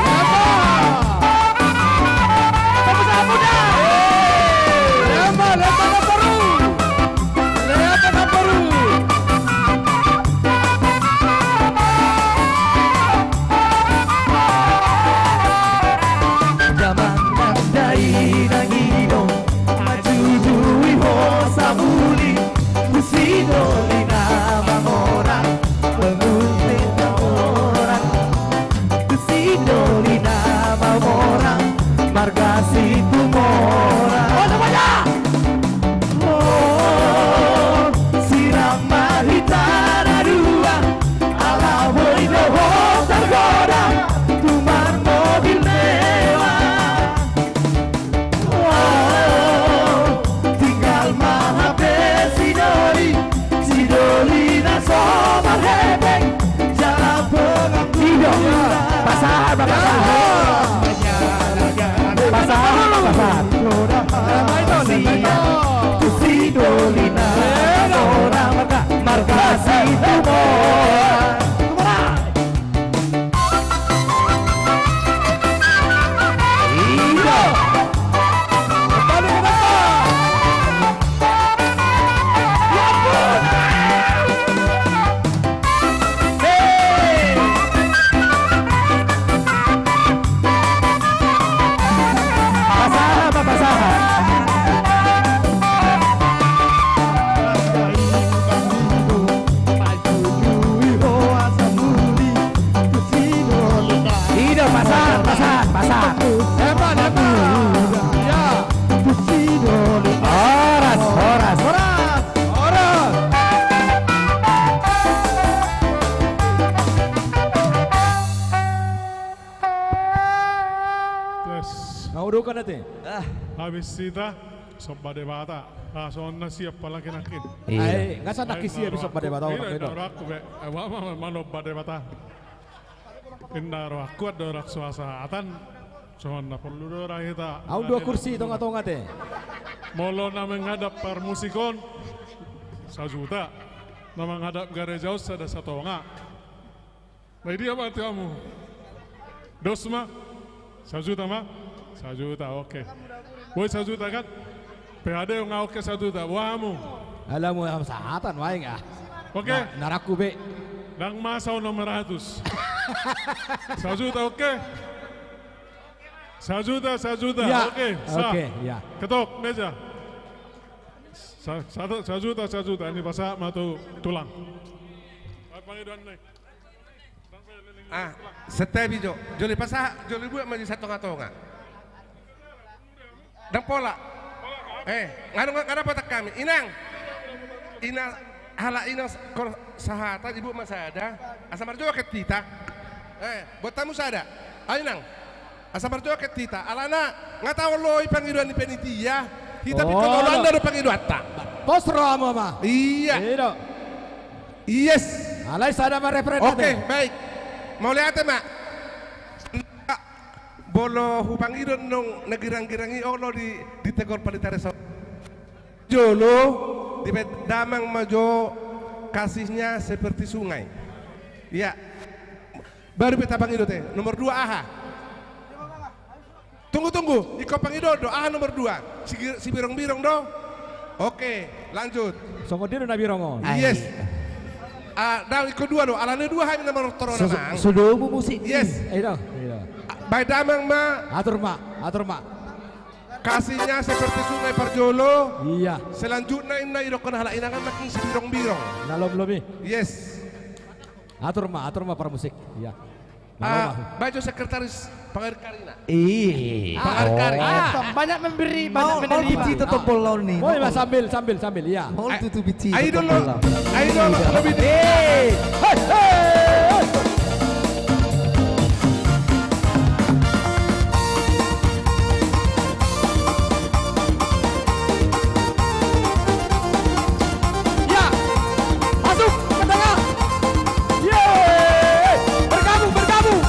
Lemba! Pengusaha muda! Lemba, lemba na baru! Lemba na baru! Damang nang dainang i do manjujui ho samuli. Tusi doli na mamora, penguntit na mamora. Tusi doli na mamora, marga Situmorang. Oh, semuanya! Oh, sirang ma hita na dua, ala boi do ho targoda tu marmobil mewah. Oh, tinggal ma hape si doli, si doli na so marhepeng, jala pengangguran. Pasahat, pasahat. Pasahat, pasahat. Tusi doli na mamora, marga, marga Situmorang. Ida. Kembali ke tempat. Ya ampun. Hei. Pasahat, pasahat. Ida, pasahat, pasahat, pasahat. Hebat, hebat. Ya. Horas, horas. Horas, horas. Tes. Nunga udukan ate. Ah. Habis hita, somba Debata. Ah, songon na siap apalagi nangkin. Iya. Ai, nga sa nangkin siap, somba Debata, orang itu. Inda rohangku be, eh, wa, ma, ma, manomba Debata. Inda rohangku andorang so hasahatan, songon na porlu do ra hita. Au dua kursi tonga-tonga te. Molo na menghadap parmusik on, sajuta. Na menghadap gareja on sada satonga. Nah, dia apa tu hamu? Dos ma? Sajuta ma? Sajuta, oke. Boi sajuta kan? P H D nga oke sajuta, boha hamu? Ala muna hasahatan, wae nga. Oke. Na, na rangku be. Ndang masa onom ratus. Sajuta, oke? Sajuta, sajuta, ya, oke. Sah. Oke, ya. Ketok meja. Sa-, satu, sajuta, sajuta. Ini pasahat ma tu tulang. Apa itu, Nek? Ah, santabi jo. Jolo pasahat, jolo buat ma di satonga-tonga. Ndang pola. Eh, nga dapot hami. Inang. Inang, halak inang s-, kor sahata dibuat ma sada. Asa marjoget hita. Eh, buat hamu sada. Ayo, Inang. Asa marjoget hita. Alana, nga tahu lo i pangidoan ni panitia. Hita pingkon olo, anda do pangidoanta. Pos roha ma. Iya. Iya do. Yes. Alai sada ma referensi. Oke, baik. Mauliate ma. Molo hupangido nang na girang-girang i olo di, ditegor panitera so. Jolo, di pe damang ma jo kasihnya seperti sungai. Iya. Baru pe tapangido te. Nomor dua aha? Tunggu, tunggu. Ingkon pangido do. Aha nomor dua? Si, si birong-birong do? Oke, lanjut. Songon dia do na birong on. Yes. Ah, dang, ingkon dua do, alana dua hami na martortor on, Amang. Sudomu musik. Yes. Ayo, ayo. Baen damang ma. Atur ma, atur ma. Kasihnya seperti sungai parjolo. Iya. Selanjutna inna idokkon halak Inangan nangkin sibirong-birong. Na lom-lom i. Yes. Atur ma, atur ma parmusik. Iya. Ah, baen jo sekretaris pangarkarina. Iya. Pangarkari. Ah, banyak memberi, banyak menerima. Mau tutu bicci tombol laon ni. Oh, iya, sambil, sambil, sambil, iya. Mau tutu bicci tombol laon. Ayo dulu. Ayo dulu, lebih. Hei, hei, hei. Ya, masuk ke tengah. Yeay, bergabung, bergabung,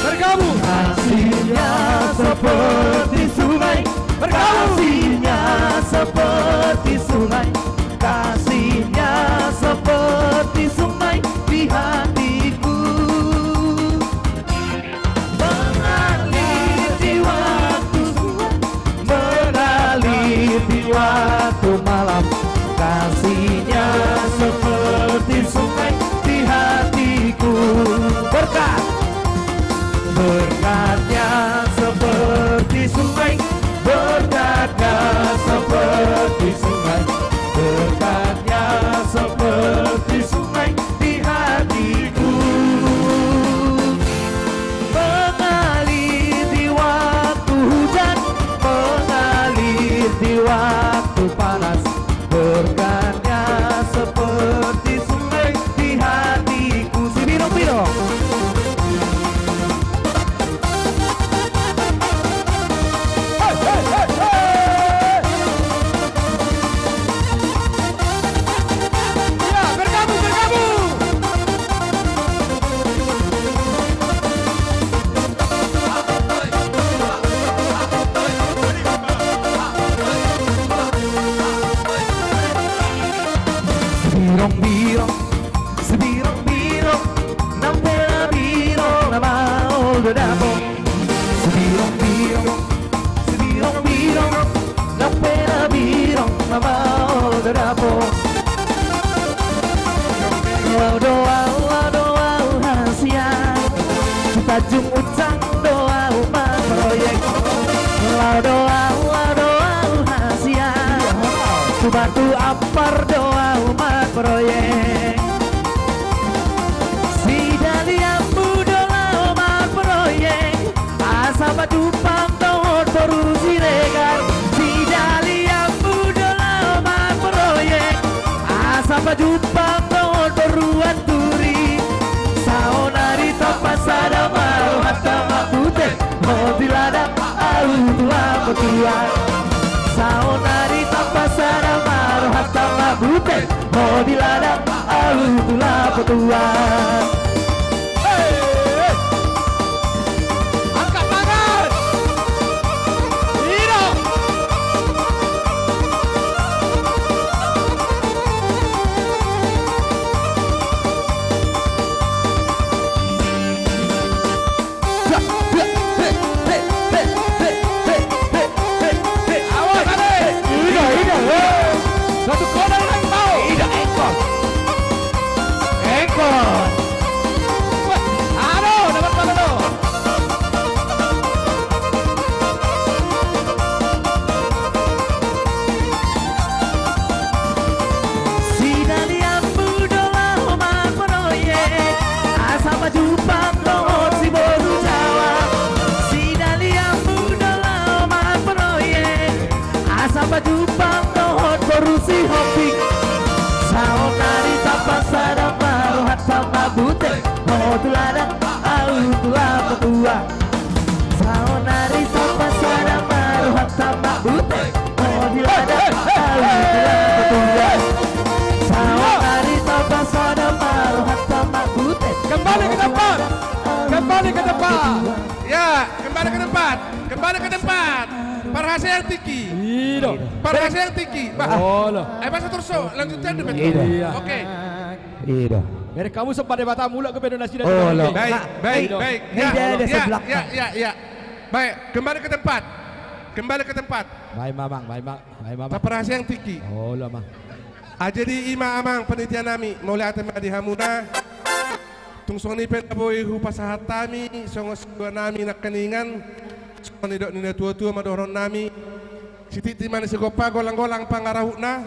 bergabung. Kasihnya seperti sungai, bergabung. Kasihnya seperti sungai, kasihnya seperti sungai di hatiku. Mengalir di waktu, mengalir di waktu malam, kasihnya seperti sungai di hatiku. Berkat, berkatnya seperti sungai, berkatnya seperti sungai, berkatnya seperti sungai di hatiku. Mengalir di waktu hujan, mengalir di waktu panas, berkatnya seperti sungai di hatiku. Sibirong-birong. Hei, hei, hei, hei. Ya, bergabung, bergabung. Sibirong-birong, sibirong-birong, nang pe na birong na maol do dapot. Sibirong-birong, sibirong-birong, nang pe na birong na maol do dapot. Laho do au, laho do au hasian, tu Tanjung Uncang do au marproyek. Laho do au, laho do au hasian, tu Batu Ampar do au marproyek. Si Dalianmu do laho marproyek, asa pajumpang dohot boru Siregar. Si Dalianmu do laho marproyek, asa pajumpang dohot boru Anturi. Saonari tapansada ma rohanta Mak Bute, molo di ladang ahu tu lapo tua. Saonari tapansada ma rohanta Mak Bute, molo di ladang ahu tu lapo tua. Hei, hei. Angkat tangan. Ino. Awas, ade. Ida, ida, eh. Satu kona lagi mau. Ida, engkol. Engkol. Wah, aduh, dapat mana tuh? Si Dalianmu do laho marproyek, asa pajumpang dohot si boru Jawa. Si Dalianmu do laho marproyek, asa pajumpang dohot boru Sihombing. Saonari tapansada ma rohanta Mak Bute, molo tu ladang ahu tu lapo tua. Saonari tapansada ma rohanta Mak Bute, molo di ladang ahu tu lapo tua. Saonari tapansada ma rohanta Mak Bute. Kembali ke tempat. Kembali ke tempat. Ya, kembali ke tempat. Kembali ke tempat. Parhaseang tingki. Ida. Parhaseang tingki. Bah. Olo. Eh, masa terus, lanjutkan dulu. Ida. Iya. Oke. Ida. Bereng hamu sombah Debata, mulak hape do nasida. Olo. Baik, baik, baik. Ya, ya, ya, ya. Baik, kembali ke tempat. Kembali ke tempat. Baen ma, Amang, baen ma, baen ma, Amang. Parhaseang tingki. Olo, Amang. Ah, jadi i ma amang panitia nami, mauliate ma di hamuna. Tung songon i pe na boi hupasahat hami songon situa nami nangkiningan, songon nidok ni natua-tua ma dohonon nami. Sititi ma na sigompa, golang-golang pangarahutna.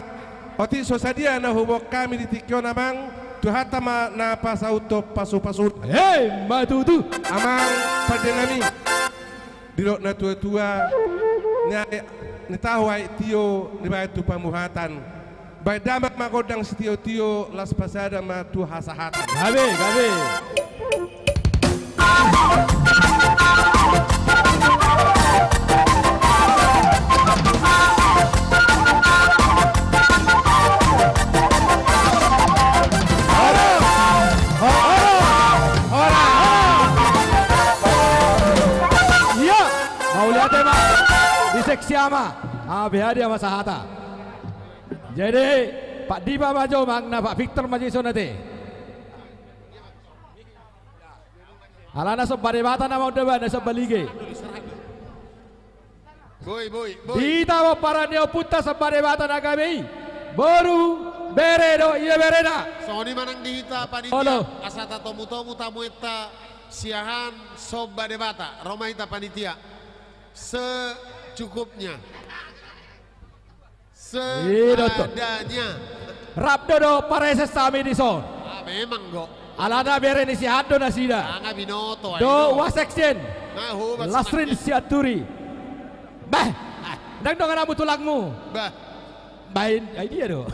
Otik so sadia na huboan hami di tingki on amang, Tuhanta ma na pasauthon pasu-pasuna. Emma tutu. Amang pande nami, didok natua-tua, ni aek ni tahu aek tio dibaen tu pamuhatan. Baen damang ma gondang sitio-tio, las pasada ma tu hasahatan. Gabe, gabe. Ia, mauliate ma di seksi ama. Ah, beha dia ma sahata. Jadi, Pak Dipa ma jo amang, na Pak Victor ma jo dison ate. Alana somba Debata nama unda bana somba lige. Boi, boi, boi. Di hita pomparan ni ompunta somba Debata na gabe i. Boru, bere dohot ia berena. Songon i ma nang di hita panitia. Olo. Asa tatomu-tomu tamuenta siahaan somba Debata. Ro ma hita panitia. Secukupnya. I do tutu. Seadanya. Rap do dohot pareses hami dison. Ah, memang do. Alana bere ni siahaan do nasida. Ah, nga binoto, do ayo. Wasekjen. Nga ho, Lasrin Sianturi. Bah, ndang dongan hamu tulangmu. Bah. Baen, ai dia do.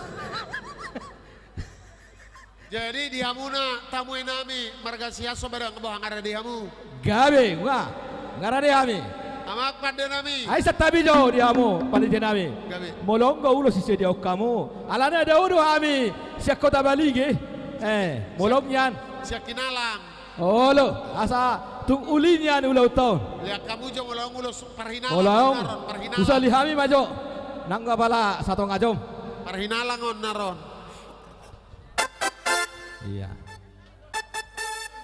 Jadi di hamuna tamu nami marga Siahaan, somba debata, boha, nga rade hamu? Gabe, nga rade hami. Amang pande nami. Ai santabi jo di hamu panitia nami. Gabe. Molo nga ulos disediahon hamu. Alana dao do hami sian Kota Balige. Eh, molo nian. Sian Hinalang. Olo, asa tung uli nian ulaonta on. Lean hamu jo molo ulos parhinalang. Molo on, parhinalang. Husali hami ma jo. Nang apala satonga jom. Parhinalang on na ro on. Ia.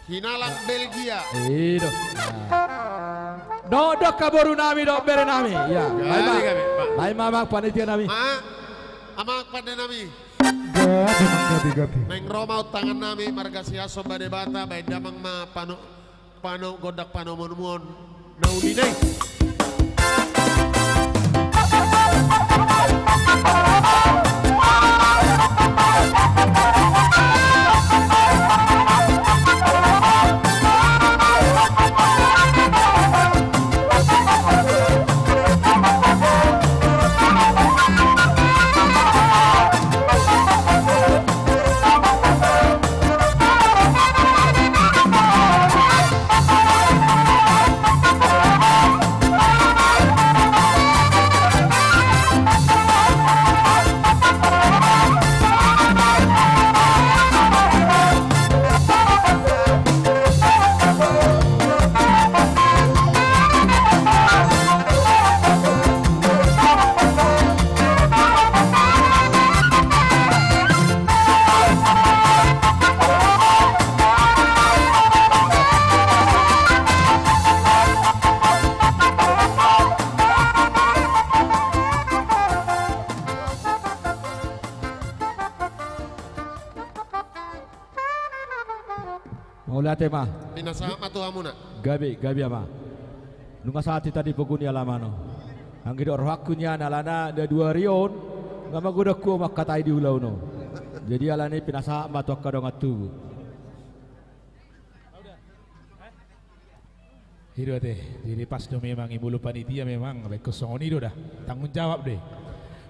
Hinalang Belgia. I do. Nah. Dohot angka boru nami dohot bere nami. Ia. Gabe, baen ma, gabe, Pak. Baen ma amang panitia nami. Ma, amang pande nami. Gabe, amang, gabe, gabe. Naeng ro ma undangan nami marga Siahaan, somba debata, baen damang ma pano Pano gondang panomunomuon na uli na i. Mauliate ma. Pinasahat ma tu hamuna. Gabe, gabe amang. Nunga sahat hita di pogu ni alaman on. Anggo didok rohangku nian alana na dua ari on nga magodangku mangkatai di ulaon on. Jadi alani pinasahat ma tu angka dongan tubu. I do ate, jadi pas do memang i molo panitia memang baen songon i do da, tanggung jawab do i.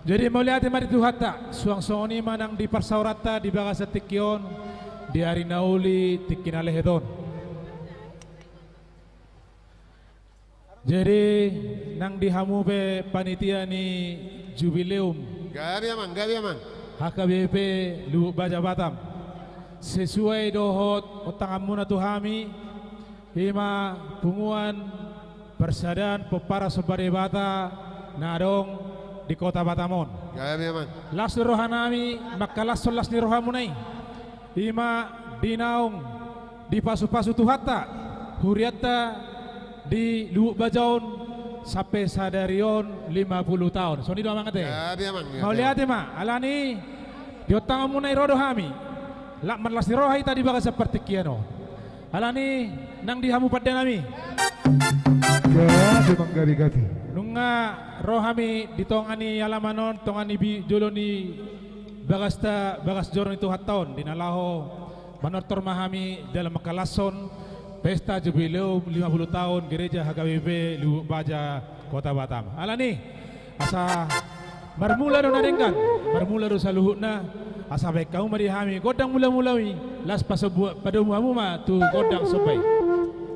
Jadi mauliate ma di Tuhanta, suang songon i ma nang di parsaoranta di bagasan tingki on, di ari na uli tingki na lehet on. Jadi nang di hamu pe panitia ni jubileum. Gabe amang, gabe amang. H K B P Lubuk Baja Batam. Sesuai dohot undanganmuna tu hami, i ma punguan parsadaan pomparan somba debata na adong di Kota Batam on. Gabe amang. Las do roha nami mangkalashon las ni rohamuna i. I ma di naung dipasu-pasu Tuhanta hurianta di Lubuk Baja on sampe sadari on lima pulu taon. Songon i do amang ate. Gabe amang. Mauliate ma, alani Tio tanganmuna i ro do hami. Lak marlas ni roha hita di bagasan partingkian on. Alani nang di hamu pande nami. Gabe manggabe gabe. Nunga ro hami di tonga ni alaman on, tonga ni bi-, jolo ni bagasta, bagas joro ni Tuhanta on, di na laho manortor ma hami dalam mangkalashon pesta jubileu lima puluh tahun Gereja H K B P Lubuk Baja Kota Batam. Alani, asa marmula do na denggan, marmula do saluhutna, asa baen hamu ma di hami gondang mula-mula i, laos pasobu-, padomu hamu ma tu gondang somba i.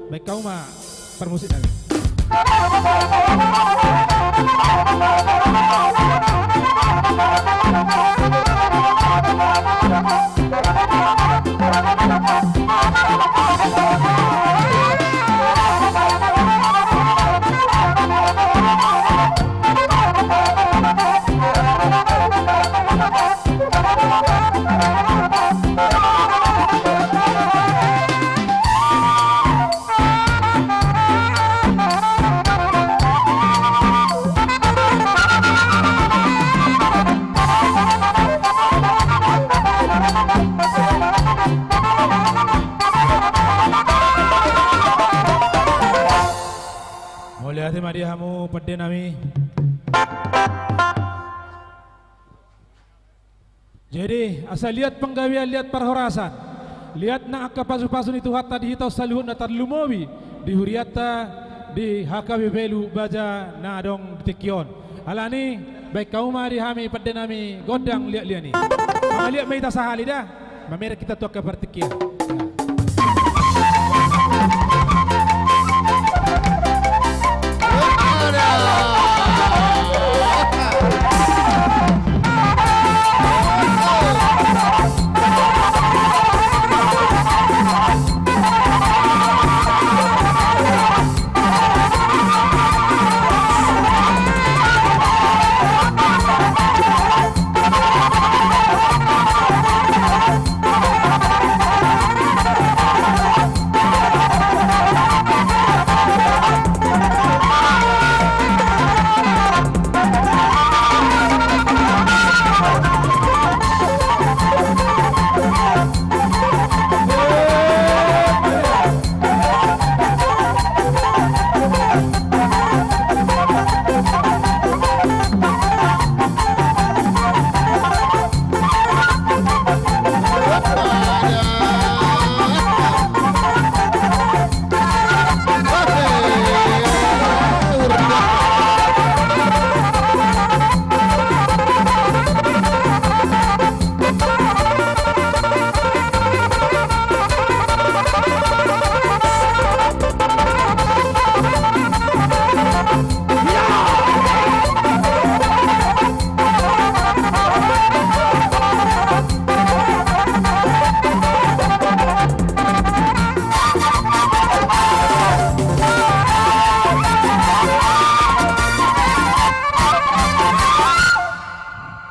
Baen hamu ma parmusik nami. Mauliate ma di hamu pande nami. Jadi, asa liat panggabean, liat parhorasan, liat nang angka pasu-pasu ni Tuhanta di hita on saluhutna, tarlumobi di hurianta di H K B P Lubuk Baja na adong di tingki on. Alani, baen hamu ma di hami pande nami gondang liat-liat i. Mangaliat ma hita sahali da, mamereng hita tu angka partingkian.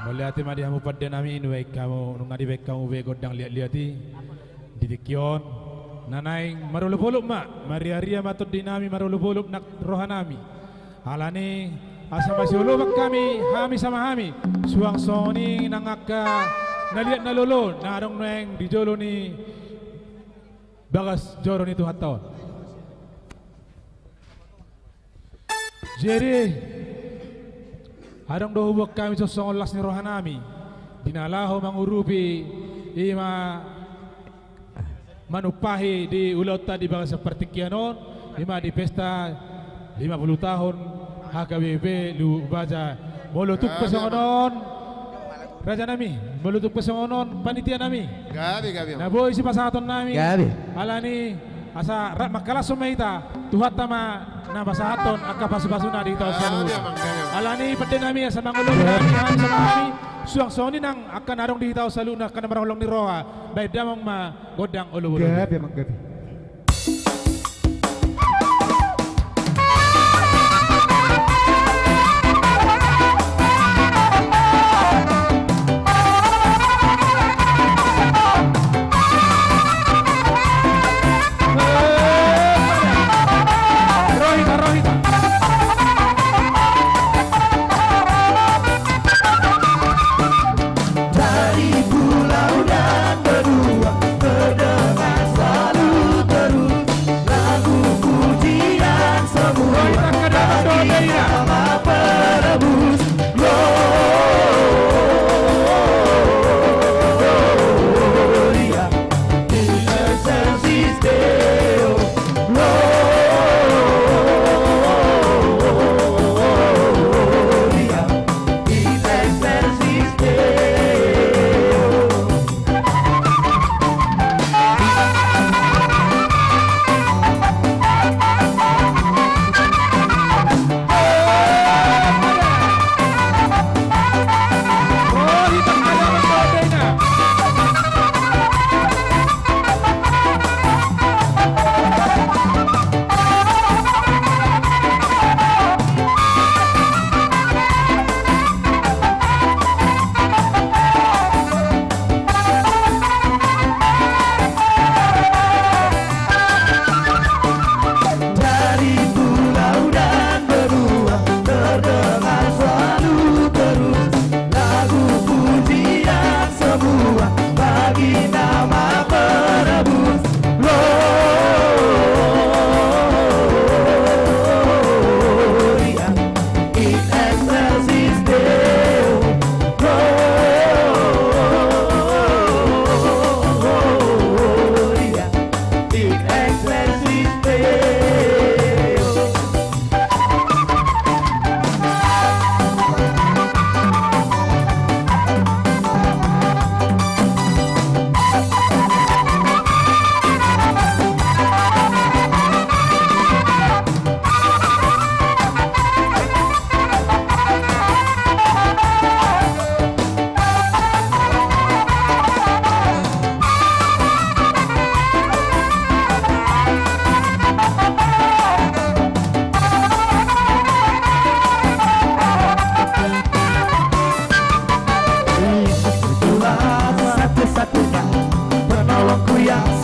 Mauliate ma di hamu pande nami, nunga dibaen hamu, nunga dibaen hamu be gondang liat-liat i di tingki on. Na naeng marolop-olop ma, marria-ria ma tondi nami, marolop-olop nang roha nami. Alani, asa masiolopan hami, hami sama hami, suang songon i nang angka na liat na lolo na adong nuaeng di jolo ni bagas joro ni Tuhanta on. Jadi, adong do huboan hami songon las ni roha nami di na laho mangurupi, i ma manumpahi di ulaonta di bagasan partingkian on, i ma di pesta lima puluh tahun H K B P Lubuk Baja. Molo tung pe songon on, raja nami, molo tung pe songon on panitia nami. Gabe, gabe. Na boi sipasahaton nami. Gabe. Alani asa rap mangkalashon ma hita, Tuhanta ma na pasahathon angka pasu-pasuna di hita on saluhutna. Gabe, gabe. Alani pande nami, asa mangoloi hami, hami sama hami, suang songon i nang angka na adong di hita on saluhutna, angka na marholong ni roha, baen damang ma gondang olop-olop. Gabe, manggabe. Rohita, rohita. Dari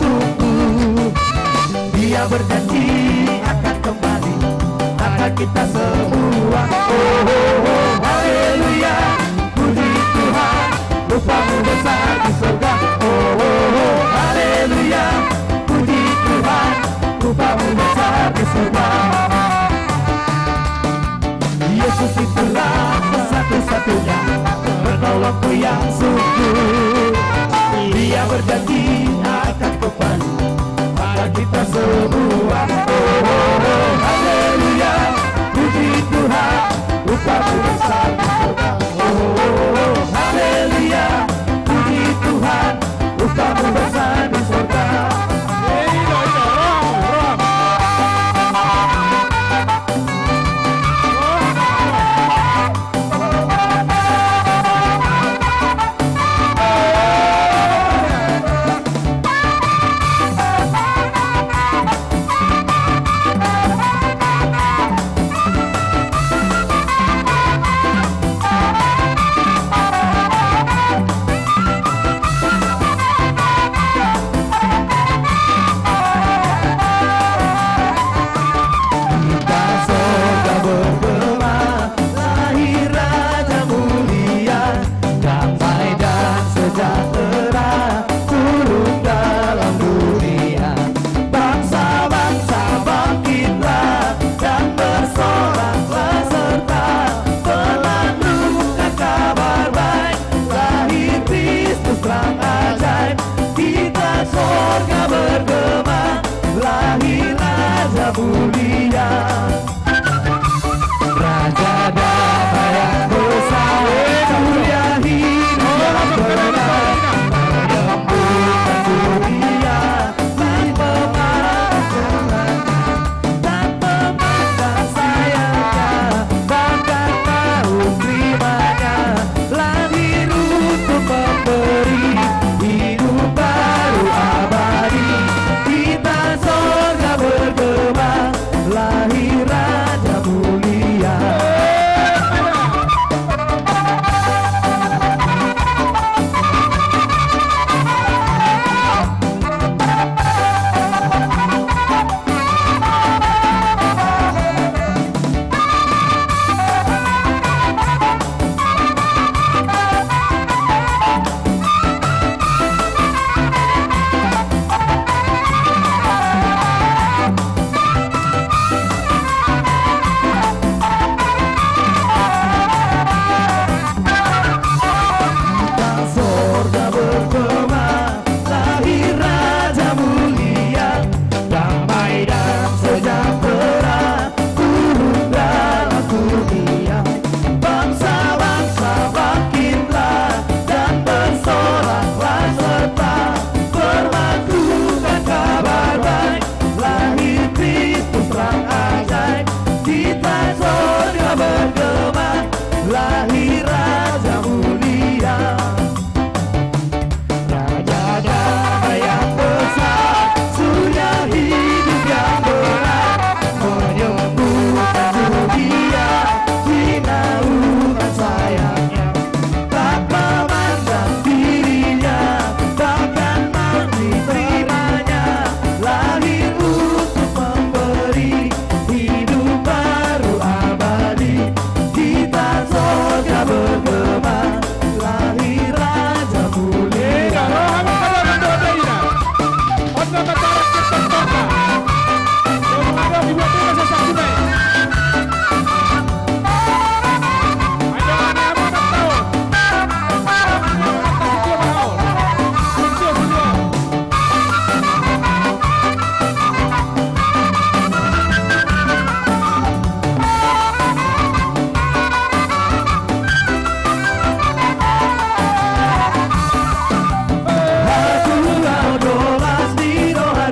Sungguh, Dia berjanji akan kembali, akan kita semua. Oh, oh, oh, haleluya, puji Tuhan, upah-Mu besar di surga. Oh, oh, oh, haleluya, puji Tuhan, upah-Mu besar di surga. Yesus itulah satu-satunya penolongku yang sungguh. Dia berjanji akan kembali pada kita semua. Oh, oh, oh, haleluya, puji Tuhan, upah-Mu besar di surga. Oh, oh, oh, haleluya, puji Tuhan, upah-Mu besar di surga. Di sorga bergema, lahir Raja mulia, damai dan sejahtera turun dalam dunia. Bangsa-bangsa bangkitlah dan bersoraklah serta berlalukan kabar baik. Lahir Kristus terang ajaib, kita sorga bergema, lahir Raja mulia. Raja damai yang besar, Surya hidup yang benar, menyembuhkan dunia, dan memandang, dan memandang sayangnya, bahkan mau terimanya, lahir untuk memberi hidup baru abadi. Kita sorga bergema, lahir Raja mulia. Sorga bergema, lahir Raja mulia, damai dan sejahtera turun dalam dunia. Bangsa-bangsa bangkitlah dan bersoraklah serta berlalukan kabar baik. Lahir Kristus terang ajaib, kita sorga bergema, lahir Raja mulia. Raja damai yang besar, Surya hidup yang benar, menyembuhkan dunia di naungan sayangnya. Tak memandang dirinya, bahkan mau diterimanya, lahir untuk memberi hidup baru abadi. Kita sorga bergema, lahir Raja mulia. Hatulan rolas di roha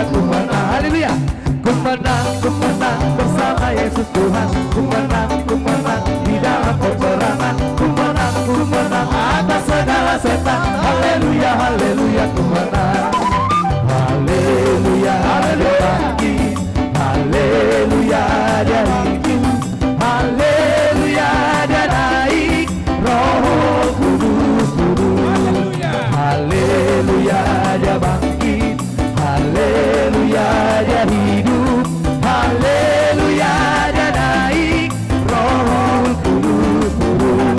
Ku menang, haleluya. Ku menang, ku menang bersama Yesus Tuhan. Ku menang, ku menang di dalam peperangan. Ku menang, ku menang atas segala setan. Haleluya, haleluya, ku menang. Haleluya, haleluya. Haleluya, dia hidup. Haleluya, dia naik. Roh Kudus turun. Haleluya, dia bangkit. Haleluya, dia hidup. Haleluya, dia naik. Roh Kudus turun.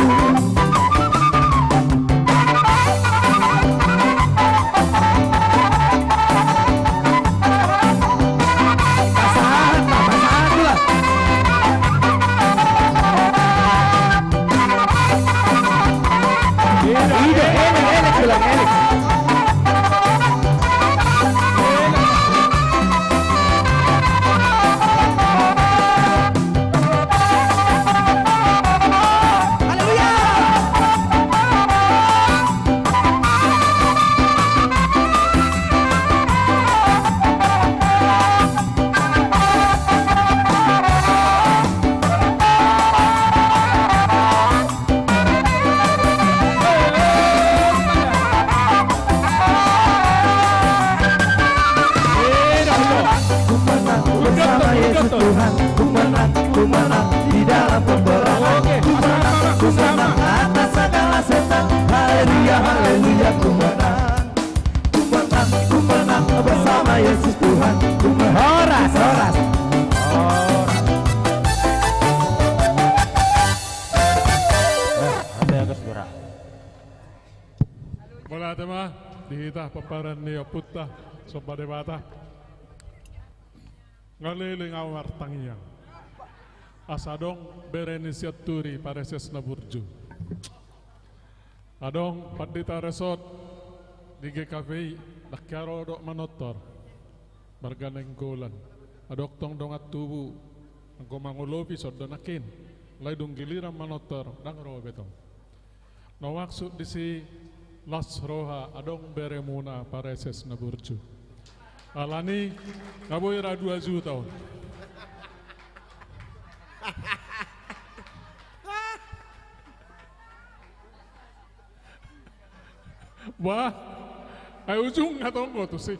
Pasahat, Pak, pasahat, Pak. Iya, elek, elek, elek. Ku menang bersama Yesus Tuhan. Ku menang, ku menang di dalam peperangan. Ku menang, ku menang atas segala setan. Haleluya, haleluya, ku menang. Ku menang, ku menang bersama Yesus Tuhan. Ku menang. Horas, horas. Mauliate ma di hita pomparan ni ompunta somba Debata. Nga leleng ahu martangiang asa adong bere ni Sianturi, pareses na burju. Adong pandita resort di G K P I, ndang hea ro dohot manortor marga Nainggolan. Adong tong dongan tubu anggo mangolopi songon nangkin, alai dung giliran manortor ndang ro be tong. Na maksud disi, las roha, adong beremuna, pareses na burju. Alani nga boi ra dua juta on. Bah, ai ujungna tonggo tusi.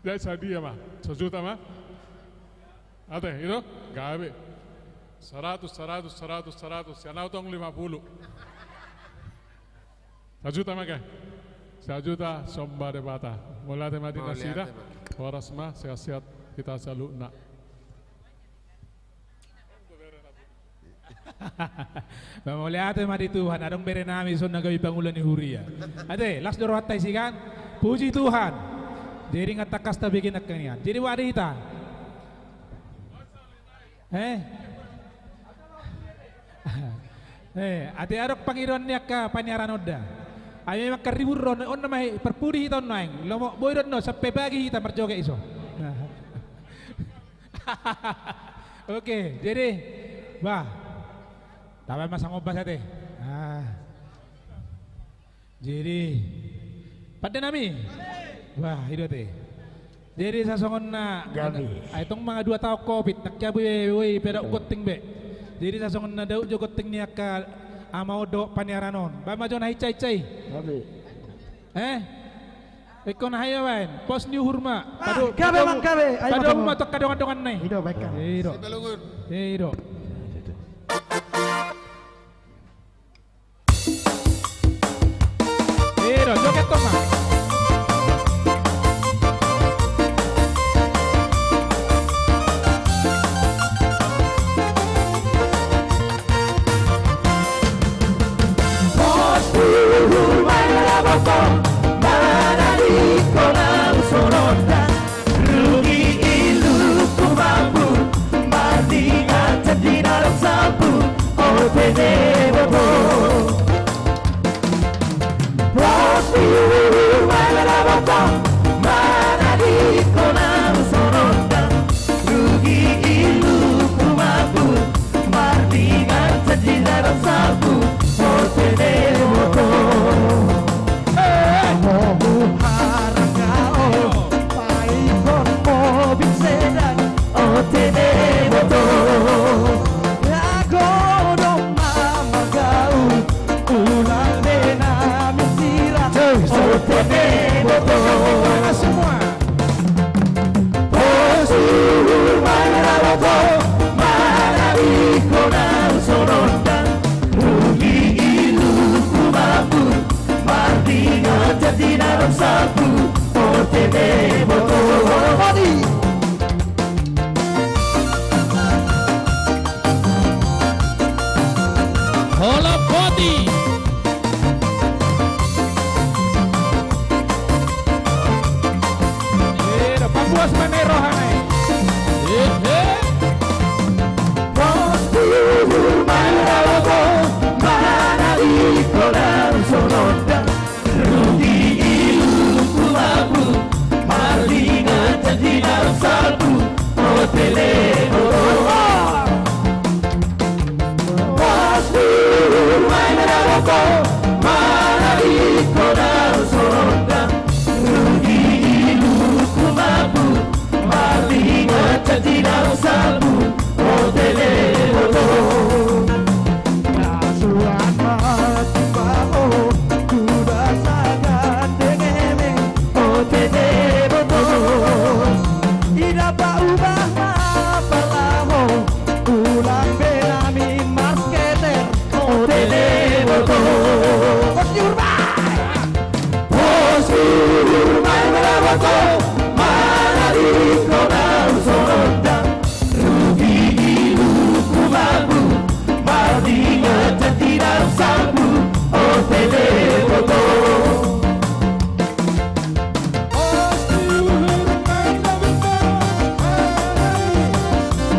Jadi sadia ma, sajuta ma? Ate, i do? Gabe. Saratus, saratus, saratus, saratus. Sian ahu tong lima pulu. Sajuta ma, gabe. Sajuta somba Debata. Mauliate ma di nasida. Mauliate ma. Horas ma, sehat-sehat hita saluhutna. Mauliate ma di Tuhan, adong berenami songon na gabe pangula ni huria. Ate, las do rohanta disi kan? Puji Tuhan. Jadi nga tangkas tabege nangkin nian. Jadi boha di hita? Eh? Eh, ate adong pangidoan ni angka paniaran on da. Ai memang karibur on, on nama parpudi hita on naeng. Lomo boi do on, sampe bagi hita marjoget iso. Oke, jadi, bah, taba ma songon basa te. Ah. Jadi, pande nami. Bah, i do te. Jadi sasongon na, ai tong ma dua taon covid, ndang hea boi, boi pe daut gonting be. Jadi sasongon na daut jo gonting ni angka ama on dohot paniaran on. Bah, ma jo na hinsa-hinsa i. Eh? Ingkon aha i baen? Pos ni uhur ma. Ah, gabe, Mang, gabe. Ai padomu ma tu angka dongan-donganna i. I do, baen. I do. I do. I do, joget tong, Mang. Di na ro sapu, o tene boto. Odi. Hola poti. Eda, pambuas ma na i rohana i. Ehe. Pos di uhur ma i na ro sapu, mana ingkon na ro songon on da. Rugi ilungku mambu, mardingan jat di na ro sapu, o tene boto. Pos di uhur ma i na ro sapu, mana ingkon na ro songon on da. Rugi ilungku mambu, mardingan jat di na ro sapu, o tene boto. Nasuan ma tumba ho, tu dasa gandeng eme, o tene boto. Ida paubah ma pala ho, ulang Benyamin Marketer, o tene boto. Bos Jurban. Pos di uhur ma i na ro sapu, mana ingkon na ro songon on da. Rugi ilungku mambu, mardingan jat di na ro sapu, o tene boto. Pos di uhur ma i na ro sapu,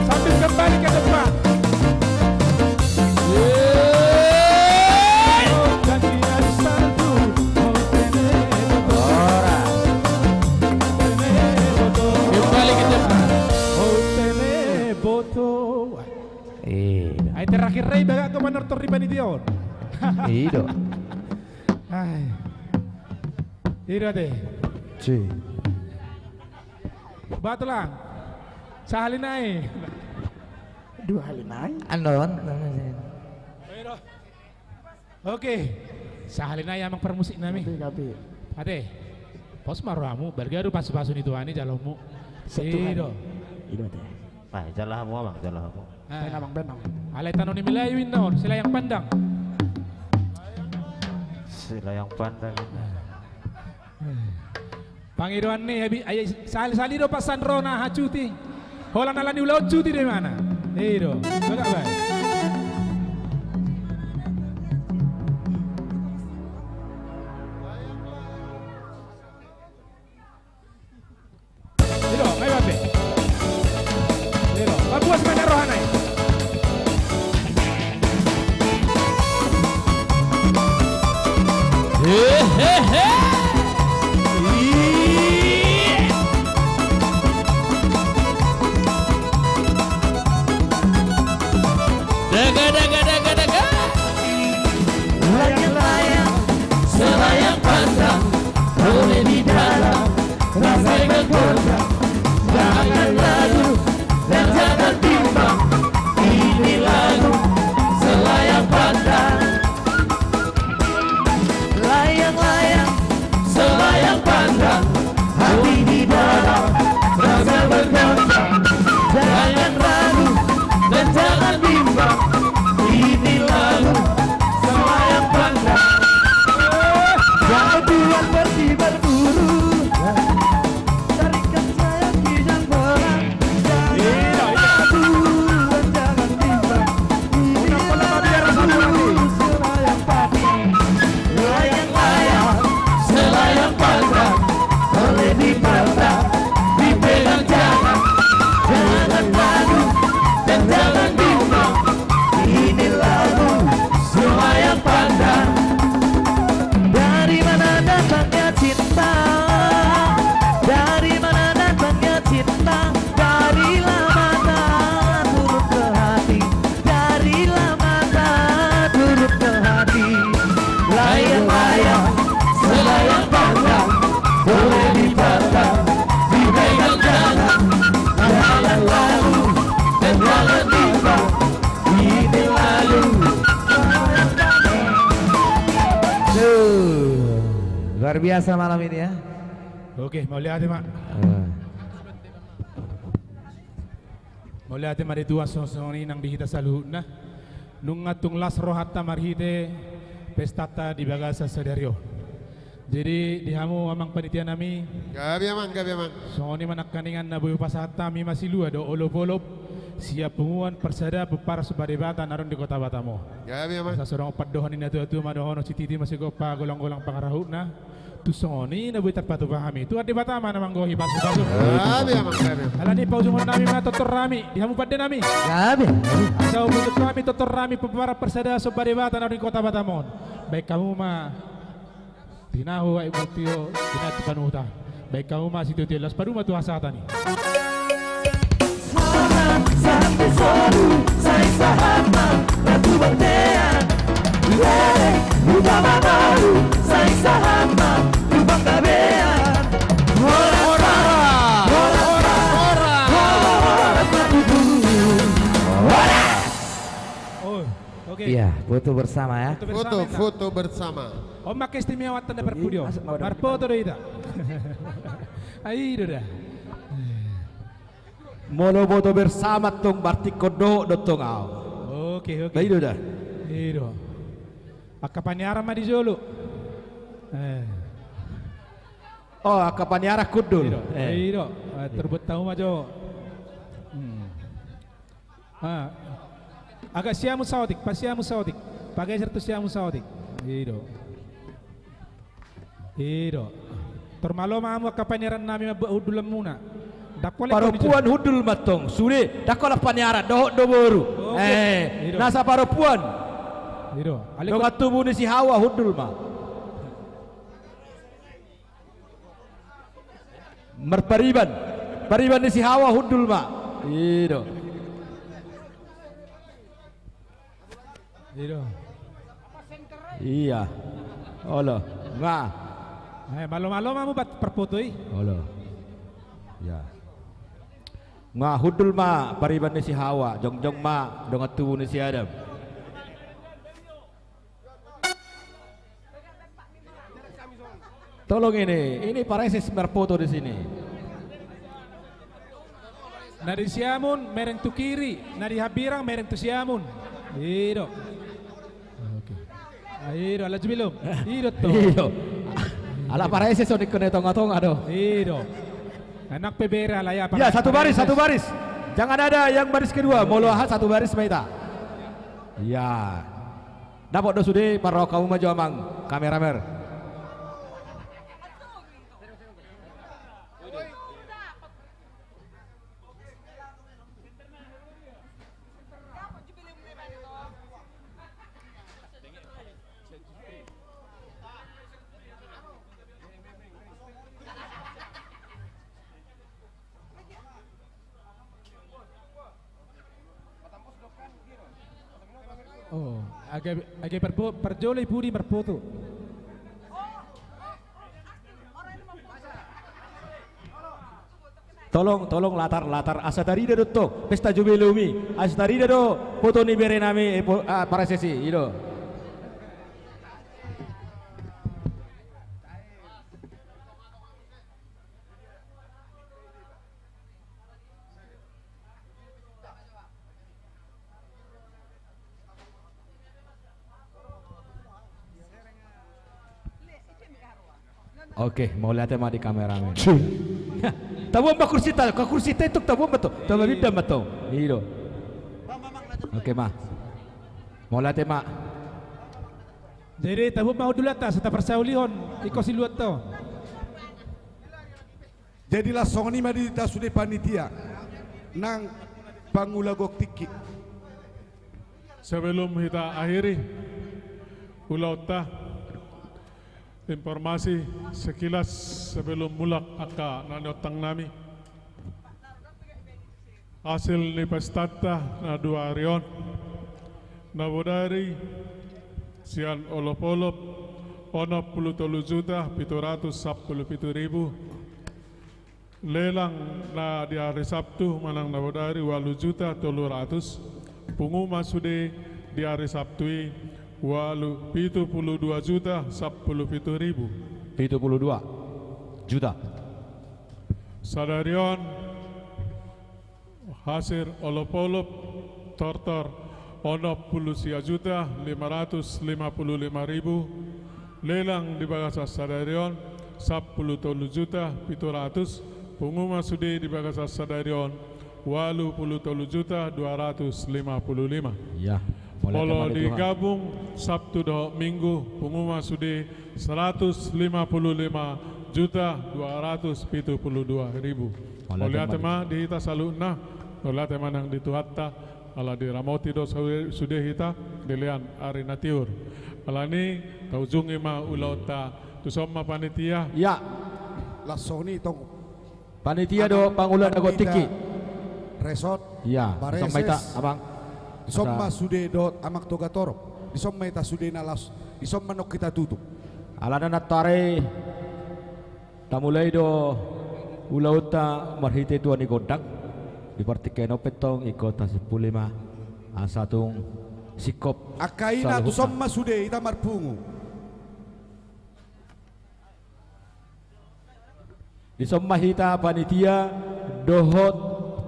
sambil kembali ke depan. Ora. Kembali ke tempat. Iya. Ai terakhir rai bagak ko manortor di panitia on. Iya do. Ai. Ira deh. Ci. Batulang. Sahali nai. Dua hali nai. Andon. Oke. Sahali nai amang parmusik nami. Gabe, gabe. Ate. Pos ma rohamu, balga do pasu-pasu ni Tuhan i jaloonmu. Satu hali. Iya do. Iya do, ate. Nah, jalo hamu amang, jalo hamu. Ah. Baen amang, baen amang. Alai tano ni Melayu inna on, Selayang Pandang. Selayang Pandang inna. Pangidoan ni, ai sahali-sahali do pasan ro na aha cuti. Holan ala ni ulaon cuti do imana. I do. Bagak baen. I do, ayo bape. I do, pambuas ma na rohana i. Hehehe. Daga, daga, daga, daga. Layang-layang, selayang pandang, boleh di dalam, rasa bergoda, jangan ragu, dan jangan bimbang, ini lagu selayang pandang. Layang-layang, selayang pandang, hati di dalam, rasa bergoda, jangan ragu, dan jangan bimbang, ini lagu selayang pandang. Kau buat pergi berburu, carikan sayang kijang belang. Jangan ragu dan jangan bimbang. Ini lagu selayang pandang. Layang-layang, selayang pandang, boleh dipandang, dipegang jangan. Jangan ragu dan jangan bimbang. Ini lagu selayang pandang. Dari mana datangnya cinta? Dari mana datangnya cinta? Darilah mata turun ke hati, darilah mata turun ke hati. Layang-layang, selayang pandang, boleh dipandang, dipegang jangan. Jangan ragu dan jangan bimbang, ini lagu. Luar biasa malam ini ya. Oke, mauliate ma. Eh. Mauliate ma di Tuhan songon i nang di hita saluhutna. Nunga tung las rohanta marhite pestanta di bagasan sadari on. Jadi di hamu amang panitia nami. Gabe amang, gabe amang. Songon i ma nangkiningan na boi hupasahat hami ma silua do olopolop sian punguan Parsada Pomparan Somba Debata na adong di Kota Batam on. Gabe amang. Asa so adong pandohan ni natuatua ma dohonon, sititi ma sigompa, golanggolang pangarahutna. Tung songon i na boi tarpatupa hami, Tuhan Debata ma na manggohi pasupasu. Gabe amang, gabe amang. Alani i paujungkon nami ma tortor nami di hamu pande nami. Gabe. Asa hupasahat hami tortor nami Pomparan Parsada Somba Debata na adong di Kota Batam on. Baen hamu ma tinahu, aek murtio, tinahu tu panuhutan. Baen hamu ma sitio-tio, laos padomu ma tu hasahatan i. Sahat, sahat ni solu, sai sahat ma, Ratu Bontean. Leleng, Utama Maru, sai sahat ma, tu Panggabean. Horas, horas, horas, horas. Horas, horas, horas. Oh, oke. Iya, foto bersama ya. Foto bersama, foto, foto bersama. On ma keistimewaan tanda parpudi on. Marfoto do hita. Ai do da. Molo foto bersama tong, berarti ingkon dohot do tong au. Oke, oke. Ai do da. I do. Angka paniaran ma di jolo. Eh. Oh, angka paniaran hundul. I do. Eh. I do. Eh, terbuat tahu ma jo. Hmm. Ah. Agak siamun saotik, pasiamun saotik. Pageser tu siamun saotik. I do. I do. Tor malo ma hamu angka paniaran nami mambuat hundulanmuna. Ndang pola parompuan hundul ma tong. Sude, ndang holan paniaran, dohot do boru. Oke. Eh, i do. Nasa parompuan. I do. Dongan tubu ni si Hawa hundul ma. Marpariban. Pariban ni si Hawa hundul ma. I do. I do. Iya. Olo. Nga. Eh, malo-malo ma hamu buat parfoto i. Olo. Ya. Nga hundul ma pariban ni si Hawa, jongjong ma dongan tubu ni si Adam. Tolong ini, ini pareses marfoto di sini. Na di siamun mereng tu kiri, na di hambirang mereng tu siamun. I do. Oke. Ah, i do, ala jubelum. I do to. I do. Ala pareses on ingkon di tonga-tonga do. I do. Enak pe bere ala ya. Ya, satu baris, satu baris. Jangan ada yang baris kedua. Molo aha, satu baris ma hita. Ya. Dapot do sude, parrohahon hamu ma jo amang kameramen. Oh, age, age parpo-, parjolo i pudi marfoto. Tolong, tolong latar, latar, asa tarida do tong pesta jubelum i, asa tarida do foto ni bere nami, eh, po-, ah, pareses i, i do. Oke, mauliate ma di kameramen. Taboan ma kursita, ka kursita i tong, taboan ma tong. Taboan ma tong. I do. Oke ma. Mauliate ma. Jadi taboan ma hundulanta, asa taparsaulihon ingkon siluanta on. Jadi laos songon i ma di hita sude panitia nang pangula gok tingki. Sebelum hita akhiri ulaonta, informasi sekilas sebelum mulak angka na niontang nami. Hasil ni pestanta na dua ari on, na bodari sian olopolop onom pulu tolu juta pitu ratus sampulu pitu ribu. Lelang na di ari Sabtu manang na bodari ualu juta tolu ratus. Pungu ma sude di ari Sabtu i ualu, pitu pulu dua juta sampulu pitu ribu. Pitu pulu dua juta. Sadari on hasil olopolop tortor onom pulu sia juta lima ratus lima pulu lima ribu. Lelang di bagasan sadari on sampulu tolu juta pitu ratus, pungu ma sude di bagasan sadari on ualu pulu tolu juta dua ratus lima pulu lima. Molo digabung Sabtu dohot Minggu, pungu ma sude seratus lima pulu lima juta dua ratus pitu pulu dua ribu. Mauliate ma di hita saluhutna. Mauliate ma nang di Tuhanta, ala diramoti do sude hita di lean ari na tiur. Alani taujungi ma ulaonta. Tuson ma panitia. Ia. Las songon i tong. Panitia do pangula na gondang tingki. Resort. Ia, dison ma hita, Amang. Dison ma sude dohot Amang Togatorop. Dison ma hita sude na las. Dison ma nong hita tutup. Alana nantoari tamulai do ulaonta marhite tua ni gondang. Di partingkian on pe tong ingkon tasimpuli ma asa tung singkop. Angka ina, tuson ma sude hita marpungu. Dison ma hita panitia dohot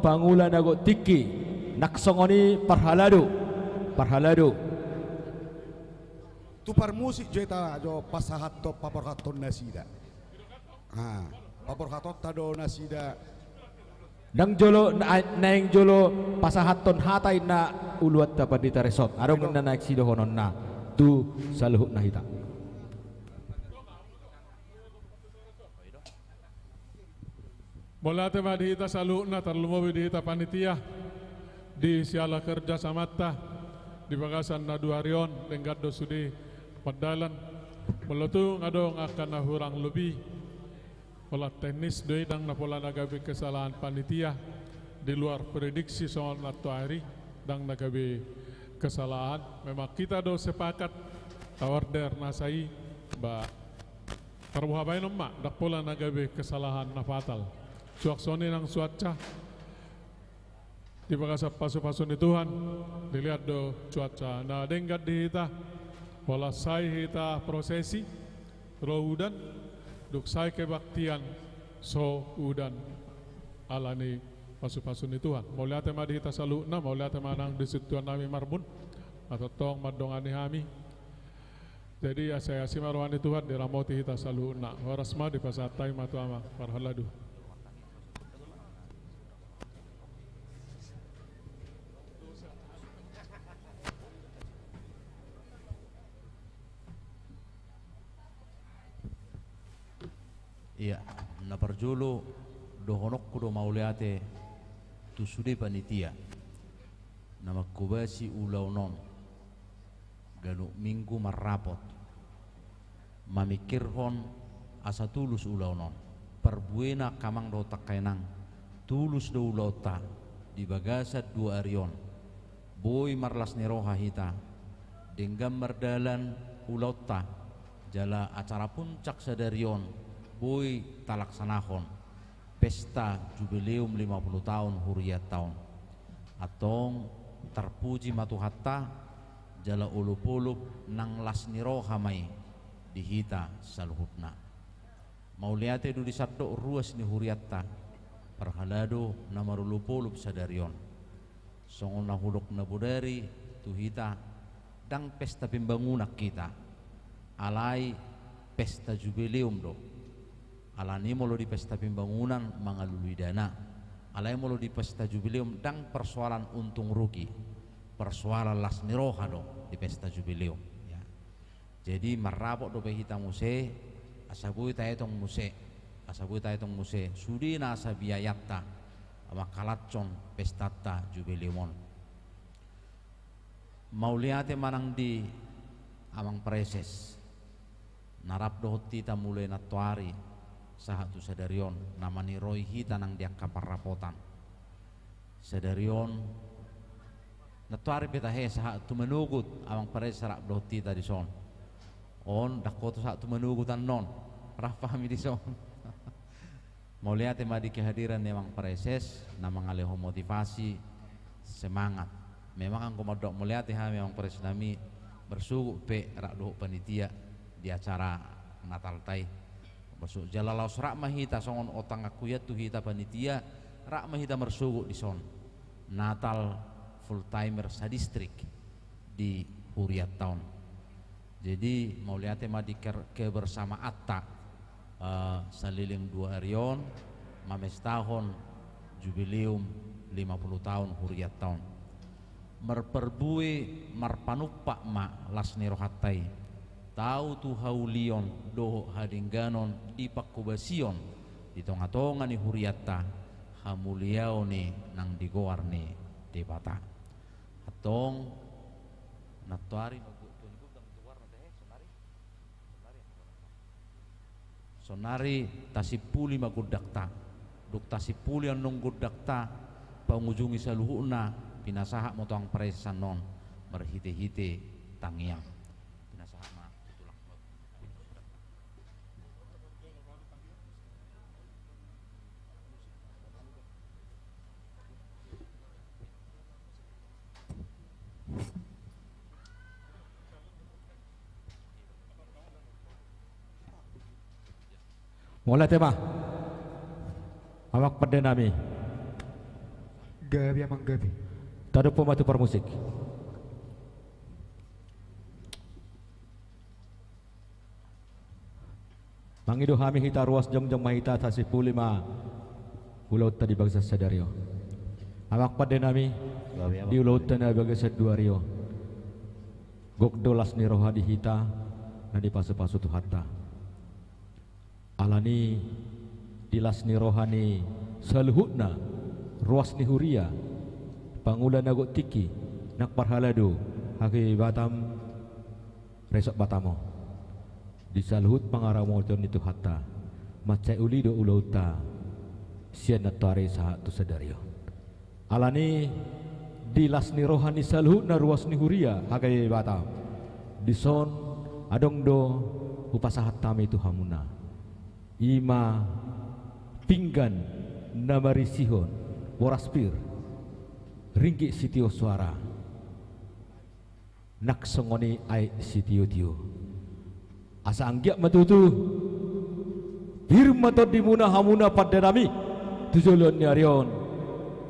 pangula na gondang tingki. Nang songon i parhalado. Parhalado. Tu parmusik jo hita jo pasahathon, paborhathon nasida. Ha, paborhathonta do nasida. Ndang jolo na-, naeng jolo pasahathon hata inna uluanta pandita resort. Adong inna naeng sidohononna tu saluhutna hita. Mauliate ma di hita saluhutna, tarlumobi di hita panitia di siala kerja samanta di bagasan na dua ari on, denggan do sude mardalan. Molo tung adong angka na hurang lobi, pola teknis do i, ndang na pola na gabe kesalahan panitia di luar prediksi songon nantoari, ndang na gabe kesalahan. Memang hita do sepakat taorder nasa i, ba, tarboha baenon ma, ndang pola na gabe kesalahan na fatal. Suang songon i nang suansa. Di bagasan pasupasu ni Tuhan, dilean do suansa na denggan di hita, pola sai hita prosesi, ro udan, dung sai kebaktian, so udan. Alani pasupasu ni Tuhan. Mauliate ma di hita saluhutna, mauliate ma nang di sintuan nami marbun, na tongtong mandongani hami. Jadi, asi-asi ma roha ni Tuhan, diramoti hita saluhutna. Horas ma, dipasahat hami ma tu Amang parhalado. Ia, na parjolo dohononku do mauliate tu sude panitia na manghobasi ulaon on ganup minggu marrapot mamingkirhon asa tulus ulaon on. Parbuena angka amang dohot angka inang, tulus do ulaonta di bagasan dua ari on. Boi marlas ni roha hita, denggan mardalan ulaonta, jala acara puncak sadari on boi talaksanahon, pesta jubileum lima puluh taon hurianta on. Antong tarpuji ma Tuhanta, jala olopolop nang las ni roha ma i di hita saluhutna. Mauliate do di sandok ruas ni hurianta, parhalado na marolopolop sadari on. Songon na hudok na bodari tu hita, ndang pesta pembangunan hita, alai pesta jubileum do. Alani molo di pesta pembangunan mangalului dana, alai molo di pesta jubileum ndang persoalan untung rugi, persoalan las ni roha do di pesta jubileum. Ya. Jadi, marrapot dope hita muse, asa boi taetong muse, asa boi taetong muse sude nasa biayanta mangkalanshon pestanta jubileum on. Mauliate ma nang di Amang Praeses na rap dohot hita mulai nantoari sahat tu sadari on, na maniroi hita nang di angka parrapotan. Sadari on, nantoari pe tahe sahat tu manogot, Amang Praeses rap dohot hita dison. On, ndang hotu sahat tu manogot annon, rap hami dison. Mauliate ma di kehadiran ni Amang Praeses, na mangalehon motivasi, semangat. Memang anggo mandok mauliate hami Amang Praeses nami, marsogot pe rap dohot panitia di acara Natalta i. Marsogot, jala laos rap ma hita songon ontang angkuian tu hita panitia, rap ma hita marsogot dison. Natal full timer sadistrik di hurianta on. Jadi mauliate ma di ker-, kebersamaanta, eh, saleleng dua ari on mamestahon jubileum lima puluh taon hurianta on. Marparbue marpanumpak ma las ni rohanta i. Tau tu haulion dohot hadengganon di pangkobasion di tonga-tonga ni hurianta hamuliaon i nang di goar ni Debata. Antong nantoari Sonari tasimpuli ma gondangta. Dung tasimpuli annon gondangta, pangujungi saluhutna, pinasahat ma tu amang praeses annon marhite-hite tangiang. Pinasahat ma tu tulang. Mauliate ma. Amang pande nami. Gabe amang gabe. Tadophon ma tu parmusik. Mangido hami hita ruas jongjong ma hita, tasimpuli ma ulaonta di bagasan sadari on. Amang pande nami, di ulaonta na bagasan dua ari on, gok do las ni roha di hita na dipasu-pasu Tuhanta. Alani i di las ni roha ni saluhutna ruas ni huria, pangula na gok tingki, nang parhalado H K B I Batam, Resort Batam on, di saluhut pangaramotion ni Tuhanta, mansai uli do ulaonta sian nantoari sahat tu sadari on. Alani i di las ni roha ni saluhutna ruas ni huria H K B I Batam, dison adong do hupasahat hami tu hamuna. I ma pinggan na marisihon boras pir, ringgit sitio soara, nang songon i aek sitio-tio. Asa anggiat ma tutu pir ma tondimuna hamuna pande nami tu joloan ni ari on,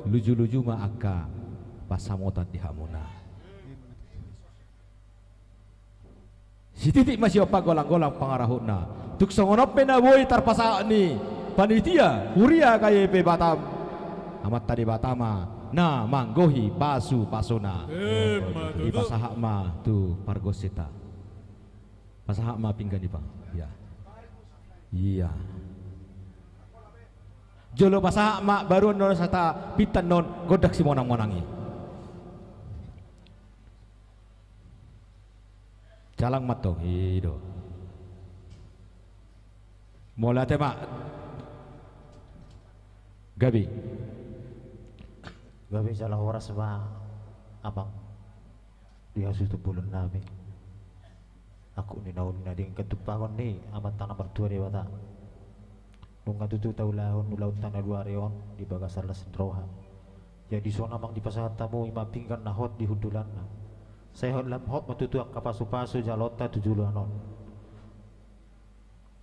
luju-luju ma angka pansamotan di hamuna. Sititik ma siompa, golang-golang pangarahutna. Tung songon on pe na boi tarpasahat ni panitia huria H K B I Batam, Amanta Debata ma na manggohi pasu-pasuna. Emma tutu. Dipasahat ma tu pargonsinta. Pasahat ma pinggan i, Bang. Ia. Ia. Jolo pasahat ma baru annon, asa tapinta annon gondang simonang-monang i. Jalang ma antong, i do. Mauliate ma. Gabe. Gabe jala horas ma, Amang, di hasuhuton bolon nami. Angkup ni na uli na denggan, tumpagon ni Amanta na martua Debata. Nunga tutu taulahon ulaonta na dua ari on di bagasan las ni roha. Jadi dison, Amang, dipasahat hamu i ma pinggan na hot di hundulanna. Sai hot lam hot ma tutu angka pasu-pasu jaloonta tu joloan on.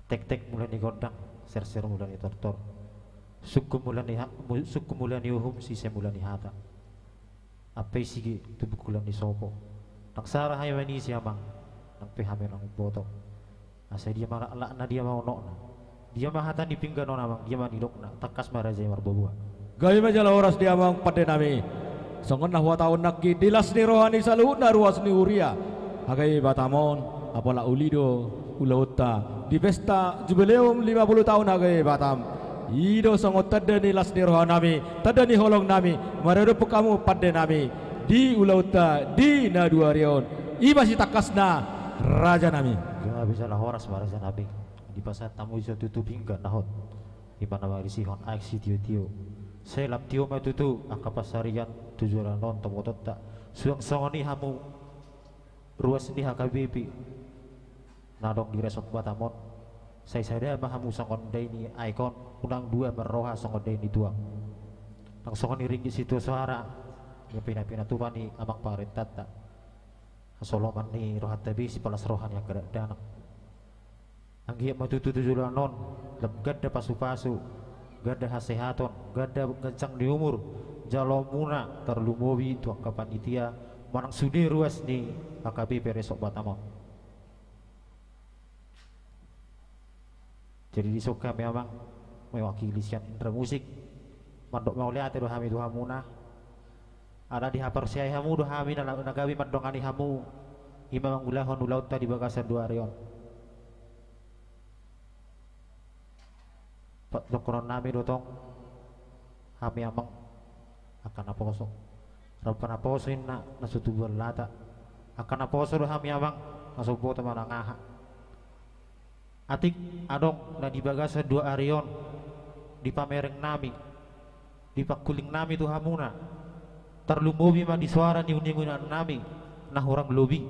Tek-tek mula ni gondang, ser-ser mula ni tortor. Sungkun mula ni ha-, mu-, sungkun mula ni uhum, sise mula ni hata. Ampe i sige tu bungkulan ni sopo. Nang sara hami manisi, Amang, nang pe hami nang umboto. Asa dia ma laklakna, dia ma unokna, dia ma hata ni pinggan on, Amang, dia ma nidokna, tangkas ma raja i marboaboa. Gabe ma jala horas di amang pande nami. Songon na huhatahon nangkin, di las ni roha ni saluhutna ruas ni huria H K B I Batam on, apala uli do ulaonta di pesta jubileum lima puluh tahun H K B I Batam. I do songon tanda ni las ni roha nami, tanda ni holong nami maradophon hamu pande nami di ulaonta di na dua ari on. I ma sitangkasna, raja nami. Gabe jala horas ma, raja nami. Dipasahat hamu dison tutu pinggan na hot, i ma na marisihon aek sitio-tio. Sai lam tio ma tutu angka pansarian tu joloan on, tombotonta. Suang songon i hamu ruas ni H K B P na adong di Resort Batam on. Sai sada ma hamu songon dai ni aek on, unang dua marroha songon dai ni tuang. Nang songon i ringgit sitio soara, i ma pinatupa ni amang parentanta. Hasoloman ni rohanta be, sipalas roha ni angka dakdanak. Anggiat ma tutu tu joloan on lam ganda pasu-pasu, ganda hasehaton, ganda ganjang ni umur jaloonmuna, tarlumobi tu angka panitia manang sude ruas ni H K B P Resort Batam on. Jadi dison hami amang, mewakili sian Indra Musik, mandok mauliate do hami tu hamuna. Ala dihaporseai hamu do hami na, na gabe mandongani hamu, i ma mangulahon ulaonta di bagasan dua ari on. Patongkonon nami do tong hami amang, angka naposo. Rap naposo inna na so tubu lata. Angka naposo do hami amang, na so boto manang aha. Atik adong na di bagasan dua ari on, di pamereng nami, di pangkuling nami tu hamuna, tarlumobi ma di soara ni uninguningan nami, na hurang lobi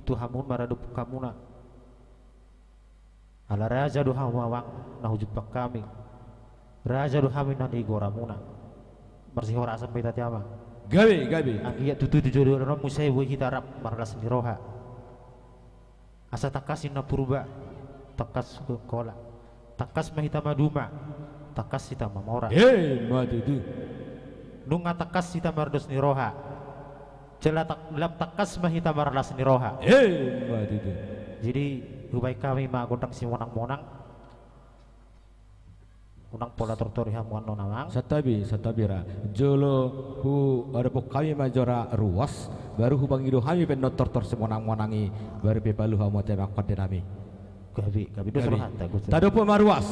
tu hamu maradophon hamuna. Ala raja do hamu amang na hujumpang hami. Raja do hami na nigoramuna. Marsihorasan ma hita tu amang. Gabe, gabe. Anggiat tutu tu joloan on muse boi hita rap marlas ni roha. Asa tangkas inna Purba, tangkas Sungkola. Tangkas ma hita maduma, tangkas hita mamora. Emma tutu. Nunga tangkas hita mardos ni roha, jala tang-, lam tangkas ma hita marlas ni roha. Emma tutu. Jadi hubaen hami ma gondang simonangmonang. Unang pola tortori hamu annon amang. Santabi, santabi ra. Jolo huadophon hami ma jora ruas, baru hupangido hami pe annon tortor simonangmonang i, baru pe palu hamu ate amang pande nami. Gabe, gabe dos rohanta. Tadok pe ma ruas.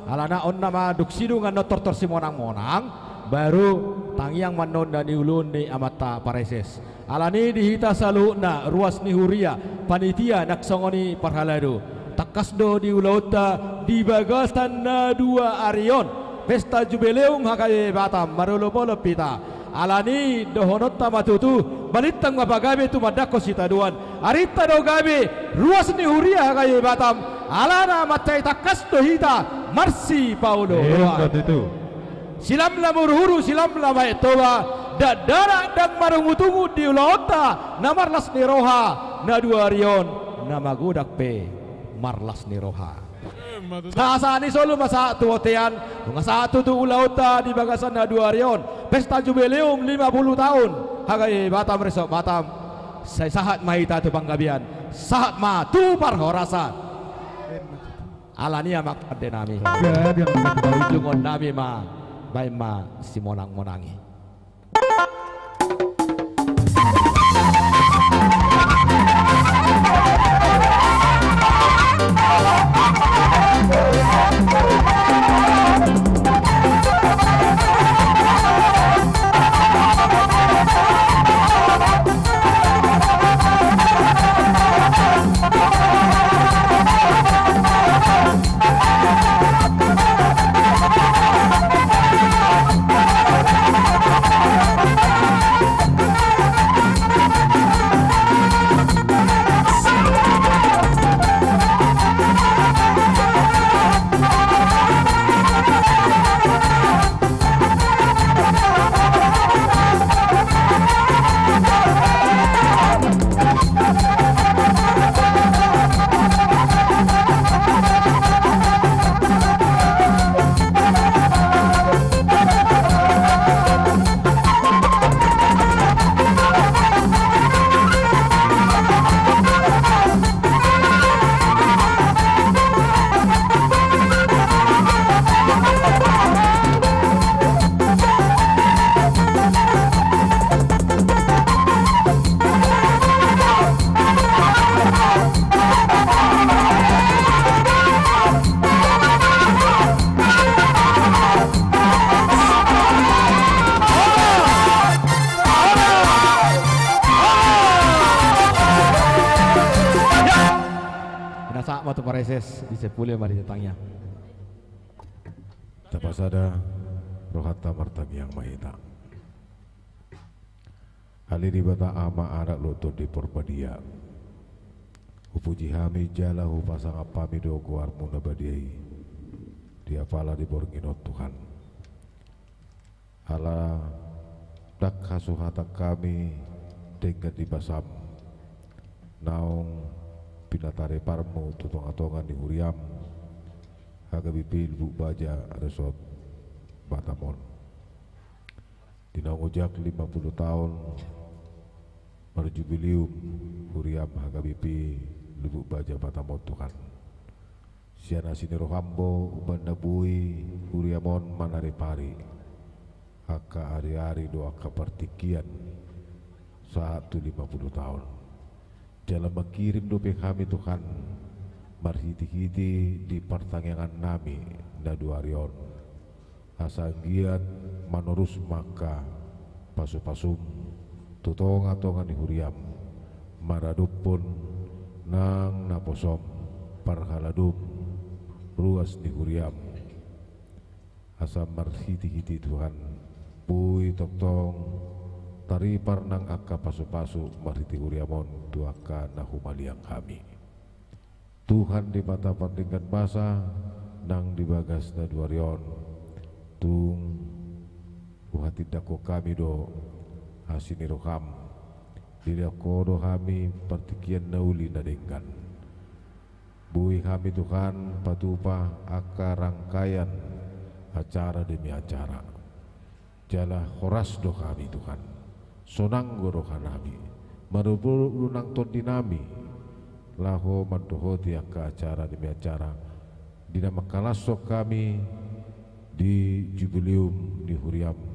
Alana on nama dung sidung annon tortor simonangmonang, baru tangiang ma annon na niuluhon ni amanta Praeses. Alani di hita saluhutna, ruas ni huria, panitia, nang songon i parhalado. Tangkas do di ulaonta di bagasan na dua ari on, pesta jubileum H K I Batam, marolopolop hita. Alani dohononta ma tutu, balintang ma pagabe tumandangkon sitadoan. Arinta do gabe, ruas ni huria H K I Batam, alana mansai tangkas do hita marsipaolooloan. Emma tutu. Silamlam uruhuru, silamlam aek Toba, dakdanak ndang marungutungut di ulaonta na marlas ni roha, na dua ari on, na magodang pe marlas ni roha. Sahat-sahat ni solu ma sahat tu bontean, nunga sahat tutu ulaonta di bagasan na dua ari on, pesta jubileum lima puluh tahun H K I Batam Resort Batam. Sai sahat ma hita tu panggabean, sahat ma tu parhorasan. Alani amang pande nami. Gabe amang pande nami. Ujungon nami ma, baen ma simonangmonang i. Pinasahat ma tu Praeses, di Sepule ma di tangiang. Tapasada rohanta, martangiang ma hita. Ale Debata Ama, Anak dohot Tondi Parbadia, hupuji hami jala hupasangap hami do goarmu na badia i di apala di borngin on Tuhan. Ala ndang hasuhatan hami denggan di basam naung pinatariparmu tu tongatonga ni huriam H K B P Lubuk Baja Resort Batam on. Di naung ojak lima puluh taon marjubileum huriam H K B P Lubuk Baja Batam on Tuhan. Jala asi ni roham do umbahen na boi huriam on manaripari angka ariari dohot angka partingkian sahat tu lima puluh taon. Jala mangkirim dope hami Tuhan, marhitehite di partangiangan nami na dua ari on, asa anggiat manorus ma angka pasupasum tu tongatonga ni huriam, maradophon nang naposom, parhaladom, ruas ni huriam. Asa marhitehite Tuhan, boi tongtong taripar nang angka pasupasu marhite huriam on tu angka na humaliang hami. Tuhan Debata pardenggan basa, nang di bagas na dua ari on, tung huhatindangkon hami do asi ni roham, didok Ho do hami partingkian na uli na denggan. Boi hami Tuhan patupa angka rangkaian acara demi acara. Jala horas do hami Tuhan, sonang do roha nami, marolopolop do nang tondi nami, laho mandohoti angka acara demi acara, di na mangkalashon hami di jubileum ni huriam